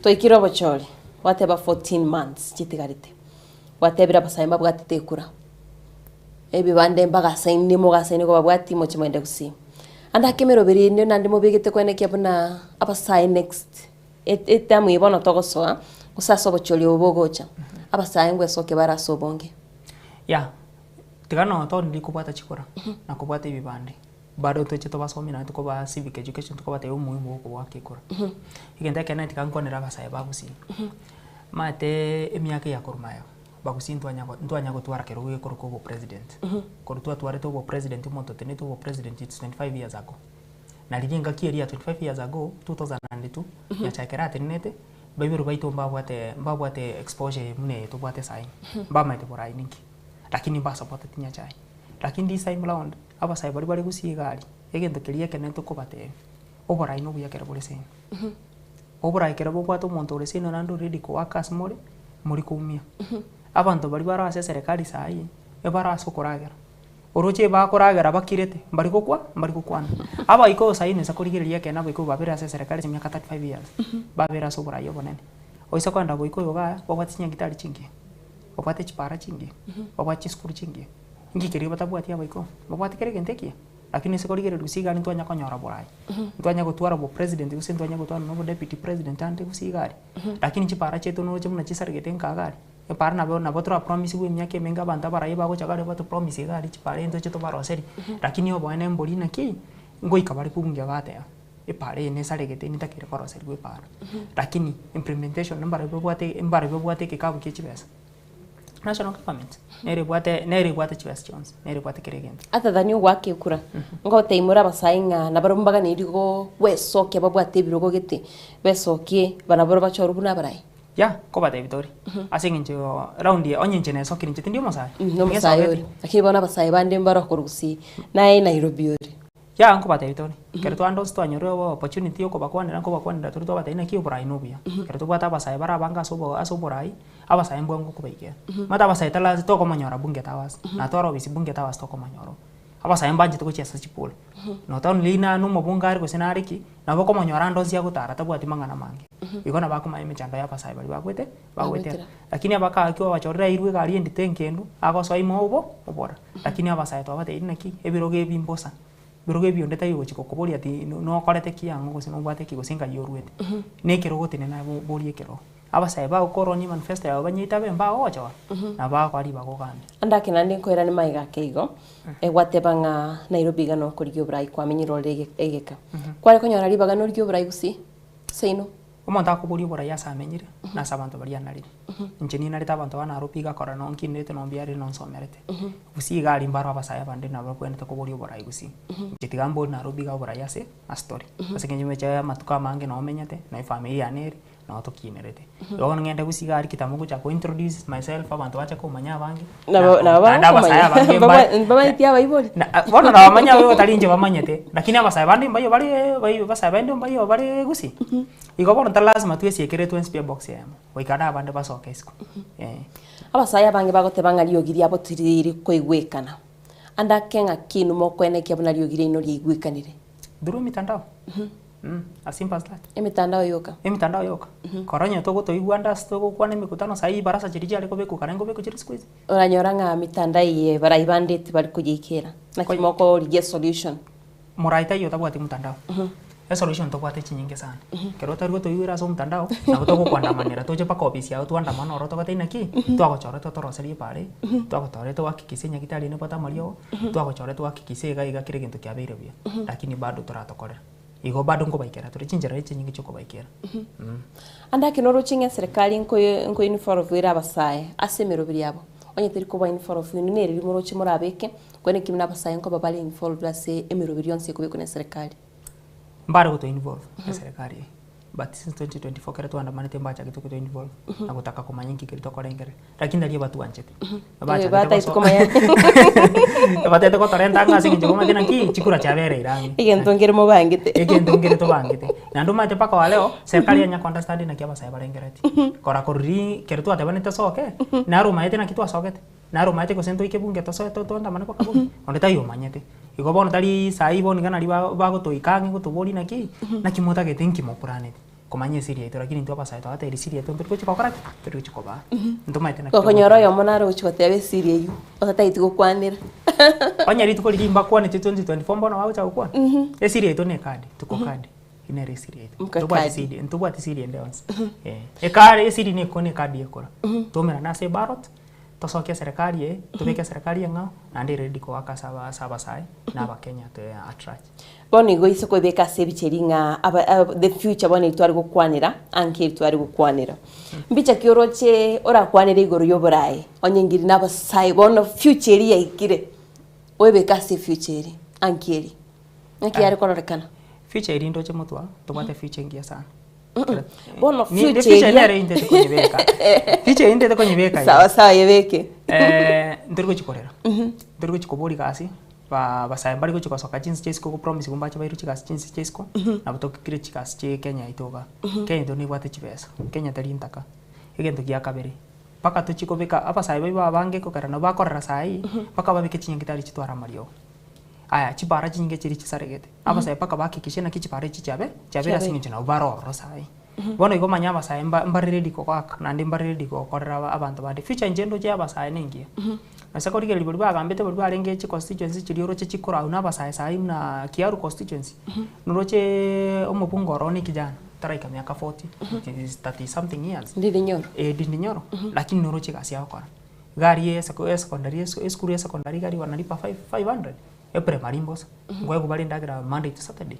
Twaikire obochori, gwateba 14 months chitigarete, gwatebire abasae mbabwatete ekura, ebibande mbagasaini mogasaini kobabwati moche moende gusii. Ande ake emeroberi ende naende mobegete koenekia buna abasae next etamu eye bono togosoa, gose ase obochori obo bogocha, abasae ngwesokia bare ase obonge. Yah, tiga not only kobwata chikura na kobwata ebibande. Bado toche tobasomie naende tokobaa civic education tokobatebia omohimu bwa okoboaka ekura. Egento ekenene tiga nkwanere abasae ba gusii, maate emiaka eye ya korwa magega, bagusii ntwanya ntwanya gotwara kerogo gekorokwa obopresident. Korwa twatwarete obopresident omonto otenenete obopresident it's 25 years ago. Na riria engaki eria ya 25 years ago, 2002, Nyachae ekero atenenete, baibori baito mbabwate mbabwate exposure eye buna eye tobwate saii, mbamaete borai ninki, lakini mbasupporteti Nyachae. Lakini this time round, abasae baria bare gusii iga aria, egento keria ekenene tokobatebia, oborai nobuya ekero bore semi. Oborai ekero bobwate omonto ore semi naende ore ready koaka ase more, mori koumia. Abanto baria bare ase eserekari saii, ebare ase okoragera, oroche bakoragera bakirete, mbari gokwa mbari gokwana. Abaikoyo saii noisa korigereria ekeene abaikoyo babere ase eserekari ase emiaka 35 years, babere ase oborai obonene. Oise kogenda boikoyo igaa, babwate chinyagitari chingiya, babwate chipara chingiya, babwate chisukuru chingiya. Inki keria batabwati abaiko? Mbabwate kera egento ekiya, lakini ase korigereria gose iga ntwanya konyora borai, ntwanya gotwara obopresident gose ntwanya gotwara na obodeputy president ande gose iga aria. Lakini chipara chiaito noroche buna chisaregete nka iga aria, epara nabo nabo torapromisiwe emiaka emenge abanto abarai bagocha iga aria batopromise iga aria chipara ntoche tobaroserie, lakini oboene mbori naki, ngoika bare bunge bateba, epara eye nesaregete netakeire koroserigwa epara. Lakini implementation mbare babwate mbare babwate ekekabu kia chibesa. National government nere ebwate nere ebwate chibesa chionsi, nere ebwate kera egento. Other than ogoaka ekura, ngotebi more abasae ng'a nabarabwo mbaganeiri go gwesokia babwate ebirogo gete, besokie banabarobwo bachorwe buna abarai. Yah, nkobatebi tori, ase eng'encho round eye onye inche nesokire inche tindi omosae, Nomosae nigesogete. ore, lakini bono abasae bande mbare okorwa gusii, naye Nairobi ore. Yah, nkobatebi tori, ekero twande onsi twanyorire opportunity ya okobakwanera nkobakwanera tore twabatebia naki oborai nobuya. Ekero tobwate abasae bare abange ase obo ase oborai, abasae mbwango kobaikera. Omanyete abasae tara tokomonyora bunge towers, natware ofisi bunge towers tokomonyora oo. Abasae mbanchete gochiesa chikura, not only na na omobunge are gose nare ki, nabo okomonyora ande onsi agotara tabwati mang'ana mange. Igo nabo akomanya emechando ya abasae baria bagoete bagoetera. Lakini abakaaki obachorire airwe egari endito enkendu, agosoa ime obo obora. Lakini abasae twabatebirie naki, ebirogo ebi mbosa, ebirogo ebi onde tari ogochia gokoboria ati nokorete ki ang'o gose nobwate ki gose ngai oruete. Na ekerogo tenena borie ekerogo. Abasae bagokorwania emanifesto yabo banyeitabe mbagogochora, nabo bagokoa ribaga ogambe. Ande ake naende nkoirane magega ake igo, egwateba ng'a Nairobi iga nokorigia oborai kwamenyire ore egeka. Kware konyora ribaga norigie oborai gusii seino? Omonto akoboria oborai ase amenyire, na ase abanto baria anarire. Inche ninarete abanto ba Nairobi iga korora noo nkinete noo mbiarire noo nsomerete. Gusii iga aria mbaro abasae abande nabo bakwenerete koboria oborai gusii. Inche tiga mbori Nairobi iga oborai ase ase tore. Ase eng'encho meche amatuko amange noo menyete, noo efamiri yane ere, noo tokinerete. Igo bono ng'ende gusii iga aria kitambo ngocha ko introduce myself abanto bache komanya abange, Nabo nabo naende abasae bagokomanya abange mbare mbamaeti abaibori. Bono nabamanya abaibori tari inche bamanyete, lakini abasae bande mbayo bare bai abasae bande mbayo bare gusii. Igo bono tari lasima twesiekere twensi pi ebox eyemo, goika na abande basoke isiko, eh. Abasae abange bagoteba ng'a riogi riabo tiriri koigwekana. Ande ake ng'aki inwe mokoenekia buna riogi riaino riaigwekanire? Through emitandao. As simple as that. Emitandao yoka. Emitandao yoka. Kora onye togotoigwa ande ase togokwana emekutano saii ebarasa chiria chiare kobekwa kare nkobekwa chire siku hizi. Oranyora ng'a mitandao eye barai bande tibari koyeikera. Naki mokorigia esolution. Morai taiyo otabwati mtandao. Esolution tobwate chinyinge sana. Ekero otari gotoigwera ase omtandao, nabo togokoandamanera toche mpaka ofisi yao twandamane oro togotebie naki, twagochorete otoroserie ebare, twagochorete ohakikishe nyagitari nebwate amariogo, twagochorete ohakikishe iga iga kera egento kiabeire buya. Lakini bado toratokorera. Igo bado nkobaikera tore chinchera chinyinge chiokobaikera. Ande ake noroche ng'a eserekari nko nko involve ere abasae ase emeroberi yabo, onye teri koba involve inwe nere rimoroche morabeke, Kwani ki buna abasae nkoba bare involved ase emeroberi yonsi ekobekwa ne eserekari? Mbare goto involve eserekari eye but since 2024 kere twandamanete mbachagete goto involve na gotaka komanya inki keri tokorengereria lakini nario batwanchete Eh, bataete komanya. batagete gotorenta ang'e ase eng'encho bamanyete naki chikura chiabereire ang'e Egento nkere mobangete. egento nkere tobangete naende omanyete mpaka wa leo serikali yanya ko understand naki abasae barengeretie kora korwa kero twatebanete soke naro omanyete naki twasogete. Naro omanyete gose ntoike bunge tosoe toandamane mpaka bunge? Onde taiyo omanyete. Igo bono tari saii bono iga naria bagotoika ang'e gotoboria naki, naki motagete nki mopuraneti komanya esiri yaito lakini intwe abasae twabatebia esiri yaito ntori gochi gokora ki? Ntori gochi kobaa. Ntomaete naki Okonyora togocha. oyomo nare ogochi goteba esiri eywo, otatageti gokwanera. Onye rituko riria mbakwanete 2024 mbono bagocha gokwana? Esiri yaito na ekadi, tuko kadi. Eye nere esiri yaito. Mka Ntobwati kadi. esiri, ntobwati esiri ende yonsi. Eh, ekari esiri na ekoni ekadi ekora. Toumerane ase ebarot. Tosokie eserekari eye, tobeke eserekari eng'ao, naende ere ready koaka ase aba ase abasae na abakenya to at large. Bono igo ase koebeka ase ebicha eria ng'a aba aba the future bono eri tware gokwanera anke eri tware gokwanera. Mbicha ki oroche orakwanere igoro ya oborae onye ngiri na abasae bono future eria yaikire oebeke ase efuture eria anke eria naki yare kororekana? Future eria ndoche motwe tobwate future engiya sana. Bono Ni- ni future future eria nere intete konyebeka. Future eye intete konyebeka Sawa sawa yebeke. Eh, ntori gochi korera. Ntori gochi koboria gasi, ba basae mbari gochi gosoka chinse chia isiko gopromise mbache bairwe chigasi chinse chia isiko, nabo tokire chigasi chia Kenya yaito igaa. Kenya yaito nebwate chibesa, Kenya teri ntaka. Egento gia kabere, mpaka tochie kobeka abasae baria babange ekogera nabo bakorera saii, mpaka babeke chinyagitari chitware amariogo. Aya, chibara chinyinge chiria chisaregete, abasae mpaka bahakikishe naki chibara echi chiabe chiabeire ase eng'encho nabo bare ororo saii. Bono igo omanye abasae mba mbare ready kogoaka naende mbare ready gokorera aba abanto bande. Future inche ndoche ya abasae na engiya. Ase korigereria baria bagambete baria barenge chiconstituency chiria oroche chikorau na abasae saii buna Kiaru constituency, norocheeee omobunge ororo na ekijana taraika miaka 40, 30 something years. Ndindi Nyoro. Eh, Ndindi Nyoro, lakini noroche egasi agokora. Gari ye eseko esecondary esu esukuru ya secondary iga rigo nalipa 5 500, eprimary mbosa, nkoegwa bare endagera Monday to Saturday.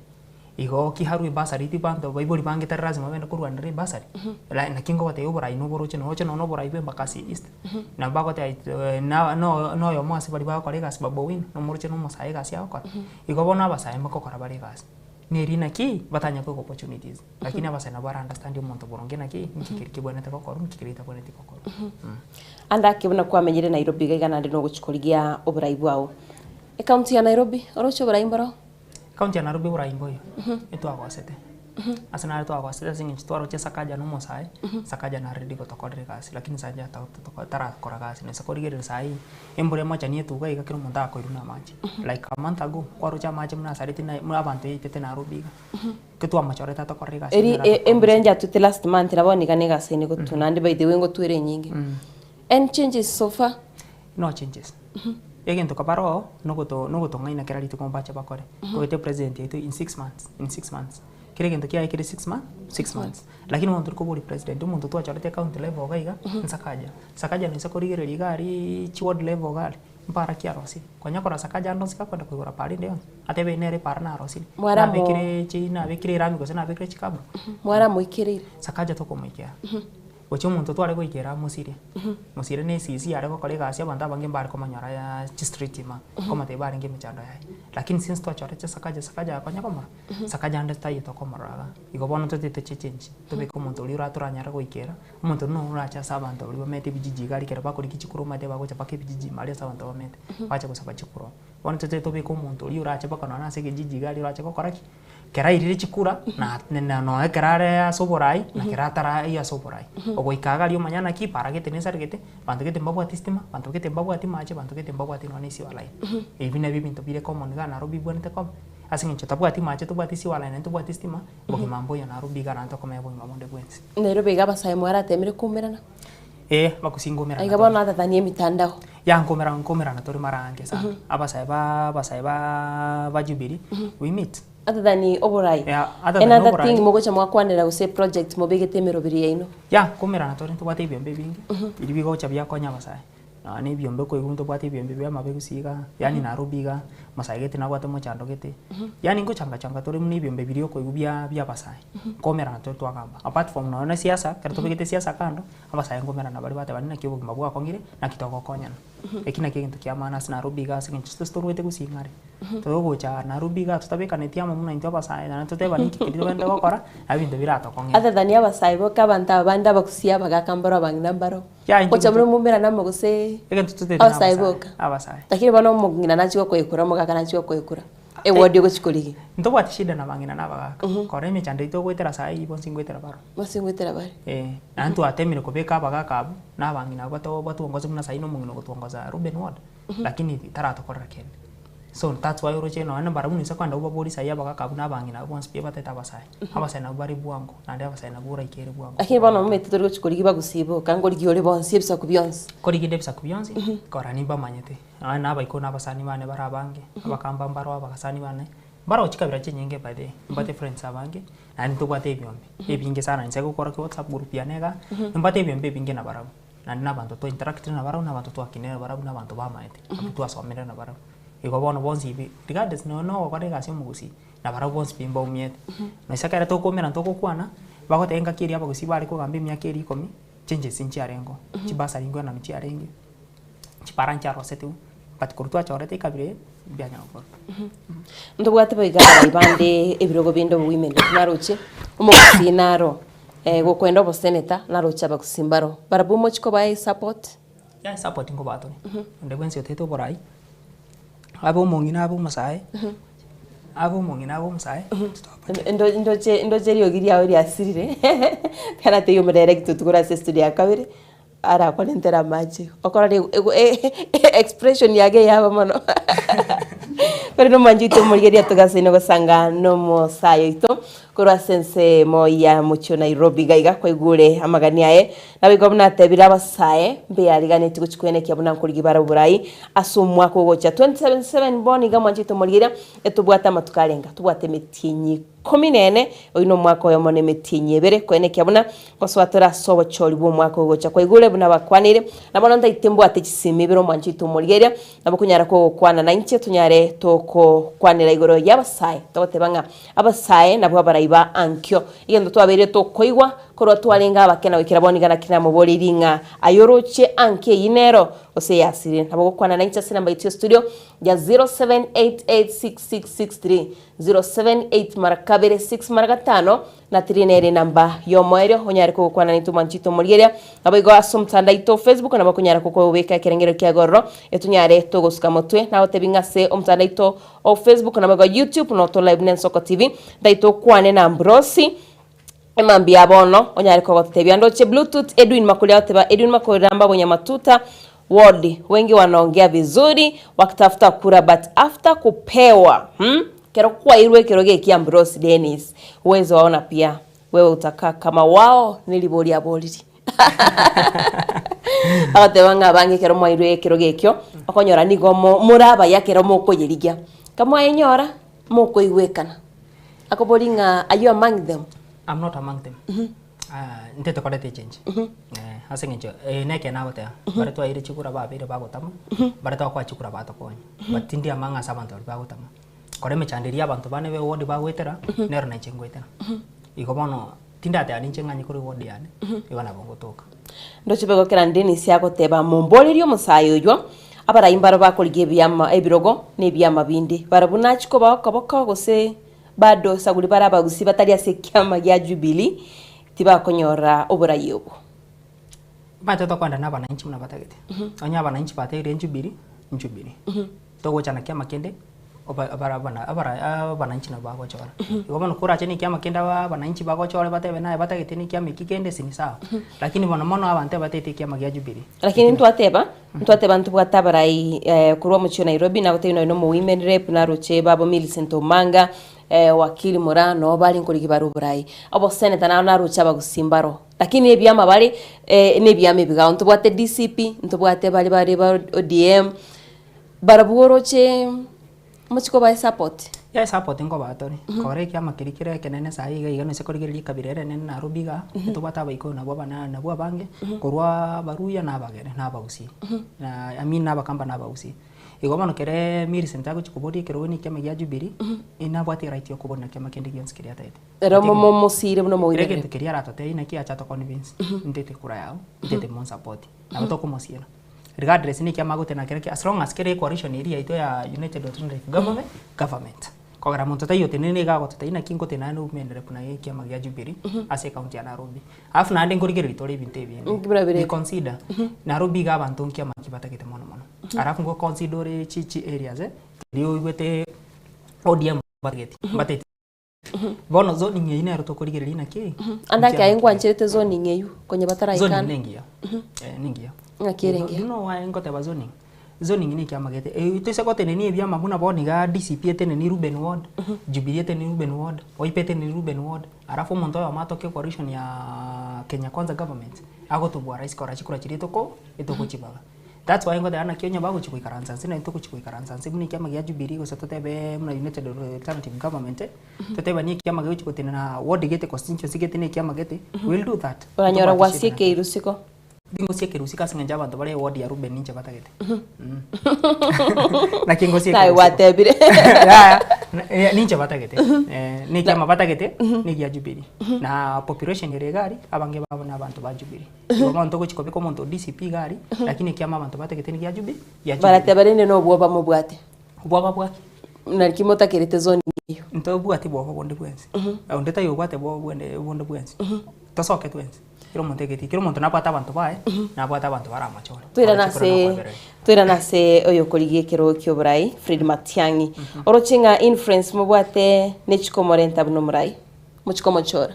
Igo kiharwe ebasari eti banto baibori bange tari lazima bagende korwanera ebasari, la naki ngobatebia oborai noboroche noroche nonye na oborai bwa Embakasi East, nabo bagoteba it na no na oyomo ase baria bagokora egasi Babu Owino, nomoroche na omosae egasi agokora. Igo bono abasae mbakokora bare egasi, neri naki, batanya koegwa opportunities. Lakini abasae nabo bara understand omonto boronge naki, nki keria kebwenerete gokorwa, nki keria getabwenereti gokorwa. Ande ake buna kwamenyire Nairobi iga iga naende nogochia korigia oborai bwao. Ecounty ya Nairobi, oroche oborai mboro? Ecounty ya Nairobi oborai mboiyo, etwagosete. Ase nare twagosete ase eng'encho twaroche Sakaja na omosae, Sakaja nare ready gotokorera egasi lakini Sakaja tarakora gasi. Nase korigereria saii, embura emochani etuga iga kera omonto akoirwa na amache. Like a month ago, kwaroche amache buna asareti na buna abanto yaitete Nairobi iga. Ekio twamachorete atokorere egasi Eri nigo e- embura enjatwete last month nabo niga na egasi ende gotwa naende by the way ngotwere enyinge. Any changes so far? No changes. Egento kaba oroo nogoto nogotong'aina kera rituko mbache bakore. Togete president yaito in 6 months, in 6 months. Kera egento kiaye kere 6 6 months. Lakini bono tori koboria president omonto twachorete county level iga iga, Sakaja. Sakaja noisa korigereria iga aria chiward level iga aria. Mpara ki arosirie? Konya korora Sakaja ande onsi gakwenda koigora para ende yonsi, atebe eye nere epara narosirie. Mwaramo- Nabekire chi nabekire erami gose nabekire chikabro. Mwaramoikereire. Sakaja tokomoikera. Gochia omonto tware goikera mosirie. Mosirie ne esisi yare gokora egasi abanto abange mbare komonyora yaa chistreet imaa, nkomotebia barenge emechando yaye. Lakini since twachorete Sakaja, Sakaja akonya komora, Sakaja ande taiyo tokomorora igaa. Igo bono totagete tochichange, tobeke omonto oria oratoranyare goikera, omonto oria noro orache ase abanto baria bamenyete ebijiji iga aria ekero bakorigia chikura omanyete bagocha mpaka ebijiji ime aria ase abanto bamenyete, bache gosaba chikura. Bono totagete tobeke omonto oria orache mpaka nonye ase ekejiji iga aria orache gokora ki? Ekero airire chikura, na na nonya ekero are ase oborai, na ekero ataraiyia ase oborai. Ogoika iga aria omanya naki, para gete nensare gete, banto gete mbabwati stima, banto gete mbabwati mache, banto gete mbabwati nonya na esiwa line. Ebi nabio ebinto bire common iga Nairobi bibwenerete koba, ase eng'encho tabwati mache, tobwati esiwa line naende tobwati stima, obogima mboiyo Nairobi iga naende tokomenya obogima bonde bwensi. Nairobi iga abasae mwaratemire koumerana? Eeh, bakosingomerana Aiga tore. bono other than emitandao. Ya nkomera nkomerana tore mara ange sana. Abasae ba abasae ba ba Jubilee, we meet. Other than oborai. Yeah, other than Another oborai. thing mogocha mwakwanera gose project mobegete emeroberi yaino. Ya, nkomerana tore ntobwate ebiombe ebinge, ebi bigocha biakonya abasae. Nonya na ebiombe okoigwa ntobwate ebiombe bia amabe gose iga, yaani Nairobi iga, omosae gete nabwate omochando gete, yaani ngochanga changa tore buna ebiombe biria okoigwa bia bia abasae, nkomerana tore twagamba. Apart from nonya na esiasa, ekero tobegete esiasa kando, abasae nkomerana baria bateba naki obogima bwakong'ire, naki togokonyana. Eki nakio egento kia maana ase Nairobi iga ase eng'encho intwe torwete gusii ng'are. Togocha Nairobi iga totabekaneti amo buna intwe abasae naende totebane inki keria tobwenerete gokora, nabo ebinto biratokong'ere. Other than abasae boka abanto aba bande abagusii abagaka mbaro abang'ina mbaro. Ya, intwe Gocha intwe- buna moumerane amo gose Egento totete abasae nabasae, boka. abasae. Lakini bono omong'ina nachia gokoekura omogaka nachia gokoekura, eward ogochia korigia. Ntobwati shida na abang'ina na abagaka, kora emechando yaito ogoetera saa eyio bonsi ngoetera barobwo. Bonsi ngoetera bare. Eh, naende twatemire kobeka abagaka abwo, na abang'ina abwo bato batuongoze buna saa eye na omong'ina ogotuongoza Reuben Ward, lakini taratokorera kende. So that's why oroche nonya mbarabwo inse kogenda obaborie saii abagaka abwo na abang'ina abwo bonsi pi batete abasae. Abasae nabwo bare bwango, naende abasae nabwo oraikere bwango. Lakini bono momanyete tori gochia korigia bagusii boka, nkorigia ore bonsi ebisaku bionsi. Nkorigia inde ebisaku bionsi, kora nimbamanyete, nonya na abaikoro na abasani bane bare abange, abakamba mbaro abagasani bane, mbaro chikabira chinyinge by the way, mbwate friends abange, naende ntobwate ebiombe, ebinge sana inche gokorokia whatsapp group yane igaa, nimbwate ebiombe ebinge nabarabwo. Naende nabanto twa interactire nabarabwo, nabanto twakinire nabarabwo, nabanto bamaete, abwo twasomire nabarabwo. Igo bono bonsi pi, regardless nonya na ogokora egasi omogusii, nabarabwo bonsi pi mbaumiete. Noisa ekero tokoumera togokwana, bagoteba engaki eria abagusii bare kogamba emiaka eria ikomi, changes nchiarengeo, chibasari nkoenanu chiarenge, chipara nchiarosetigwe, but korwa twachorete ekabira eye, mbianyara gokorwa. Ntobwate boigo abarai bande ebirogo binde obowomen rep naroche, omogusii naro. Gokwenda oboseneta naroche abagusii mbaro barabwo mochie kobaa esupport. Yaya support nkobaa tore, onde bwensi otaete oborai, abe omong'ina abe omosae, abe omong'ina abe omosae, Ndo- ndoche ndoche riogi riao riasirire, natebi omodirector otugure ase estudio ya kabere, arakorentere amache, okorora expression yake eyabo mono. Korende omwanchi oito omorigereria atogasaine gosanga na omosae oito korwa ase ensemo ya mochie o Nairobi iga iga kwaigure amagani aye. Naboigo buna atebire abasae mbeyariganetie gochia koenekia buna nkorigia bare oborai ase omwaka ogocha 2077 bono iga mwanchi oito omorigereria etobwate amatuko arenga tobwate emetienyi ikomi na ene, oyio nomwaka oyomo na emetienyi ebere, koenekia buna ngosoa tore ase obochori bw'omwaka ogocha. Kwaigure buna bakwanire, na bono ntaite mbwate chisemi ibere omwancho oito omorigereria, nabo konyara kogokwana nainche tonyare tokokwanera igoro y'abasae, togoteba ng'a abasae nabwo abarai ba ankio. Egento twabeire tokoigwa korwa twarenge abake na goikera bono iga naki namoboreirie ng'a aye oroche ankio eyio nero gose eyasirire. Nabo gokwana nainche ase enamba yaito ya studio ya 07886663 078 mara kabere 6 mara gatano na 3 nere enamba y'omoerio onyare kogokwana naintwe mwanchete omorigereria naboigo ase omotandao aito o Facebook nabo okonyara kokobeka ekerengerio kia igororo etonyare togosuka motwe nagotebi ng'a ase omotandao aito o Facebook naboigo YouTube noto live na Ensoko TV ntaito okwane na Ambrosi Emambia bono onyare kogotebia ndoche Bluetooth Edwin Makori agoteba Edwin Makori ramba bonyamatuta ward wengi wanaongea vizuri wakitafuta kura but after kupewa hmm? Kero kwairwe ekero geki Ambrose Dennis huwezi waona pia wewe utakaa kama wao neriboria aboriri agoteba ng'a abange ekero mwairwe ekero gekio okonyora nigo mo more abaya ekero mokoyerigia kamwayenyora mokoigwekana Akobori ng'a are you among them? I'm not among them. Ah, nte tokorete echange. Eh. Ase eng'encho eye nekeene agoteba, baria twaeire chikura babeire bagotama, baria twakoa chikura batokonya. But tindi amang'ana ase abanto baria bagotama. Kora emechando eria abanto bane be ward bagoetera, nero nainche ngoetera. Igo bono, tindateba ninche ng'anye korwa eward yane, igo nabo ngotoka. Ndoche begokera Dennis agoteba momborerie omosae oywo, abarai mbaro bakorigia ebiama ebirogo na ebiama binde. Barabwo nachie kobao okoboko gose bado saguri bare abagusii batari ase ekiama gia Jubilee tibakonyora oborai obwo. Omanyete tokoenda na abananchi buna batagete. Onye abananchi batebirie Jubilee, Jubilee. Togocha na kiama kende, oba abara abana abara abananchi nabo bagochora. Igo bono korache na ekiama kende aba abananchi bagochore batebe naye batagete na ekiama eki kende ase ni sawa. Lakini mono mono abanto ebatagete ekiama gia Jubilee. Lakini ntwateba, ntwateba ntobwate abarai korwa omochie o Nairobi, nagotebia nonya na omo women rep naroche babo Millicent Omanga, Wakili Moraa noo bare nkorigia bare oborai. Oboseneta naro naroche abagusii mbaro. Lakini ebiama bare na ebiama ebigao, ntobwate DCP, ntobwate baria bare ba ODM, barabwo oroche mochie kobae support? Yaya support nkobaa tore, kora ekiama keria kere ekenene saii iga iga nose korigereria ekabira ere enene Nairobi igaa, ntobwate abaikoyo nabwo abana nabwo abange, korwa abaruya na abagere na abagusii, na I mean na abakamba na abagusii. Igo bono kere Millicent agochia koboria ekerogo na ekiama gia Jubilee, nabwate eright ya okoboria na kiama kende gionsi keria atagete. Ero momosire buna Kera omoirereri. egento keria aratotebie naki ache atoconvince, ntete kura yao, ntete monsupport, nabo tokomosiera. Regardless naki amagotena kera ki as long as kere ecoalition eria yaito ya United Alternative Government, government. Kogera monto taiyo otenene iga agototebia naki ngotena naende omenere buna ekiama gia Jubilee ase ecounty ya Nairobi. Alafu naende nkorigereria tore ebinto ebinde. Nki buna bire We ebi? consider, Nairobi iga abanto nkiama ki batagete mono mono. Alafu ngo consider ore chi chi areas eh, riria oigwete ODM batageti, mbatageti. Bono zoning eyio nero tokorigereria naki? Ande ake aye ngwancherete zoning eyio konya Zoning bataraikana. nengiya. Eh, nengiya. Ng'aki ere engiya? Do you know why ngoteba zoning? Zoning ne ekiama gete. Eh, toise gotenenia ebiama buna bono iga DCP etenenie Reuben Ward, Jubilee etenenie Reuben Ward, Wiper etenenie Reuben Ward, alafu omonto oyomo atoke coalition ya Kenya Kwanza government, agotobua rahisi kora chikura chiria toko etogochibaga. That's why ngoteba naki onye bagochia goikaransa nse naintwe togochia goikaransa nse buna ekiama gia Jubilee gose totebe buna United Alternative Government, totebe ni ekiama gegochia gotenena ward gete constituency gete na ekiama gete, we will do that. Oranyora Ntobwate shida gwasiekeirwe isiko. Tingosiekerwa isiko ase eng'encho abanto bare eward ya Reuben ninche batagete. Naki ngosiekerwa Naye isiko. gwatebire. Yaya, ninche batagete. Na ekiama batagete, na egia Jubilee. Na population ere iga aria, abange babo na abanto ba Jubilee. Igo bono togochia kobeka omonto o DCP iga aria, lakini ekiama abanto batagete nigia Jubi, gia Jubilee. Barateba rende na obwoba mobwate. Obwoba bwaki? Naki motakerete zoning eyio. Ntobwati bwoba bonde bwensi. Onde taiyo obwate bwoba bwende bonde bwensi. Tosoke twensi, kera omonto egetii, kera omonto nabwate abanto baye, nabwate abanto baramochore. Toirane Barache korora ase nakoebereria. toirane ase oyokorigia ekerogo kia oborai Fred Matiang'i. Oroche ng'a influence mobwate nechikomorenta buna omorai, mochikomochora.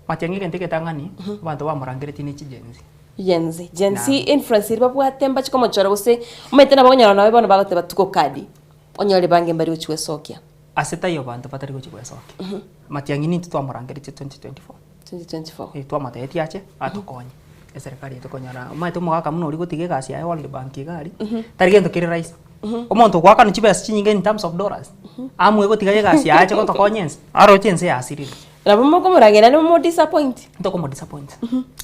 Matiang'i egento egetang'ani, abanto bamorangeretie ne chigenzi. Gen Z. Gen Z influence eria babwate mbache komochora gose omanyete nabo okonyora nabo bono bagoteba tuko kadi onyore bange mbari gochia gwesokia. Ase taiyo banto batari gochia gwesokia. Matiang'i nintwe twamorangeretie 2024. 2024. Eh, twamotebetie ache atokonye eserekari eye tokonyora omanyete omogaka buna oria gotiga egasi yaye World Bank iga aria, tari gento kere rahisi. Omonto ogoakanwa chibesa chinyinge in terms of dollars, amue gotiga egasi yaye ache gotokonya ense, aroche ense yasirire. Nabo mokomorangera naende momo disappoint. Ntokomo disappoint.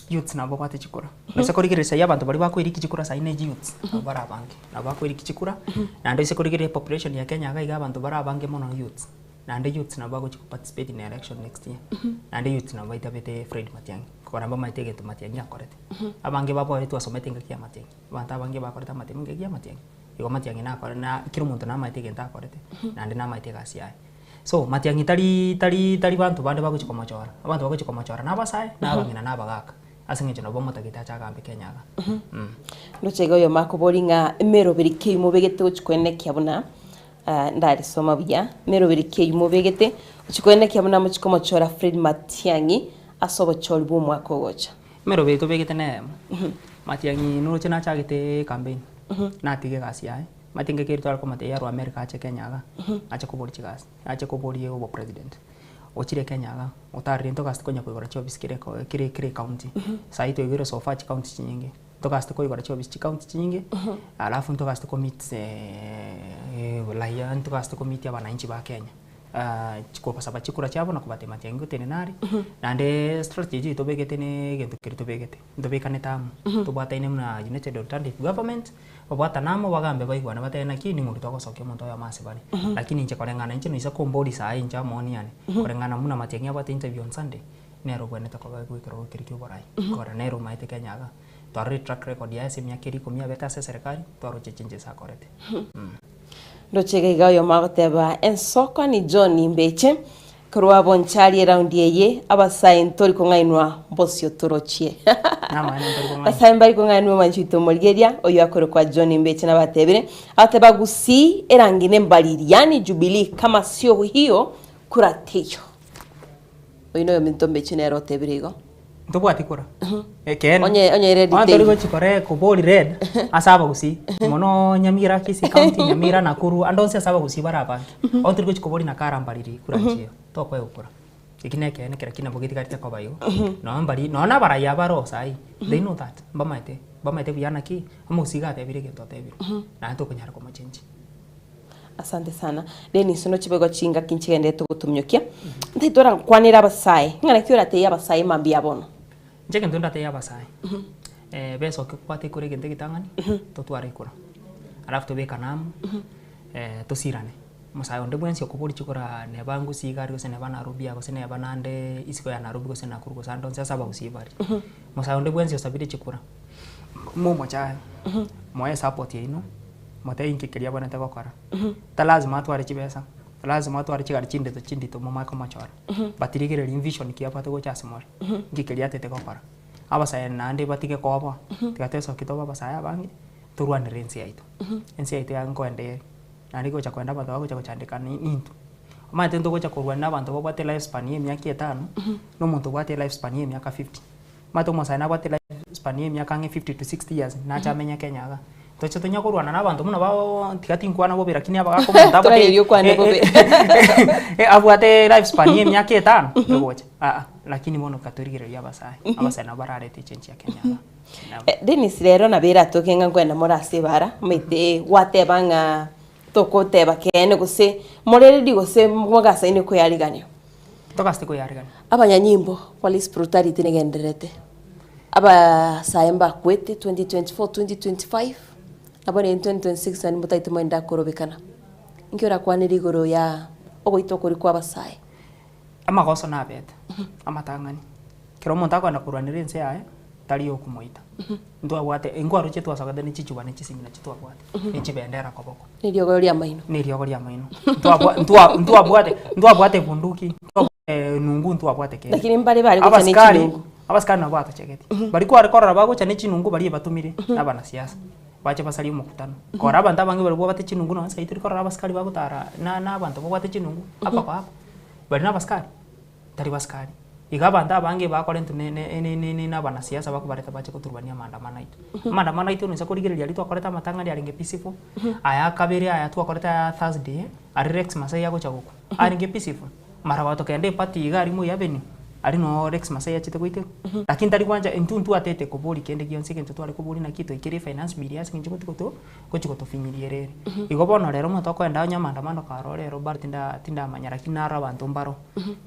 Youths nabo babwate chikura. Ase korigereria saii abanto baria bakoiriki chikura saii ne youths nabo bare abange. Nabo bakoiriki chikura, naende ase korigereria population ya Kenya iga iga abanto bare abange mono youths. Naende youths nabo bagochi ko participate in election next year. Naende youths nabo baitabete Fred Matiang'i. Kogora mbamaete egento Matiang'i akorete. Abange babo baria twasomete engaki ya Matiang'i. Abanto abange bakorete amatemo engaki ya Matiang'i. Igo Matiang'i nakore na kera omonto namaete egento akorete, naende namaete egasi yaye. So Matiang'i tari tari tari banto bande bagochia komochora, abanto bagochia komochora na abasae, na abang'ina na abagaka, ase eng'encho nabo bamotagete ache agambe Kenya iga. Ndoche iga oyomo akobori ng'a emeroberi ki mobegete gochia koenekia buna ndarisoma buya, emeroberi ki eyio mobegete gochia koenekia buna mochie komochora Fred Matiang'i ase obochori bwa omwaka ogocha. Emeroberi tobegete neyemo, Matiang'i noroche nachagete ecampaign, natiga egasi yaye. Omanyete ngaki eria tware komotebia arwe America ache Kenya iga, ache koboria chigasi, ache koboria obo president. Ochire Kenya iga, otarire ntogasi konya koigora chiofisi kera eko kera kera ecounty. Saii twaigure so far chicounty chinyinge, ntogasi koigora chiofisi chicounty chinyinge, alafu ntogasi komeet raia ntogasi komeet abananchi ba Kenya. Kobasaba chikura chiabo na kobatebia Matiang'i gotenena are, naende strategy eyio tobegete ne egento keria tobegete, ntobekanete amo, tobwataine buna United Alternative Government, babwatane amo bagambe baigwane batebe naki ning'o oria togosokia omonto oyomo ase bare. Lakini inche koreng'ana inche noisa komboria saii inche amaoni ane, koreng'ana buna Matiang'i abwate interview on Sunday, nere obwenerete koba ekerogo keria kia oborai, kore nere omaete Kenya igaa. Twarorire track record yaye ase emiaka eria ikomi abete ase eserekari, twaroche chinchesa akorete. Ndoche iga iga oyomo agoteba, Ensoko ni John Mbeche, korwa Bonchari eraundi eye, abasae ntori kong'ainwa mbosio torochie. Namaene ntori kong'ainwa. Abasae mbari kong'ainwa omwanchi oito omorigeria, oyio akorokwa John Mbeche nabatebire, agoteba Gusii erangi nembariri, yaani Jubilee kama sio hiyo kura teiyo. Oyio noyominto Mbeche nere otebire igo. Ntobwati kura. Ekeene. Onye onye red Bono teiyo. tori gochi kore kobori red ase abagusii mono Nyamira Kisii county Nyamira Nakuru ande onsi ase abagusii bare abange. Bono tori gochi kobori na karambariri kura nchiyo tokoegwa kura. Eki nekeene kera ki nabo getigarete koba igo. Nonya mbari nonya na abarai aba bare oo saii they know that mbamaete mbamaete buya naki omogusii iga atebire egento atebire naende tokonyara komochenji. Asante sana. Dennis nochibegwa chingaki nchigenderete gotominyokia. Ntaito orakwanere abasae. Ng'a naki oratebie abasae mambia bono? Inche egento ndatebie abasae, besoke kobwate ekura egento egetang'ani, totware ekura. Alafu tobekane amo, tosirane. Omosae onde bwensi okoboria chikura neba Gusii iga aria gose neba Nairobi aa gose neba naende isiko ya Nairobi gose Nakuru gose ande onsi ase abagusii bare. Omosae onde bwensi osabire chikura, momochae, moe esupport yaino. Motebie inki keria abwenerete gokora. Ta lazima atware chibesa, ta lazima atware chigari chindito chindito momanye komochora, but rigereria vision ki abwate gocha ase more, inki keria atete gokora. Abasae naende batige koboa, tiga twesokie tobe abasae abange, torwanere ense yaito. Ense yaito ya nkoenda ere, naende gocha koenda abanto bagocha gochandeka ni intwe. Omanyete ntogocha korwana na abanto babwate life span ya emiaka etano, na omonto obwate life span ya emiaka 50. Omanyete omosae nabwate life span ya emiaka ang'e 50 to 60 years, nache amenye Kenya igaa. Toche tonya korwana na abanto buna bao tiga tinkwana bobe lakini abagaka omonto abwate Torageria okwane bobe. abwate life span ya emiaka etano egocha aa, lakini bono katorigereria abasae, abasae nabo bararete echange ya Kenya igaa. Nabo. Dennis rero nabo eratoke ng'a nkoenda more ase ebara, omanyete gwateba ng'a tokoteba keene gose more ready gose mogasaine koyarigania. Togasti koyarigania. Abanyanyimbo, police brutality negendererete. Abasae mbakwete 2024, 2025, nabo rende 2026 naende motagete moende akorobekana. Inki orakwanere igoro ya ogoitwa koria kwa abasae? Amagoso nabete, amatang'ani. Ekero omonto akoenda korwanera ense yaye, tari okomoita. Ntwabwate, inkwaroche twasogete ne chichuba ne chisimi nachio twabwate, ne chibendera koboko. Neriogo ri'amaino. Neriogo ri'amaino. Ntwabwa ntwa ntwabwate ntwabwate bunduki, ntwabwate nungu ntwabwate kende. Lakini mbare bare gocha ne Abasikari, chinungu. abasikari nabo batochegeti. Baria kware korora bagocha ne chinungu baria ebatomire, na abanasiasa. Bache basarie omokutano. Kora abanto abange baria babwate chinungu nonye saii tori korora abasikari bagotara na na abanto babwate chinungu, hapa kwa hapa. Baria na abasikari? Tari basikari. Iga abanto abange bakorentwe ne ne ne ne ne nabanasiasa bakobareta bache goturubania amaandamano aito. Amaandamano aito nonye korigereria aria twakorete amatang'ani arenge peaceful, aya kabere aya twakorete aya Thursday, aria Rex Masai agocha gokwa, arenge peaceful. Mara tokenda eparty iga aria Moi Avenue, aria noo Rex Masai achete goiterwa. Lakini tari gwancha intwe ntwatete koboria kende gionsi egento tware koboria naki twaikerie efinance bill ase eng'encho gochi goto gochi gotofinyiria ere ere. Igo bono rero omonto okoenda onye amaandamano kare rero bado tinda tindamanya lakini naro abanto mbaro.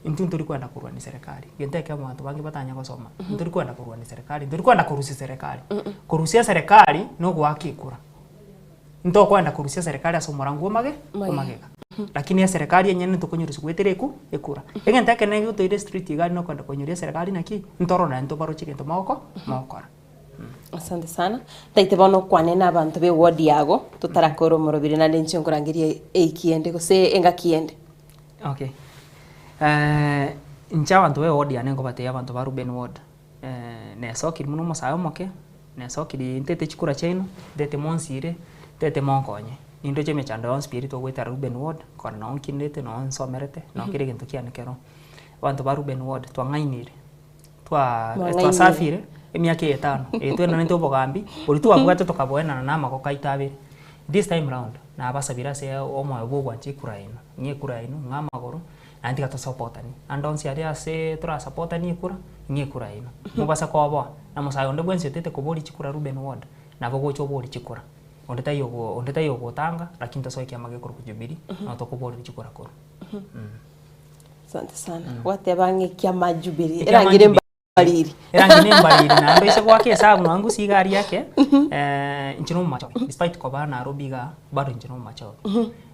Intwe ntori kwenda korwania serikali, gento ekemo abanto bange batanya gosoma, ntori kwenda korwania serikali, ntori kwenda korusia serikali. Korusia serikali na ogoaka ekura. Ntokwenda korusia serikali ase omorango omage omagega. Lakini eserekari enyene ntokonyorusia goetera eku ekura. Egento ekenene gegotoira estreet iga aria nokwenda konyoria eserekari naki, ntorore naende tobaroche egento mogoko mogokora. Asante sana. Ntaete bono okwane na abanto be ward yago, totarakora omorobiri naende inche nkorangerie eiki ende gose engaki ende. Okay. Inche abanto be ward yane nkobatebia abanto ba Reuben ward, nesokiri buna omosae omoke, nesokiri ntete chikura chiaino, ntete monsire, ntete monkonye. Nindoche emechando yonsi pi eria togoetera Reuben ward, kore noo nkinete, noo nsomerete, noo kera egento kiane kero. Abanto ba Reuben ward twang'ainire, twa Mwang'ainire. twasafire emiaka eye etano, eye twenanete obogambi, boria twabwate tokaboenana na amagoko aito abere. This time round, nabasabire ase omoyo bwa ogwancha ekura yaino, ng'a ekura yaino, ng'a amagoro, naende tiga tosapotanie. Ande onsi aria ase torasapotanie ekura, ng'a ekura yaino. Mobase koboa, na mosae onde bwensi otete koboria chikura Reuben ward, nabo gocha oborie chikura. Onde taiyo ogo onde taiyo ogotanga, lakini tosoe ekiama gekorokwa Jubilee, nabo tokoborera chikura korwa. Asante sana. Gwateba ng'a ekiama Jubilee, Ekiama erangire Jubilee. mbariri. Erangi ne mbariri naende oise goaka esabu nonya ngusia iga aria ake, inche na omomachoge despite koba Nairobi igaa bado inche na omomachoge.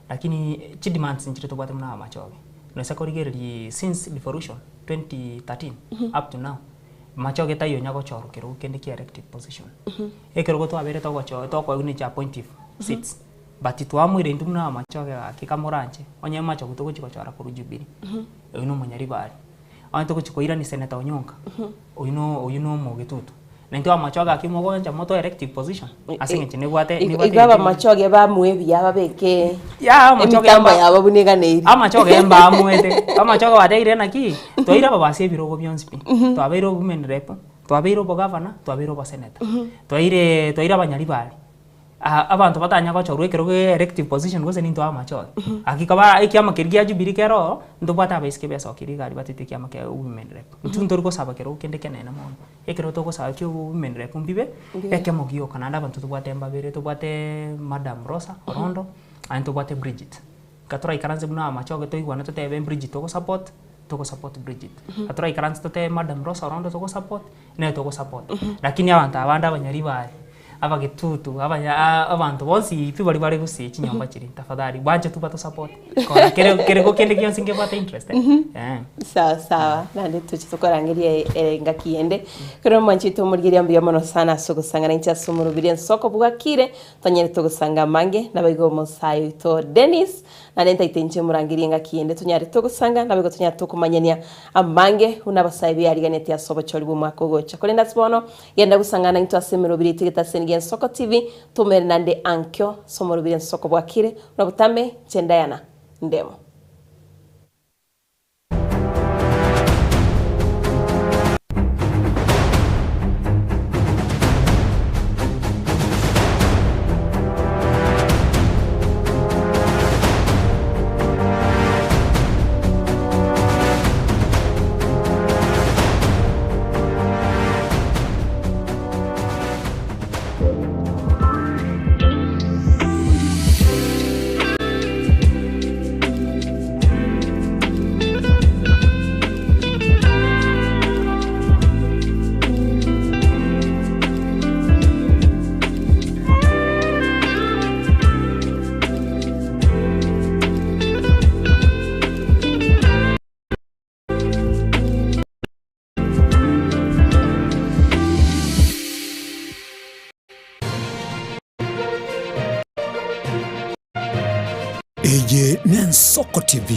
Lakini chidemands nchire tobwate buna abamachoge, noise korigereria since devolution 2013 up to now, machoge taiyo onya gochorwa kerogo kende kia elective position. Ekerogo twabeire togocho tokoegwa ne chi appointive seats, but twamoire intwe buna abamachoge gaki kamoranche, onye machogu togochi gochora korwa Jubilee, oyio na omonyaribari. Onye togochi koirania Senator Onyonka, oyio no oyio no omogetutu. Na intwe amachoge gaki mogocha motoe elective position, ase eng'encho nebwate Igo nebwate igo abamachoge bamue ebiya babeke Ya, amachoge emitambo mba- yabo buna eganeiri. amachoge mbaamwete, amachoge bateire naki, twaire ababasi ebirogo bionsi pi, twabeire obomen rep, twabeire obogavana, twabeire oboseneta, twaire twaire abanyaribari. Abanto batanya gochorwa ekero ge elective position gose nintwe amachoge. Hakika ba ekiama keria gia Jubilee kere oo, ntobwate abaiseke besokirie iga aria batete ekiama kia women rep. Intwe ntori gosaba kerogo kende kenene mono. Ekero togosaba kia women rep mbibe, Mbibe. ekemo gioka naende abanto tobwate mbabere, tobwate madam Rosa Orondo, naende tobwate Bridget. Ekero toraikaranse buna amachoge toigwane totebe Bridget togosupport, togosupport Bridget. Ekero toraikaranse totebe madam Rosa Orondo togosupport, nere togosupport. Lakini abanto abande abanyaribari, abagetutu, abanya abanto bonsi pi baria bare gose chinyomba chiria, tafadhali banche tu batosupport. Kora kere kerego kende gionsi nkebwate interest eh. Sawa sawa, naende toche tokorangeria engaki ende. Ekero mwanchete omorigereria mbuya mono sana ase ogosang'ana inche ase omorobiri ensoko bwakire, tonyarete ogosanga amange, naboigo omosae oito Dennis, naende ntaete inche morangerie engaki ende tonyarete ogosanga, naboigo tonyarete okomanyania amange buna abasae beariganetie ase obochori bw'omwaka ogocha. Korende ase bono, Genda gosang'ana naintwe ase emerobiri yaito egetaseni gi'Ensoko TV, toumere naende ankio ase omorobiri Ensoko bwakire, buna botambe, inche Diana Ndemo. Eye n'Ensoko TV.